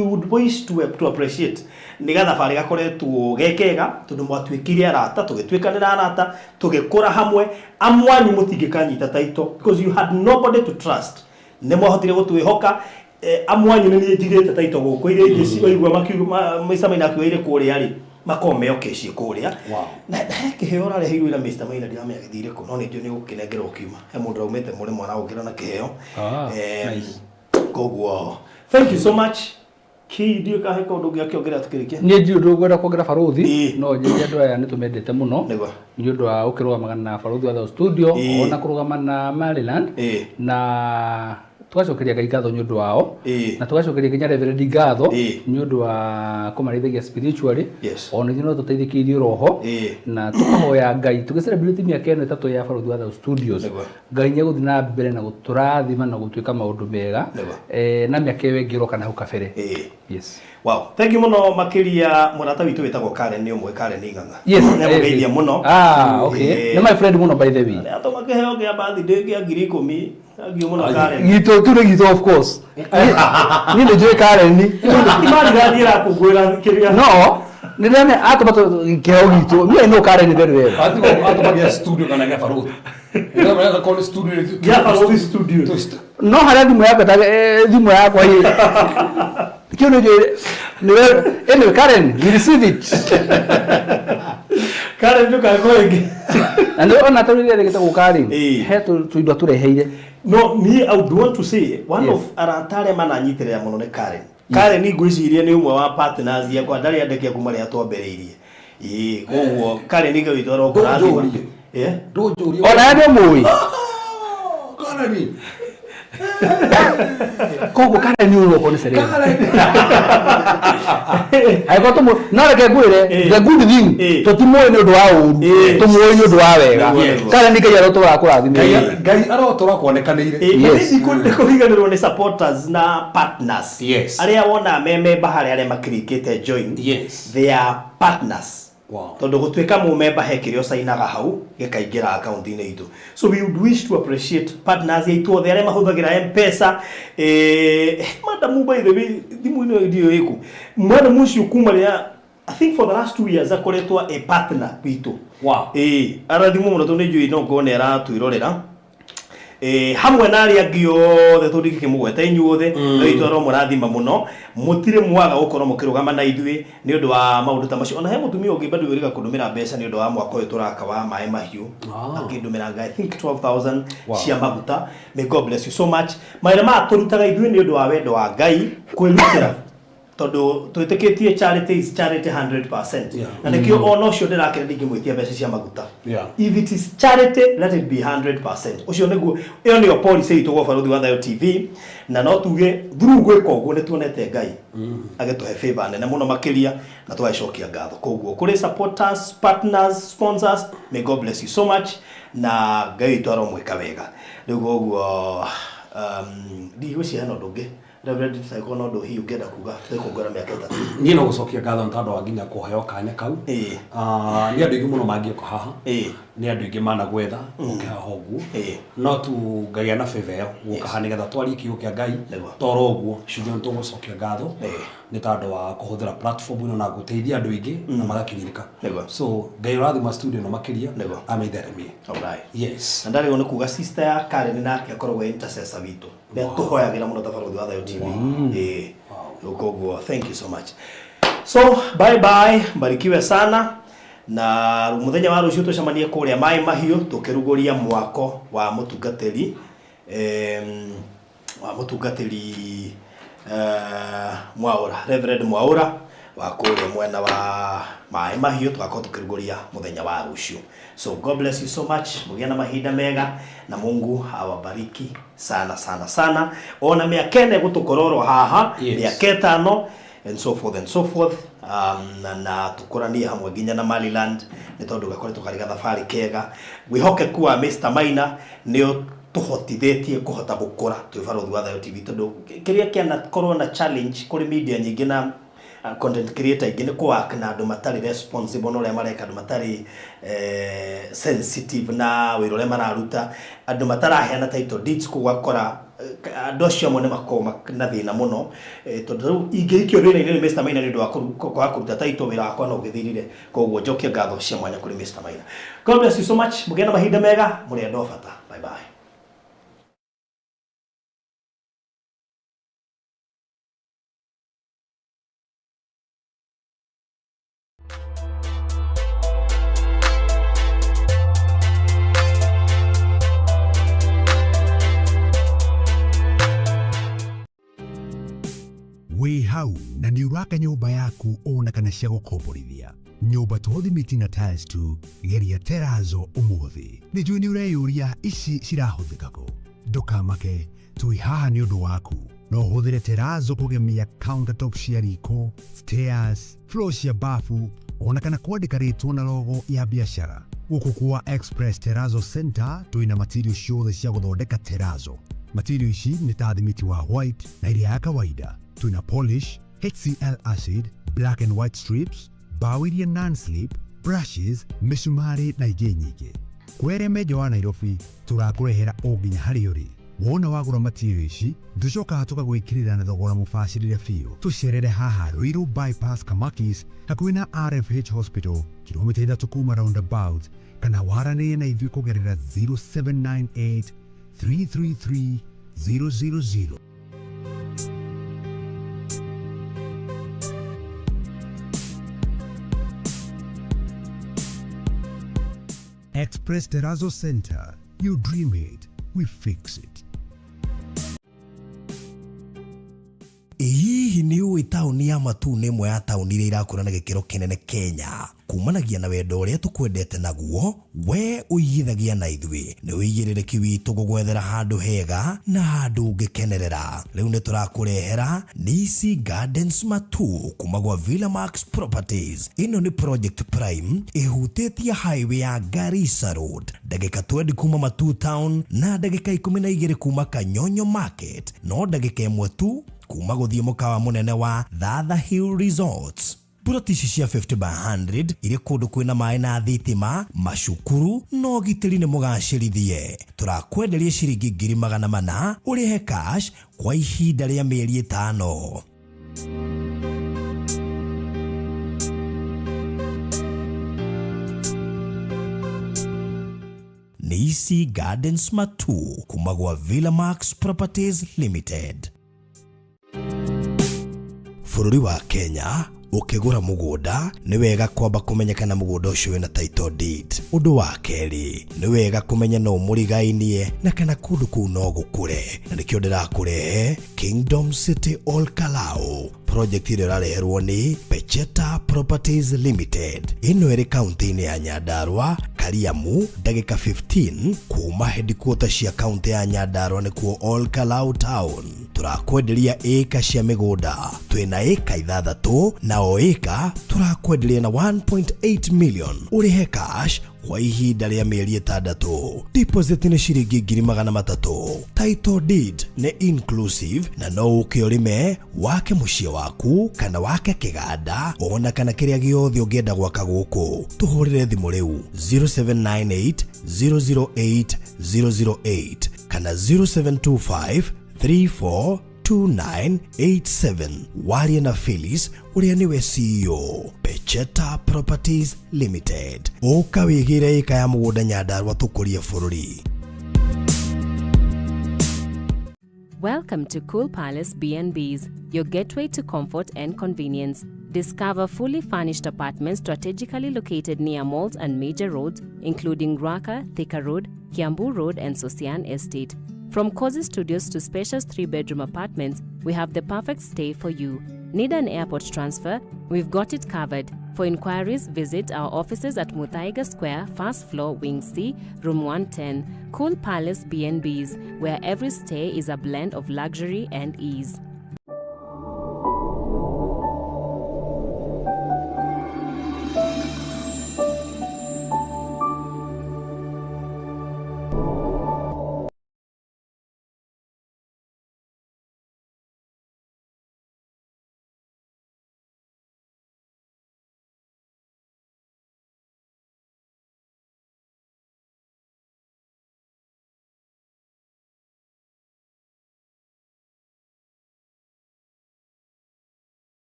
would wish to appreciate nĩ gathabarĩ gakoretwo ge kega tondũ mwatuĩkire arata, tũgĩtuĩkanĩra arata, tũgĩkũra hamwe. Amwanyu mũtingĩkanyita title because you had nobody to trust, nĩ mwahotire gũtwĩhoka. Amwanyu nĩ niĩ njigĩte title gũkũ, iria ingĩ waigua makiuga Mr. Maina akiuga irĩ kũrĩa rĩ, makoragwo me okay ciĩ kũrĩa. Na he kĩheo ũrareheirwo ira Mr. Maina, ndiramenya gĩthire kũ, no nĩ njũĩ nĩ gũkĩnengerwo kiuma he mũndũ aumĩte mũrĩmo aragũkĩra na kĩheo. Nice. Koguo thank you so much. Ki ndiũ kahe kaũndũ ũngĩ akĩongerera tukĩrĩkia? Niĩ ndirĩ ũndũ ngwenda kuongerera barũthi. Ĩĩ. No njĩre andũ aya nĩ tũmendete mũno nĩ ũndũ wa gũkĩrũgamaga na Barũthi wa Thayũ Studio ona kũrũgama na Maryland na tũgacokeria Ngai ngatho nĩ ũndũ wao na tũgacokeria nginya Reverend ngatho nĩ ũndũ wa kũmarĩithagia spiritually. Ona ithuĩ no tũteithĩkĩirio roho na tũkahoya Ngai tũgĩ celebrate mĩaka ĩno 3 ya Barũthi wa Thayũ Studios. Ngai nĩ egũthiĩ na mbere na gũtũrathima na gũtuĩka maũndũ mega na mĩaka ĩyo ĩngĩ ĩroka na hau kabere. Yes. Wow, thank you mũno makĩria. Mũrata witũ wĩtagwo Karen nĩ ũmwe, Karen Ing'ang'a. Nĩ amũgeithia mũno. Ah, okay. Nĩ my friend mũno, by the way. Atũma kĩheo kĩa birthday kĩa 10,000. Thank you mũno, Karen. Gitũ kĩu nĩ gitũ, of course. Niĩ nĩ njũĩ Karen. Ti marigathiĩ ĩrakũngũĩra kĩrĩa. No. Nĩ ndĩramenya atũma kĩheo gitũ. Me I know Karen very well. Atũmagia studio kana gĩa baruthi. Ndĩramenya korwo nĩ studio. Gĩa Baruthi studio. No harĩa thimũ yakwa thimũ yakwa ĩ kĩu nĩ njũĩ nĩwe. Anyway, Karen, we receive it. Karen, ndũkae ĩngĩ. Na nĩ ona tarĩu rĩrĩa rĩgĩte gũka rĩ, Ĩĩ. he tũindo tũreheire. No me, I would want to say one of arata arĩa mananyitĩrĩra mũno nĩ Karen. Karen ngwĩciria nĩ ũmwe wa partners yakwa, ndarĩ andekia kuma rĩrĩa twambĩrĩirie. Ĩĩ, koguo Karen nĩ witũ arokũrathima. Ndũnjũrie. Ndũnjũrie. Ona nĩ ũmũĩ. Karen. Koguo Karen nĩ ũrokorwo nĩ celeb. Karen. Angĩkorwo tũmũ no reke ngwĩre, the good thing, tũtimũĩ nĩ ũndũ wa ũru, tũmũĩ nĩ ũndũ wa wega. Yes. Karen, nĩ Ngai arotũra kũrathimĩra. Ngai arotũra kuonekanĩire. Yes. Kũriganĩrwo nĩ supporters na partners. Arĩa wona me member harĩa, arĩa makirikĩte join, they are partners. Tondũ gũtuĩka mũmemba he kĩrĩa ũcainaga hau gĩkaingĩra akaunti-inĩ itũ, so we would wish to appreciate partners aitũ othe arĩa mahũthagĩra M-Pesa. Madamu, by the way, thimũ ĩno ndiũ ĩkũ madamu ũcio kuma rĩrĩa, I think for the last 2 years, akoretwo a partner witũ. Arathimwo mũno tondũ nĩ njũĩ no ngorwo nĩ aratwĩrorera hamwe na arĩa angĩ othe tũndingĩkĩmũgweta inyuothe. No itũ aromũrathima mũno, mũtirĩ mwaga gũkorwo mũkĩrũgama na ithuĩ nĩ ũndũ wa maũndũ ta macio. Ona he mũtumia ũngĩ bado wĩrĩga kũndũmĩra mbeca nĩ ũndũ wa mwaka ũyũ tũraka wa maĩ mahiũ. Akĩndũmĩra, I think, 12,000 cia maguta. May God bless you so much. Mawĩra maya tũrutaga ithuĩ nĩ ũndũ wa wendo wa Ngai, kwĩrutĩra, tondũ twĩtĩkĩtie charity is charity 100%. Na nĩkĩo ona ũcio ndĩrakĩra ndingĩmwĩtia mbeca cia maguta. If it is charity, let it be 100%. Ũcio nĩguo, ĩyo nĩyo policy itũ gwa Barũthi wa Thayo TV. Na no tuge through gwĩka ũguo nĩ tuonete Ngai agĩtũhe favor nene mũno makĩria, na tũgagĩcokia ngatho. Koguo kũrĩ supporters, partners, sponsors, may God bless you so much, na Ngai witũ aromwĩka wega. Rĩu koguo ndigwĩciria hena ũndũ ũngĩ. Reverend, tũtagĩkorwo na ũndũ hihi ũngĩenda kuga tũgĩkũngũĩra mĩaka 3? Niĩ no gũcokia ngatho nĩ tondũ wa nginya kũheo kanya kau. Ah, nĩ andũ aingĩ mũno mangĩũka haha, nĩ andũ aingĩ managwetha ũke haha ũguo, no tu ngagĩa na favor ĩyo gũka haha nĩgetha twarie kiugo kĩa Ngai. Toro ũguo ithuĩ nĩ tũgũcokia ngatho nĩ tondũ wa kũhũthĩra platform ĩno na gũteithia andũ aingĩ na magakinyĩrĩka. So Ngai ũrathima studio ĩno makĩria, amĩtheremie. Yes. Na ndarĩgwo nĩ kuga sister ya Karen nake akoragwo e intercessor witũ, nĩ atũhoyagĩra mũno ta Barũthi wa Thayo TV. Ĩĩ, koguo thank you so much. So bye bye, mbarikiwe sana, na mũthenya wa rũciũ tũcemanie kũrĩa Maĩ Mahiũ tũkĩrugũria mwako wa mũtungatĩri Mwaũra, Reverend Mwaũra wa kũrĩa mwena wa Maĩ Mahiũ. Tũgakorwo tũkĩrugũria mũthenya wa rũciũ. So God bless you so much, mũgĩe na mahinda mega na Mungu awabariki sana sana sana. Ona mĩaka ĩna ĩgũtũkora oro haha, mĩaka 5 and so forth and so forth, na tũkũranie hamwe nginya na Maryland, nĩ tondũ gakoretwo karĩ gathabarĩ kega. Wĩhokeku wa Mr. Maina nĩ tũhotithĩtie kũhota gũkũra twĩ Barũthi wa Thayo TV, tondũ kĩrĩa kĩanakorwo na challenge kũrĩ media nyingĩ na content creator aingĩ nĩ kũwork na andũ matarĩ responsible na ũrĩa mareka, andũ matarĩ sensitive na wĩra ũrĩa mararuta, andũ mataraheana title deeds. Kũguo ũgakora andũ acio amwe nĩ makoragwo na thĩna mũno, tondũ rĩu ingĩikio thĩna-inĩ nĩ Mr. Maina nĩ ũndũ wa kwaga kũruta title, wĩra wakwa no ũgĩthirire. Koguo njokie ngatho cia mwanya kũrĩ Mr. Maina. God bless you so much, mũgĩe na mahinda mega, mũrĩ andũ a bata. Bye bye. Wĩ hau na nĩ ũraka nyũmba yaku ona kana cia gũkomborithia nyũmba to thimiti na tiles tu, geria terazo ũmũthĩ. Nĩ njũĩ nĩ ũreyũria ici cirahũthĩka kũ. Ndũkamake, twĩ haha nĩ ũndũ waku. No ũhũthĩre terazo kũgemia countertop cia riko, stairs, floor cia bafu ona kana kwandĩka rĩtwa na logo ya biacara. Gũkũ kwa Express Terazo Center twĩna material ciothe cia gũthondeka terazo. Material ici nĩ ta thimiti wa white na ĩrĩa ya kawaida, twĩna polish, HCl acid, black and white strips, mbaũ iria non-slip, brushes, mĩcumarĩ na ingĩ nyingĩ. Kwĩ arĩa me nja wa Nairobi, tũrakũrehera o nginya harĩa ũrĩ. Wona wagũra material ici tũcokaga tũgagwĩkĩrĩra na thogora mũbacĩrĩre biũ. Tũcerere haha Ruiru Bypass Kamakis hakuhĩ na RFH Hospital kilomita 3 kuma roundabout, kana waranĩrie na ithuĩ kũgerera 0798 333 000. Express Terrazzo Center. You dream it, we fix it. Hihi nĩ ũĩ taũni ya Matuu nĩ ĩmwe ya taũni iria irakũra na gĩkĩro kĩnene Kenya kumanagia na wendo ũrĩa tũkwendete naguo we ũigithagia na ithuĩ nĩ ũigĩrĩrĩki witũ gũgwethera handũ hega na handũ ũngĩkenerera. Rĩu nĩ tũrakũrehera Nisi Gardens Matuu kuma gwa Villa Max Properties. Ĩno nĩ project prime ĩhutĩtie highway ya Garissa Road, ndagĩka 20 kuma Matuu town na ndagĩka 12 kuma Kanyonyo Market, no ndagĩka 1 tu kuma gũthiĩ mũkawa mũnene wa Thatha Hill Resorts. Buroti ici cia 50 by 100 irĩ kũndũ kwĩna maĩ na thitima, macukuru na ũgitĩri nĩ mũgacĩrithie. Tũrakwenderia ciringi 400,000 ũrĩhe cash kwa ihinda rĩa mĩeri 5. Nisi Gardens Matuu kuma gwa Villa Max Properties Limited. Bũrũri wa Kenya ũkĩgũra mũgũnda nĩ wega kwamba kũmenya kana mũgũnda ũcio wĩna title deed. Ũndũ wa kerĩ nĩ wega kũmenya no mũrigainie na kana kũndũ kũu no gũkũre, na nĩkĩo ndĩrakũrehe Kingdom City Ol Kalou project ĩrĩa ĩrareherwo nĩ Pecheta Properties Limited. Ĩno ĩrĩ kaunti-inĩ ya Nyandarua, Kariamu, ndagĩka 15 kuma headquarter cia kaunti ya Nyandarua nĩkuo Ol Kalou town. Tũrakwenderia ĩka cia mĩgũnda, twĩna ĩka 6 na o ĩka tũrakwenderia na 1.8 million ũrĩhe cash kwa ihinda rĩa mĩeri 6. Deposit nĩ ciringi 300,000. Title deed nĩ inclusive na no ũke ũrĩme wake mũciĩ waku kana wake kĩganda ona kana kĩrĩa gĩothe ũngĩenda gwaka gũkũ. Tũhũrĩre thimũ rĩu 0798 008 008 kana 0725 342987. Warie na Phyllis ũrĩa nĩwe CEO Pecheta Properties Limited. Ũka wĩgĩre ĩka ya mũgũnda Nyandarua tũkũrie bũrũri. Welcome to Cool Palace B&Bs, your gateway to comfort and convenience. Discover fully furnished apartments strategically located near malls and major roads, including Ruaka, Thika Road, Kiambu Road, and Sosian Estate. From cozy studios to spacious 3-bedroom apartments, we have the perfect stay for you. Need an airport transfer? We've got it covered. For inquiries, visit our offices at Muthaiga Square, first floor, Wing C, Room 110. Cool Palace B&Bs, where every stay is a blend of luxury and ease.